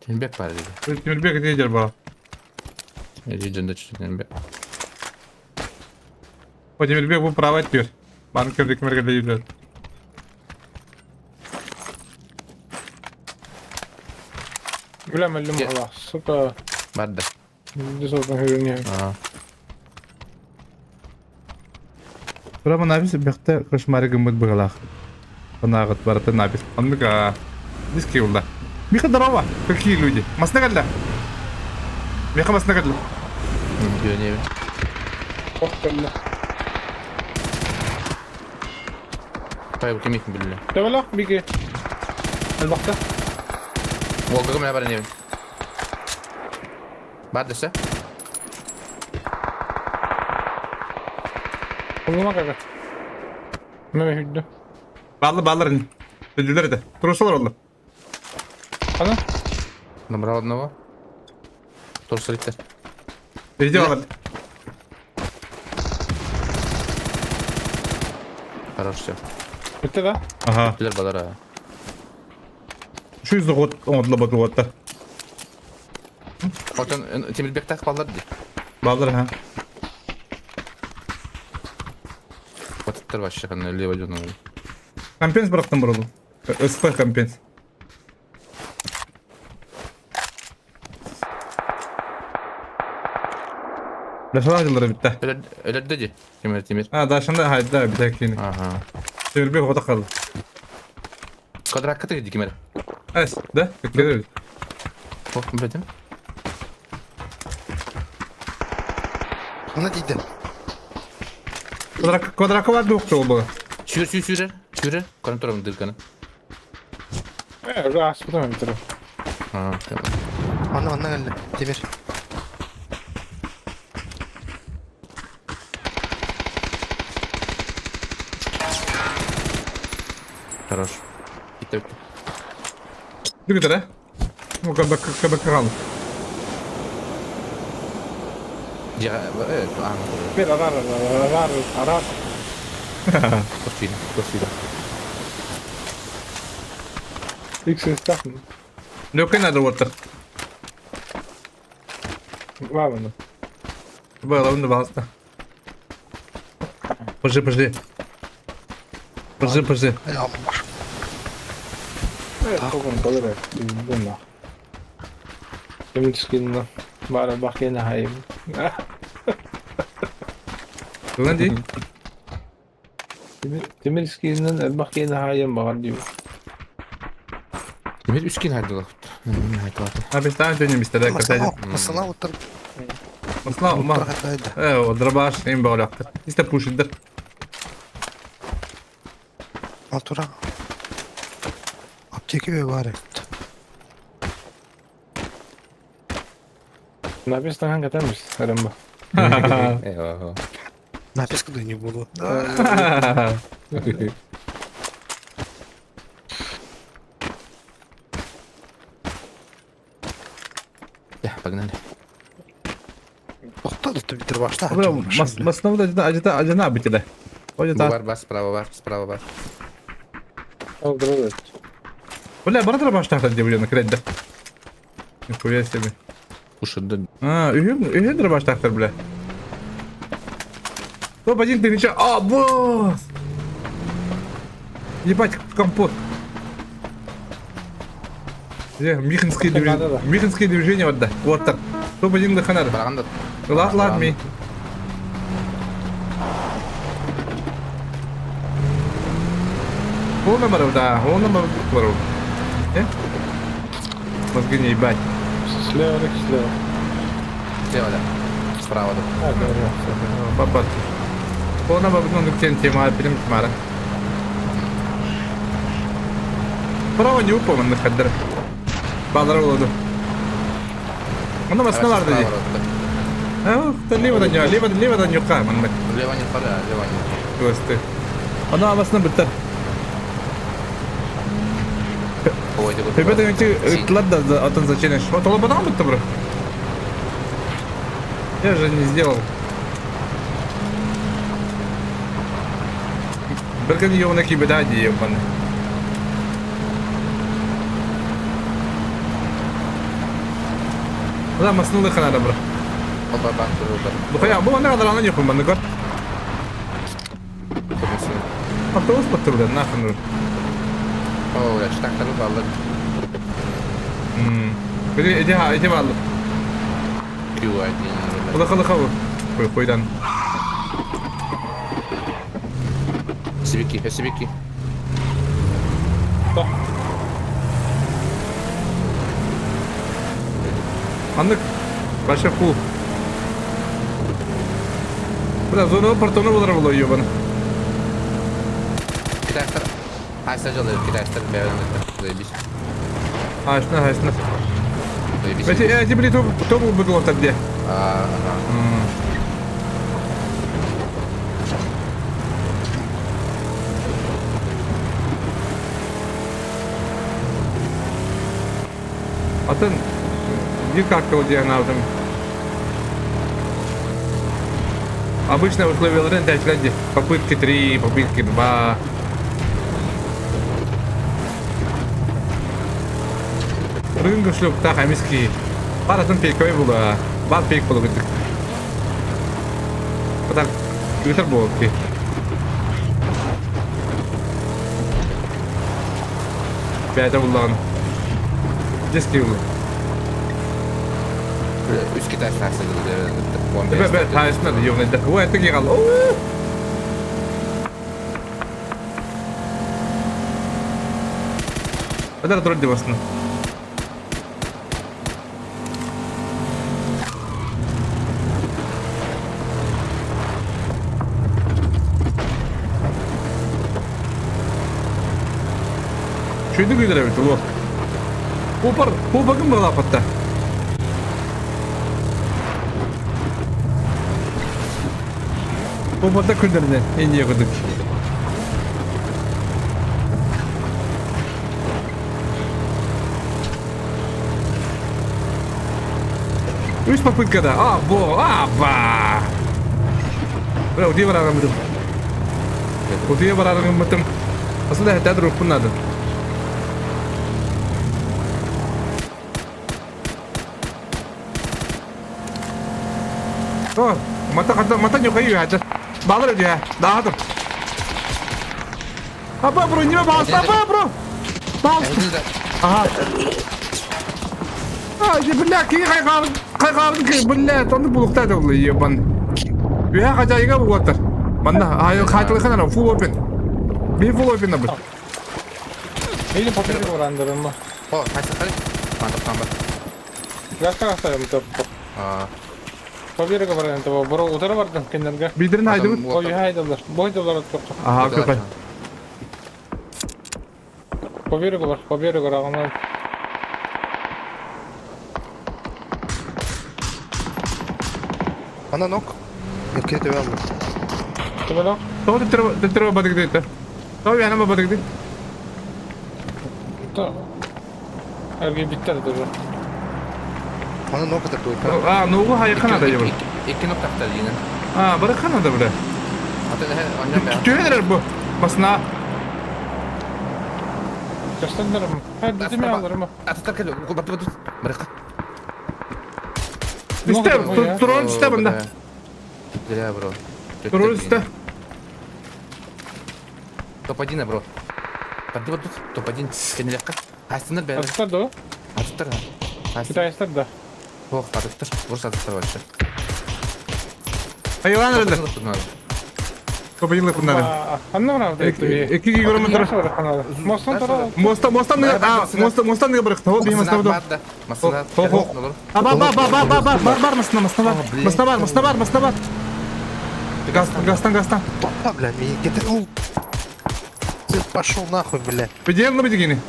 Тимирбек бар деди. Тимирбек дей жер бар. Жөндөчү Тимирбек. О, Тимирбек бу право айтıyor. Баны көрдүк кимерге дейбилер. Бля, мәлім бала. Сука. Бар да. Десотан хүрүнө. Аа. Прямо набис бехте кошмары гымыт багалах. Панагат барата набис. Анныка диски улда. Миха здорово. Какие люди? Масна калла. Миха масна калла. Жөнөбү. Охталла. Тайып ким икин биле. Töle биге. Албакта. Волга мен бар не. Бар десе. Улума кага. Мeme hüddü. Баллы баллар ини. Төдүлэр этэ. Турусалар оллар. Ана? Набрал одного. Турсалиттер. Иди алар. Хорош все. Bitti да? Ага. Билер балар. Şu yüzde гот оңодло батуатта. Отон Тимирбектах баллар ди. Баллар ха. Батыттар вообще кандай лево жона. Компенс бырактым бұрылу. СП компенс. Лашалар жылдары битте. Өлөрдө ди. Тимир Тимир. А, дашында хайда бите кини. Ага. Тимирбек ота калды. Квадрат кыты ди кимер. Эс, да? Келер. О, билетим. Она дейді. Квадрат квадрат бар дуқты ол. Сүүр сүүр сүүрер. Сүүрер. Көрүп турам дырканы. Э, уже аспытым битир. А, Ана ана келді. Темир. Хорош. Битте битте. Дүгүтер, э? Ну, кабак кабак калды. Я, э, а, Bir arar arar arar arar. Косвида, косвида. X mı? Löken nerede water? Var mı? Было, он давался. Подожди, подожди. Подожди, подожди. Бар. Evet, kokun kalır hep. Bunlar. Demir skinna. Bara bak yine hayım. Lan di. Demir skinnen bak yine hayım bakar diyor. Тимир үч кин хайдылар. Хайдылар. Abi sen dönüm istedi. Масала, масала отырып. Масла, ума. Э, дробаш, им боляктыр. Исте пушидер. Алтура. Аптеки бе бар. Написано hangi temiz. Aramba. Eyvah. Написка да не буду. Я, погнали. Тоқтады битир башта. Масна да ажыта ажына битиле. Ожыта. Бар, бар, справа бар, справа бар. Алдырır. Бля, бара дробаш тахта деп ойлону кредди. Нихуя себе. Ушырды. А, үйін, үйін дробаш тахтар, бля. Топ один ты ничего. А, босс! Ебать, компот. Где? Михинские движения. Михинские движения вот да. Вот так. Топ один лыханар. Бараганда. Лад, лад, ми. Полный баров, да. Полный баров. Э? Мозги не ебать. Слева, слева. Слева, да. Справа, да. А, да, Папа. Полный баров, ну, тем тема, перем тмара. Право не упал, на хаддер. Балдар oldu. Onda masına var dedi. Ha, лево да не, лево, лево да не маннык. Лево не пора, лево не. Көсті. Ана амасына бітті. Ой, ты Ребята, эти ладно, атын зачинешь. Вот лободан бітті, бро. Я же не сделал. Бірген йоғына кибеда дейім баны. Да, маснулы ханада, бро. Оба бак, Бухая, бу не kadar анан yokum баны көр. Автобус батты, бля, нахрен. О, я так тару баллы. Иди, иди, иди баллы. Q1. Улы хылы хылы. Кой, койдан. Сибики, сибики. Да. Аннык. Вообще фул. Бля, зона портоны булар було ебаны. Китайстар. Хайса жалыр, китайстар бәрін Заебись. Хайсна, хайсна. Заебись. Эти, эти, блин, топ, топ было где? А, ага. Атын биир карталы диэн анаабытым. Обычно условияларын этээччилэр дии. Попытки три, попытки два. Рынга шлюптаах эмис киһи. Бар атын пейковый була. Бар пейк була кырдык. Атак ыытар буолуп дии. Бэйэтэ буллаҕын. Дьэс киһи булла. Үс китай станция Бэ бэ таайысына да ёбнайда. Ой, это киһи қалды. Öder dur diyorsun. Шүйді күйдіре бит, ол. Опар, опакын бұғылапатта. Опарда күндеріне, эние күдік. Үс попыткада. А, бо, а, ба. Бля, утуйа барарым бытым. Утуйа барарым бытым. Aslında hette ruhun adı. О, мата хата мата нюхай хата. Балыр өтө даатыр. Аба бро, не баалста, аба бро. Баалста. Ага. А, не бля, ки кайгар, кайгар ки бля, тонды булукта да улы ебан. Үһә хажайга булаттар. Манна, ай хатылы ханара full open. Би full open набы. Или попытка барандырым. О, хайсы хали. Мандап тамба. Гаста гаста юм А, Поберега баран того, бро утара бардым кеннерге. Бидерин хайдыбыт. Ой, хайдалар. Бойдалар тоққа. Ага, көпай. Поберега бар, поберега рағынан. Ана нок. Эркере төбө алды. Төбөлөк. Тоҕо төттөрү бадык дейт. Тоҕо яна бадык дейт. Эрге биттер тоже. Ана нок атар туй. А, нугу хайыкана да ебар. Икки нок тахта дейін. А, барыкана да бля. Ата оннан бә. Түһэнэр бу. Басна. Көстендерим. Хай битеме алырым. Ататар кел. Бат бат. Барыка. Исте, турон исте бында. Зря, бро. Турон исте. Топ-1, бро. Бат бат топ-1. Кенелекка. Астыныр бәрі. Ататар да. Ататар. Китайстар да. Ох, ататар. Бурс ататар вообще. Айван öyle. Топ-1 лыпыннары. Анна барар. Икки километр. Мостон тора. Моста, моста не, а, моста, моста не бырык. Хо, би моста бу. Хо, хо. А, ба, ба, ба, ба, ба, ба, бар, бар, моста, моста бар. Моста бар, моста бар, моста бар. Гастан, гастан, гастан. А, бля, меня где-то... Ты пошел нахуй, бля. Бедел на бедегини.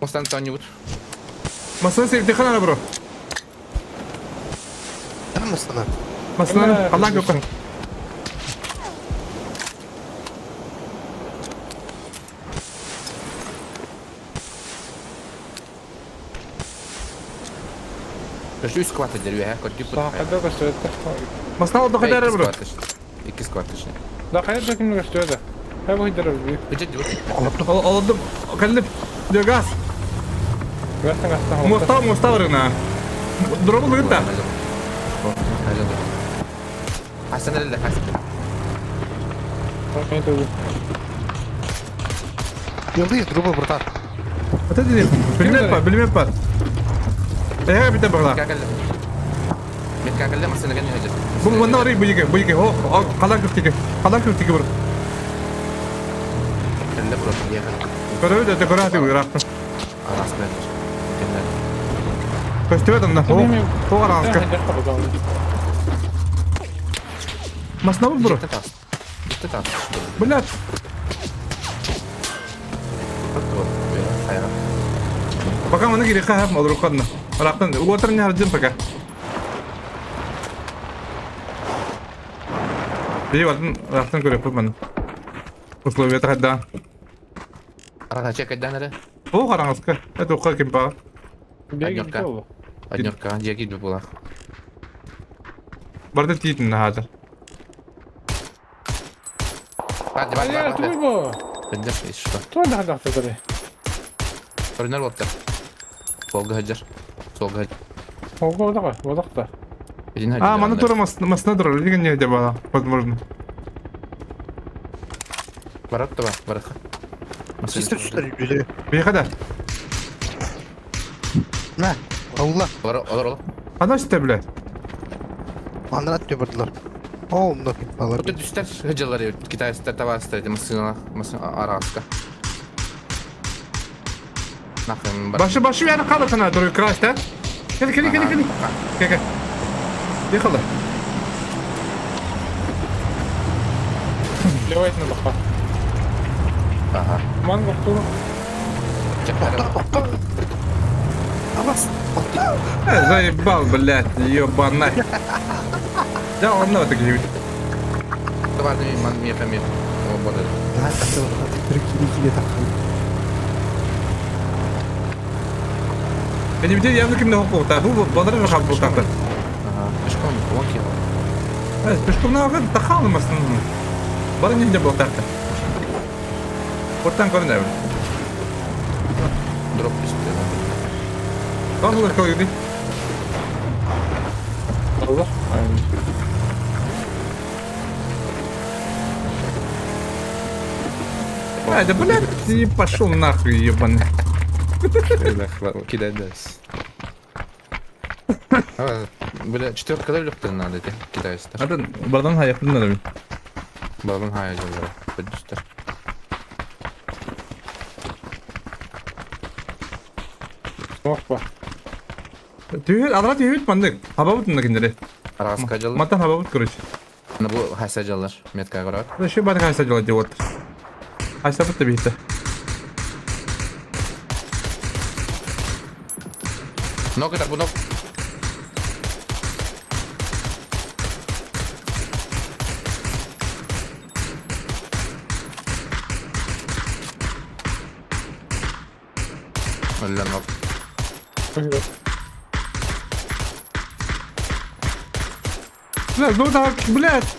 Мостан кто-нибудь. Моста севтихана бро. Там астана. Моста, Аллах көпкөн. Үш скват эдер, көрдүк. Саакада көстөт. Моста oldu kadar бро. Икки скват Да хайда ким көстөт. Хай бу хидер би. Бюджет дип. Олдum. Калып. Газ. Гастан гастан. Моста, моста барына. Дробу лыгыта. Хасан эле хасан. Yıldız друга, братан. Ата дедим. Билмеп бар, билмеп бар. Э, бите багла. Метка калле масына ген хәҗә. Бу монда барый буйге, буйге. О, калан күптеге. Калан күптеге бер. Калле бро, егә. Көрөбү да көрөтү буйрак. Арас белән. Кемнәр? Көстүбөт анда. О, о караңызга. Масна бу бро. Блядь. Пока мы на греха олрукадна. Рактан, уотыр не хардым пока. Би бардын рактан көрөп мен. Условия тахда. Арага чек эдән әле. О, хараҥаска. Это ухха ким баа? Однерка. Однерка, дьиэ киирбит буолар. Барда тиитин наһаатар. Бар, бар, бар, бар. Хыдьар, если что. Кто да да да Көрүнэр буолтар. Суолга хыдьар. Суолга хыдьар. Олга одаға, одақта. А, маны тура масына турар, деген не деп ала, возможно. Барат да бар, барат. Систер түстер жүзі. Бейха да. На, аула. Олар, олар, олар. Ана сите, блядь. Анрат деп бардылар. О, мына ким балар. Тут түстер хыдьалар, китайстар табастар, масына, масына араска. Нахрен бар. Башы башы yani kaldı sana duruyor crash da. Gel gel gel gel. Gel gel. Yıkıldı. Левайтны бақа. Ага. Ман бақтуру. Заебал, блядь, ебаный. Да, он на это говорит. Давай, ман меха мех. О, вот это. Benim de yanında kimde hukuk da. Bu badara rakam bu takta. Ага. Пешком, вон кем. Evet, пешком на вагын тахалмасын. Бары нигде был такта. Ортан көрүнө. Дроп пишет. Барлык койду. Аллах. А, да блядь, ты пошел нахуй, ебаный. Кидай дальше. Бля, четверка да легкая надо, эти китайцы. Атын бардан хаяктын да. Балын хая жолдары. Бөдүстер. Опа. Түйүт, адра түйүт мандык. Хабабыт мында киндери. Араска жолдар. Матан хабабыт, короче. Ну бу хаса жолдар. Метка көрөт. Вообще бары хайса жолдар деп отыр. Хайса бітті бейті. Ног это бу ног. Өллө ног. Бля, ну так, блядь.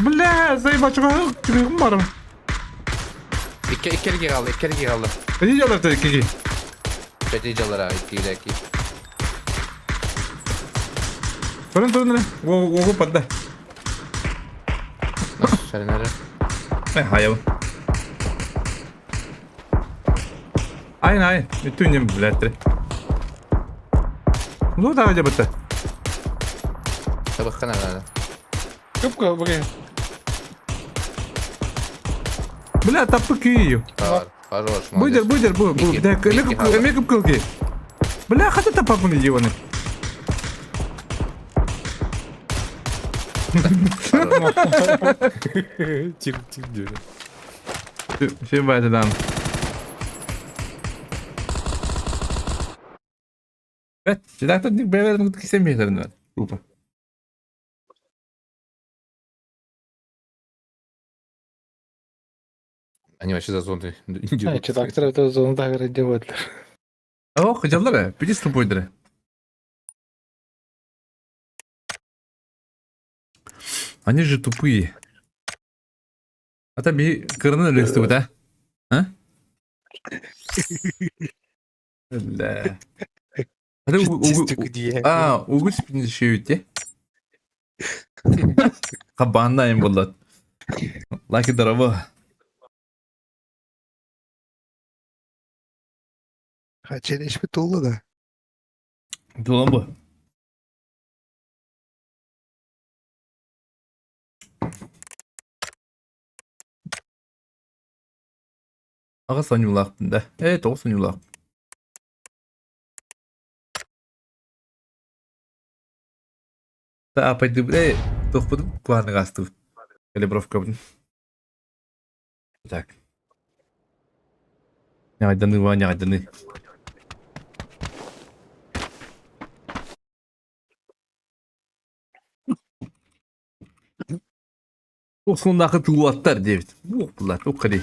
Бля, заебал, чего чего барым. Икки икки kaldı, икки kaldı. Не делай это, кики. Жети жаллар, икки икки. Турun турun го го падда. Шаринары. Ай, хайыл. Айн айн, бүтүн блядь. Ну давай деп бітті. Табаққа надо. Көпке бұге. Бля, таппы күйі. Хорош, Буйдер, буйдер, бу, бу, да, мекіп кылги. Бля, хата тапапын ебаный. Тик, тик, дюрі. Все байды дан. Evet, Жидактан бәйләрен кисем бәйләрен. Глупо. Они вообще за зоны. Читактыр это зонда кірі деп өтілер. О, хотелдер, пидис тупойдер. Они же тупые. А там би кырны өлөстү да? А? Бля. А, угу шеюте. Кабанайым болот. Лаки дорого. Хачелешпи толла да. Тулан бу. Ага сонюлаахпын да. Э, тоҕус сонюлаах. Та апайды э тохпутун куаныгаастыбыт. Калибровкабын. Так. Нягайданы ва нягайданы. Туох сонуннаахы тылуаттар диэбит. Туох булла, туох кэлий.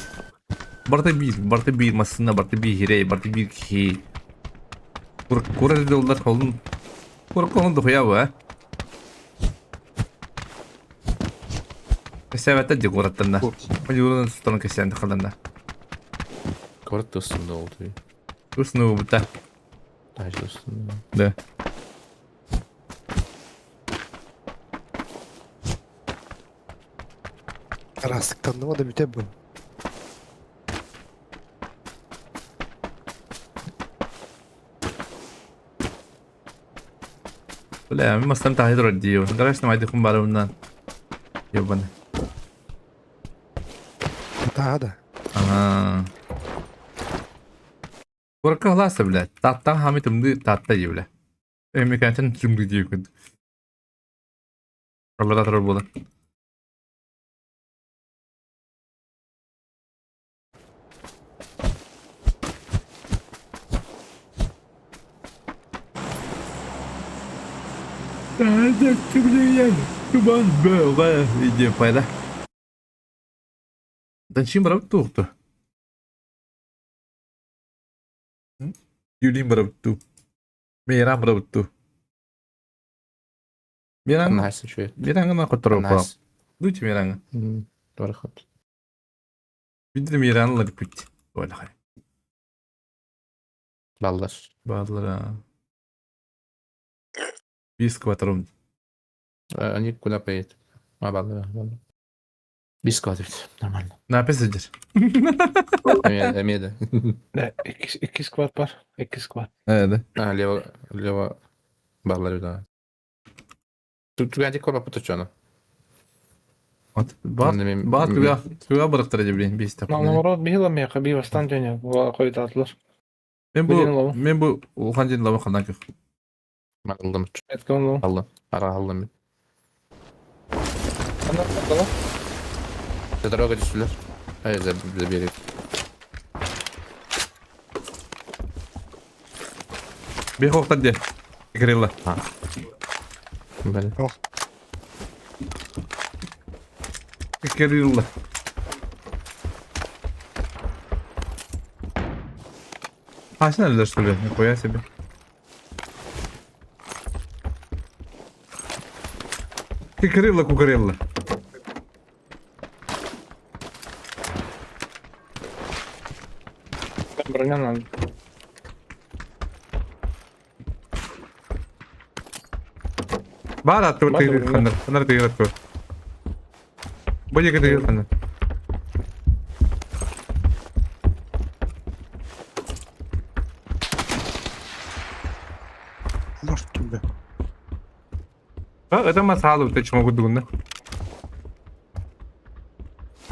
Барыта биир, барыта биир массыына, барыта биир хирей, барыта биир киһи. Кура дыллар холун. Кура холун дохуя бу, а? Кэсээбэттэр дии куораттан да. Мадьуурунан тустан кэсээн халанна. Куорат тустун да ол түй. Тусну бута. Тустун. Да. Араастыктанныма да бүтэ бу. Бля, мин мастан таһы турар дии. Гараж намайдыкым бары bundan. Ебаный. Тааһа да. Ага. Куракка халааса, блядь. Тааттаҕа хаамый тымныы таатта дии, бля. Өймөкөөнтөн тымныы дии курдук. Аллара турар буолан. Туман бөҕө диэн пайда. Данчин барабыт туохту? Юлин барабыт дуу? Мейран барабыт дуу? Мейран Nice үчүгэй. Мейраңына хоттороппа. Nice. Дути Мейраңа. Барахат. Бидир Мейран ларпит. Ойлахай. Баллар. Баалара. Бис кватрум. Они куда поедут? А, баллар, баллар. Бис квадрат. Нормально. Напис сылдьар. Эмиэ, эмиэ да. Да, икки, икки сквад бар. Икки сквад. Э, да. А, лево, лево. Баллар, да. Түгәнтик корпа путучону. Вот. Баат, баат күгә, күгә барыктыр дип билин бис тап. Наоборот, бихила меха би бастан дьоня койдатылар. Мен бу мен бу улахан дьин лава ханан көх. Аллым. Эткен Аллым. Ара аллым. Ана кала. За дорога түсүлөр. Ай, забери. Бих оқтан де. Кирилла. Бәле. Кирилла. Хасен әллә что ли? Нихуя себе. Кирилла кукарелла. Броня надо. Бар аттыбыт тыгыр ханнар. Ханнар тыгыр аттыбыт. Бу диэки тыгыр ханнар. Может кимде. А, это масалу, ты чему гудугунна?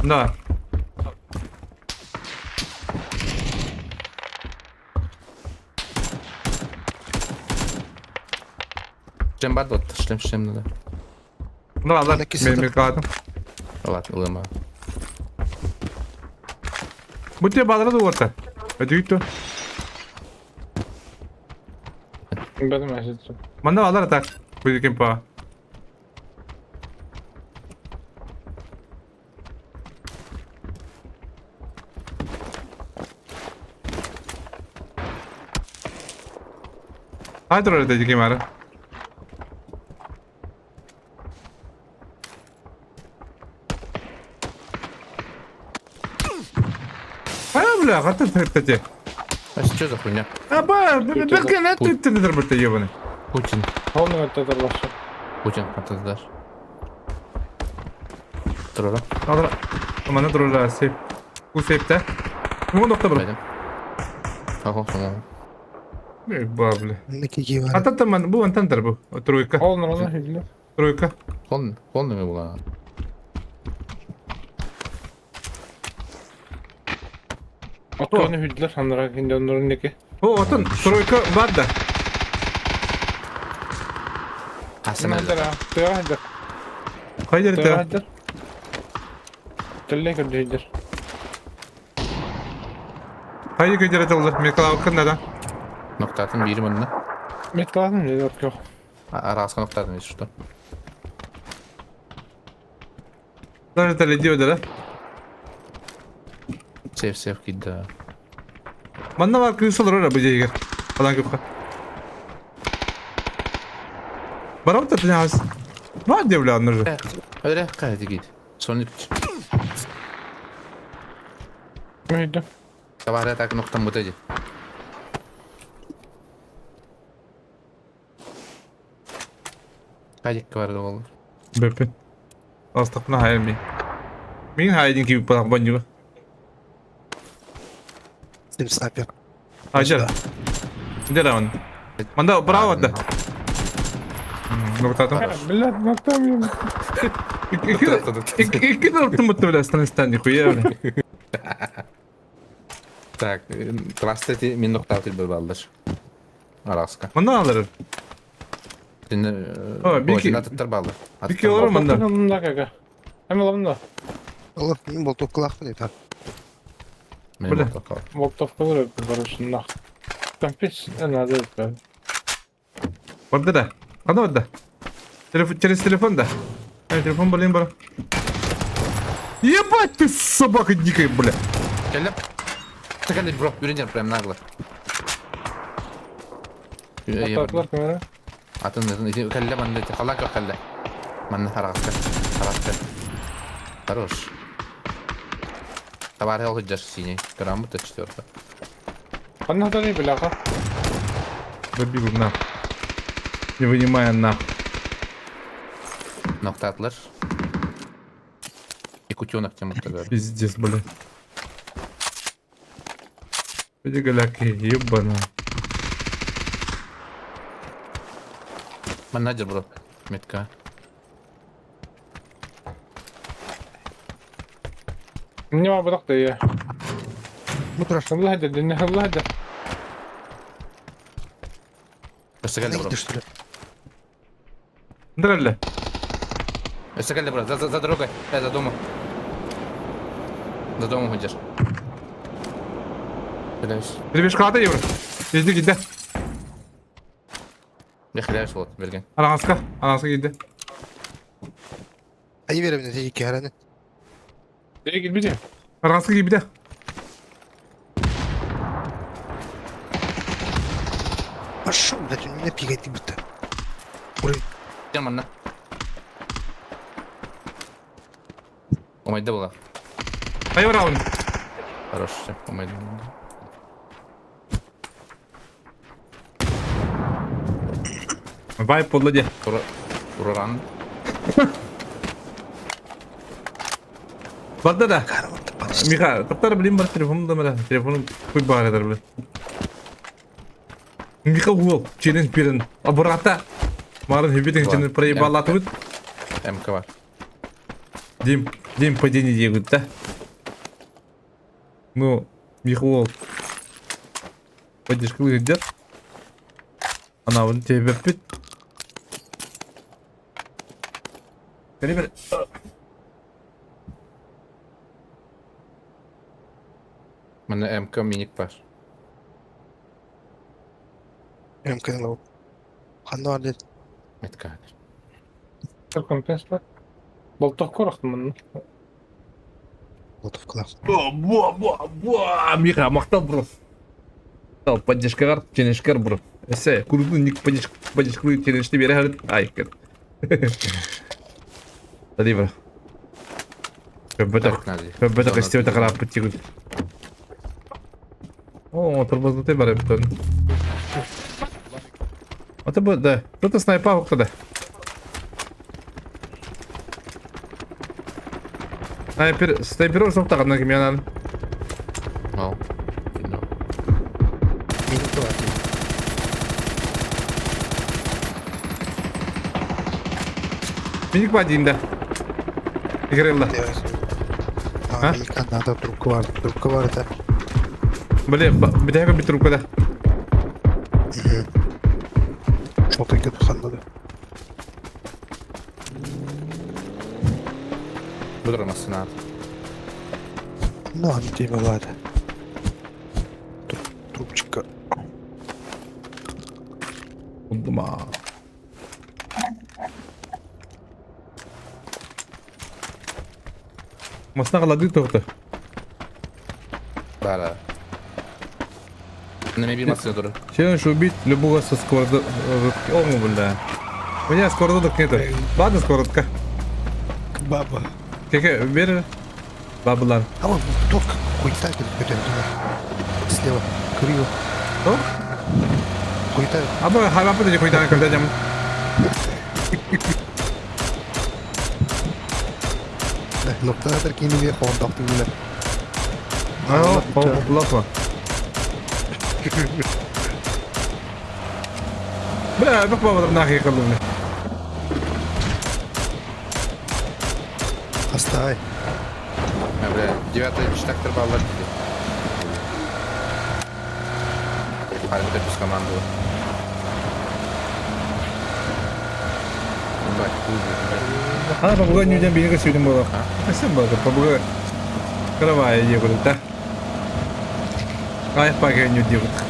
Да. Шлем бар вот, шлем, шлем надо. Ну ладно, мен каладым. Ладно, ылыма. Бу тебе бадры дуорта. Өтүйтү. Бәдем әсетті. Манна алар так. Бу па. Хайдыр öyle dedik mara. А, бля, хата тете. А что за хуйня? А, ба, берген это ты ты ебаный. Путин. Полный это вообще. Путин, а ты дашь. Турура. Алра. Мана турура сейп. Бу сейпте. Бу нокта бир. Ага, tamam. Эй, бабля. Неки бар. Ата таман бу антантар бу. Тройка. Полный Тройка. Полный, полный була. Отkoны хүдлер ханнара кинде оннорун неки. О, отон тройка бар да. Хасан Тыга Хайдер Тыга Телле көрдү Хайдер көдер атылды. Металлы да. Ноктатын бири мында. Металлатын не yok yok. Араска ноктатын если что. Даже таледио да? Сейф, сейф киирдэ. Манна бар кыыс олорор бу дьиэгэр. Алан күппэ. Барабыт татынаас. Бар диэбилэ анныр же. Өрө кайды гид. Соник. Мүйді. Табара так ноктан бутади. Кадик бар ол. Бөппүн. Астапна хайын мин. Мин хайдин кип барах баннюга. Сим снайпер. Ажар. Дера он. Манда браво да. Нуктатым. Блядь, ноктам Икки ноктам бля, станистан нихуя, бля. Так, класста мин ноктатыл бер балдар. Араска. Манда алыр. Бики. Аттар балдар. Бики олар манда. Мында кака. Эм ламда. Алла, мин болтовкалаахпын это. Бля. Болтовка көрөп, короче, нах. Компес надо это. Барда да. Ана барда. Телефон, через телефон да. Телефон блин бар. Ебать ты собака дикая, бля. Келлеп. Текелли бро, үренер прям нагло. Атаклар камера. Атын атын кәллә манны халак кәллә. Манны хараска. Хараска. Хорош. Товар хел хыджар синий. Грамота четвертая. Анна да не бляха. Добил на. Не вынимая на. Ноктатлар. И кутенок тем тогда. Пиздец, бля. Иди голяки, ебана. Маннадер, бро. Метка. Не могу так я. Мутураш. Allah dedi, Allah dedi. Өстәгәлле, бро. что ли? Дралля. Өстәгәлле, бро. За, за, за дорогой. За домом. За домом идешь. Хиляешь. Перебежка евро. Иди гиде. Я хиляешь вот, берген. Араска, араска гиде. Айы беремин эти керени. Nereye gitmeyeceğim? Араска гиде. Пошел, блядь, у меня пигать будто. Манна. Умайда была. Айы раунд. Хорош, все, умайда. Вай подладе. Уран. Барда да. Миха, тоқтар білейін бар телефоным да мына. Телефоным көй бар еді біле. Миха уол, челлендж берін. Абырата. Марын хебетің челлендж проебалатып. МК бар. День, день падения делают, да? Ну, Миха уол. Поддержка выглядит. Она вон тебе пит. Бери, Менә МК миник бар. МК лау. Ханна бар Метка. Компенсла. Болтов корохтым. Болтовкалар. Бо, бо, бо, Миха, мақтал бро. Ал поддержкалар, челленджкар бро. Эсе, курдун ник поддержка, поддержка челленджти бере харит. Ай, кер. Тады бро. Көбөтөк, көбөтөк истебете карап битти. О, тормознутый бар эптен. Это бы, да. Тут снайпа да. Снайпер, снайпер уже тоқтағаннан кейін мен аны. Ал. Миник ба дейін да. Игрелла. А? Надо трубка бар, трубка бар это. Блин, бітәгі бір трубка да. Что-то идет ханнада. Бұдырмасын ат. Ну, тебе ладно. Трубчика. Удма. Масна қалады тоқты. Бара. На мен машина турар. Челлендж убить любого со сковородки. О, бля. У меня сковородок нету. Ладно, сковородка. Баба. Кеке, бер. Бабалар. А вот ток хуйта какой-то. Слева. Криво. Ток? Хуйта. А бо хайван пыты хуйта когда дям. Да, ноктатор кинули хондохтугуна. А, плохо. Бля, бах бабалар нахи кылдым. Астай. Бля, девятый трактор баллар диди. Харбы без команду. А попугай не удем бенеге сүйдім болар. Сен болар, попугай. Каравай егудuk да. Ай паге не удегудuk.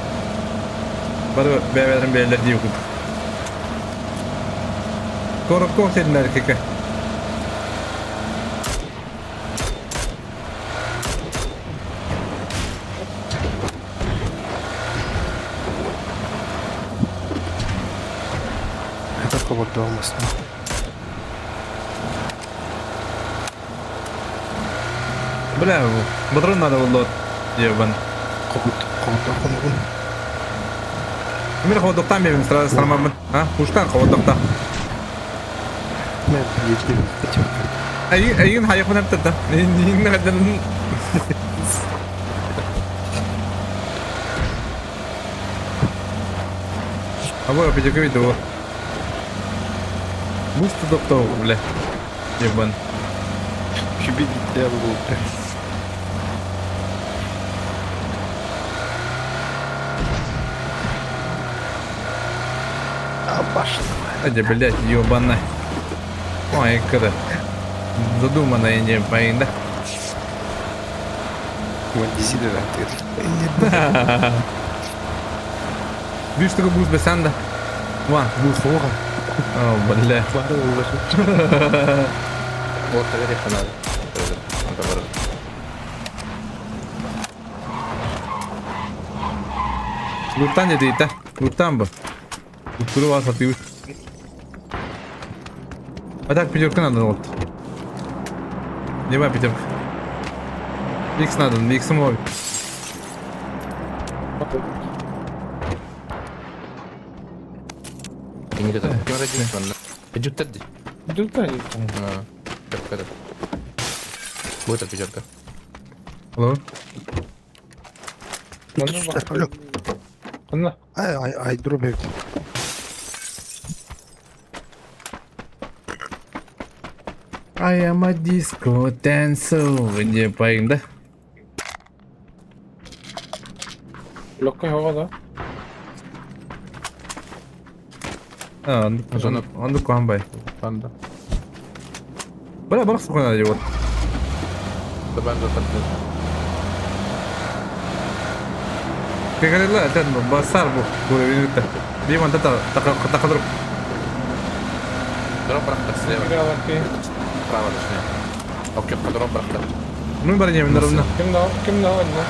Бары бәбәрін бәлер дегудuk. Коробков седин кеке. Это кого дома с Бля, патрон надо было. Ебан. Когут, когут, когут. Мен холодоктан берем сразу салмамын. А, пуштан холодокта. Мен едем. Айын, айын хайық мен әптеді. Нин нәден. А вот опять видео. Бусты доктор, бля. Ебан. Чубить я был. А башня. Ади, блядь, ебана. Ой, когда. Задуманная не поин, да? Видишь, такой буст бесанда? Ва, буст. О, бля. Вот тогда надо. Луттан деді, да? Луттан бы. Луттуру вас атıyor. А так пятерка надо вот. Не ба пятерка. Икс надо, икс мой. Ким родился он? Пятерка. Пятерка. Пятерка. Будет это пятерка. Алло. Анна. Ай, ай, ай, дробик. I am a disco dancer. Не поин, да? Локка хоға да. А, онды куанбай. Панда. Бля, барах сухана вот. Табан Кекалела, это басар бу. Бу винута. Биман тата тақадыр. Дроп брахта слева. Право точнее. Окей, дроп брахта. Ну, барне, мен ровно. Ким да, ким да онна.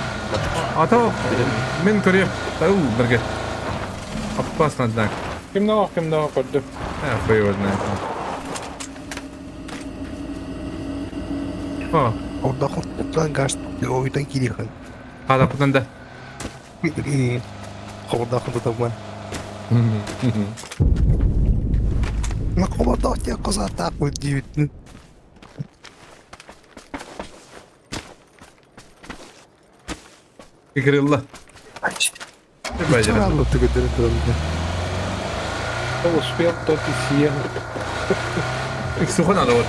А то мен көрем. Тау, бірге. Опасно, однако. Ким да, ким да көрдүм. А, хуй его знает. О. Орда хоттан гаш ойдан килихан. Хада путанда. Хорда хоттан Ма холодок я коза так вот девять. Кикрилла. Кто успел, тот и съел. Их сухо надо вот.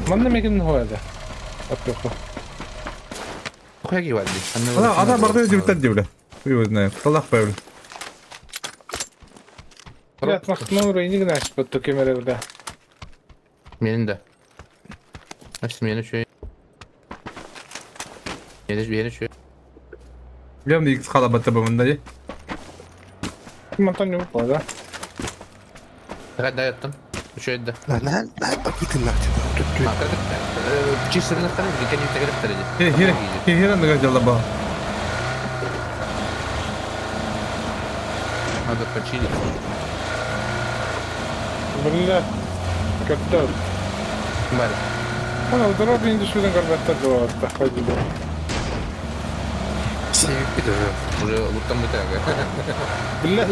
Манна мекен хояда. Аппёхо. Хуяги валди. Ана ана барды дип дивле. Хуй его знает. Талах павел. Я махнул рейни гнаш под токемере бля. Менин да. Значит, мен еще. Мен еще. Билем икс хала батта бу мында. Мантан не упал, да? Давай, дай оттан. Үчүгэй да. Наһаа наһаа бакытыннах түттү. Чистырынахтара, кэнниттэгэрехтэрэ дии. Хир хир аныга дьалла ба. Надо почилить. Бля, көттөр. Бар. Ана дроп инде шудан көрбәттер дуотта ходили. Севиппит уже. Уже луттан бытага. Бля,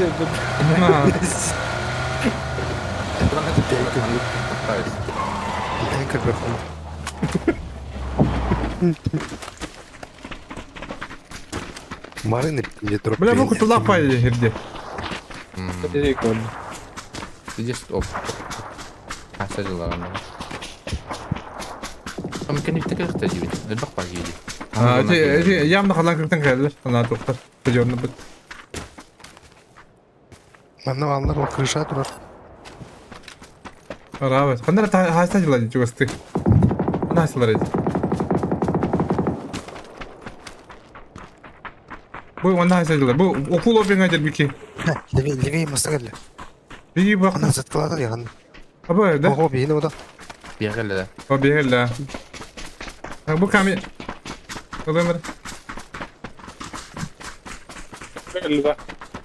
Эн көрбөххүн. Марын иптин дроп. Бля, бу кутулаах пай хирде. Здесь оп. А, сажала она. Там кэнниттэгэрехтэ диибит. Элбэх баар диибит. А, эти эти явно халан кыртан кэллэр. Анаа туохтар. Стадионна быт. Манна баллар ол крыша турар. Арабас. Ханна хаста дела чугасты. Ханна хасталар эти. Бу онна хаста дела. Бу окул опинга дер бики. Левей, левей мастагал. Биги бак. Ана заткалатар яган. Аба да. Ого, бейін ода. Биэгэлэ да. О бегелла. Бу ками. Олемер.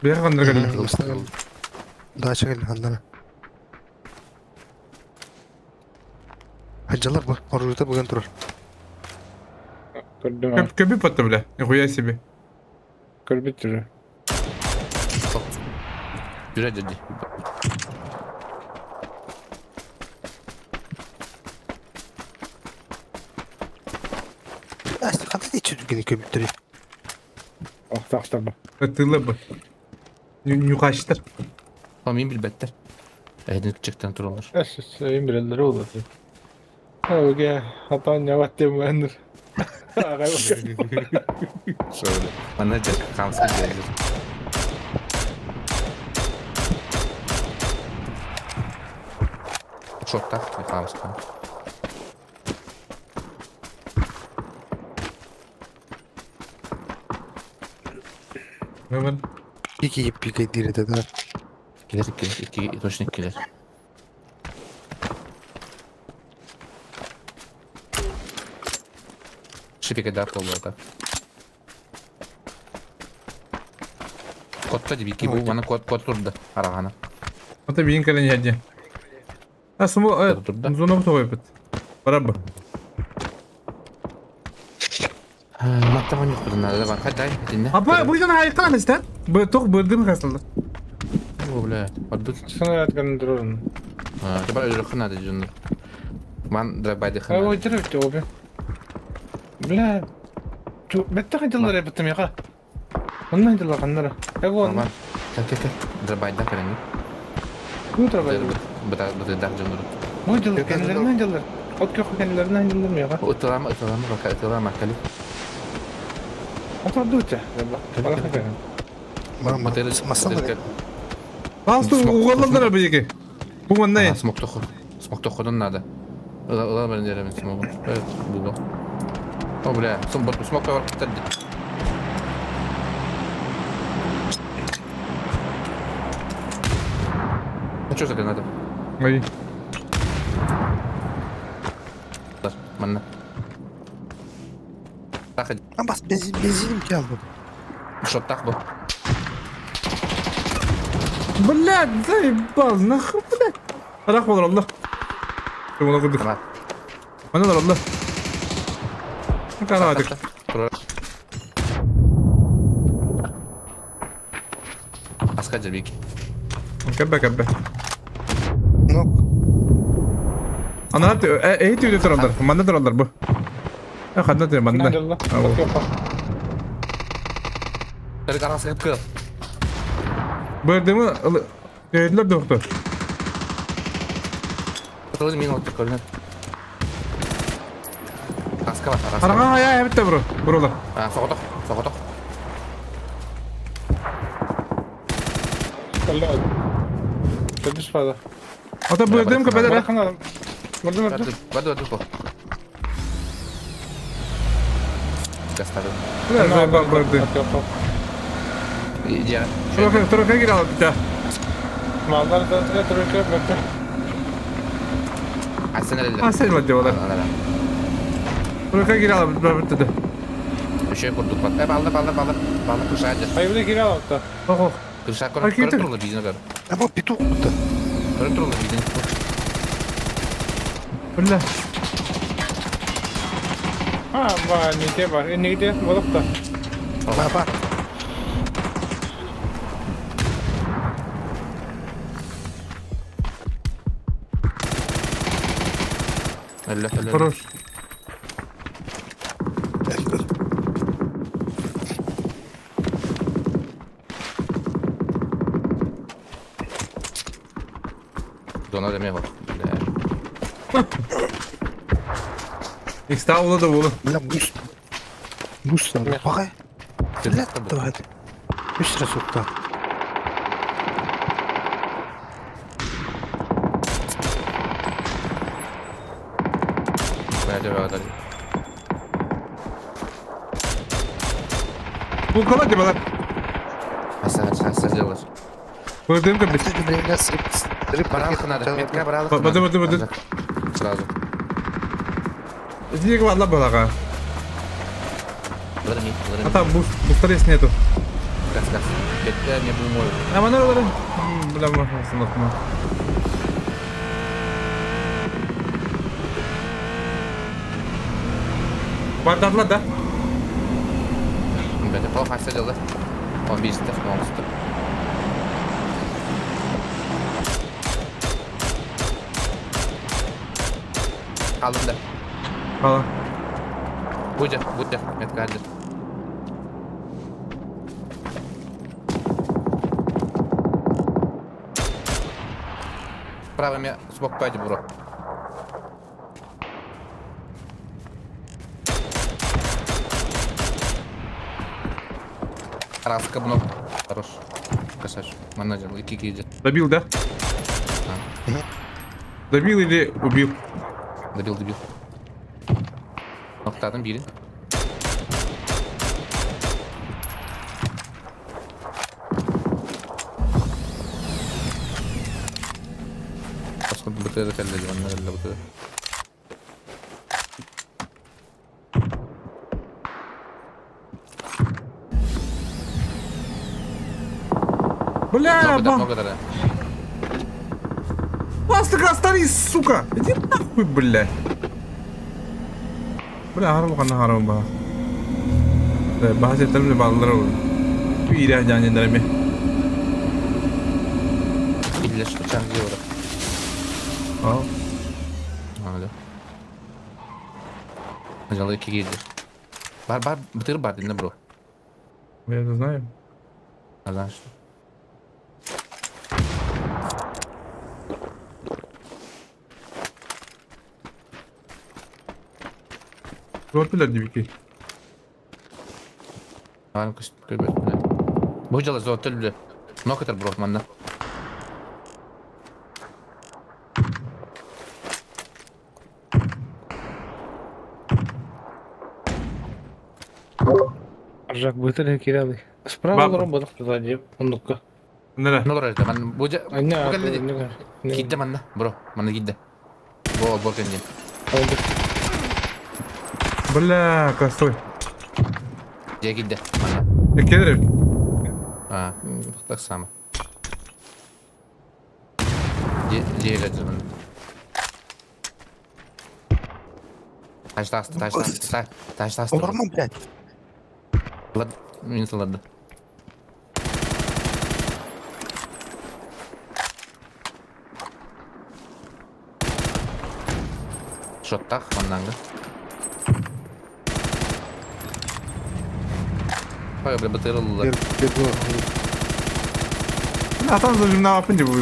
Бег ханнар кэллэ. Мастагал. Дача кэллэ ханнара. Хаджалар бу, оружиета бүгэн турар. Көбү патта бля. Нихуя себе. Көрбүт уже. Жүрэ дьэ. Ханна дичи дүгени көбүттери. Охтахтар ба. Тылы бу. Нюхаштар. Мин билбэттэр. Эһидин чектен тураллар. Эс, эм билелер ол. Оге, хатан яват тем бендер. Şöyle. Манна дьэ хамса дьэ. Шоттах хамска. Өмір. Пики пики дире да. Килер килер икки точно килер. Шипике да полуота. Котта дибики бу мана кот кот турда арагана. Ата биин кэлэн иһэрдиэ. А суму зона бу Барабы. Маттаман yok bunlar да бар. Хай динне. Апа бу жана хайыктан алыстан. Бу тох бырдым хасылды. О, бля. Барбыт. Сана аткан дрон. А, бар өлөр хана да жуннур. Ман драбайды А хана. ой дөрөв обе. Бля. Чу, бетте ханжалар беттем яга. Оннан ханжалар ханнара. Эго Ман. Кел кел кел. Драбайды кэлэн. Бу драбайды. Быта быта да жуннур. Мой дел кенлерин ханжалар. От көх кенлерин ханжалар яга. Утылама утылама бака утылама кали. Атырдуча. Бала ханжалар. Масалар. Басту угаллалар бу еке. Бу манна. Смок тохо. Смок тоходон надо. Ыла ыла мен дерем смогу. Evet, бу. О, бля, сум смок бар киттерди. Ну что за граната? Ой. Манна. Тахы. Бас бензин бензин ки алды. Шоттах бу. Блядь, заебал, нахуй, блядь. Арах болар Allah. Bunu kırdık. Bana da Allah. Караватык. Аска жербик. Кәббә кәббә. Ну. Ана эһи түйдө тураллар. Манна тураллар бу. Э ханна түйө манна. Бер карасы кып кыл. Бырдымы түйөдлөр доктор. Тоже мин отты көрүнөт. Аска бар, аска. Арага ая битте бро. Бролар. А, соготок, соготок. Кәдіш фада. Ата бырдым көбәләр. Бырдым бырдым. Барды барды бу. Гастары. Бля, бырдым. Я. Трохи, трохи кире алып битә. Малдар да тройка бәтте. Асан эрэллэр. Асан эрэллэр диэн Анара. Рука киирэ алабыт да. Үшөө курдук бат. Э балла балла балла балла кыша дьэ. Айбыда киирэ алапта. Ох. Кыша көрө көрө турла бизне көр. Ama петух будто. Көрө турла бизне. Бля. А, ба, не те бар. Эннигде болопта. Ба, ба. Өллө, өллө. Хорош. Донор эме бар. Икста ула да ула. Бля, бус. Бус там. Бага. Бля, давай. Үс раз укта. Bu kolay değil mi lan? Аса, аса делаешь. Gördüğüm gibi. Баралык надо. Метка баралык. Бады, бады, бады. Сразу. Здесь ладно была. Бады, бады. А там бус, бустарес нету. Газ, газ. Бетте не бу мой. А манер олары. Бля, можно. Бардарла да. Бетте пол хаса делай. Он бисте, он бисте. Алым да. Ала. Будя, будя, метка один. Правый меня смог пять бро. Раз кабнок. Хорош. Косач. Менеджер, и кики идет. Добил, да? А. Добил или убил? Добил, добил. Ноктадым бирин. Басқа бытыры кәлле онна кәлле бытыры. Бля, Много, ба. много да. Пластик остановись, сука! Иди нахуй, блядь. Бля, харам хана харам ба. Bahas ettim de balları oldu. Bir ilah canyenlerimi. Иллеш чан диyor. Aa. Alo. Acaba iki gelir. Бар бар бытыр бар dinle bro. Я это знаю. А знаешь. Torpiller gibi ki. Аны көс көбөт. Бу жала зоотел биле. Нокатар бро манна. Аржак бытыр киралы. Справа Баб. олорон бодох туда деп. Ондукка. Нere? Ne olur öyle man бу жа Анна. Бу келди. Кидде манна бро. Манна кидде. Бо бо кенде. Бля, косой. Же кидде. Манна. Кедр. А, так само. Же же гаджы манна. Таш тас таш тас таш тас. Olur mu блядь? Лад минус ладно. Шоттах маннанга. Ой, бля, батырылла. Бля, там за жимна yapınca bu.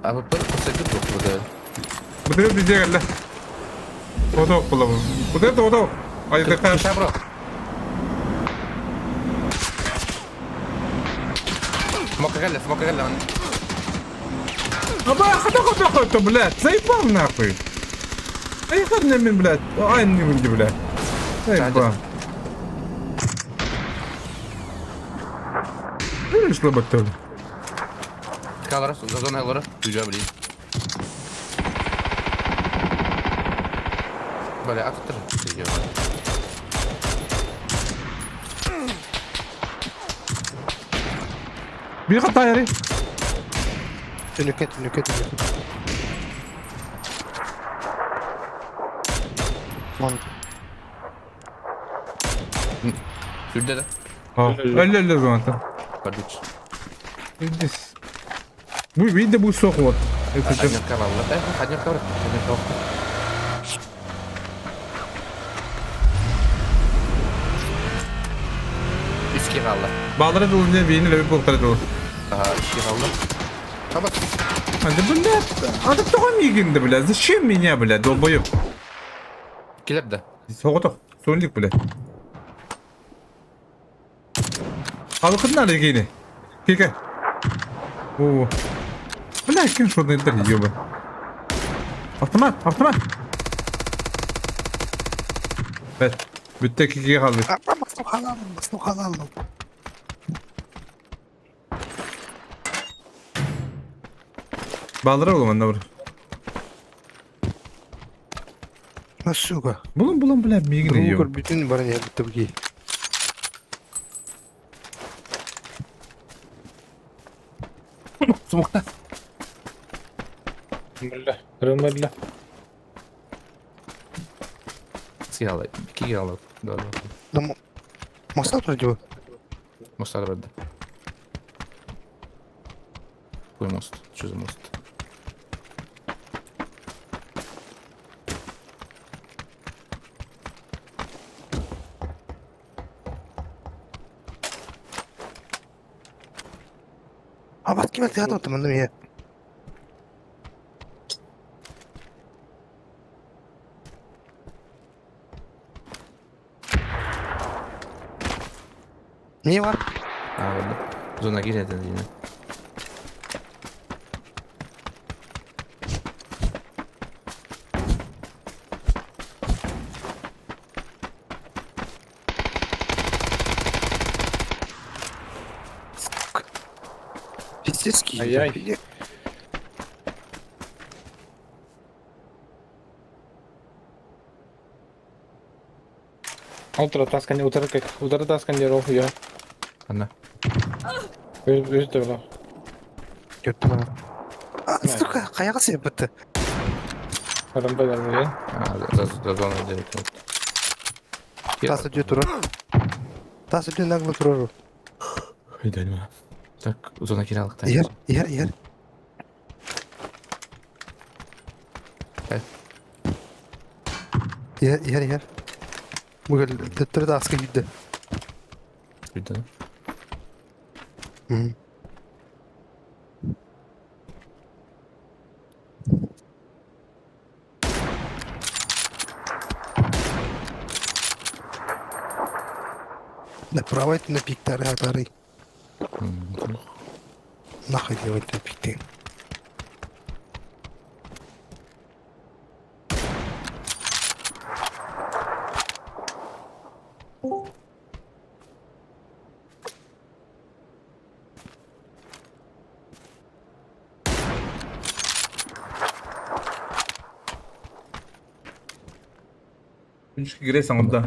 А вы кусайды жоқ burada. Бытыр bize geldi. Oda kullanalım. Bıtır da oda. Ay da Кыша, бро. Смока келді, смока келді. Аба, хата хата хата, блядь, заебал нахуй. Ай, херня мен, блядь. Ай, не блядь, блядь. Заебал. Пришла бы ты. Калара, зона алара. Güzel блин. Бля, атыр. Bir hata yeri. Түнүккэ, түнүккэ, түнүккэ. Вон. Сүрдэ да. Öyle öyle zaten. Барбыч. Здесь. Bu bir de bu soğuk вот. Это же. Однёрка валла. Однёрка бар. Однёрка бар. Үске қалды. Bağlara dolu ne beyni löbük boklara dolu. Ага, үске қалды. Қабат. А да блядь, а ты кто мигин блядь? Зачем меня, блядь, долбоеб? Келер да. Соғытық, сонлик, блядь. Халқын нары кейні. Кеке. О. Бля, кем шотный дыр, ёба. Автомат, автомат. Evet. Бүттэ кекеге қалды. Басты халалым, басты халалым. Балдыра oğlum анда бір. На сука. Булun булun бля, мигин Друг ёба. бүтүн барын ябытты бги. Смокта. Бля, рымырля. Үске қалды. Кеге қалды. Да, да. Да моста вроде бы. Мост бар да. Какой мост? Что за мост? А бас ким атты атты мында мен. Не бар? А, вот. Зона киреді деймін. Пиздец, Ай-яй. Утро таскан, утро как, утро таскан я. Ана. Өз бля. Көттім. А, сука, қаяғы сен бітті. Рамба бля. А, за, за зона делать. Тас өте тұрар. Тас өте нагло тұрар. Так, зона киралықта. Ер, ер, ер. Э. Ер, ер, ер. Бүгін төттірді асқа күйді. Үйді. Направо на пиктары атары. Нахуй делать на пикты. Üçkü gireysen onda.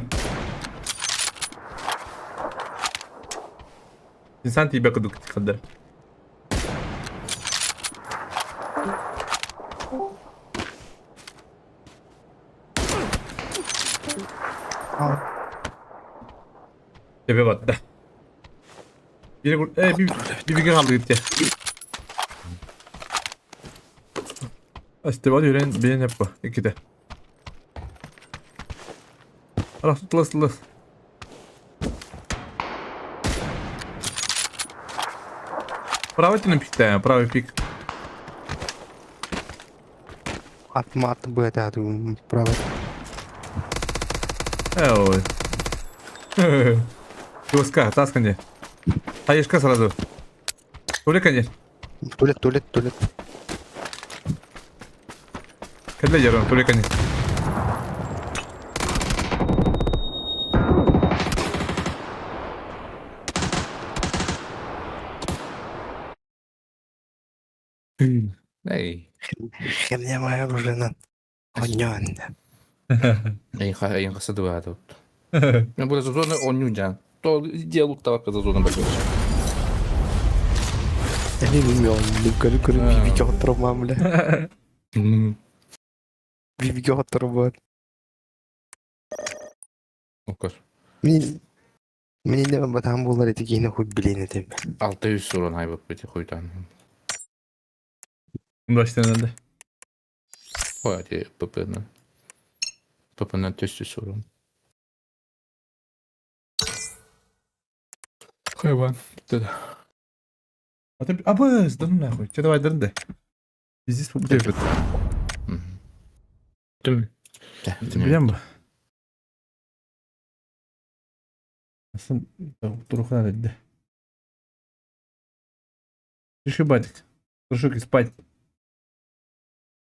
İnsan tibe kıdık kadar. Tepe battı. Bir e, bir bir bir kaldı gitti. İşte var yürüyen benim hep bu. İki de. Ara tutlas tutlas. Правый ты на пик да, правый пик. Атма атты bu это право. Ой. Доска, тасканье. Таешка сразу. Туалет, конечно. Туалет, туалет, туалет. Когда я туалет, конечно. Эй. Херня моя оружиенан. Онньоон. Эйин хаса дугаата. Мен бу зона онньуу жан. То делу табакка за зона бакыр. Эми билмейм, көрү көрү бибиге отурмам бля. Бибиге отурбат. Окор. Мин Мин инде батам булар эти кийин хуй билейин этим. 600 сурон айбып бити хуйтан. Baştan herhalde. Ой, ти ПП-ны. ПП-ны төстү сурон. Хайван. А ты абыз, да ну нахуй. Че давай дырынды. Пиздец побудет. Түм. Билем бу. Aslında Турухана dedi. Реши батик. Реши спать.